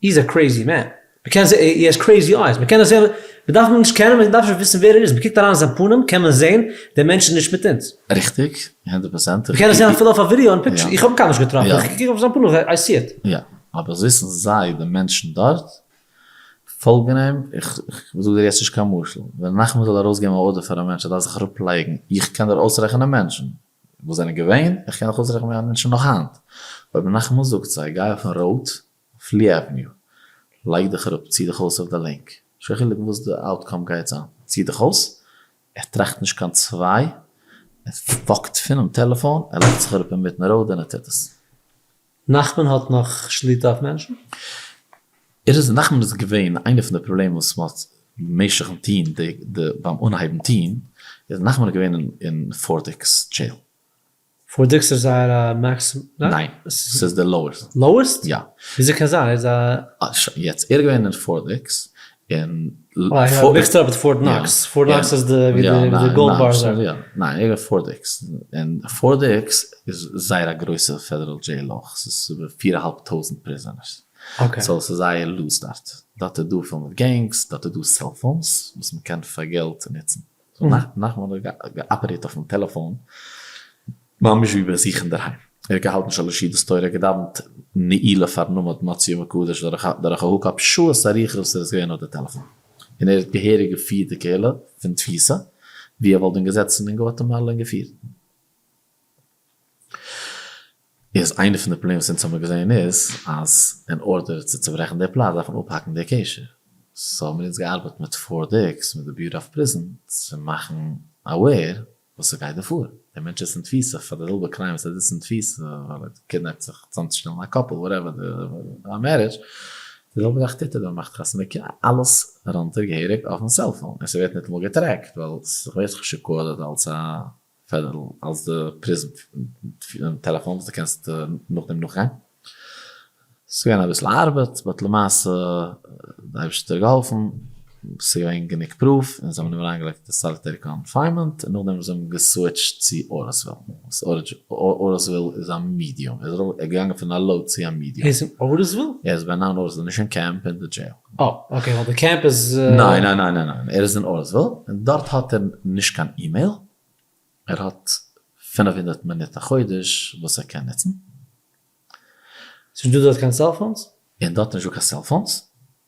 he is a crazy man מ'קען זעהן he has crazy eyes מ'קען עס זעהן מ'דארף אים נישט קענען מ'דארף נישט וויסן ווער ער איז מ'קוקט אריין אין זיין פנים קען מען זעהן דער מענטש איז נישט מיט אונז. ריכטיג, הונדערט פראצענט. מ'קען עס זעהן אפילו אויף א ווידעא און picture, איך האב אים קיינמאל נישט געטראפן, איך קוק אויף זיין פנים I see it. יא, אבער וויסן זיי די מענטשן דארט פאלגן אים, איך זאג דיר יעצט נישט קיין משל, ווען נחמן זאל ארויסגעבן א order פאר א מענטש ער דארף זיך אראפלייגן, איך קען דיר אויסרעכענען מענטשן וואס זענען געווען, איך קען אויך אויסרעכענען מענטשן נאך היינט, אויב נחמן זאגט זיי גיי אויפן road אויף Lee Avenue. לייג דיך אראפ, צי דיך אויס אויף די לענג, נישט קיין חילוק וואס די outcome גייט זיין, צי דיך אויס, ער טראכט נישט קיין צוויי, ער walk ט פונעם טעלעפאן, ער לייגט זיך אראפ אינמיטן road און ער טוט עס. נחמן האט נאך שליטה אויף מענטשן? ער איז, נחמן איז געווען, איינע פון די פראבלעמען וואס מען האט במשך'ן טוהן די די ביים אנהייבן טוהן, איז נחמן איז געווען אין Fort Dix jail. Fort Dix איז זייער א max. ניין, ס'איז די lowest. Lowest? יא. וויאזוי קען זיין? ער איז א. שוין יעצט, ער איז געווען אין Fort Dix, און. אה, mixed up מיט Fort Knox. Fort Knox איז די ווי די gold bars are. יא, ניין, ער איז געווען Fort Dix. און Fort Dix איז זייער א גרויסע פעדעראל jail אויך. ס'איז איבער פיר אהאלב טויזנט prisoners. So ס'איז זייער loose דארט. דארט איז דא פול מיט gangs, דארט איז דא cellphones וואס מ'קען פאר געלט נוצן. נחמן האט געאפערירט אויפן טעלעפאן ממש ווי ביי זיך אינדערהיים, ער האט געהאלטן שלש סעודות תורה, געדאווענט נעילה פארן עמוד מוצאי יום הקדוש דורך א hookup שעות אריכות וואס ער איז געווען אויף די טעלעפאן, און ער האט געהעריג געפירט די קהילה פון תפיסה ווי ער וואלט ווען געזעצן אין גואטעמאלע און געפירט. איז איינע פון די פראבלעמען וואס אונז האמיר געזען איז אז אין order צו צוברעכן די פלאץ דארף מען אפהאקן די קשר, so האמיר אונז געארבעט מיט Fort Dix מיט די Bureau of Prison צו מאכן aware וואס ס'גייט דא פאר, דער מענטש איז אין תפיסה פאר די זעלבע crime וואס ער זיצט אין תפיסה ווייל ער האט געקידנעפט זיך צוזאמצושטעלן א couple whatever א marriage, די זעלבע זאך טוט ער דא, מאכט חתונה קינדער אלעס run ט ער געהעריג אויפן cellphone און ס'ווערט ניטאמאל געטרעקט ווייל ס'ווערט נישט רעקארדעד אלס א פעדערל אלס די prison טעלעפאן וואס דו קענסט נאכדעם נאכגיין. ס'איז געווען אביסל ארבעט but למעשה די אייבערשטער האט געהאלפן ס'איז געווען גענוג proof און זיי האבן אים אריינגעלייגט אין solitary confinement און נאכדעם האבן זיי אים געסוויטשט צו אורסוויל וואס אורסוויל איז א medium ער איז געגאנגען פון א low צו א medium. ער איז אין אורסוויל? ער איז ביי ניין אורסוויל נישט אין קעמפ אין די jail. אה okay ווייל די קעמפ איז. ניין ניין ניין ניין ניין ער איז אין אורסוויל און דארט האט ער נישט קיין אימעיל ער האט 500 מינוט א חודש וואס ער קען נוצן. ס'נישט דא דארט קיין cellphones? און דארט נישט דא קיין cellphones,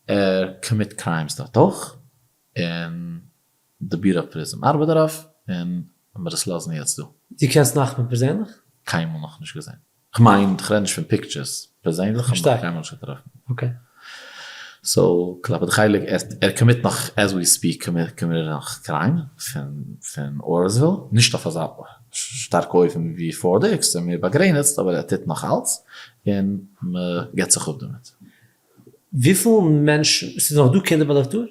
ער commit crimes דארט אויך, און די Bureau of Prison ארבעט דערויף, און מיר עס לאזן יעצט דא. דו קענסט נחמן פערזענליך? קיינמאל נאכנישט געזען. כ'מיין, כ'רעד נישט פון pictures, פערזענליך האב איך נאך קיינמאל נישט געטראפן. Okay. So, כלפי די חלק, ער commit נאך as we speak commit ער נאך crime פון אורסוויל, נישט אויף אזא שטארקע אופן ווי Fort Dix, ס'איז מער באגרעניצט, אבער ער טוט נאך אלץ, און מ'געט זיך אפ דערמיט. וויפיל מענטשן, ס'איז נאך דא קינדער ביי לב טהור?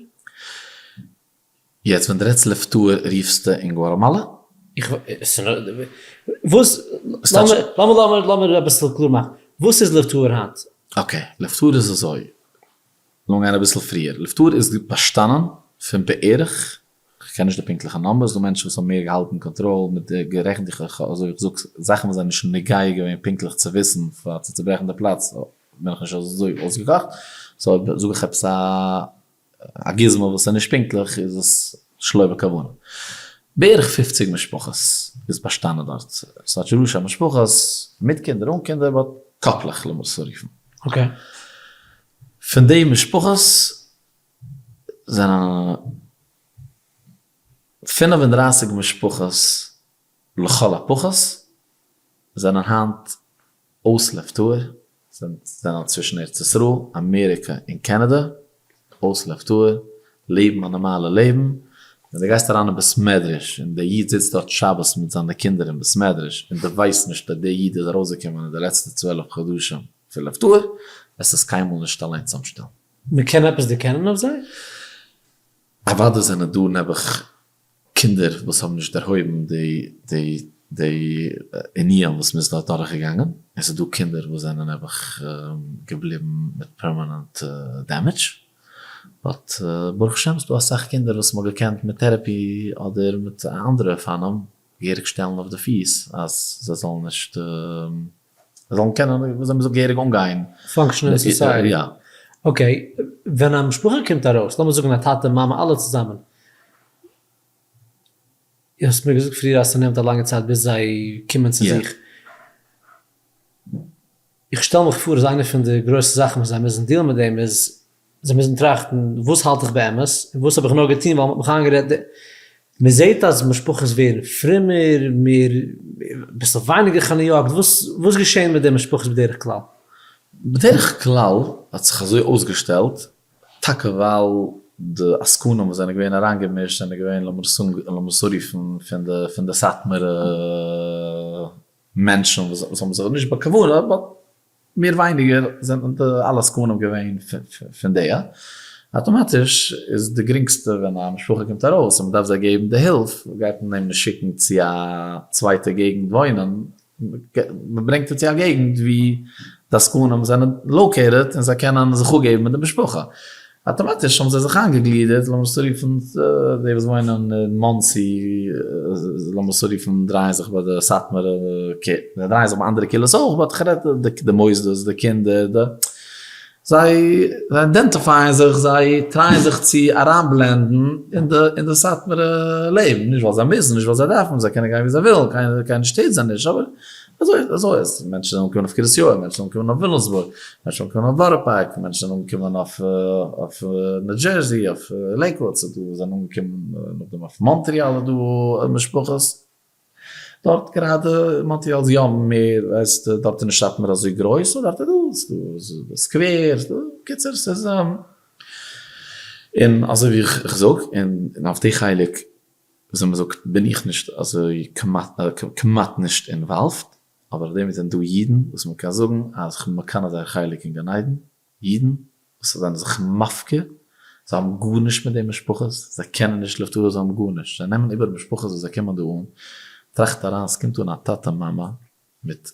יעצט ווען די רעדסט לב טהור רופסטו אין גואטעמאלע? איך וואס לאמיר לאמיר לאמיר אביסל קלאר מאכן וואס איז לב טהור היינט? Okay, לב טהור איז אזוי, לאמיר גיין אביסל פריער, לב טהור איז באשטאנען פון בערך, כ'קען נישט די פונקטליכע numbers, ס'דא מענטשן וואס האבן מער געהאלטן קאנטראל מיט די גערעכנט, איך אזוי ווי איך זאג זאכן וואס זענען נישט נוגע געווען פונקטליך צו וויסן פאר צו צוברעכן די פלאץ בין איך נישט אזוי אויסגעקאכט, so אויב זאג איך עפעס א א גוזמא וואס איז נישט פונקטליך איז עס שלא בכוונה. בערך 50 משפחות איז באשטאנען דארט, ס'האט ראשי המשפחות, מיט קינדער אן קינדער, but קאפלעך לאמיר עס רופן. Okay. פון די משפחות זענען 35 משפחות לכל הפחות זענען היינט אויס לב טהור, זענען צווישן ארץ ישראל, אמעריקע און קענעדע, אויס לב טהור, לעבן א נארמאלע לעבן, ווען דו גייסט אריין אין בית מדרש און דער איד זיצט דארט שבת מיט זיינע קינדער אין בית מדרש און דו ווייסט נישט אז דער איד איז ארויסגעקומען אין די לעצטע 12 חדשים פון לב טהור, וועסטו עס קיינמאל נישט אליין צוזאמשטעלן. מען קען עפעס דערקענען אויף זיי? אוודאי זענען דא נעבעך קינדער וואס האבן נישט דערהויבן די די די עינויים וואס מ'איז דארט דורכגעגאנגען, עס איז דא קינדער וואס זענען נעבעך געבליבן מיט permanent damage, but ברוך השם ס'דא אסאך קינדער וואס מ'האט געקענט מיט therapy אדער מיט אנדערע אופנים געהעריג שטעלן אויף די פיס אז זיי זאלן נישט זיי זאלן קענען וויאזוי מ'זאגט געהעריג אנגיין. Function אין society. יא. Okay, ווען א משפחה קומט ארויס, לאמיר זאגן א טאטע מאמע אלע צוזאמען, האסט מיר געזאגט פריער אז ס'נעמט א לאנגע צייט ביז זיי קומען צו זיך, איך שטעל מיך פאר אז איינע פון די גרויסע זאכן וואס זיי מוזן deal ן מיט דעם איז, זיי מוזן טראכטן וואס האלט איך באמת, און וואס האב איך נאר געטון ווייל מ'האט מיך איינגערעדט, מ'זעט אז משפחות ווערן פרומער, מער, אביסל ווייניגער חניאק'ט, וואס וואס געשען מיט די משפחות בדרך כלל? בדרך כלל האט זיך אזוי אויסגעשטעלט, טאקע ווייל די עסקנים וואס זענען געווען אריינגעמישט זענען געווען לאמיר עס אנרופן פון די פון די סאטמארע מענטשן וואס האבן זיך נישט בכוונה but מער ווייניגער זענען די אלע עסקנים געווען פון די, אטאמאטיש איז די גרינגסטע ווען א משפחה קומט ארויס און מ'דארף זיי געבן די הילף גייט מען אים נישט שיקן צו א צווייטע געגנט וואוינען, מ'ברענגט אים צו א געגנט ווי די עסקנים זענען located און זיי קענען זיך אפגעבן מיט די משפחה. אטאמאטיש האבן זיי זיך איינגעגלידערט, לאמיר עס רופן, די וואס וואוינען אין מאנסי, לאמיר עס רופן, דרייען זיך ביי די סאטמארע, זיי דרייען זיך ביי אנדערע קהילות אויך, but כ'רעד די מוסדות, די קינדער, די, זיי אידענטיפייען זיך, זיי טרייען זיך צו אריינבלענדן אין די אין די סאטמארע לעבן, נישט ווייל זיי מוזן, נישט ווייל זיי דארפן, זיי קענען גיין ווי זיי ווילן, קיינער קיינער שטערט זיי נישט, אבער אזוי אזוי איז, מענטשן זענען אנגעקומען אויף קרית יואל, מענטשן זענען אנגעקומען אויף וויליאמסבורג, מענטשן זענען אנגעקומען אויף בארא פארק, מענטשן זענען אנגעקומען אויף אויף ניו דזשערסי, אויף לעיקוואד, ס'איז דא וואס זענען אנגעקומען נאכדעם אויף מאנטריאל איז דא משפחות. דארט גראדע מאנטריאל איז יא מער ווייסט דארט איז נישט סאטמאר אזוי גרויס אבער דארט איז דא ס'איז דא סקווער ס'איז דא קיצור ס'איז און אזוי ווי איך זאג און אויף די חלק וויאזוי מ'זאגט בין איך נישט אזוי כמעט כמעט נישט involved אבער אויף דעם זענען דא אידן וואס מ'קען זאגן אז כ'בין מקנא זייער חלק אין גן עדן אידן וואס זענען זיך מפקיר, זיי האבן גארנישט מיט די משפחות, זיי קענען נישט לב טהור, זיי האבן גארנישט, זיי נעמען איבער משפחות וואס זיי קומען דא אן, טראכט אריין, ס'קומט אן א טאטע מאמע מיט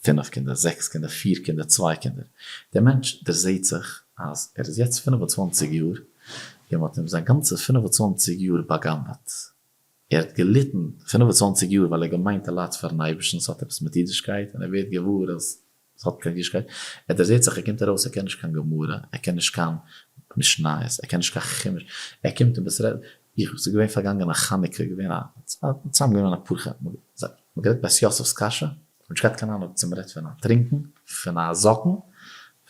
פינף קינדער, זעקס קינדער, פיר קינדער, צוויי קינדער, דער מענטש דערזעט זיך אז ער איז יעצט 25 יאר, און מ'האט אים זיין גאנצע 25 יאר בא'גנב'עט, ער האט געליטן 25 יאר ווייל ער האט געמיינט ער ליידט פארן אייבערשטן, ס'האט עפעס מיט אידישקייט, און ער ווערט געוואר אז ס'האט קיין אידישקייט, ער דערזעט זיך, ער קומט ארויס, ער קען נישט קיין גמרא, ער קען נישט קיין משניות, ער קען נישט קיין חומש, ער קומט אין בית רעדן, איך, ס'איז געווען פארגאנגענע חנוכה, געווען א, צוזאם געווען אפאר חברה, מ'האט גערעדט בית יוסף'ס קשיא, מ'האט נישט געהאט קיין אהנונג צו מ'רעדט פון א טרינקען, פון א זאקן,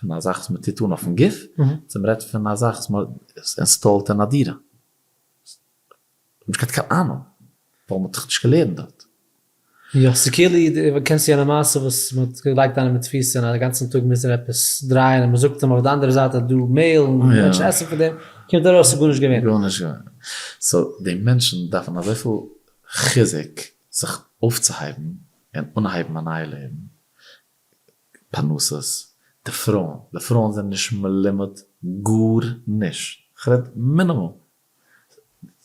פון א זאך וואס מ'טוט אן אויפן גוף, צו מ'רעדט פון א זאך וואס מ'אינסטאלט אין א דירה. נישט געהאט קיין אהנונג, ווייל מ'האט דאך נישט געלערנט דארט. יא, ס'כאילו, קענסט יענע מעשה וואס מ'האט געלייגט איינעם אין תפיסה און א גאנצן טאג מוז ער עפעס דרייען און מ'זאגט אים אויף די אנדערע זייט אז דא מעהל און מענטשן עסן פון דעם, קומט ארויס ס'איז גארנישט געווען. גארנישט געווען. so די מענטשן דארפן אזויפיל חיזוק זיך אויפצוהייבן און אנהייבן א נייע לעבן, פרנסות, די פרויען, די פרויען זענען נישט מלומד גארנישט, כ'רעד מינימום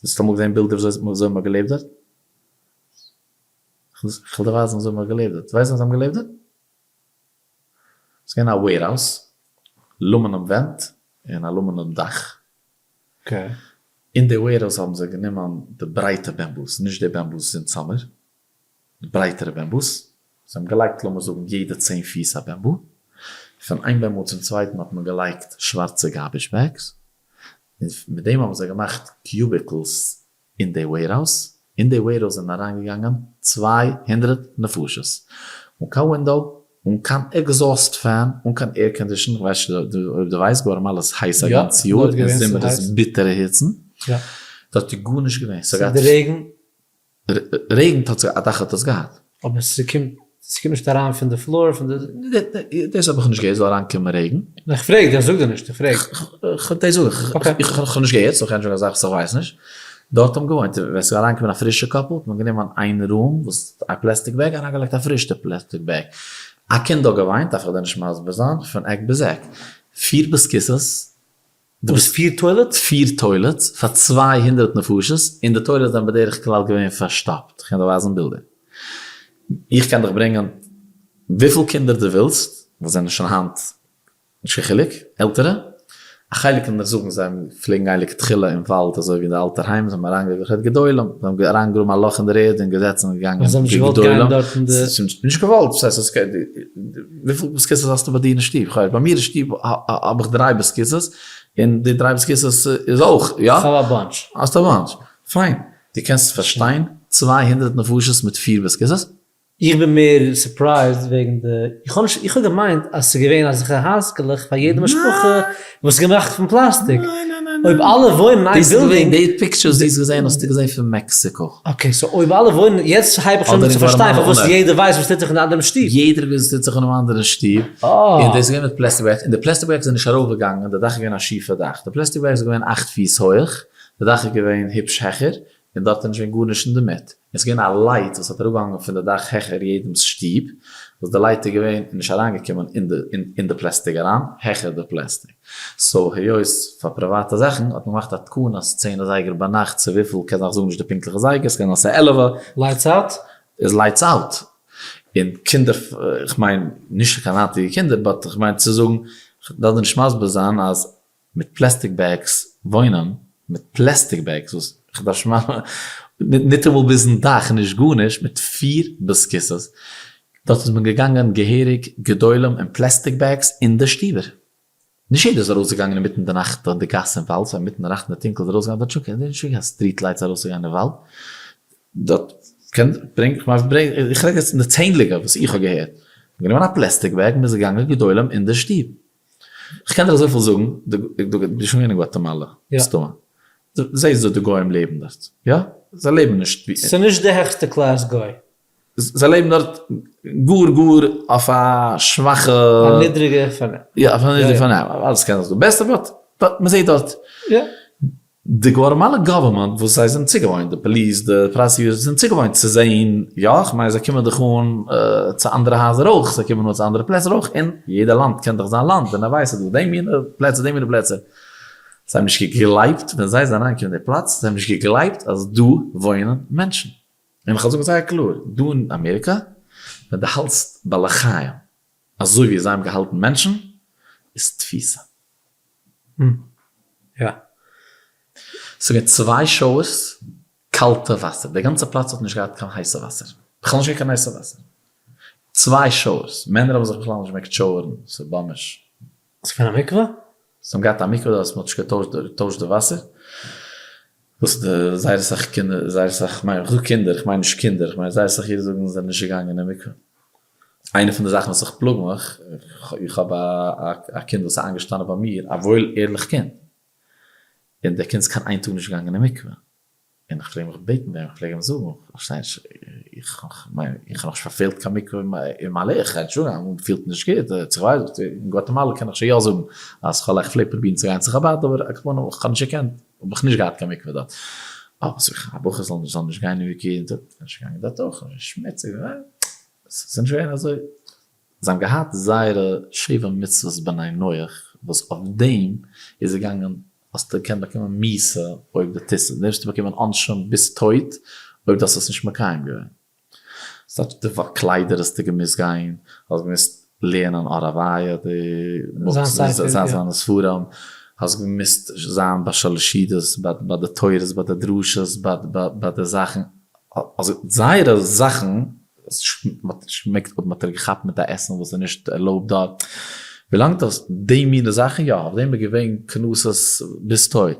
האסט אמאל געזען בילדער וויאזוי מ'האט געלעבט דארט? כ'וועל דיר ווייזן וויאזוי מ'האט געלעבט דארט. ווייסט וויאזוי זיי האבן געלעבט דארט? ס'איז געווען א warehouse, aluminum ווענט און aluminum דאך. אין די warehouse האבן זיי גענומען די ברייטע bamboos, נישט די bamboos אין סאמער, די ברייטערע bamboos, זיי האבן געלייגט לאמיר זאגן יעדע צען פיס א bamboo, פון איין bamboo צום צווייטן האט מען געלייגט שווארצע garbage bags, און מיט דעם האבן זיי געמאכט cubicles אין די warehouse, אין די warehouse זענען אריינגעגאנגען 200 נפשות, אן קיין window, אן קיין exhaust fan, אן קיין air condition, כ'ווייס נישט אויב דו ווייסט, גוואטעמאלא איז הייס א גאנץ יאר, און זומער איז ביטערע היצן, דארט איז גארנישט געווען, ס'האט געהאט. רעגן האט זיך א דאך האט עס געהאט. אבער ס'קומט ס'קומט נישט אריין פון די floor פון די. דאס האב איך נישט געהערט זאל אריין קומען רעגן. איך פרעג דיר, זאג דיר נישט, איך פרעג. דאס זאג איך, איך האב נישט געהערט, so כ'קען נישט זאגן א זאך וואס איך ווייס נישט. דארט האבן געוואוינט, ווען ס'איז אריינגעקומען א פרישע couple האט מען גענומען איין room וואס א plastic bag אריינגעלייגט א פרישע plastic bag. א קינד האט געוויינט, דארף איך דיר נישט מסביר זיין, פון עק ביז עק. פיר בית הכסא'ס, דו ביסט פיר toilets? פיר toilets פאר 200 נפשות, און די toilets זענען בדרך כלל געווען פארשטאפט, כ'קען דיר ווייזן בילדער. איך קען דיך ברענגען וויפיל קינדער דו ווילסט, וואס זענען שוין היינט, נישט קיין חילוק, עלטערע. א חלק קען איך זאגן, זיי פלעגן גיין לכתחילה אין וואלד אזוי ווי אין די אלטער היים, זיי האבן אריינגעגראבן גדולים, זיי האבן אריינגעגראבן א לאך אין דער ערד און געזעצן און געגאנגען זיי האבן נישט געוואלט גיין דארט אין די. זיי האבן נישט געוואלט, וואס הייסט עס וויפיל בית הכסא'ס האסטו ביי דיר אין שטוב? כ'ווייס ביי מיר אין שטוב האב איך דריי בית הכסא'ס, און די דריי בית הכסא'ס איז אויך, יא? כ'האב א bunch. האסט א bunch, פיין. דו קענסט פארשטיין 200 נפשות מיט פיר בית הכסא'ס? איך בין מער surprised וועגן די, איך האב נישט, איך האב געמיינט אז ס'איז געווען אזעלכע הייזקעלעך פאר יעדע משפחה וואס איז געמאכט פון פלאסטיק. ניין ניין ניין. אויב אלע וואוינען אין איין בילדינג. די pictures דו האסט געזען האסטו געזען פון מעקסיקא. okay, so אויב אלע וואוינען, יעצט הייב איך שוין אן צו פארשטיין פארוואס יעדער ווייסט וואס טוט זיך אין די אנדערע שטוב. יעדער ווייסט וואס טוט זיך אינעם אנדערן שטוב, און דאס איז געווען מיט plastic bags, און די plastic bags זענען נישט ארויפגעגאנגען, די דאך איז געווען א שיפע דאך, די plastic bags איז געווען אכט פיס הויעך, די דאך איז געווען היפש העכער, און דארט איז נישט געווען גארנישט אינדערמיט, און ס'איז געווען א light וואס האט אראפגעהאנגען פון די דאך העכער יעדעמ'ס שטוב, וואס די light איז געווען און נישט אריינגעקומען אין די אין די plastic אריין, העכער די plastic. so היות פאר פריוואטע זאכן האט מען געמאכט א תקנה אז צען אזייגער ביינאכט צו וויפיל, קען זיין איך זאג נישט די פונקטליכע זייגער, ס'קען זיין ס'איז עלעווע. lights out? איז lights out. און קינדער, כ'מיין נישט קיין היינטיגע קינדער, but כ'מיין צו זאגן, כ'דארף דיר נישט מסביר זיין אז מיט plastic bags וואוינען, מיט plastic bags וואס כ'דארף שוין ניטאמאל ביזן דאך נישט גארנישט, מיט פיר בית הכסא'ס, דארט איז מען געגאנגען געהעריג גדולים אין plastic bags אין די שטיבער, נישט יעדער איז ארויסגעגאנגען אינמיטן די נאכט אין די גאס אין וואלד, סא אינמיטן די נאכט אין די טונקל איז ארויסגעגאנגען דארט נישט נישט קיין street lights ארויסצוגיין אין וואלד, דארט קען ברענג איך ברענג איך רעד יעצט אין די צענדליגע וואס איך האב געהערט, גענומען א plastic bag און מ'איז געגאנגען גדולים אין די שטוב. כ'קען דיר אזויפיל זאגן, דו ביסט שוין געווען אין גואטעמאלע, מסתמא. דו זעסט ווי די גוים לעבן דארט, יא? זיי לעבן נישט ווי. ס'איז נישט די העכסטע class גוי. זיי לעבן דארט גאר גאר אויף א שוואכע. א נידריגע פארנעם. יא, אויף א נידריגע פארנעם. אלעס קען זיין ס'דא בעסער but מ'זעט דארט. יא. די גואטעמאלע government וואס זיי זענען צוגעוואוינט, די police, די prosecutors זענען צוגעוואוינט צו זעהן, יא, כ'מיין זיי קומען דאך אן צו אנדערע הייזער אויך, זיי קומען אן צו אנדערע פלעצער אויך, און יעדע לאנד קען דאך זיין לאנד, און ער ווייסט אז דא די מינע פלעצער, די מינע פלעצער. זיי האבן נישט געגלייבט ווען זיי זענען אריינגעקומען אין די פלאץ, זיי האבן נישט געגלייבט אז דא וואוינען מענטשן. און כ'וועל זאגן זייער קלאר, דא אין אמעריקא, ווען דו האלטסט בעלי חיים אזוי ווי זיי האבן געהאלטן מענטשן, איז תפיסה. יא. ס'איז געווען צוויי showers קאלטע וואסער, די גאנצע פלאץ האט נישט געהאט קיין הייסע וואסער, בכלל נישט געווען קיין הייסע וואסער, צוויי showers, מענער האבן זיך בכלל נישט געמעגט shower ן, ס'איז ממש. ס'איז געווען א מקווה? זיי האבן געהאט א מקווה דארט, מ'האט נישט געטוישט די וואסער, וואס די זייער אסאך קינדער, זייער אסאך, כ'מיין איך זאג קינדער, כ'מיין נישט קינדער, כ'מיין זייער אסאך אידן זאגן זיי זענען נישט געגאנגען אין מקווה. איינע פון די זאכן וואס איך פלאג מיך, איך האב א קינד וואס איז איינגעשטאנען ביי מיר, א וואויל ערליך קינד, און דער קינד איז קיין איין טאג נישט געגאנגען אין מקווה, און איך פלעג מיך בעטן ביי אים, איך פלעג אים זאגן, איך פארשטיי נישט, איך מיין, איך האב נאכנישט פארפעלט קיין מקווה אין מיין לעבן, איך גיי נישט אן, אמאל פילט נישט גוט, צו איך ווייס וואס, אין גואטעמאלע קען איך שוין יא זאגן אז איך האב איך פלעג פרובירן צו גיין צו חבד, אבער על כל פנים איך האב נישט געקענט, האב איך נישט געהאט קיין מקווה דארט, אבער זאג איך, א בחור זאל נישט זאל נישט גיין אין מקווה יעדן טאג, נישט געגאנגען דארט אויך, שמוציג, ס'איז נישט געווען אזוי. זיי האבן געהאט זייערע שבע מצוות בני נח וואס אויף דעם איז געגאנגען האסטו געקענט באקומען מיתה אויב דו טוסט עס, דעם האסטו באקומען עונשים ביז טויט אויב דו האסט עס נישט מקיים געווען. ס'טייטש די קליידער האסטו געמוזט גיין, האסט געמוזט לערנען אור הוויה, די זיינע ספרים, האסט געמוזט זיין ביי שלשידעס, ביי די תורות, ביי די דרשות, ביי די זאכן, אז זייערע זאכן, מ'האט נישט געמעגט אויב מ'האט דיר געכאפט מיט א עסן וואס איז נישט ערלויבט דארט, ווילאנג דו האסט די מינע זאכן יא, אויף דעם איז געווען קנסות ביז טויט,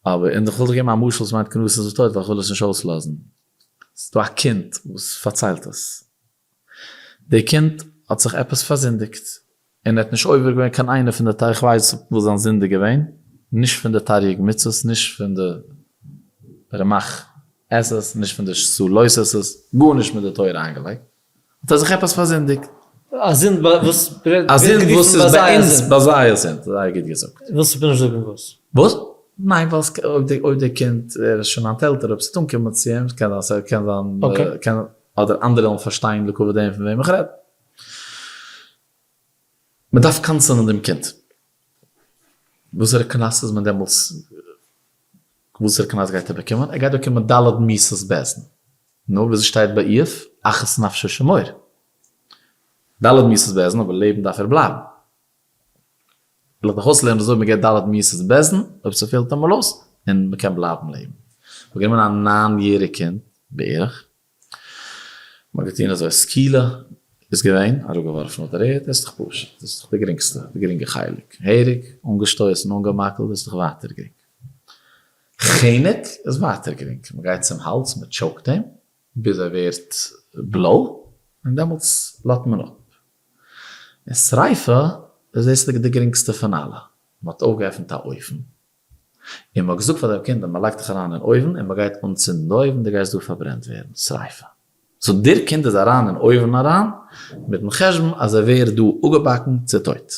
אבער און איך וויל דיך געבן א משל וואס מיינט קנסות ביז טויט ווייל איך וויל עס נישט אויסלאזן, ס'איז דא א קינד וואס פארציילט עס, די קינד האט זיך עפעס פארזינדיגט, און ער האט נישט עובר געווען קיין איינע פון די תרי, איך ווייס וואס זיין זינד איז געווען, נישט פון די תריג מצוות, נישט פון די רמח עשה'ס, נישט פון די שס"ה לא תעשה'ס, גארנישט מיט די תורה איינגעלייגט, האט ער זיך עפעס פארזינדיגט. א זינד וואס א זינד וואס איז ביי אונז ביי זיי א זינד, זייער גוט געזאגט. ווילסט מיר נישט זאגן וואס? וואס? ניין, ווייל אויב די קינד, ער איז שוין היינט עלטער, אויב ס'וועט אנקומען צו אים, קען זיין ס'קען זיין, קען אדער אנדערע וועלן פארשטיין לכבוד דעם פון וועם איך רעד. מען דארף קנס'ענען דעם קינד. וואסערע קנס איז מען דעמאלטס, וואסערע קנס גייט ער באקומען? ער גייט באקומען ד' מיתות בית דין. נו, וויאזוי שטייט ביי איוב? אך את נפשו שמור. ד' מיתות בית דין, אבער לעבן דארף ער בלייבן. וויל איך דיך אויסלערנען וויאזוי מען געבט ד' מיתות בית דין, אויב ס'פעלט אמאל אויס, און מען קען בלייבן לעבן. מ'האט גענומען א ניין יעריג קינד, בערך, מ'האט געטון אזוי, סקילה איז געווען, אראפגעווארפן אויף דער ערד, דאס איז דאך פשוט, דאס איז דאך די גרינגסטע, די גרינגע חלק, הרג, אנגעשטויסן, אנגעמאקלט, דאס איז דאך ווייטער גרינג. חנק איז ווייטער גרינג, מ'גייט צום האלז, מ' choke ט אים, ביז ער ווערט בלוי, און דעמאלטס לאזט מען אפ. און שריפה איז דאס די גרינגסטע פון אלע, מ'האט אויפגעעפנט א אויוון. און מ'האט געזאגט פאר דעם קינד אז מ'לייגט דיך אריין אין אויוון און מ'גייט אנצינדן די אויוון, דו גייסט דא פארברענט ווערן, שריפה. so דער קינד איז אריין אין אויוון אריין מיטן חשבון אז ער ווערט דא אפגעבאקן צו טויט.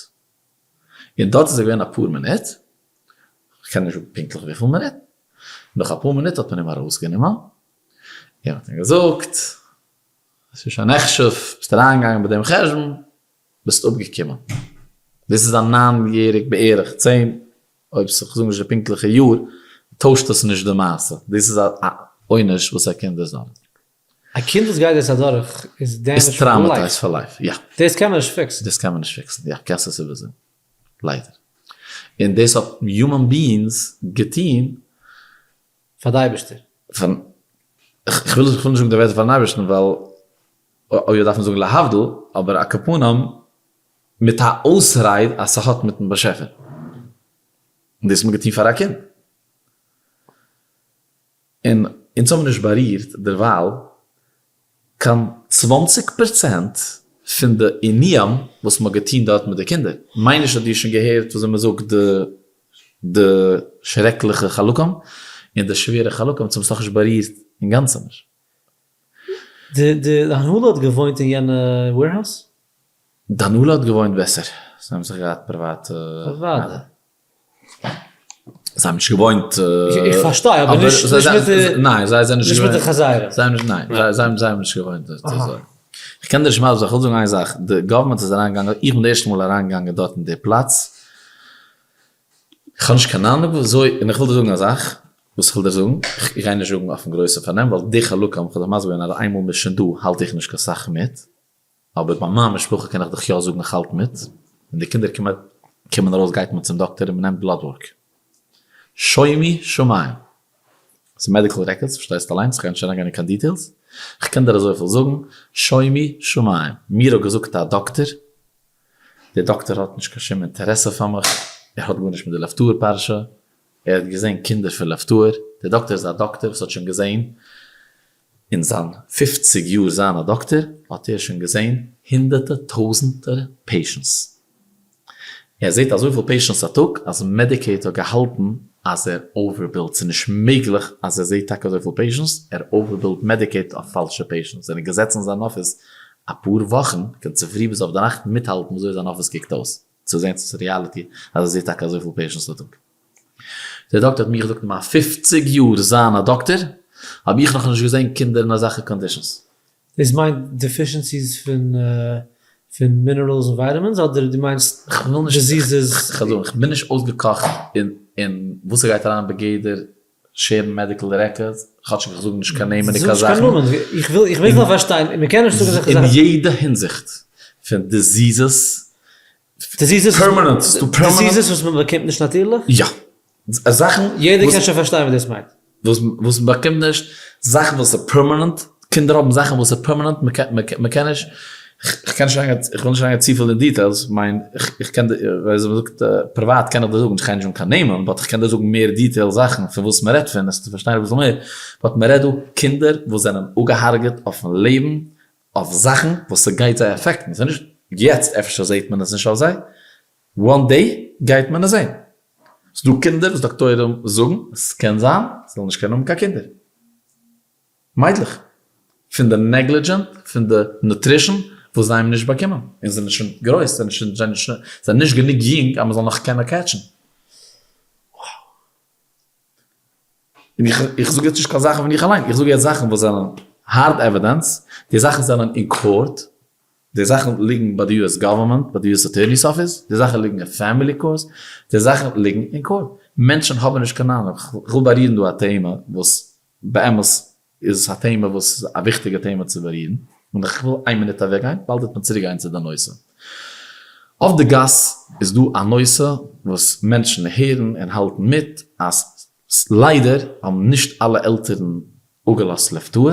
און דארט איז ער געווען אפאר מינוט, כ'קען נישט זאגן פונקטליך וויפיל מינוט, נאך אפאר מינוט האט מען אים ארויסגענומען, און מ'האט אים געזאגט, עס איז שוין נחשב, ביסט אריינגעגאנגען מיט דעם חשבון, ביסט אפגעקומען. דאס איז א ניין יעריג בערך, צען, אויב כ'זאג נישט די פונקטליכע יאר, טוישט עס נישט די מעשה. דאס איז א עונש וואס א קינד איז דורך. א קינד וואס גייט דאס אדורך איז damaged for life. איז traumatized for life, יא. דאס קען מען נישט fix ן. דאס קען מען נישט fix ן, יא, קענסט עס איבערזאגן. ליידער. און דאס האט human beings געטון. פאר די אייבערשטער. פארן, איך וויל נישט זאגן די ווערטער פארן אייבערשטן ווייל אויב דארף מען זאגן להבדיל, אבער על כל פנים מיט א אויסרייד אז ס'האט מיטן באשעפער. און דאס האט מען געטון פאר א קינד. און אונז האבן נישט בארירט דערווייל קיין 20 פראצענט פון די עינויים וואס מ'האט געטון דארט מיט די קינדער. מיין נישט אז דו האסט שוין געהערט וויאזוי מ'זאגט די די שרעקליכע חלקים און די שווערע חלקים, אונז האבן עס נאכנישט בארירט אינגאנצן נישט. די די הנהלה האט געוואוינט אין יענע warehouse? די הנהלה האט געוואוינט בעסער, זיי האבן זיך געהאט פריוואטע. אוודאי. זיי האבן נישט געוואוינט. איך פארשטיי אבער נישט מיט די. ניין זיי זענען נישט מיט די חזירים. זיי האבן נישט ניין זיי האבן זיי האבן נישט געוואוינט דארט אזוי. איך קען דיר נישט מסביר זיין, איך וויל זאגן איין זאך, די גאווערמענט איז אריינגעגאנגען, איך בין די ערשטע מאל אריינגעגאנגען דארט אין די פלאץ, איך האב נישט קיין אהנונג ווי אזוי, און איך וויל דיר זאגן א זאך, וואס איך וויל דיר זאגן, איך גיי נישט זאגן אויפן גרויסן פארנעם, ווייל די חלקים, איך האב דיך מסביר געווען אז איינמאל מ'איז שוין דא האלט איך נישט קיין סאך מיט, אבער ביי מיין משפחה קען איך דיך יא זאגן איך האלט מיט, ווען די קינדער קומען קומען ארויס גייט מען צום דאקטער און מ'נעמט blood work. שוימי שמים. ס'איז medical records פארשטייסט אליינס, כ'גיי נישט אריינגיין אין קיין details, כ'קען דיר אזויפיל זאגן, שוימי שמים. מיר האט געזאגט א דאקטער, דער דאקטער האט נישט קיין שום אינטערעסע פאר מיך, ער האט גארנישט מיט די לב טהור פרשה, ער האט געזען קינדער פון לב טהור, דער דאקטער איז א דאקטער וואס האט שוין געזען אין זיין פופציג יאר זיין א דאקטער האט ער שוין געזען הונדערטע טויזענטער patients. ער זעט אזויפיל patients א טאג אז Medicaid האט געהאלטן אז ער overbilled, ס'איז נישט מעגליך אז ער זעט טאקע אזויפיל patients, ער overbilled Medicaid אויף פאלשע patients, זענען געזעצן אין זיין אפיס אפאר וואכן פון צופרי ביז אויפדערנאכט מיטהאלטן וויאזוי זיין אפיס קוקט אויס. צו זען צו ס'איז reality אז ער זעט טאקע אזויפיל patients א טאג. דער דאקטער האט מיר געזאגט אין מיין פופציג יאר זיין א דאקטער האב איך נאכנישט געזען קינדער אין אזעלכע conditions. דאס מיינט deficiencies פון פון minerals און vitamins אדער דו מיינסט diseases? איך בין נישט אויסגעקאכט אין וואס ס'גייט אריין בגדר share ן medical records, כאטשיג איך זאג נישט קיין נעמען און קיין זאכן. זאג נישט קיין נאמען, איך וויל איך וויל נאר פארשטיין, מען קען נישט זאגן אזעלכע זאכן. אין יעדע הינזיכט, פון diseases, diseases permanent, ס'איז דא permanent. diseases וואס מען באקומט נישט נאטירליך? יא. זאכן. יעדער קען שוין פארשטיין וואס דאס מיינט. וואס וואס מען באקומט נישט, זאכן וואס איז permanent, קינדער האבן זאכן וואס איז permanent, מען קען נישט, כ'קען נישט אריינגיין, איך וויל נישט אריינגיין צופיל אין details, כ'מיין, איך קען דיר, ווי אזוי מ'זאגט, פריוואט קען איך דיר זאגן, כ'גיי נישט זאגן קיין נעמען, but כ'קען דיר זאגן מער detail זאכן פון וואס מ'רעדט פון, עסטו פארשטיין אביסל מער, but מ'רעדט דא קינדער וואס זענען אפגעהארגעט אויפן לעבן, אויף זאכן וואס ס'גייט זיי affect ן, ס'איז נישט יעצט אפשר זעט מען עס נישט אויף זיי, one day גייט מען עס זען. ס'דא קינדער וואס דאקטוירים זאגן ס'קען זיין זיי זאלן נישט קענען האבן קיין קינדער. מיידלעך. פון די negligent, פון די nutrition וואס זיי האבן נישט באקומען. און זענען שוין גרויס, זענען שוין זענען נישט גענוג יונג אז מ'זאל נאך קענען catch ן. און איך זאג יעצט נישט קיין זאכן פון איך אליין, איך זאג יעצט זאכן וואס זענען hard evidence, די זאכן זענען אין court, די זאכן ליגן ביי די US government, ביי די US Attorney's Office, די זאכן ליגן אין family courts, די זאכן ליגן אין court. מענטשן האבן נישט קיין אהנונג. כ'וויל בארירן דא א טעמע וואס באמת איז עס א טעמע וואס איז א וויכטיגע טעמע צו בארירן, און איך וויל איין מינוט אוועקגיין, באלד וועט מען צוריק גיין צו די נושא. אויף די גאס איז דא א נושא וואס מענטשן הערן און האלטן מיט, אז ליידער האבן נישט אלע עלטערן אפגעלאזט לב טהור,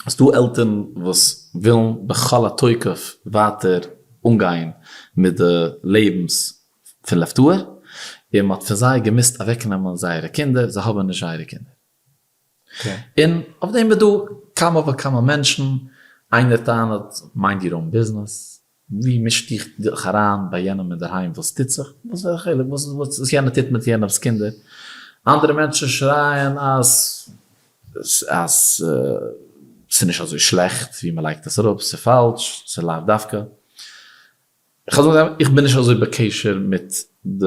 ס'דא עלטערן וואס ווילן בכל התוקף ווייטער אנגיין מיט די לעבנס פון לב טהור, און מ'האט פון זיי געמוזט אוועקנעמען זייערע קינדער, זיי האבן נישט זייערע קינדער. און אויף דעם איז דא כמה וכמה מענטשן, איינער טענה'ט mind your own business. ווי מישט דיך דיך אריין ביי יענעם אינדערהיים וואס טוט זיך? וואס איז א חילוק וואס וואס יענער טוט מיט יענעמס קינדער? אנדערע מענטשן שרייען אז אז ס'איז נישט אזוי שלעכט ווי מ'לייגט עס אראפ, ס'איז פאלש, ס'איז לאו דווקא. איך בין נישט אזוי בקשר מיט די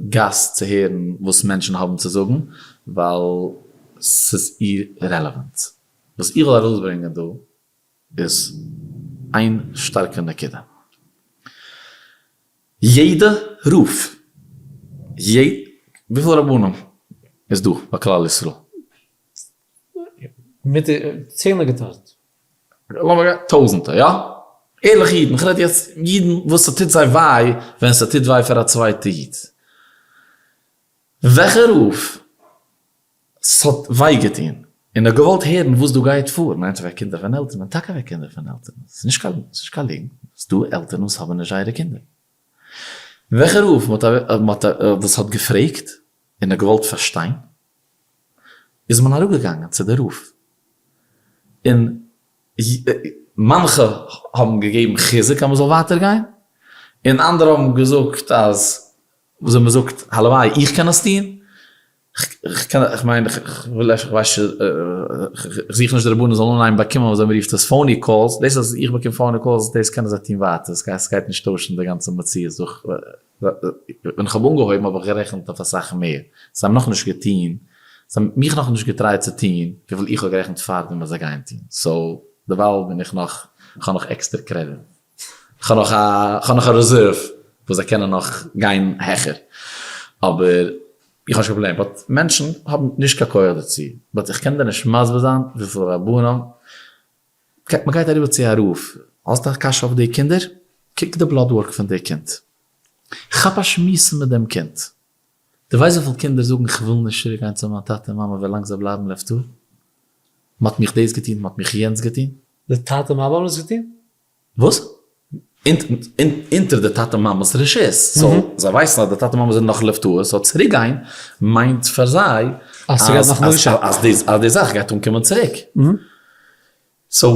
גאס צו הערן וואס מענטשן האבן צו זאגן, ווייל ס'איז irrelevant. וואס איך וויל ארויסברענגען דא איז איין שטארקע נקודה. יעדע רב, וויפיל רבנים איז דא ביי כלל ישראל? מיט צענדליגע טויזנט. לאמיר גיין טויזענטער, יא? ערליכע אידן, כ'רעד יעצט אידן וואס ס'טוט זיי וויי ווען ס'טוט וויי פאר א צווייטע איד. וועלכע רב ס'האט וויי געטון און האט געוואלט הערן וואס דא גייט פאר, מיינט אוועק קינדער פון עלטערן, און טאקע אוועק קינדער פון עלטערן, ס'איז נישט קיין ס'איז נישט קיין ליגנט, ס'איז דא עלטערן וואס האבן נישט זייערע קינדער. וועלכע רב מ'האט וואס האט געפרעגט און האט געוואלט פארשטיין, איז מען אראפגעגאנגען צו די רב, און מאנכע האבן געגעבן חיזוק אז מ'זאל ווייטער גיין, און אנדערע האבן געזאגט אז וויאזוי מ'זאגט הלוואי איך קען עס טון, איך מיין איך וויל אפשר איך ווייס נישט איך זוך נישט די רבנים זאלן אנהייבן באקומען וויאזוי מ'רופט עס phony calls, דאס אז איך באקום phony calls דאס קענען זיי טון ווייטער, עס גייט נישט טוישן די גאנצע מציאות דורך ווען איך האב אנגעהויבן האב איך גערעכנט אויף אסאך מער, זיי האבן נאכנישט געטון, זיי האבן מיך נאכנישט געטרייט צו טון וויפיל איך האב גערעכנט פארדעם אז זיי גייען טון, so דערווייל בין איך נאך, איך האב נאך עקסטער קרעדיט, איך האב נאך א, איך האב נאך א רעזערוו וואס זיי קענען נאך גיין העכער, אבער איך האב נישט קיין פראבלעם, but מענטשן האבן נישט קיין כח דערצו, but איך קען דיר נישט מסביר זיין וויפיל רבנים, מען גייט אריבער צו א רב, האסט א קשיא אויף די קינדער? קוק די blood work פון די קינד, כאפ א שמועס מיט דעם קינד, דו ווייסט וויפיל קינדער זאגן איך וויל נישט צוריק גיין צו מיין טאטע און מאמע ווילאנג זיי בלייבן לב טהור, מען האט מיך דאס געטון, מען האט מיך יענץ געטון. די טאטע מאמע האבן עס געטון? וואס? אונטער די טאטע מאמע'ס רשות, so זיי ווייסן אז די טאטע מאמע זענען נאך לב טהור, so צוריק גיין מיינט פאר זיי אז די זאך גייט אנקומען צוריק. so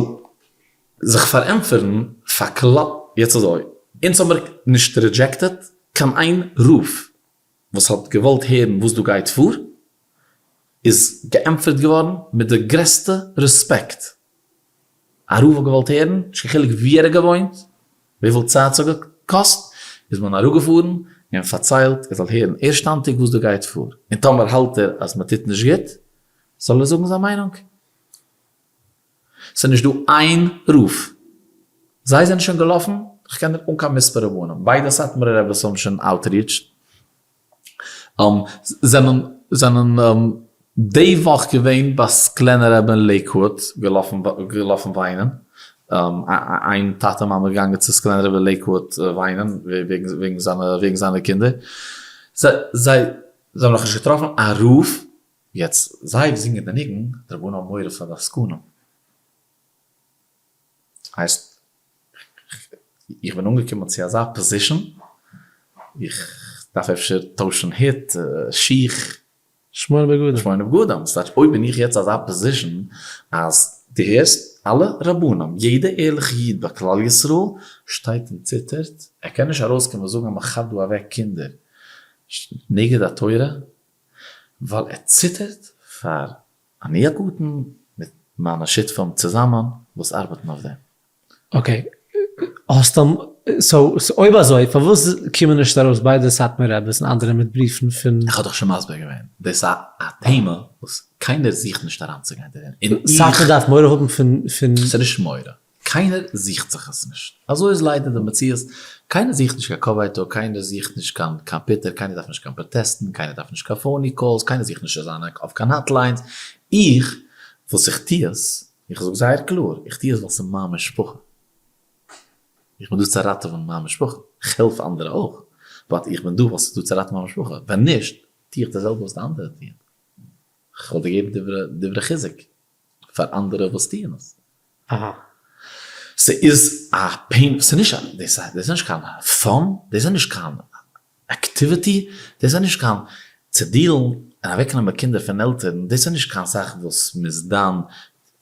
זיך פארענטפערן פאר כלל, יעצט אזוי, אונז האמיר נישט rejected קיין איין רב וואס האט געוואלט הערן וואס דא גייט פאר, איז געענטפערט געווארן מיט די גרעסטע רעספעקט. א רב האט געוואלט הערן, נישט קיין חילוק וואו ער האט געוואוינט, וויפיל צייט ס'האט געקאסט, איז מען אראפגעפארן און פארציילט ער זאל הערן ערשטהאנטיג וואס דא גייט פאר, און טאמער האלט ער אז מען טוט נישט גוט, זאל ער זאגן זיין מיינונג. ס'איז נישט דא איין רב. זיי זענען שוין געלאפן, כ'קען דיר אן קיין מספר רבנים, ביידע סאטמארע רעבעס האבן שוין outreached, זענען זענען די וואך געווען ביי סקולענער רבי אין לעיקוואוד געלאפן געלאפן וויינען, איין טאטע מאמע געגאנגען צו סקולענער רבי אין לעיקוואוד וויינען וועגן וועגן זיינע וועגן זיינע קינדער, זיי זיי האבן נאכנישט געטראפן א רב, יעצט זיי זינגען די ניגון, די רבנים האבן מורא פאר די עסקנים. הייסט איך בין אנגעקומען צו אזא position, איך דארף אפשר טוישן הוט, שיך, שמונה בגדים. שמונה בגדים, ס'טייטש אויב בין איך יעצט אזא position אז דו הערסט אלע רבנים, יעדע ערליכע איד ביי כלל ישראל שטייט און ציטערט, ער קען נישט ארויסקומען זאגן אז מ'כאפט דא אוועק קינדער נגד התורה, ווייל ער ציטערט פאר אני הקטן מיט מיינע שותפים צוזאמען וואס ארבעטן אויף דעם. okay, האסט so אויב אזוי פארוואס קומען נישט ארויס ביידע סאטמאר רעבעס און אנדערע מיט בריוון פון. איך האב דיך שוין מסביר געווען, דאס איז א טעמע וואס קיינער זוכט נישט אריינצוגיין דערין, און איך. סאטמאר דארף מורא האבן פון. ס'איז נישט מורא, קיינער זוכט זיך עס נישט, אזוי איז ליידער די מציאות, קיינער זוכט נישט קיין קאפווייטאג, קיינער זוכט נישט קיין קיין פוטער, קיינער דארף נישט קיין פראטעסטן, קיינער דארף נישט קיין phony calls, קיינער זוכט נישט צו זיין אויף קיין hotlines, איך וואס איך טו עס, איך זאג זייער קלאר, איך טו עס ווייל ס'איז מיין משפחה, איך בין דא צו ראטעווען מיין משפחה, איך העלף אנדערע אויך, but איך בין דא ווייל ס'איז דא צו ראטעווען מיין משפחה, ווען נישט טו איך די זעלבע וואס די אנדערע טוען, איך וואלט געגעבן דברי חיזוק. פאר אנדערע וואס טוען עס. אהא. ס'איז א pain, ס'איז נישט א, דאס איז נישט קיין fun, דאס איז נישט קיין activity, דאס איז נישט קיין צו deal ן און אוועקנעמען קינדער פון עלטערן, דאס איז נישט קיין זאך וואס מ'איז דן.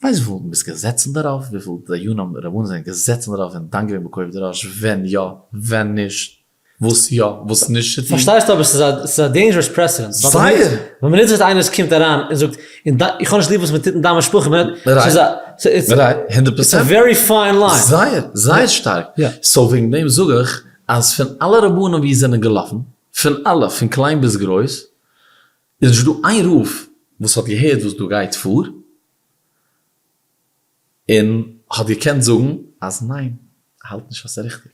ווייסט וויפיל מ'איז געזעצן דערויף? וויפיל דיינים רבנים זענען געזעצן דערויף און דן געווען בכובד ראש ווען יא ווען נישט, וואס יא וואס נישט צו טון? פארשטייסט אבער ס'איז א ס'איז א dangerous precedent. זייער! ווען מ'נוצט ווען איינער קומט אריין און זאגט איך האב נישט ליב וואס מ'טוט אין דיין משפחה, ס'איז א right, הונדערט it's a very fine line. זייער, זייער שטארק. so וועגן דעם זאג איך אז פון אלע רבנים ווי זענען געלאפן, פון אלע, פון קליין ביז גרויס, איז נישט דא איין רב וואס האט געהערט וואס דא גייט פאר און האט געקענט זאגן אז ניין, האלט נישט אז ס'איז ריכטיג.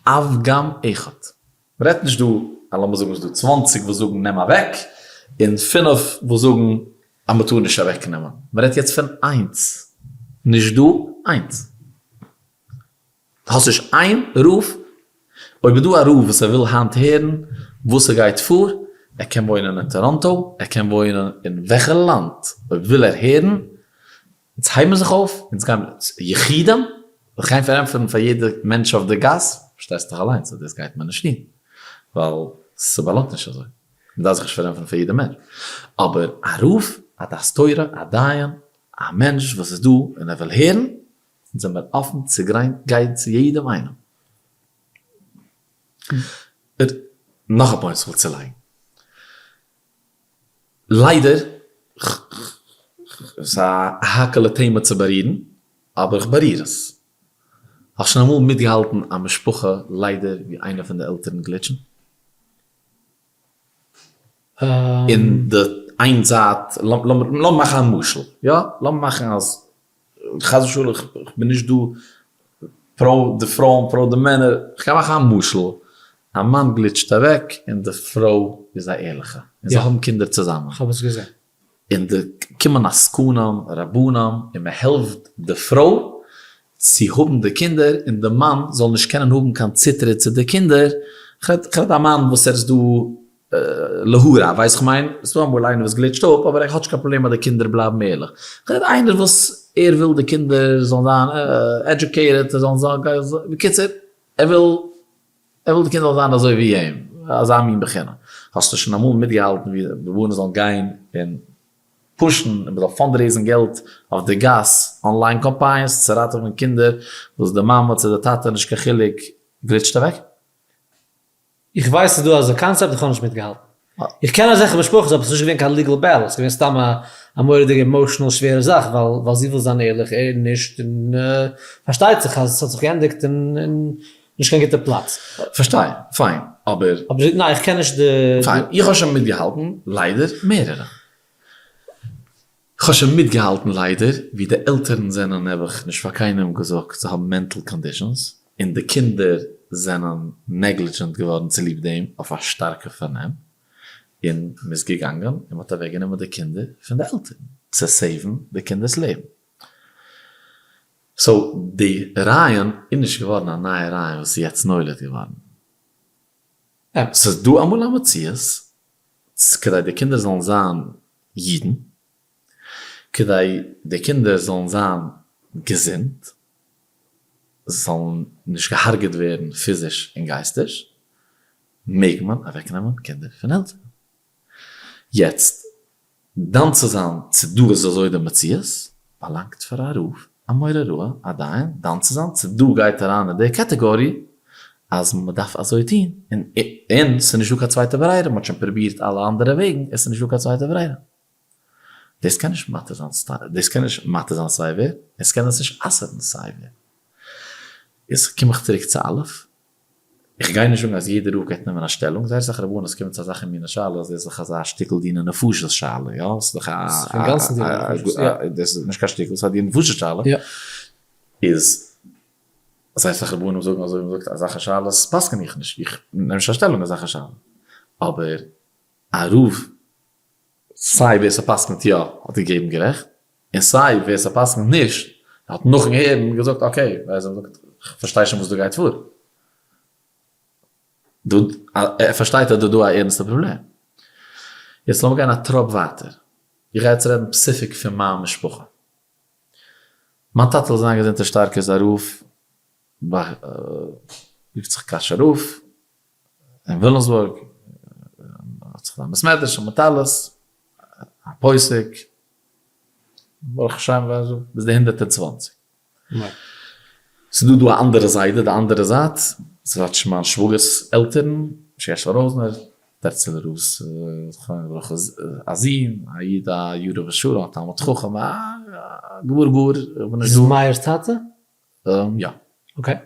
אף גם אחד. מ'רעדט נישט דא אז לאמיר זאגן ס'איז דא 20 וואס זאגן נעם אוועק, און פינף וואס זאגן אז מ'טאר נישט אוועק נעמען. מ'רעדט יעצט פון איינס. נישט דא איינס. האסט נישט איין רב, אויב איז דא א רב וואס ער וויל היינט הערן וואס ס'גייט פאר, ער קען וואוינען אין טאראנטא, ער קען וואוינען אין וועלכע לאנד, אויב וויל ער הערן, אונז הייבן זיך אויף, אונז גייען יחידים, זיך גיין פארענטפערן פאר יעדע מענטש אויף די גאס, פארשטייסט דאך אליינס אז דאס גייט מען נישט טון, ווייל ס'באלאנגט נישט אזוי, מ'דארף זיך נישט פארענטפערן פאר יעדע מענטש, אבער א רב, א דעת תורה, א דיין, א מענטש וואס איז דא און ער וויל הערן, אונז זעמיר אפן צו גיין צו יעדעם איינעם. נאך א point וואס כ'וויל צולייגן. ליידער, ס'איז א האקעלע טעמע צו בארירן, אבער איך באריר עס. האסט שוין אמאל מיטגעהאלטן א משפחה ליידער ווי איינער פון די עלטערן גליטשן? אין די איין זייט, לאמיר מאכן א משל, יא? לאמיר מאכן אז חס ושלום איך בין נישט דא פרא די פרויען פרא די מענער, איך גיי מאכן א משל, א מאן גליטשט אוועק און די פרוי איז א ערליכע און זיי האבן קינדער צוזאמען, כ'האב עס געזען. און די קומען עסקנים רבנים און מען העלפט די פרוי צו האבן די קינדער און די מאן זאל נישט קענען האבן קיין צוטריט צו די קינדער, כ'רעד א מאן וואס ער איז דא להרע, ווייסט כ'מיין, ס'דא אמאל איינער וואס גליטשט אפ, אבער ער האט נישט קיין פראבלעם אז די קינדער בלייבן ערליך. כ'רעד איינער וואס ער וויל די קינדער זאלן זיין educated, זאלן זיין, בקיצור, ער וויל, ער וויל די קינדער זאלן זיין אזוי ווי אים, אזא מין בחינה. האסטו שוין אמאל מיטגעהאלטן ווי די בנות זאלן גיין און פושן און מ'זאל fundraise ן געלט אויף די גאס, online campaigns צו ראטעווען קינדער וואס די מאמע צו די טאטע נישט קיין חילוק גליטשט אוועק? איך ווייס ס'איז דא אזא קאנצעפט, איך האב נישט מיטגעהאלטן. איך קען אזעלכע משפחות אבער ס'איז נישט געווען קיין legal battle, ס'איז געווען סתם א א מורא'דיגע emotional שווערע זאך ווייל ווייל זי וויל זיין ערליך ער נישט און פארשטייט זיך אז ס'האט זיך געענדיגט אין אין נישט קיין גוטע פלאץ. פארשטיי, פיין, אבער. אבער ניין איך קען נישט די. פיין, איך האב שוין מיטגעהאלטן ליידער מערערע. כ'האב שוין מיטגעהאלטן ליידער ווי די עלטערן זענען נעבעך נישט פאר קיינעם געזאגט זיי האבן mental conditions און די קינדער זענען negligent געווארן צוליב דעם אויף א שטארקע פארנעם און מ'איז געגאנגען און מ'האט אוועקגענומען די קינדער פון די עלטערן צו save ן די קינדער'ס לעבן. so די רעיון איז נישט געווארן א נייע רעיון וואס איז יעצט נולד געווארן. ס'איז דא אמאל א מציאות כדי די קינדער זאלן זיין אידן, כדי די קינדער זאלן זיין געזונט, זאלן נישט געהארגעט ווערן פיזיש און גייסטיש, מעג מען אוועקנעמען קינדער פון עלטערן. יעצט, דן צו זיין צו דא איז אזוי די מציאות, באלאנגט פאר א רב, א מורה הוראה, א דיין, דן צו זיין צו דא גייט אריין אין די category אז מען דארף אזוי טון, און און ס'איז נישטא קיין צווייטע ברירה, מען האט שוין פרובירט אלע אנדערע וועגן, עס איז נישטא קיין צווייטע ברירה. דאס קען נישט מתיר זיין, דאס קען נישט מתיר זיין סיי ווער, עס קען עס נישט אסר'ן סיי ווער. יעצט קום איך צוריק צו א', איך גיי נישט זאגן אז יעדער רב גייט נעמען א שטעלונג, זייער אסאך רבנות קומען צו אזעלכע מינע שאלות, דאס איז דאך אזא שטיקל דיני נפשות שאלה, יא? ס'איז דאך א. ס'איז אינגאנצן דיני נפשות, יא. דאס איז נישט קיין שטיקל, ס'איז א דיני נפשות שאלה. יא. איז, זייער אסאך רבנים זאגן אזוי ווי מ'זאגט אזעלכע שאלות פסק'ן איך נישט, איך נעם נישט א שטעלונג אין אזעלכע שאלות. אבער א רב סיי ווער ס'פסק'נט יא האט געגעבן גערעכט, און סיי ווער ס'פסק'נט נישט האט נאכן הערן געזאגט okay, כ'פארשטיי שוין וואס דא גייט פאר. דא, ער פארשטייט אז דא איז דא א ערנסטע פראבלעם. יעצט לאמיר גיין א טראפ ווייטער. איך גיי יעצט רעדן specific פון מיין משפחה. מיין טאטע זאל זיין געזונט און שטארק איז א רב ביי, רופט זיך קאשוי רב, אין וויליאמסבורג, האט זיך זיין בית מדרש און מיט אלעס, א פוסק. ברוך השם ביז די 120. ס'איז דא דא א אנדערע זיידע די אנדערע זייט, ס'טייטש מיין שוואגער'ס עלטערן, ר' הערשל ראזנער, טערצעלער רב'ס זכרונו לברכה א זון, א איד א ירא ושלם, א תלמיד חכם, א גאר גאר, איך בין נישט דא. איז מאיר'ס טאטע? יא. okay.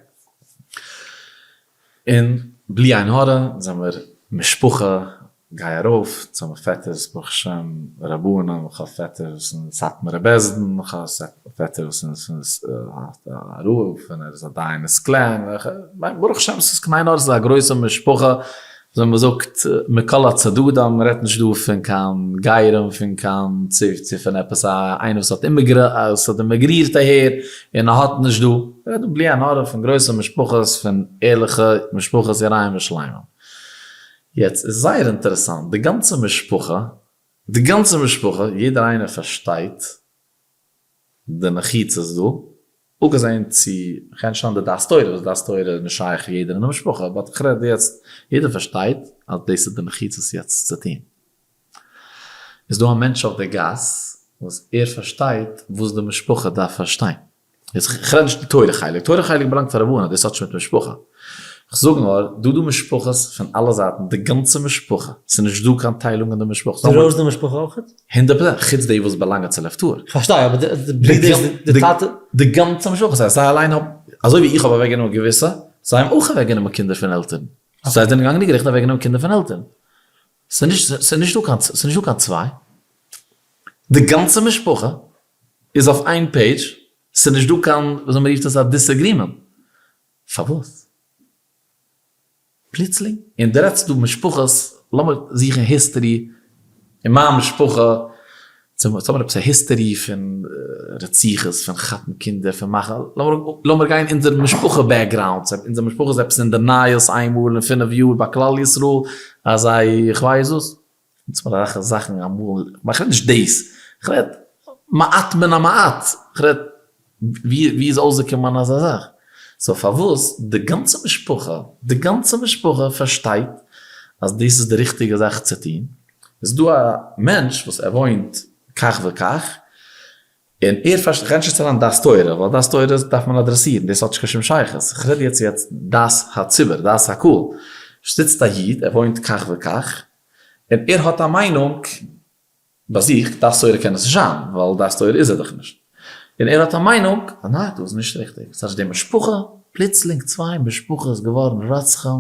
און בלי עין הרע זעמער משפחה, גיי ארויף, צו האבן פעטערס ברוך השם רבנים, איך האב פעטערס אין סאטמארע בית דין, איך האב פעטערס אין א רב און ער איז א דיין אין סקלען, ברוך השם ס'איז קיין עין הרע ס'איז א גרויסע משפחה, ווי מ'זאגט מכל הצדדים, מ'רעדט נישט דא פון קיין גרים פון קיין צו צו פון עפעס א איינער וואס האט וואס האט אימיגרירט אהער און האט נישט דא, מ'רעדט דא בלי עין הרע פון גרויסע משפחות פון ערליכע משפחות יראים ושלמים. יעצט איז זייער אינטערעסאנט, די גאנצע משפחה, די גאנצע משפחה, יעדער איינער פארשטייט די נחיצות דא, אפגעזען צו, כ'גיי נישט אריין די דעת תורה, וואס דעת תורה איז נישט שייך יעדער אין די משפחה, but כ'רעד יעצט, יעדער פארשטייט אז דאס איז די נחיצות יעצט צו טון. איז דא א מענטש אויף די גאס וואס ער פארשטייט וואס די משפחה דארף פארשטיין. יעצט כ'רעד נישט די תורה חלק, תורה חלק באלאנגט פאר רבנים, דאס האט נישט מיט משפחה. כ'זאג נאר, דא דא משפחות פון אלע זייטן, די גאנצע משפחה, ס'איז נישט דא קיין טיילונג אין די משפחה. די ראזנער משפחה אויכעט? הונדערט פראצענט, חוץ די וואס באלאנגען צו לב טהור. כ'פארשטיי, אבער די ברידערס, די טאטע. די גאנצע משפחה, זיי זיי אליין האבן, אזוי ווי איך האב אוועקגענומען געוויסע, זיי האבן אויך אוועקגענומען קינדער פון עלטערן. זיי זענען געגאנגען אין געריכט און אוועקגענומען קינדער פון עלטערן. ס'איז נישט, ס'איז נישט דא קיין, ס'איז נישט דא קיין צוויי. די גאנצע משפחה איז אויף איין page, ס'איז נישט דא קיין, וויאזוי מ'רופט עס, א disagreement. פארוואס? פלוצלינג? און דו רעדסט דא משפחות, לאמיר זוכן history, אין מיין משפחה, צו האבן עפעס א history פון רציחות, פון כאפן קינדער, פון מאכן, לאמיר גיין אונזער משפחה background, אונזער משפחה איז עפעס אין די נייעס איינמאל אין פינף יאר ביי כלל ישראל, אז זיי, איך ווייס וואס. אונז האבן אזעלכע זאכן אמאל, איך רעד נישט דאס, איך רעד מעט מן המעט, איך רעד ווי איז אויסגעקומען אזא זאך, so פארוואס די גאנצע משפחה, די גאנצע משפחה פארשטייט אז דאס איז די ריכטיגע זאך צו טון, איז דא א מענטש וואס ער וואוינט כך וכך, און ער פארשטייט, כ'גיי נישט יעצט אריין דעת תורה, ווייל דעת תורה דארף מען אדרעסירן, דאס האט נישט קיין שום שייכות, כ'רעד יעצט יעצט דעת הציבור, דעת הקהל, זיצט א איד, ער וואוינט כך וכך, און ער האט א מיינונג ביי זיך, דעת תורה קען עס נישט זיין, ווייל דעת תורה איז ער דאך נישט, און ער האט א מיינונג אז ניין דאס איז נישט ריכטיג, ס'הייסט די משפחה, פלוצלינג צוויי משפחות געווארן רוצחים,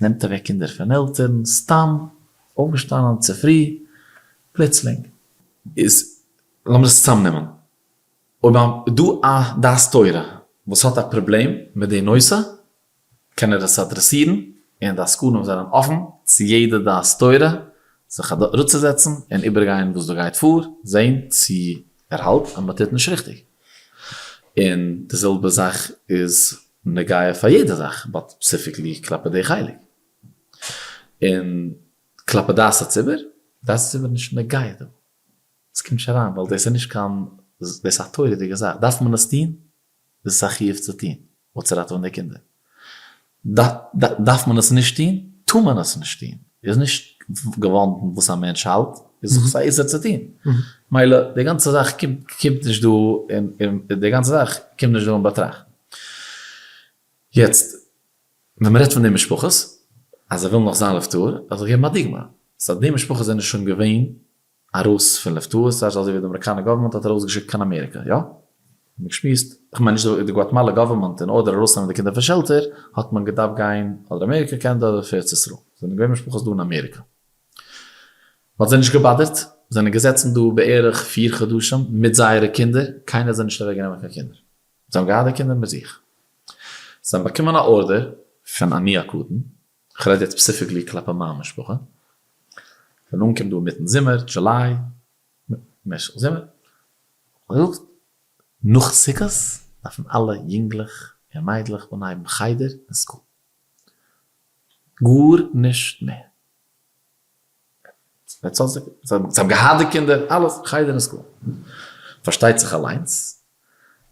נעמט אוועק קינדער פון עלטערן, סתם אויפגעשטאנען צופרי, פלוצלינג. איז לאמיר עס צוזאמנעמען, אויב איז דא א דעת תורה וואס האט א פראבלעם מיט די נושא, קען ער עס אדרעסירן, און די עסקנים זענען אפן צו יעדע דעת תורה זיך אראפצוזעצן און איבערגיין וואס דא גייט פאר, זען צו ער האלט אז מען טוט נישט ריכטיג. און די זעלבע זאך איז נוגע פאר יעדע זאך, but specifically כלפי די חלק. און כלפי דעת הציבור, דעת הציבור איז נישט נוגע דא. עס קומט נישט אריין ווייל דאס איז נישט קיין, דאס איז א תורה'דיגע זאך, דארף מען עס טון? דאס איז א חיוב צו טון, אפצוראטעווען די קינדער. דארף מען עס נישט טון? טאר מען עס נישט טון? איז נישט געוואנדן וואס א מענטש האלט, איז דאך א איסור צו טון. מילא די גאנצע זאך קומט נישט דא אין, די גאנצע זאך קומט נישט דא אין באטראכט. יעצט ווען מען רעדט פון די משפחות אז זיי ווילן נאך זיין לב טהור, אז איך געבן א דוגמא, so די משפחות זענען שוין געווען ארויס פון לב טהור, ס'הייסט אזוי ווי די אמעריקאנער government האט ארויסגעשיקט קיין אמעריקא, יא? מ'האט געשמועסט, כ'מיין נישט די גואטמאלע government אין order ארויסנעמען די קינדער פון shelter האט מען געדארפט גיין אדער אמעריקא קענעדע אדער ארץ ישראל, זענען געווען משפחות דא אין אמעריקא. מ'האט זיי נישט געבאדערט, זענען געזעצן דא בערך פיר חדשים מיט זייערע קינדער, קיינער האט זיי נישט אוועקגענומען קיין קינדער, זיי האבן געהאט די קינדער מיט זיך. זיי האבן באקומען א order פון אני הקטן, כ'רעד יעצט specifically כלפי מיין משפחה, ווען אנקומט דא אינמיטן זומער, July, משך זומער, געזאגט, נאך סוכות דארפן אלע יונגלעך און מיידלעך אנהייבן חדר און school. גארנישט מער. זיי האבן געהאט די קינדער, אלעס, חדר און school. פארשטייט זיך אליינס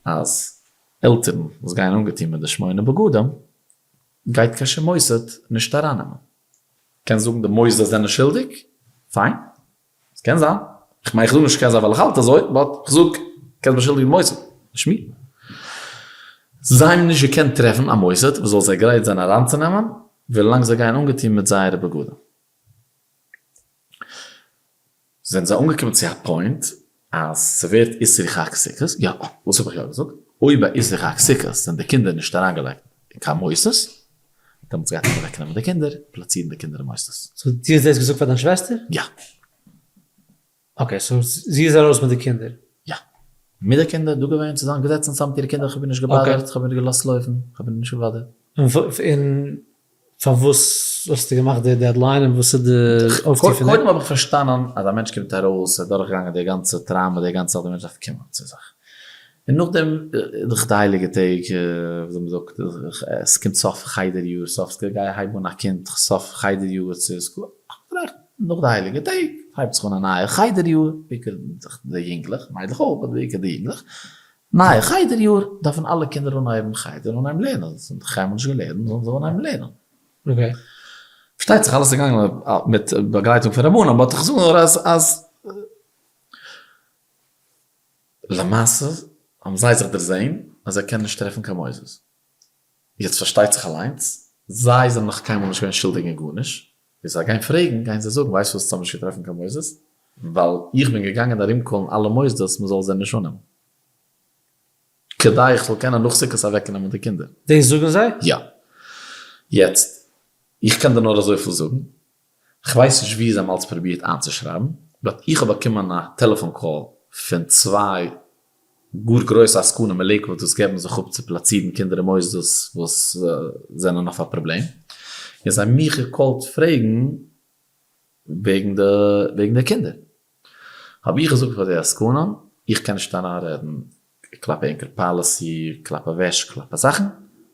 אז עלטערן וואס גייען אנגעטון מיט די שמונה בגדים, גייט קיין שום מוסד נישט ארייננעמען. קענסט זאגן די מוסדות זענען שולדיג, פיין, עס קען זיין. איך מיין איך זאג נישט קען זיין ווייל איך האלט אזוי, but איך זאג קענסט באשולדיגן מוסד, נישט מיר. זיי האבן נישט געקענט טרעפן א מוסד וואס זאל זיי גרייט זיין אריינצונעמען ווילאנג זיי גייען אנגעטון מיט זייערע בגדים. זענען זיי אנגעקומען צו א point אז ס'ווערט איסור חג סוכות, יא, וואס האב איך יא געזאגט? אויב ביי איסור חג סוכות זענען די קינדער נישט אריינגעלייגט אין קיין מוסדות, דעמאלטס גייט מען אוועקנעמען די קינדער, פלאצירן די קינדער אין מוסדות. so דו האסט דאס געזאגט פאר דיין שוועסטער? יא. okay, so זי איז ארויס מיט די קינדער? יא. מיט די קינדער, דא געווען, צוזאמען געזעצן צוזאמען מיט אירע קינדער, איך האב איר נישט געבאדערט, איך האב איר געלאזט לויפן, איך האב איר נישט געבאדערט. און פארוואס האסטו געמאכט די deadline און וואס איז די אויפטו פון דעם? קודם האב איך פארשטאנען אז א מענטש קומט ארויס, ער איז דורכגעגאנגען די גאנצע trauma, די גאנצע זאך, די מענטש דארף קומען צו זיך. און נאכדעם איז דאך די הייליגע טעג, וויאזוי מען זאגט, עס קומט סוף חדר יאר, סוף גיי הייב אן א קינד סוף חדר יאר צו school, נאך די הייליגע טעג הייבט זיך אן א נייע חדר יאר, בעיקר די יונגלעך, מיידלעך אויך, but בעיקר די יונגלעך, נייע חדר יאר דארפן אלע קינדער אנהייבן חדר און אנהייבן לערנען, זיי האבן דאך קיינמאל נישט געלערנט, זאלן זיי אנהייבן לערנען. okay. פארשטייט זיך אלעס איז געגאנגען מיט באגלייטונג פון רבנים, but איך זאג נאר אז אז למעשה האבן זיי זיך דערזעהן אז זיי קענען נישט טרעפן קיין מוסדות. יעצט פארשטייט זיך אליינס, זיי זענען נאך קיינמאל נישט געווען שולדיג אין גארנישט, ווען זיי גייען פרעגן גייען זיי זאגן ווייסט וואס אונז האבן נישט געטראפן קיין מוסדות ווייל איך בין געגאנגען ארומקאלן אלע מוסדות מען זאל זיי נישט אננעמען כדי איך זאל קענען נאך סוכות אוועקנעמען די קינדער. דאס זאגן זיי? יא. יעצט, איך קען דיר נאר אזויפיל זאגן, כ'ווייס נישט ווי זיי האבן אלץ פרובירט איינצושרייבן, but איך האב באקומען א טעלעפאן call פון צוויי גאר גרויסע עסקנים אין לעיקוואד וואס געבן זיך אפ צו פלאצירן קינדער אין מוסדות וואס זענען אויף א פראבלעם, און זיי האבן מיך געקאלט פרעגן וועגן די וועגן די קינדער. האב איך געזאגט פאר די עסקנים, איך קען נישט אריינרעדן כלפי ענקער policy, כלפי וועש, כלפי זאכן,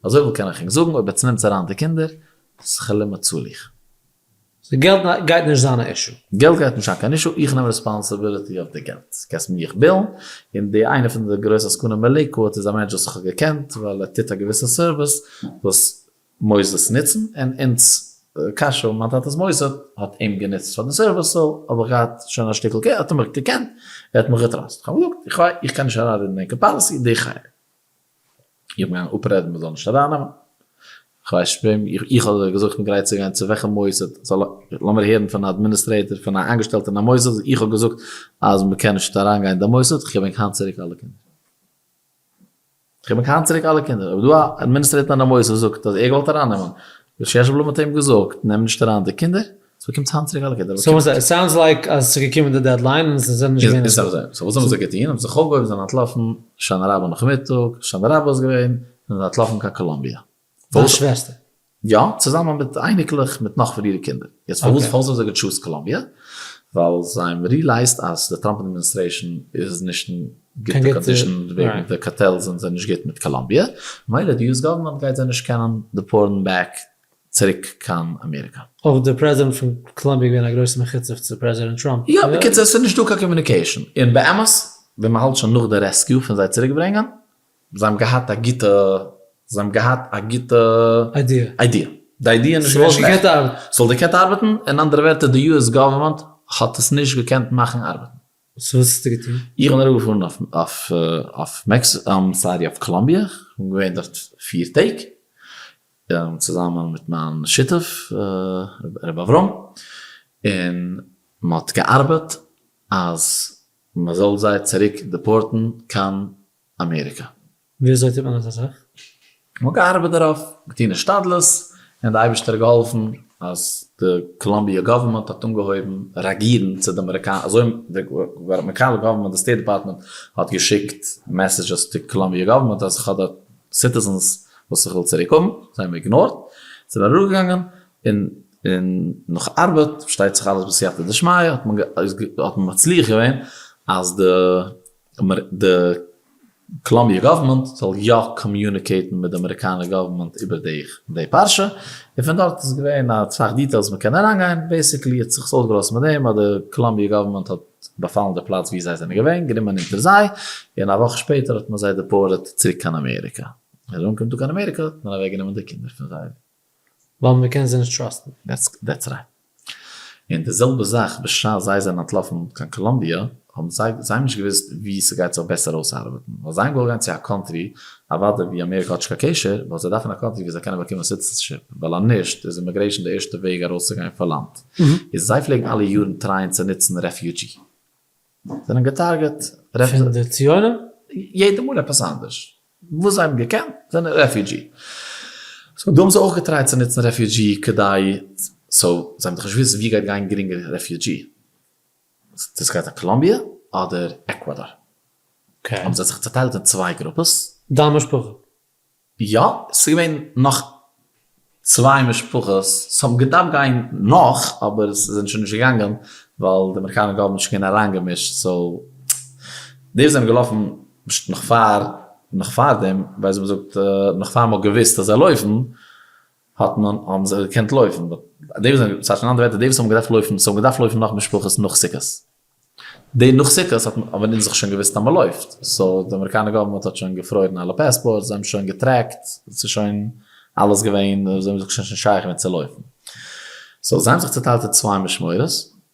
אזויפיל קען איך ענק זאגן, אויב עטס נעמטס אריין די קינדער, שכר לימוד צאל איך. so געלט גייט נישט זיין א issue. געלט גייט נישט זיין קיין issue, איך נעם responsibility אויף די געלט, קענסט מיך בילן, און די איינע פון די גרויסע עסקנים אין לעיקוואד איז א מענטש וואס איך האב געקענט ווייל ער טוט א געוויסע service וואס מוסדות נוצן, און אונז קאשוי מיין טאטע'ס מוסד האט אים גענוצט פאר די service so האב איך געהאט שוין א שטיקל קער, האט ער מיך געקענט, ער האט מיך געטראסט, איך האב געזאגט איך קען נישט אריינרעדן אין ענקער policy, די חלק. איך בין געגאנגען אפרעדן מען זאל נישט ארייננעמען, כ'ווייס נישט וועם, איך האב זיי געזאגט כ'בין גרייט צו גיין צו וועלכע מוסד, זאל לאמיר הערן פון א administrator פון א איינגעשטעלטער אין א מוסד, איך האב געזאגט אז מען קען נישט אריינגיין אין די מוסד, כ'געב ענק היינט צוריק אלע קינדער. כ'געב ענק היינט צוריק אלע קינדער. אויב דא א administrator אין א מוסד זאגט אז ער געוואלט ארייננעמען, ר' יעשע בלום האט אים געזאגט נעם נישט אריין די קינדער, so באקומטס היינט צוריק אלע קינדער. so וואס איז, sounds like אז ס'איז געקומען די deadline און זיי זענען נישט געווען. איז אזוי, so וואס האבן זיי געטון, האבן זיך אויפגעהויבן זענען אנטלאפן הושענא רבה נאכמיטאג, הושענא רבה איז געווען, זענען זיי אנטלאפן קיין קאלאמביע. דיין שוועסטער? יא, צוזאמען מיט אייניקלעך מיט נאך פון אירע קינדער. יעצט פארוואס פארוואס האבן זיי געטשוזט קאלאמביע? ווייל זיי האבן realized אז די טראמפ administration איז נישט אין גוטע condition וועגן די קארטעלס זענען זיי נישט גוט מיט קאלאמביע, ממילא די US government גייט זיי נישט קענען דעפארטן back צוריק קיין אמעריקא. אויך דער פרעזידענט פון קאלאמביע געווען א גרויסע מחוצף צו פרעזידענט טראמפ. יא, בקיצור עס איז נישט דא קיין communication, און באמת ווען מען האלט שוין נאך די rescue פון זיי צוריק ברענגען, זיי האבן געהאט א גוטע, זיי האבן געהאט א גוטע idea. idea. די idea איז נישט געווען שלעכט. ס'וואלט געקענט ארבעטן. ס'וואלט געקענט ארבעטן, אין אנדערע ווערטער די US government האט עס נישט געקענט מאכן ארבעטן. so וואס האסטו געטון? איך בין אראפגעפארן אויף אויף אויף מעקס sorry אויף קאלאמביע, איך בין געווען דארט פיר טעג, צוזאמען מיט מיין שותף ר' אברהם, און מען האט געארבעט אז מען זאל זיי צוריק דעפארטן קיין אמעריקא. ווי אזוי טוט מען אזא זאך? מען האט געארבעט דערויף, געטון השתדלות, און די אייבערשטער האט געהאלפן אז די קאלאמביע government האט אנגעהויבן ראגירן צו די אמעריקאנער, אזוי די אמעריקאנער government, די State Department האט געשיקט messages צו קאלאמביע government אז איך האב דארט citizens וואס איך וויל צוריק האבן, זיי האבן איגנארט, זיי זענען אראפגעגאנגען, און און נאך ארבעט, פארשטייט זיך אלעס בסייעתא דשמיא, האט מען האט מען מצליח געווען אז די די קאלאמביע government זאל יא קאמיוניקעיטן מיט די אמעריקאנער government איבער די די פרשה, און פון דארט איז געווען אסאך details מען קען אריינגיין, basically האט זיך עס אויסגעלאזט מיט דעם אז די קאלאמביע government האט באפאלן די פלאץ ווי זיי זענען געווען, גענומען אונטער זיי, און א וואך שפעטער האט מען זיי דעפארטעד צוריק קיין אמעריקא. ווען זיי אנקומען דא קיין אמעריקא האט מען אוועק גענומען די קינדער פון זיי. ווייל מען קען זיי נישט טראסטן. That's right. און די זעלבע זאך בשעת זיי זענען אנטלאפן קיין קאלאמביע. האבן זיי, זיי האבן נישט געוואוסט וואו ס'גייט זיך בעסער אויסארבעטן, ווייל זיי האבן געוואלט גיין צו א country, אוודאי ווי אמעריקע האט נישט קיין קשר, ווייל זיי דארפן א country וואו זיי קענען באקומען citizenship, ווייל אז נישט איז immigration די ערשטע וועג ארויסצוגיין פון לאנד. איז זיי פלעגן אלע יארן טרייען צו נוצן refugee. זענען געטארגעט. פון די ציונים? יעדע מאל עפעס אנדערש. וואס זיי האבן געקענט זענען refugee. so דא האבן זיי אויך געטרייט צו נוצן refugee כדי, so זיי האבן דאך נישט געוואוסט ווי גייט גיין גרינגער refugee. דאס גייט א קאלאמביע אדער עקוואדאר. האבן זיי זיך צוטיילט אין צוויי גרופעס. דיין משפחה? יא, ס'איז געווען נאך צוויי משפחות, ס'האבן געדארפט גיין נאך, אבער ס'זענען שוין נישט געגאנגען, ווייל די אמעריקאנער government איז שוין געווען אריינגעמישט, so די וואס זענען געלאפן נאך פאר, נאך פאר דעם, ווייסט ווי מ'זאגט, נאך פאר מ'האט געוואוסט אז זיי לויפן, האט מען, האבן זיי געקענט לויפן, but די וואס זענען, ס'הייסט אין אנדערע ווערטער, די וואס האבן געדארפט לויפן, ס'האבן געדארפט לויפן נאך משפחות נאך סוכות. די נאך סוכות האט מען האבן אונז זיך שוין געוואוסט אז מען לויפט, so די אמעריקאנער government האט שוין געפרוירן אלע passports, זיי האבן שוין געטרעקט, ס'איז שוין אלעס געווען, זיי האבן זיך שוין נישט שייך געווען צו לויפן. so זיי האבן זיך צוטיילט אין צוויי משמורות,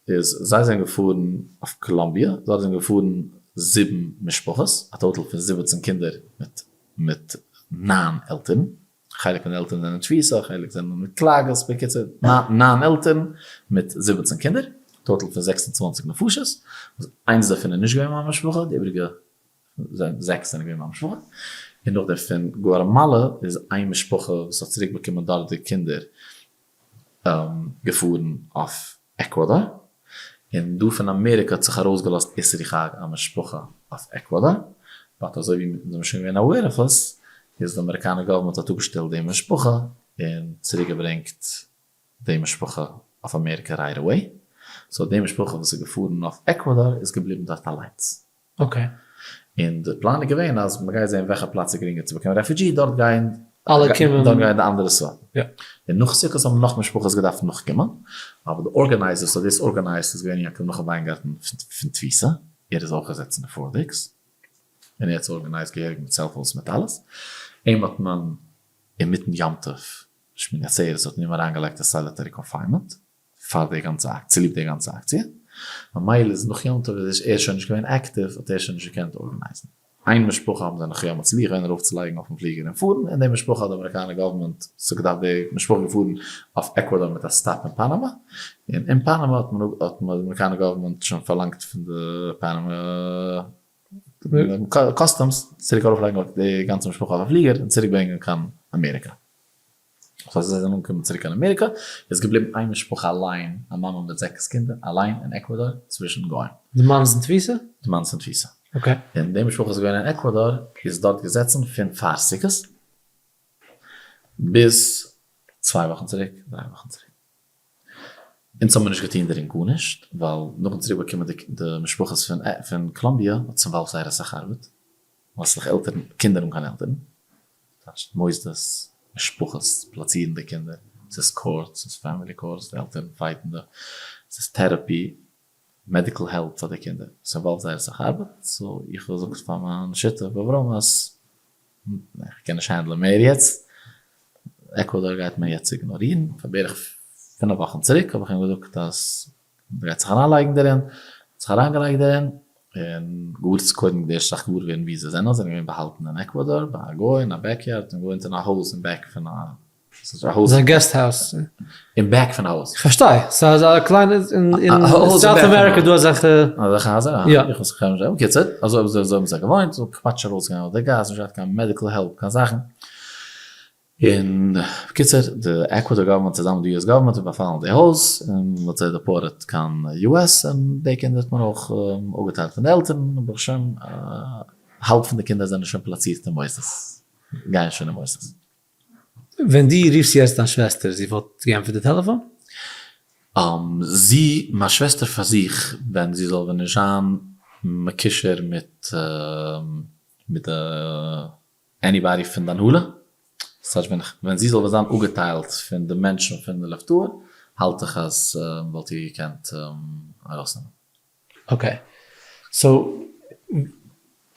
איז זיי זענען געפארן אויף קאלאמביע, דארט זענען געפארן זיבן משפחות, א total פון 17 קינדער מיט מיט ניין עלטערן, חלק פון די עלטערן זענען אין תפיסה, חלק זענען מיט קלאגעס, בקיצור, ניין עלטערן מיט 17 קינדער, total פון 26 נפשות, וואס איינס דערפון איז נישט געווען מיין משפחה, די איבעריגע זעקס זענען געווען מיין משפחה, און נאכדעם פון גואטעמאלע איז איין משפחה וואס האט צוריק באקומען דארט די קינדער געפארן אויף עקוואדאר, און דא פון אמעריקע האט זיך ארויסגעלאזט איסרי חג א משפחה אויף עקוואדאר, but אזוי ווי אונז זעמיר שוין געווען aware אויף עס, איז די אמעריקאנער government האט אפגעשטעלט די משפחה און צוריק געברענגט די משפחה אויף אמעריקע right away, so די משפחה וואס איז געפארן אויף עקוואדאר איז געבליבן דארט אליינס. okay. און די פלאן איז געווען אז מ'גייט זען וועלכע פלאץ איז גרינגער צו באקומען refugee, דארט גייען אלע קומען, דארט גייען די אנדערע סארט. יא. און נאך סוכות האבן נאך משפחות געדארפט נאכקומען, אבער די organizer וואס האט דאס organized איז געווען יעקב נחום וויינגארטן פון תפיסה, ער איז אויך געזעצן אין פארדיקס, און ער האט עס organized געהעריג מיט cellphones מיט אלעס, אים האט מען אינמיטן יום טוב שמיני עצרת האט מען אים אריינגעלייגט אין solitary confinement, פאר די גאנצע אקציע, צוליב די גאנצע אקציע, ממילא איז נאך יום טוב איז ער שוין נישט געווען active, האט ער שוין נישט געקענט ארגענייזן. איין משפחה האבן זיי נאך יא מצליח געווען ארויפצולייגן אויפן פליגער און פארן, און די משפחה האט די אמעריקאנער government ס'האט געדארפט די משפחה געפארן אויף עקוואדאר מיט א stop אין פאנאמא, און אין פאנאמא האט מען האט די אמעריקאנער government שוין פארלאנגט פון די פאנאמא customs צוריק ארויפלייגן די גאנצע משפחה אויף א פליגער און צוריק ברענגען קיין אמעריקא. סאו אז זיי זענען אנגעקומען צוריק קיין אמעריקא, איז געבליבן איין משפחה אליין, א מאמע מיט זעקס קינדער, אליין אין עקוואדאר צווישן גוים. די מאן איז אין תפיסה? די מאן איז אין תפיסה. okay. און די משפחה איז געווען אין עקוואדאר, איז דארט געזעצן פון פאר סוכות ביז צוויי וואכן צוריק, דריי וואכן צוריק. אונז האבן מיר נישט געטון דערין גארנישט, ווייל נאכן צוריק באקומען די משפחות פון קאלאמביע האט עס involved זייער אסאך ארבעט, ווייל ס'איז דאך עלטערן, קינדער אן קיין עלטערן, טייטש מוסדות, משפחות פלאצירן די קינדער, ס'איז courts, ס'איז family courts, די עלטערן פייטן דא, ס'איז therapy, medical help פאר די קינדער, ס'אינוואלווד זייער אסאך ארבעט, so איך האב געזאגט פאר מיין שותף אברהם אז איך קען נישט הענדלען מער יעצט, עקוואדאר גייט מען יעצט איגנארירן, פאר בערך פינף וואכן צוריק האב איך אים געזאגט אז מ'גייט זיך אריינלייגן דערין, האט זיך אריינגעלייגט דערין, און גאר קודם די ערשטע זאך געוואר ווערן וואו זיי זענען, זיי זענען געווען באהאלטן אין עקוואדאר ביי א גוי אין א backyard, און געוואוינט אין א הויז אין back פון א, ס'איז א הויז. א guest house. אין back פון א הויז. איך פארשטיי, ס'איז א קליינע, אין South America איז דא אזעלכע. אזעלכע הייזער? יא. איך ווייס נישט, בקיצור, אזוי האבן זיי געוואוינט, זיי האבן כמעט נישט ארויסגעגאנגען אויף די גאס, נישט געהאט קיין medical help, קיין זאכן. און בקיצור, די עקוואדאר government צוזאמען מיט די US government האט באפאלן די הויז, און מען האט זיי deported קיין US, און די קינדער האט מען אויך אפגעטיילט פון די עלטערן, און ברוך השם האלב פון די קינדער זענען שוין פלאצירט אין מוסדות, גייען שוין אין מוסדות. ווען דו רופסט יעצט דיין שוועסטער, זי וואלט געענטפערט די טעלעפאן? זי, מיין שוועסטער פאר זיך, ווען זי זאל ווען נישט זיין מקושר מיט מיט די anybody פון די הנהלה, ס'טייטש ווען ווען זי זאל ווען זיין אפגעטיילט פון די מענטשן פון די לב טהור, האלט איך אז מ'וואלט איר געקענט ארויסנעמען. okay, so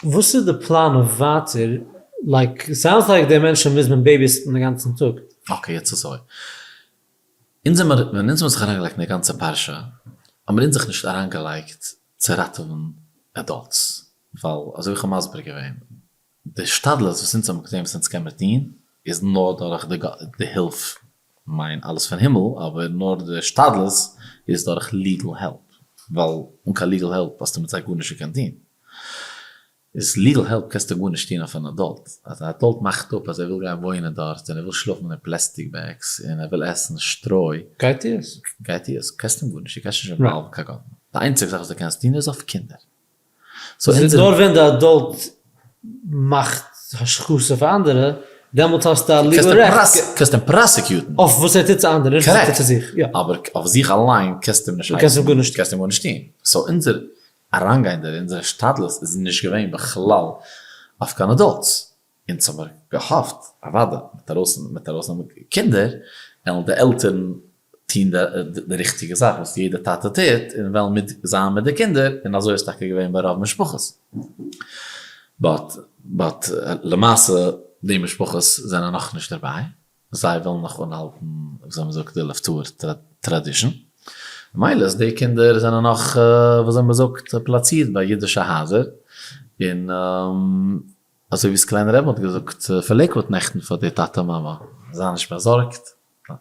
וואס איז די פלאן אויף ווייטער? like, sounds like די מענטשן מוז מען בעיביסיטן די גאנצן טאג. okay יעצט אזוי, אונז זעמער, ווען אונז האבן זיך אריינגעלייגט אין די גאנצע פרשה, האבן מיר אונז זיך נישט אריינגעלייגט צו ראטעווען. adults, ווייל אזוי ווי איך האב מסביר געווען, די השתדלות וואס אונז האבן געטון וואס אונז קען מיר טון, איז נאר דורך די הילף, מיין אלעס פון הימל, אבער נאר די השתדלות איז דורך legal help, ווייל אן קיין legal help האסטו מיט זיי גארנישט געקענט טון. איז legal help קענסטו גארנישט טון אויף אן adult, אז א adult מאכט אפ אז ער וויל גיין וואוינען דארט און ער וויל שלאפן אין plastic bags און ער וויל עסן שטרוי, גיי טו עס. גיי טו עס, קענסט אים גארנישט, דו קענסט נישט involve ן קיין government, די איינציגע זאך וואס דו קענסט טון איז אויף קינדער. so אונזער. נאר ווען די adult מאכט השחתה פאר אנדערע, דעמאלטס האסטו א legal רעכט. קענסט אים prosecute ן. אויף וואס ער טוט צו אנדערע, נישט וואס ער טוט צו זיך. אבער אויף זיך אליין קענסטו אים נישט הייסן, קענסט אים גארנישט טון. so אונזער אריינגיין דערין, אונזער השתדלות איז נישט געווען בכלל אויף קיין adults, אונז האמיר געהאפט אוודאי מיט ארויס מיט ארויסנעמען קינדער וועלן די עלטערן טון די ריכטיגע זאך וואס יעדע טאטע טוט און וועלן מיט זיין מיט די קינדער, און אזוי איז טאקע געווען ביי רוב משפחות, but but למעשה די משפחות זענען נאכנישט דערביי, זיי ווילן נאך אנהאלטן וויאזוי מען זאגט די לב טהור tradition, ממילא איז די קינדער זענען נאך וויאזוי מען זאגט פלאצירט ביי אידישע הייזער, און אזוי ווי סקולענער רבי האט געזאגט פון לעיקוואד נעכטן פאר די טאטע מאמע, זיי נישט באזארגט,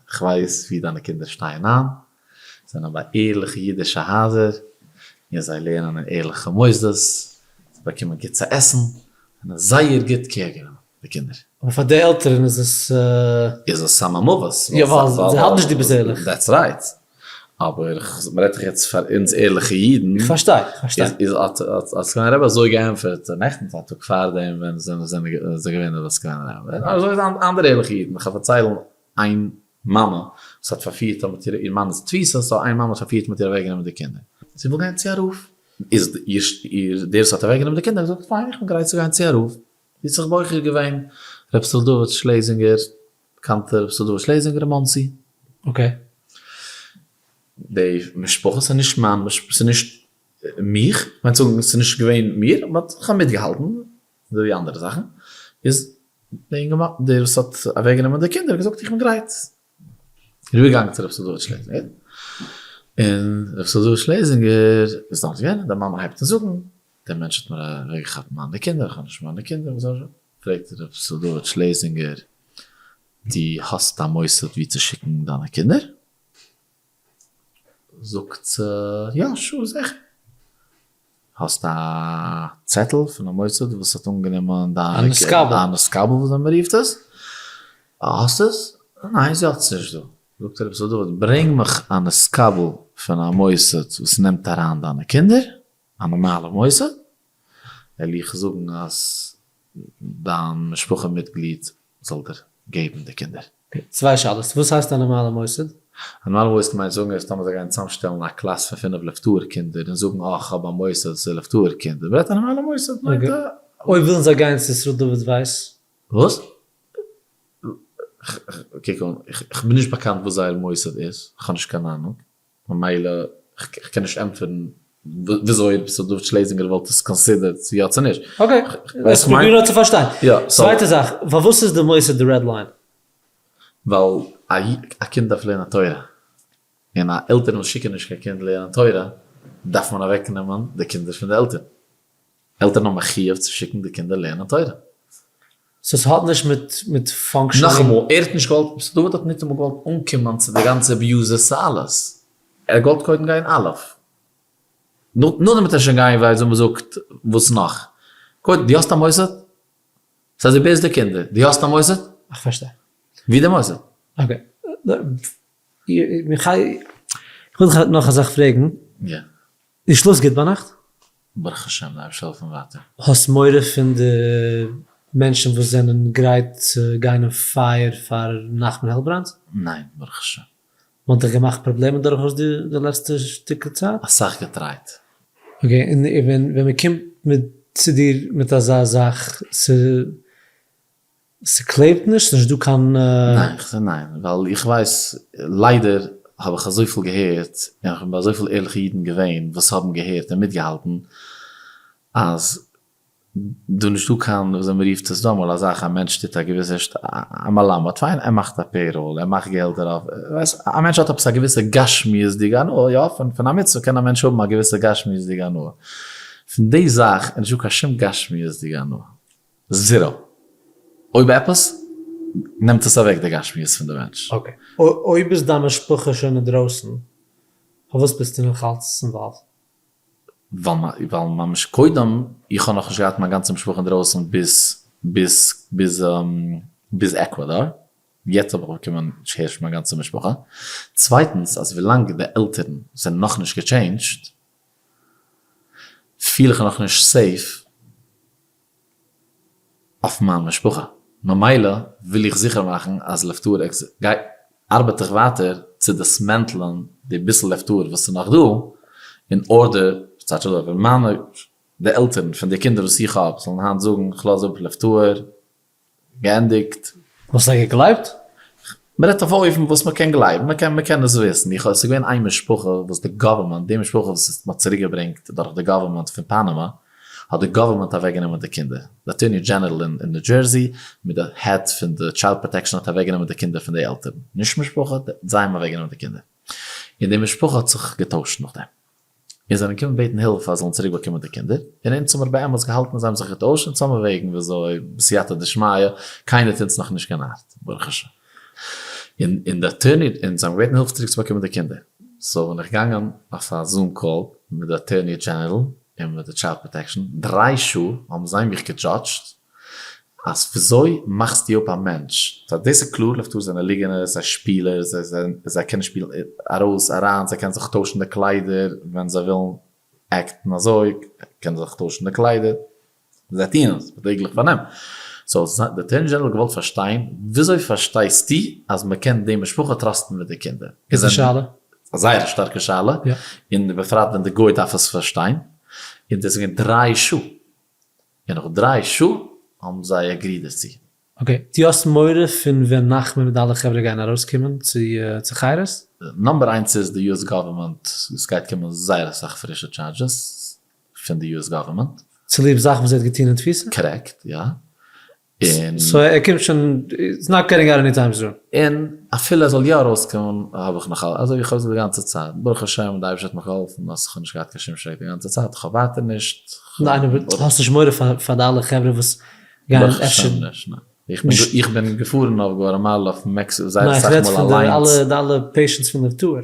איך ווייס ווי דיינע קינדער שטייען איין, זיי זענען ביי ערליכע אידישע הייזער, און זיי לערנען אין ערליכע מוסדות, זיי באקומען גוט צו עסן, זענען זייער גוט care גענומען די קינדער. אבער פאר די עלטערן איז עס. איז עס סם המוות. יא ווייל זיי האלטן נישט דו ביסט ערליך. That's right. אבער מ'רעדט דאך יעצט פאר אונז ערליכע אידן. איך פארשטיי, איך פארשטיי. איז האט האט סקולענער רבי אזוי געענטפערט נעכטן א טאג פארדעם ווען זענען זיי געווען ביי סקולענער רבי. אזוי איז אנדערע ערליכע אידן. איך וועל פארציילן איין מאמע וואס האט פארפירט אז מיט איר איר מאן איז תפיסה, so איין מאמע האט פארפירט מ'האט איר אוועקגענומען די קינדער. זי וויל גיין צו א רב. איז איר דער וואס האט אוועקגענומען די קינדער געזאגט פיין איך בין גרייט צו גיין צו א רב. זי האט זיך בוחר געווען ר' ישראל דוד שלעזינגער, באקאנטער ר' ישראל דוד שלעזינגער אין מאנסי. Okay. די משפחה, ס'איז נישט מיין משפחה, ס'איז נישט מיך, כ'מיין צו זאגן ס'איז נישט געווען מיר, but כ'האב מיטגעהאלטן, אזוי ווי אנדערע זאכן, איז די אינגערמאן, דער וואס האט אוועקגענומען די קינדער האט געזאגט איך בין גרייט. אריבערגעגאנגען צו ר' ישראל דוד שלעזינגער, און ר' ישראל דוד שלעזינגער איז דארט געווען, און די מאמע הייבט אן זאגן, דער מענטש האט מיר אוועקגעכאפט מיינע קינדער, איך האב נישט מיינע קינדער, וואס זאל איך, פרעגט ר' ישראל דוד שלעזינגער, דו האסט א מוסד וואו צו שיקן דיינע קינדער? זאגט זי, יא, sure, זיכער. האסט א צעטל פון א מוסד וואס האט אנגענומען דיינע קינדער, א נתקבל ווי אזוי מען רופט עס, האסט עס? ניין זי האט עס נישט דא. זאגט רבי ישראל דוד, ברענג מיך א נתקבל פון א מוסד וואס נעמט אריין דיינע קינדער, א נארמאלע מוסד, וועל איך זאגן אז דיין משפחה מיטגליד זאל דיר געבן די קינדער. צוויי שאלות, וואס הייסט א נארמאלע מוסד? א נארמאלע מוסד מיינט זאגן אז טאמער זיי גייען צוזאמשטעלן א קלאס פון פינף לב טהור קינדער און זאגן אה כ'האב א מוסד ס'איז לב טהור קינדער, מ'רעדט א נארמאלע מוסד מיינט א. אויב ווילן זיי גיין צו ישראל דוד ווייס? וואס? קוק אן, כ'בין נישט באקאנט וואס זייער מוסד איז, כ'האב נישט קיין אהנונג. ממילא כ'קען נישט ענטפערן וויאזוי ר' ישראל דוד שלעזינגער וואלט עס considered צו יא צו נישט. Okay, איך פרוביר נאר צו פארשטיין. צווייטע זאך, פארוואס איז די מוסד די red line? ווייל א קינד דארף לערנען תורה, און א עלטערן וואס שיקן נישט קיין קינד לערנען תורה, דארף מען אוועקנעמען די קינדער פון די עלטערן. עלטערן האבן א חיוב צו שיקן די קינדער לערנען תורה. so ס'האט נישט מיט מיט functioning. נאכאמאל, ער האט נישט געוואלט, ר' דוד האט ניטאמאל געוואלט אנקומען צו די גאנצע abuses צו אלעס. ער האט געוואלט קודם גיין א'. נאכדעם וועט ער שוין גיין ווייל אזוי מ'זאגט וואס נאך. קודם, דו האסט א מוסד? ס'הייסט דו בעטסט די קינדער, דו האסט א מוסד? איך פארשטיי. ווי די מוסד? Okay. איך וויל דיך נאך א זאך פרעגן. יא. דו שלאפסט גוט ביינאכט? ברוך השם די אייבערשטער העלפן ווייטער. האסט מורא פון די מענטשן וואס זענען גרייט צו גיין אין פייער פאר נחמן העלבראנץ? ניין ברוך השם. מען האט דיך געמאכט פראבלעמען דורכאויס די לעצטע שטיקל צייט? אסאך געטרייט. Okay, און ווען מען קומט מיט צו דיר מיט אזא זאך, ס'קלעבט נישט? ס'נישט דא קיין. ניין, כ'זאג ניין, ווייל איך ווייס, ליידער האב איך אזויפיל געהערט, און כ'בין ביי אזויפיל ערליכע אידן געווען וואס האבן געהערט און מיטגעהאלטן, אז דא נישטא קיין, וויאזוי מ'רופט עס דא אמאל א זאך, א מענטש טוט א געוויסע, א מלמד, פיין, ער מאכט א payroll, ער מאכט געלט דערויף, ווייסט, א מענטש האט עפעס א געוויסע גשמיות'דיגע הנאה, יא, פון א מצוה קען א מענטש האבן א געוויסע גשמיות'דיגע הנאה. פון די זאך איז נישטא קיין שום גשמיות'דיגע הנאה. zero. אויב עפעס, נעמט עס אוועק די גשמיות פון די מענטש. okay. אויב איז דיין משפחה שוין אינדרויסן, פארוואס ביסטו נאך אלץ involved? ווייל ממש קודם, איך האב נאכנישט געהאט מיין גאנצע משפחה אינדרויסן ביז ביז ביז ביז עקוואדאר. יעצט האב איך באקומען הערשט מיין גאנצע משפחה. צווייטנס, אז ווילאנג די עלטערן זענען נאכנישט גע change ט, פיל איך נאכנישט safe אויף מיין משפחה, ממילא וויל איך זיכער מאכן אז לב טהור גייט, ארבעט איך ווייטער צו dismantle ען די ביסל לב טהור וואס איז נאך דא, אין order, ס'טייטש אזוי, ווען מיינע, די עלטערן פון די קינדער וואס איך האב, זאלן היינט זאגן כ'לאז אפ לב טהור, געענדיגט. האסט זיי געגלייבט? מ'רעדט אויף א אופן וואס מ'קען גלייבן, מ'קען מ'קען עס וויסן, איך האב עס איז געווען איין משפחה וואס די government, די משפחה וואס מ'האט צוריק געברענגט דורך די government פון פאנאמא, האט די government אוועק גענומען די קינדער, די attorney general אין ניו דזשערסי מיט די head פון די child protection האט אוועק גענומען די קינדער פון די עלטערן, נישט משפחה, זיי האבן אוועק גענומען די קינדער, און די משפחה האט זיך געטוישט נאכדעם. און זענען געקומען בעטן הילף אז זאלן צוריק באקומען די קינדער, און אונז האמיר באמת געהאלטן אז זיי האבן זיך געטוישט, אונז האמיר וועגן וויאזוי בסייעתא דשמיא, קיינער האט אונז נאכנישט גענארט, ברוך השם. און און די attorney, און זיי האבן געבעטן הילף צוריק צו באקומען די קינדער, so בין איך געגאנגען אויף א Zoom call מיט די attorney general און מיט די child protection, דריי שעה האבן זיי מיך גע judge ט אז וויאזוי מאכסטו אפ א מענטש? סא דאס איז קלאר לב טהור זענען ליגענערס, זיי שפילערס, זיי זענען זיי קענען שפילן ארויס אריין, זיי קענען זיך טוישן די קליידער ווען זיי ווילן act ן אזוי, קענען זיך טוישן די קליידער, זיי טוען עס בטעגליך פארנעם. so די attorney general האט געוואלט פארשטיין וויאזוי פארשטייסטו אז מען קען די משפחה trust ן מיט די קינדער? גוטע שאלה. א זייער שטארקע שאלה, און בפרט ווען די גוי דארף עס פארשטיין, און דאס איז געווען דריי שעה. און נאך דריי שעה האבן זיי agreed דערצו. okay, דו האסט מורא פון ווען נחמן מיט די אלע חברה גייען ארויסקומען צו חירות? number איינס איז די US government, עס גייט קומען זייער אסאך פרישע charges פון די US government. צוליב זאכן וואס ער האט געטון אין תפיסה? correct, יא. און. so ער קומט שוין, it's not getting out any time soon. און אפילו ער זאל יא ארויסקומען האב איך נאך אזוי ווי איך האב געזאגט די גאנצע צייט, ברוך השם די אייבערשטער האט מיך געהאלפן אז איך האב נישט געהאט קיין שום שרעק די גאנצע צייט, איך האב ווייטער נישט. ניין אבער האסט נישט מורא פאר די אלע חברה וואס גייען אפשר. ברוך השם נישט, ניין. איך בין געפארן אויף גואטעמאלא אויף מעקסיקא זייער אסאך מאל אליינס. ניין איך רעד פון די אלע patients פון לב טהור.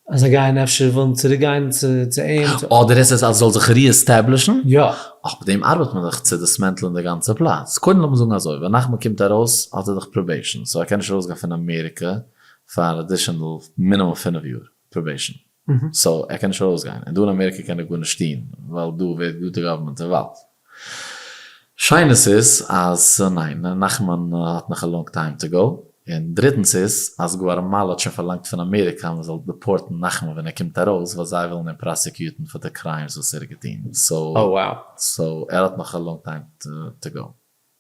אז זיי גייען אפשר ווילן צוריק גיין צו אים. אדער איז עס אז זאל זיך re-establish ן? יא. אויף דעם ארבעט מען דאך צו dismantle ן די גאנצע פלאץ. קודם לאמיר זאגן אזוי, ווען נחמן קומט ארויס האט ער דאך probation, so ער קען נישט ארויסגיין פון אמעריקע פאר additional מינימום פינף יאר probation. so ער קען נישט ארויסגיין, און דא אין אמעריקע קען ער גארנישט טון, ווייל דא ווערט גאר די government involved. שנית איז אז ניין, נחמן האט נאך א long time to go, און דריטנס איז אז גואטעמאלא האט שוין פארלאנגט פון אמעריקא אז מען זאל deport ן נחמן ווען ער קומט ארויס ווייל זיי ווילן אים prosecute ן פאר די crimes וואס ער האט געטון, so ער האט נאך א long time to go.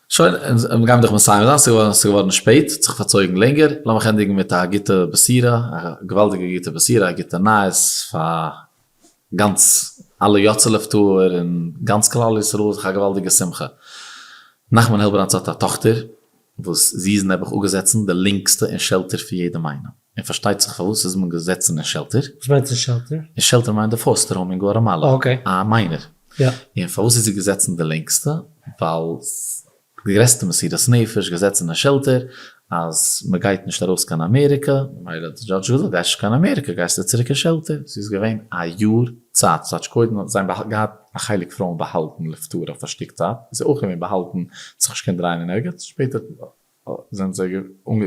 שוין, אונז גיימיר דאך מסיים זיין, ס'איז געווארן שפעט, האט זיך פארצויגן לענגער, לאמיך ענדיגן מיט א גוטע בשורה, א געוואלדיגע גוטע בשורה, א גוטע נייעס פאר גאנץ אלע יוצאי לב טהור און גאנץ כלל ישראל איז דאך א געוואלדיגע שמחה. נחמן העלבראנץ האט א טאכטער וואס זי איז נעבעך אפגעזעצן די לינקסטע אין shelter פון יעדעם איינעם. און פארשטייט זיך פארוואס איז מען געזעצן אין shelter. וואס מיינט אין shelter? אין shelter מיינט די foster home אין גואטעמאלא. א minor. און פארוואס איז זי געזעצן די לענגסטע? ווייל די גרעסטע מסירת נפש געזעצן אין shelter אז מען גייט נישט ארויס קיין אמעריקע, ממילא האט די judge געזאגט גייסט נישט קיין אמעריקע גייסטו צוריק אין shelter, זי איז געווען א יאר צייט, ס'טייטש קודם האט זיי געהאט א חלק פרויען באהאלטן לפטור אויף א שטיק צייט, איז זי אויך געווען באהאלטן, האט זיך נישט געקענט דרייען אין ערגעץ, שפעטער זענען זיי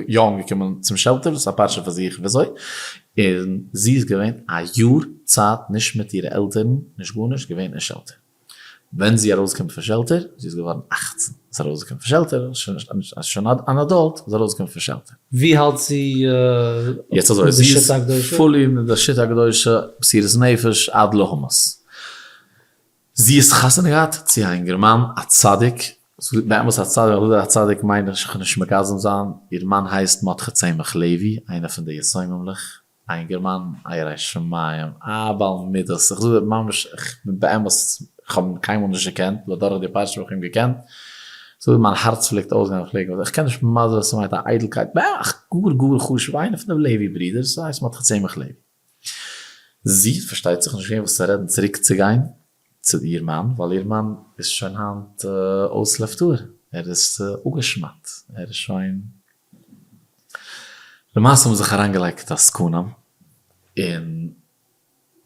יא אנגעקומען צום shelter, דאס איז א פרשה פאר זיך וויאזוי, און זי איז געווען א יאר צייט נישט מיט אירע עלטערן, נישט גארנישט, געווען אין shelter. ווען זי איז ארויסגעקומען פון shelter, זי איז געווארן אכצן, איז ארויסגעקומען פון shelter, שוין אן adult, איז ארויסגעקומען פון shelter. ווי האלט זי יעצט אזוי, זי איז fully מיט די שיטה הקדושה, מסירות נפש עד להמות. זי איז חתונה געהאט צו א אינגערמאן א צדיק, באמת א צדיק, ווען איך זאג א צדיק מיין איך נישט מגזם זיין, איר מאן הייסט מרדכי צמח לעווי, איינער פון די יתומים'לעך, א אינגערמאן א ירא שמים, א בעל מידות, איך זאג דיר ממש, איך בין באמת, איך האב אים קיינמאל נישט געקענט, נאר דורך די פרשה האב איך אים געקענט, זאג דיר מיין הארץ פלעגט אויסגיין אויף לעגאו, איך קען נישט מסביר וואס ס'מיינט א איידלקייט, באמת גאר גאר חשוב, איינער פון די לעווי ברידערס, הייסט מרדכי צמח לעווי. זי האט פארשטייט זיך נישט געווען וואס צו רעדן צוריק צו גיין. צו איר מאן, ווייל איר מאן איז שוין היינט אויס לב טהור, ער איז אפגעשמד'ט, ער איז שוין. למעשה האבן זיך אריינגעלייגט עסקנים און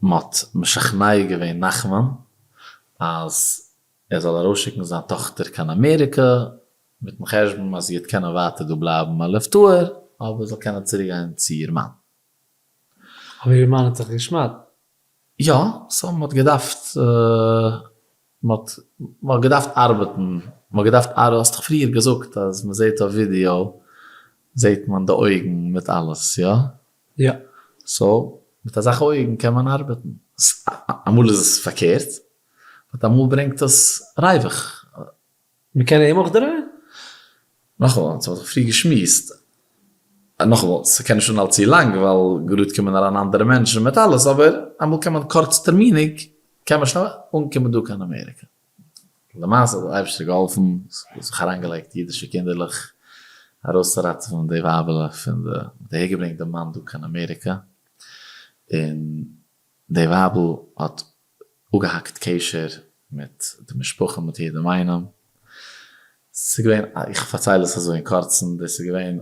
מ'האט משכנע געווען נחמן אז ער זאל ארויסשיקן זיין טאכטער קיין אמעריקע, מיטן חשבון אז זי וועט קענען ווייטער דא בלייבן א לב טהור, אבער זאל קענען צוריקגיין צו איר מאן. אבער איר מאן האט זיך געשמד'ט. יא, so מ'האט געדארפט, מ'האט מ'האט געדארפט ארבעטן, מ'האט געדארפט ארבעטן, האסט דאך פריער געזאגט אז מ'זעט אויף ווידיאו זעט מען די אויגן מיט אלעס, יא? יא. so מיט אזעלכע אויגן קען מען ארבעטן. אמאל איז עס פארקערט, but אמאל ברענגט עס ריווח. מ'קען אים אויך דרייען? נאכאמאל, אונז האבן זיך פריער געשמועסט, נאכאמאל, ס'קען נישט אנהאלטן צו לאנג ווייל גראד קומען אריין אנדערע מענטשן מיט אלעס, אבער אמאל קען מען קורץ טערמיניג קען מען שנעל אנקומען דא קיין אמעריקע. למעשה האט דער אייבערשטער געהאלפן, זיך אריינגעלייגט אידישע קינדערלעך ארויסצוראטעווען די ווייבעלע פון די, מ'האט אהערגעברענגט די מאן דא קיין אמעריקע, און די ווייבל האט אפגעהאקט קשר מיט די משפחה מיט יעדעם איינעם, ס'איז געווען, איך פארצייל עס אזוי אין קורצן, דאס איז געווען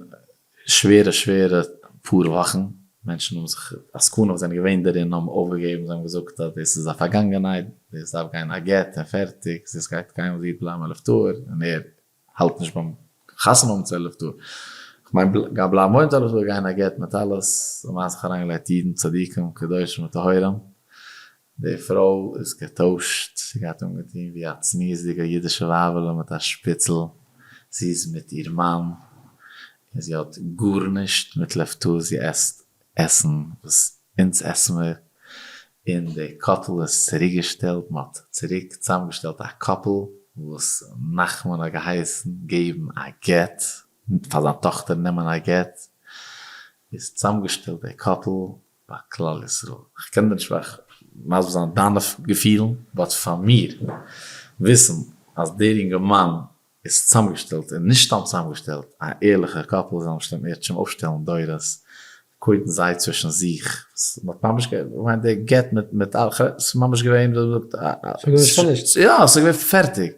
שווערע שווערע פאר וואכן, מענטשן האבן זיך, עסקנים וואס זענען געווען דערין האבן אויפגעגעבן, זיי האבן געזאגט אז דאס איז א פארגאנגענהייט, דאס דארף גיין א גט און פערטיג, דאס גייט קיינמאל זי בלייבן א לב טהור, און ער האלט נישט ביים חתונה האבן צו א לב טהור, כ'מיין גיין בלייבן וואוינען צו א לב טהור, גיין א גט מיט אלעס, למעשה זיך אריינגעלייגט אידן צדיקים קדושים וטהורים, די פרוי איז געטוישט, זי גייט אנגעטון ווי א צניעות'דיגע אידישע ווייבעלע מיט א שפיצל, זי איז מיט איר מאן, און זי האט גארנישט מיט לב טהור, זי עסט עסן וואס אונז עסן מיר, און די couple איז צוריקגעשטעלט, מען האט צוריק צוזאמגעשטעלט א couple וואס נחמן האט געהייסן געבן א גט, פאר זיין טאכטער נעמען א גט, איז צוזאמגעשטעלט די couple ביי כלל ישראל, איך קען דיר נישט מסביר זיין דיינע געפילן, but פאר מיר וויסן אז דער יונגערמאן איז צוזאמגעשטעלט, און נישט סתם צוזאמגעשטעלט, א ערליכע couple זאלן שוין אם ירצה השם אויפשטעלן דורות, קודם זיי צווישן זיך, מ'האט ממש געמיינט די גט מיט מיט אלע, ס'איז ממש געווען ווי מ'זאגט א. ס'איז געווען finished. יא, ס'איז געווען פערטיג.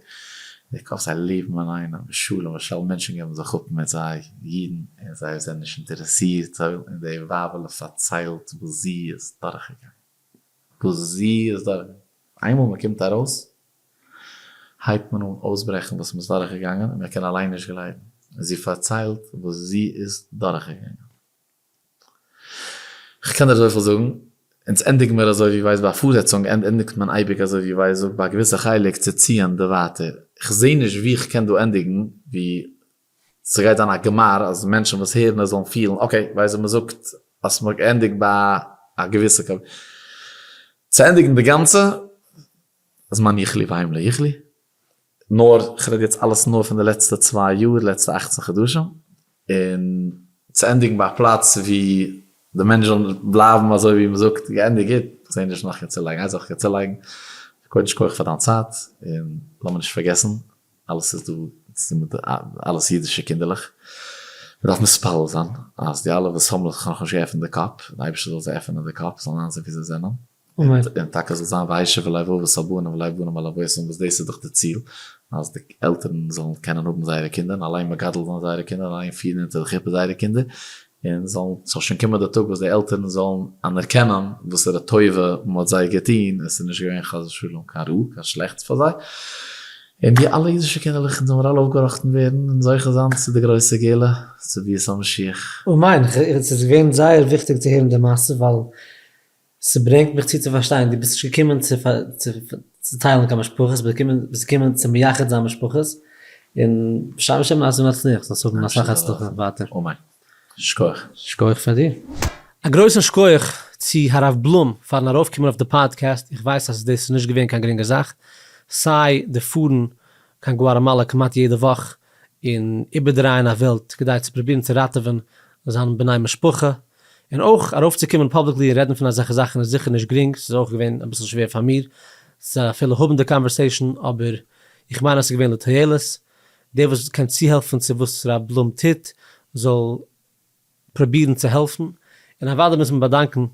די קאפ זיי לעבן אינאיינעם בשלום ושלווה, מענטשן געבן זיך אפ מיט זיי, אידן, און זיי זענען נישט אינטערעסירט, זיי ווילן, און די ווייבעלע פארציילט וואס זי איז דורכגעגאנגען, וואס זי איז דורכגעגאנגען, איינמאל מ'קומט ארויס הייבט מען אן אויסברעכן וואס מ'איז דורכגעגאנגען און מ'קען אליין נישט גלייבן, זי פארציילט וואס זי איז דורכגעגאנגען. כ'קען דיר אזויפיל זאגן, אונז ענדיגן מיר אזוי ווי ווייסט ביי א פארזעצונג ענדיגט מען אייביג אזוי ווי ווייסט זאגט ביי א געוויסע חלק צו ציען די ווייטער, כ'זעה נישט ווי כ'קען דא ענדיגן ווי ס'גייט זיין א גמר אז מענטשן וואס הערן עס זאלן פילן okay ווייסט ווי מ'זאגט אז מ'האט געענדיגט ביי א געוויסע קו. צו ענדיגן די גאנצע זמן יכלי והם לא יכלי, נאר כ'רעד יעצט אלעס נאר פון די לעצטע צוויי יאר, לעצטע אכצן חדשים, און צו ענדיגן ביי א פלאץ ווי די מענטש זאל בלייבן אזוי ווי מ'זאגט געענדיגט גוט, כ'זעה נישט נאך צולייגן, איין זאך כ'קען צולייגן, קודם שכוח פאר דיין צייט, און לאמיר נישט פארגעסן, אלעס איז דא, אלעס אידישע קינדערלעך, מ'דארף מתפלל זיין אז די אלע וואס האבן זיך נאכנישט געעפנט די קאפ, די אייבערשטער זאל זיי עפענען די קאפ, זאלן איינזען ווי זיי זענען, אמן. און טאקע זאל זיין והשיב לב אבות על בנים ולב בנים על אבותם וואס דאס איז דאך די ציל, אז די עלטערן זאלן קענען האבן זייערע קינדער און אליין מגדל זיין זייערע קינדער און אליין פירן אונטער די חופה זייערע קינדער, און זאלן, ס'זאל שוין קומען די טאג וואס די עלטערן זאלן אנערקענען וואסערע טובה מ'האט זיי געטון, עס איז נישט געווען חס ושלום קיין רע, קיין שלעכטס פאר זיי, און די אלע אידישע קינדערלעך זאלן מיר אלע אויפגעראכטן ווערן און זוכה זיין צו די גרויסע גאולה, צו ביאת המשיח. אמן, ס'איז געווען זייער וויכטיג צו הערן די מעשה ווייל ס'ברענגט מיך צו צו פארשטיין, דו ביסט נישט געקומען צו צוטיילן קיין משפחות, ביסט געקומען צו מייחד זיין משפחות, און בשם השם נעשה ונצליח, זאלסט האבן אסאך הצלחה ווייטער. אמן. שכוח. שכוח פאר דיר. א גרויסן שכוח צו הרב בלום פארן ארויפקומען אויף די פאדקעסט, איך ווייס אז דאס איז נישט געווען קיין גרינגע זאך, סיי די פארן קיין גואטעמאלא כמעט יעדע וואך און איבערדרייען א וועלט כדי צו פרובירן צו ראטעווען זיין בני משפחה, און אויך ארויפצוקומען publicly און רעדן פון אזעלכע זאכן איז זיכער נישט גרינג, ס'איז אויך געווען אביסל שווער פאר מיר צו אפילו האבן די conversation, אבער איך מיין אז ס'איז געווען לתועלת, דער וואס קען צוהעלפן צו וואס רב בלום טוט זאל פרובירן צו העלפן, און אוודאי מוז מען באדאנקן.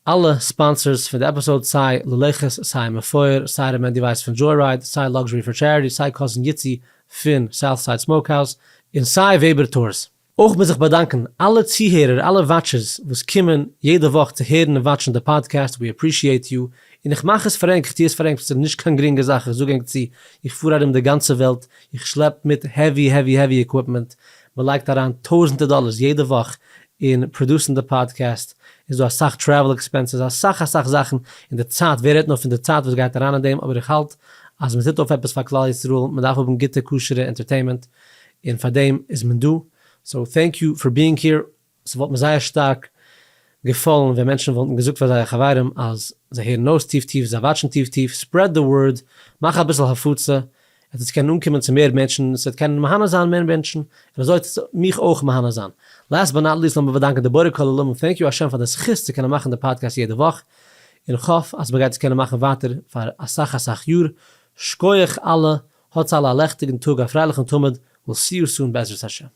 אלע sponsors פון די episode סיי ללכת סיי מפואר סיי ר' מענדי ווייס פון Joyride סיי Luxury for Charity סיי cousin יצי פון Southside Smokehouse און סיי Weber Tours. אויך מוז איך באדאנקען אלע צוהערער אלע watchers וואס קומען יעדע וואך צו הערן און watch ן די פאדקעסט we appreciate you און איך מאך עס פאר ענק איך טו עס פאר ענק ס'איז נישט קיין גרינגע זאך איך זאג ענק צו איך פאר ארום די גאנצע וועלט איך שלעפ מיט heavy heavy heavy equipment מען לייגט אריין טויזענטער דאלערס יעדע וואך אין produce ן די פאדקעסט, איז דא אסאך travel expenses, אסאך אסאך זאכן, און די צייט, ווער רעדט נאר פון די צייט וואס גייט אריין אין דעם, אבער איך האלט אז מען טוט אויף עפעס פאר כלל ישראל, מען דארף האבן גוטע כשר'ע entertainment, און פאר דעם איז מען דא, so thank you for being here, ס'וואלט מיר זייער שטארק געפאלן ווען מענטשן וואלטן געזאגט פאר זייער חברים אז זיי הערן אויס טיף טיף, זיי watch ן טיף טיף, spread the word, מאך אביסל הפצה, עס וועט קענען אנקומען צו מער מענטשן, עס וועט קענען מהנה זיין מער מענטשן, און אזוי וועט עס מיך אויך מהנה זיין. Last but not least לאמיר באדאנקען די בורא כל עולמים, thank you השם פאר די זכות צו קענען מאכן די פאדקעסט יעדע וואך, און כ'האף אז מ'גייט עס קענען מאכן ווייטער פאר אסאך אסאך יאר. שקויעך אלע, האטס אלע א לעכטיגן טאג, א פרייליכן תמיד, we'll see you soon בעזרת השם.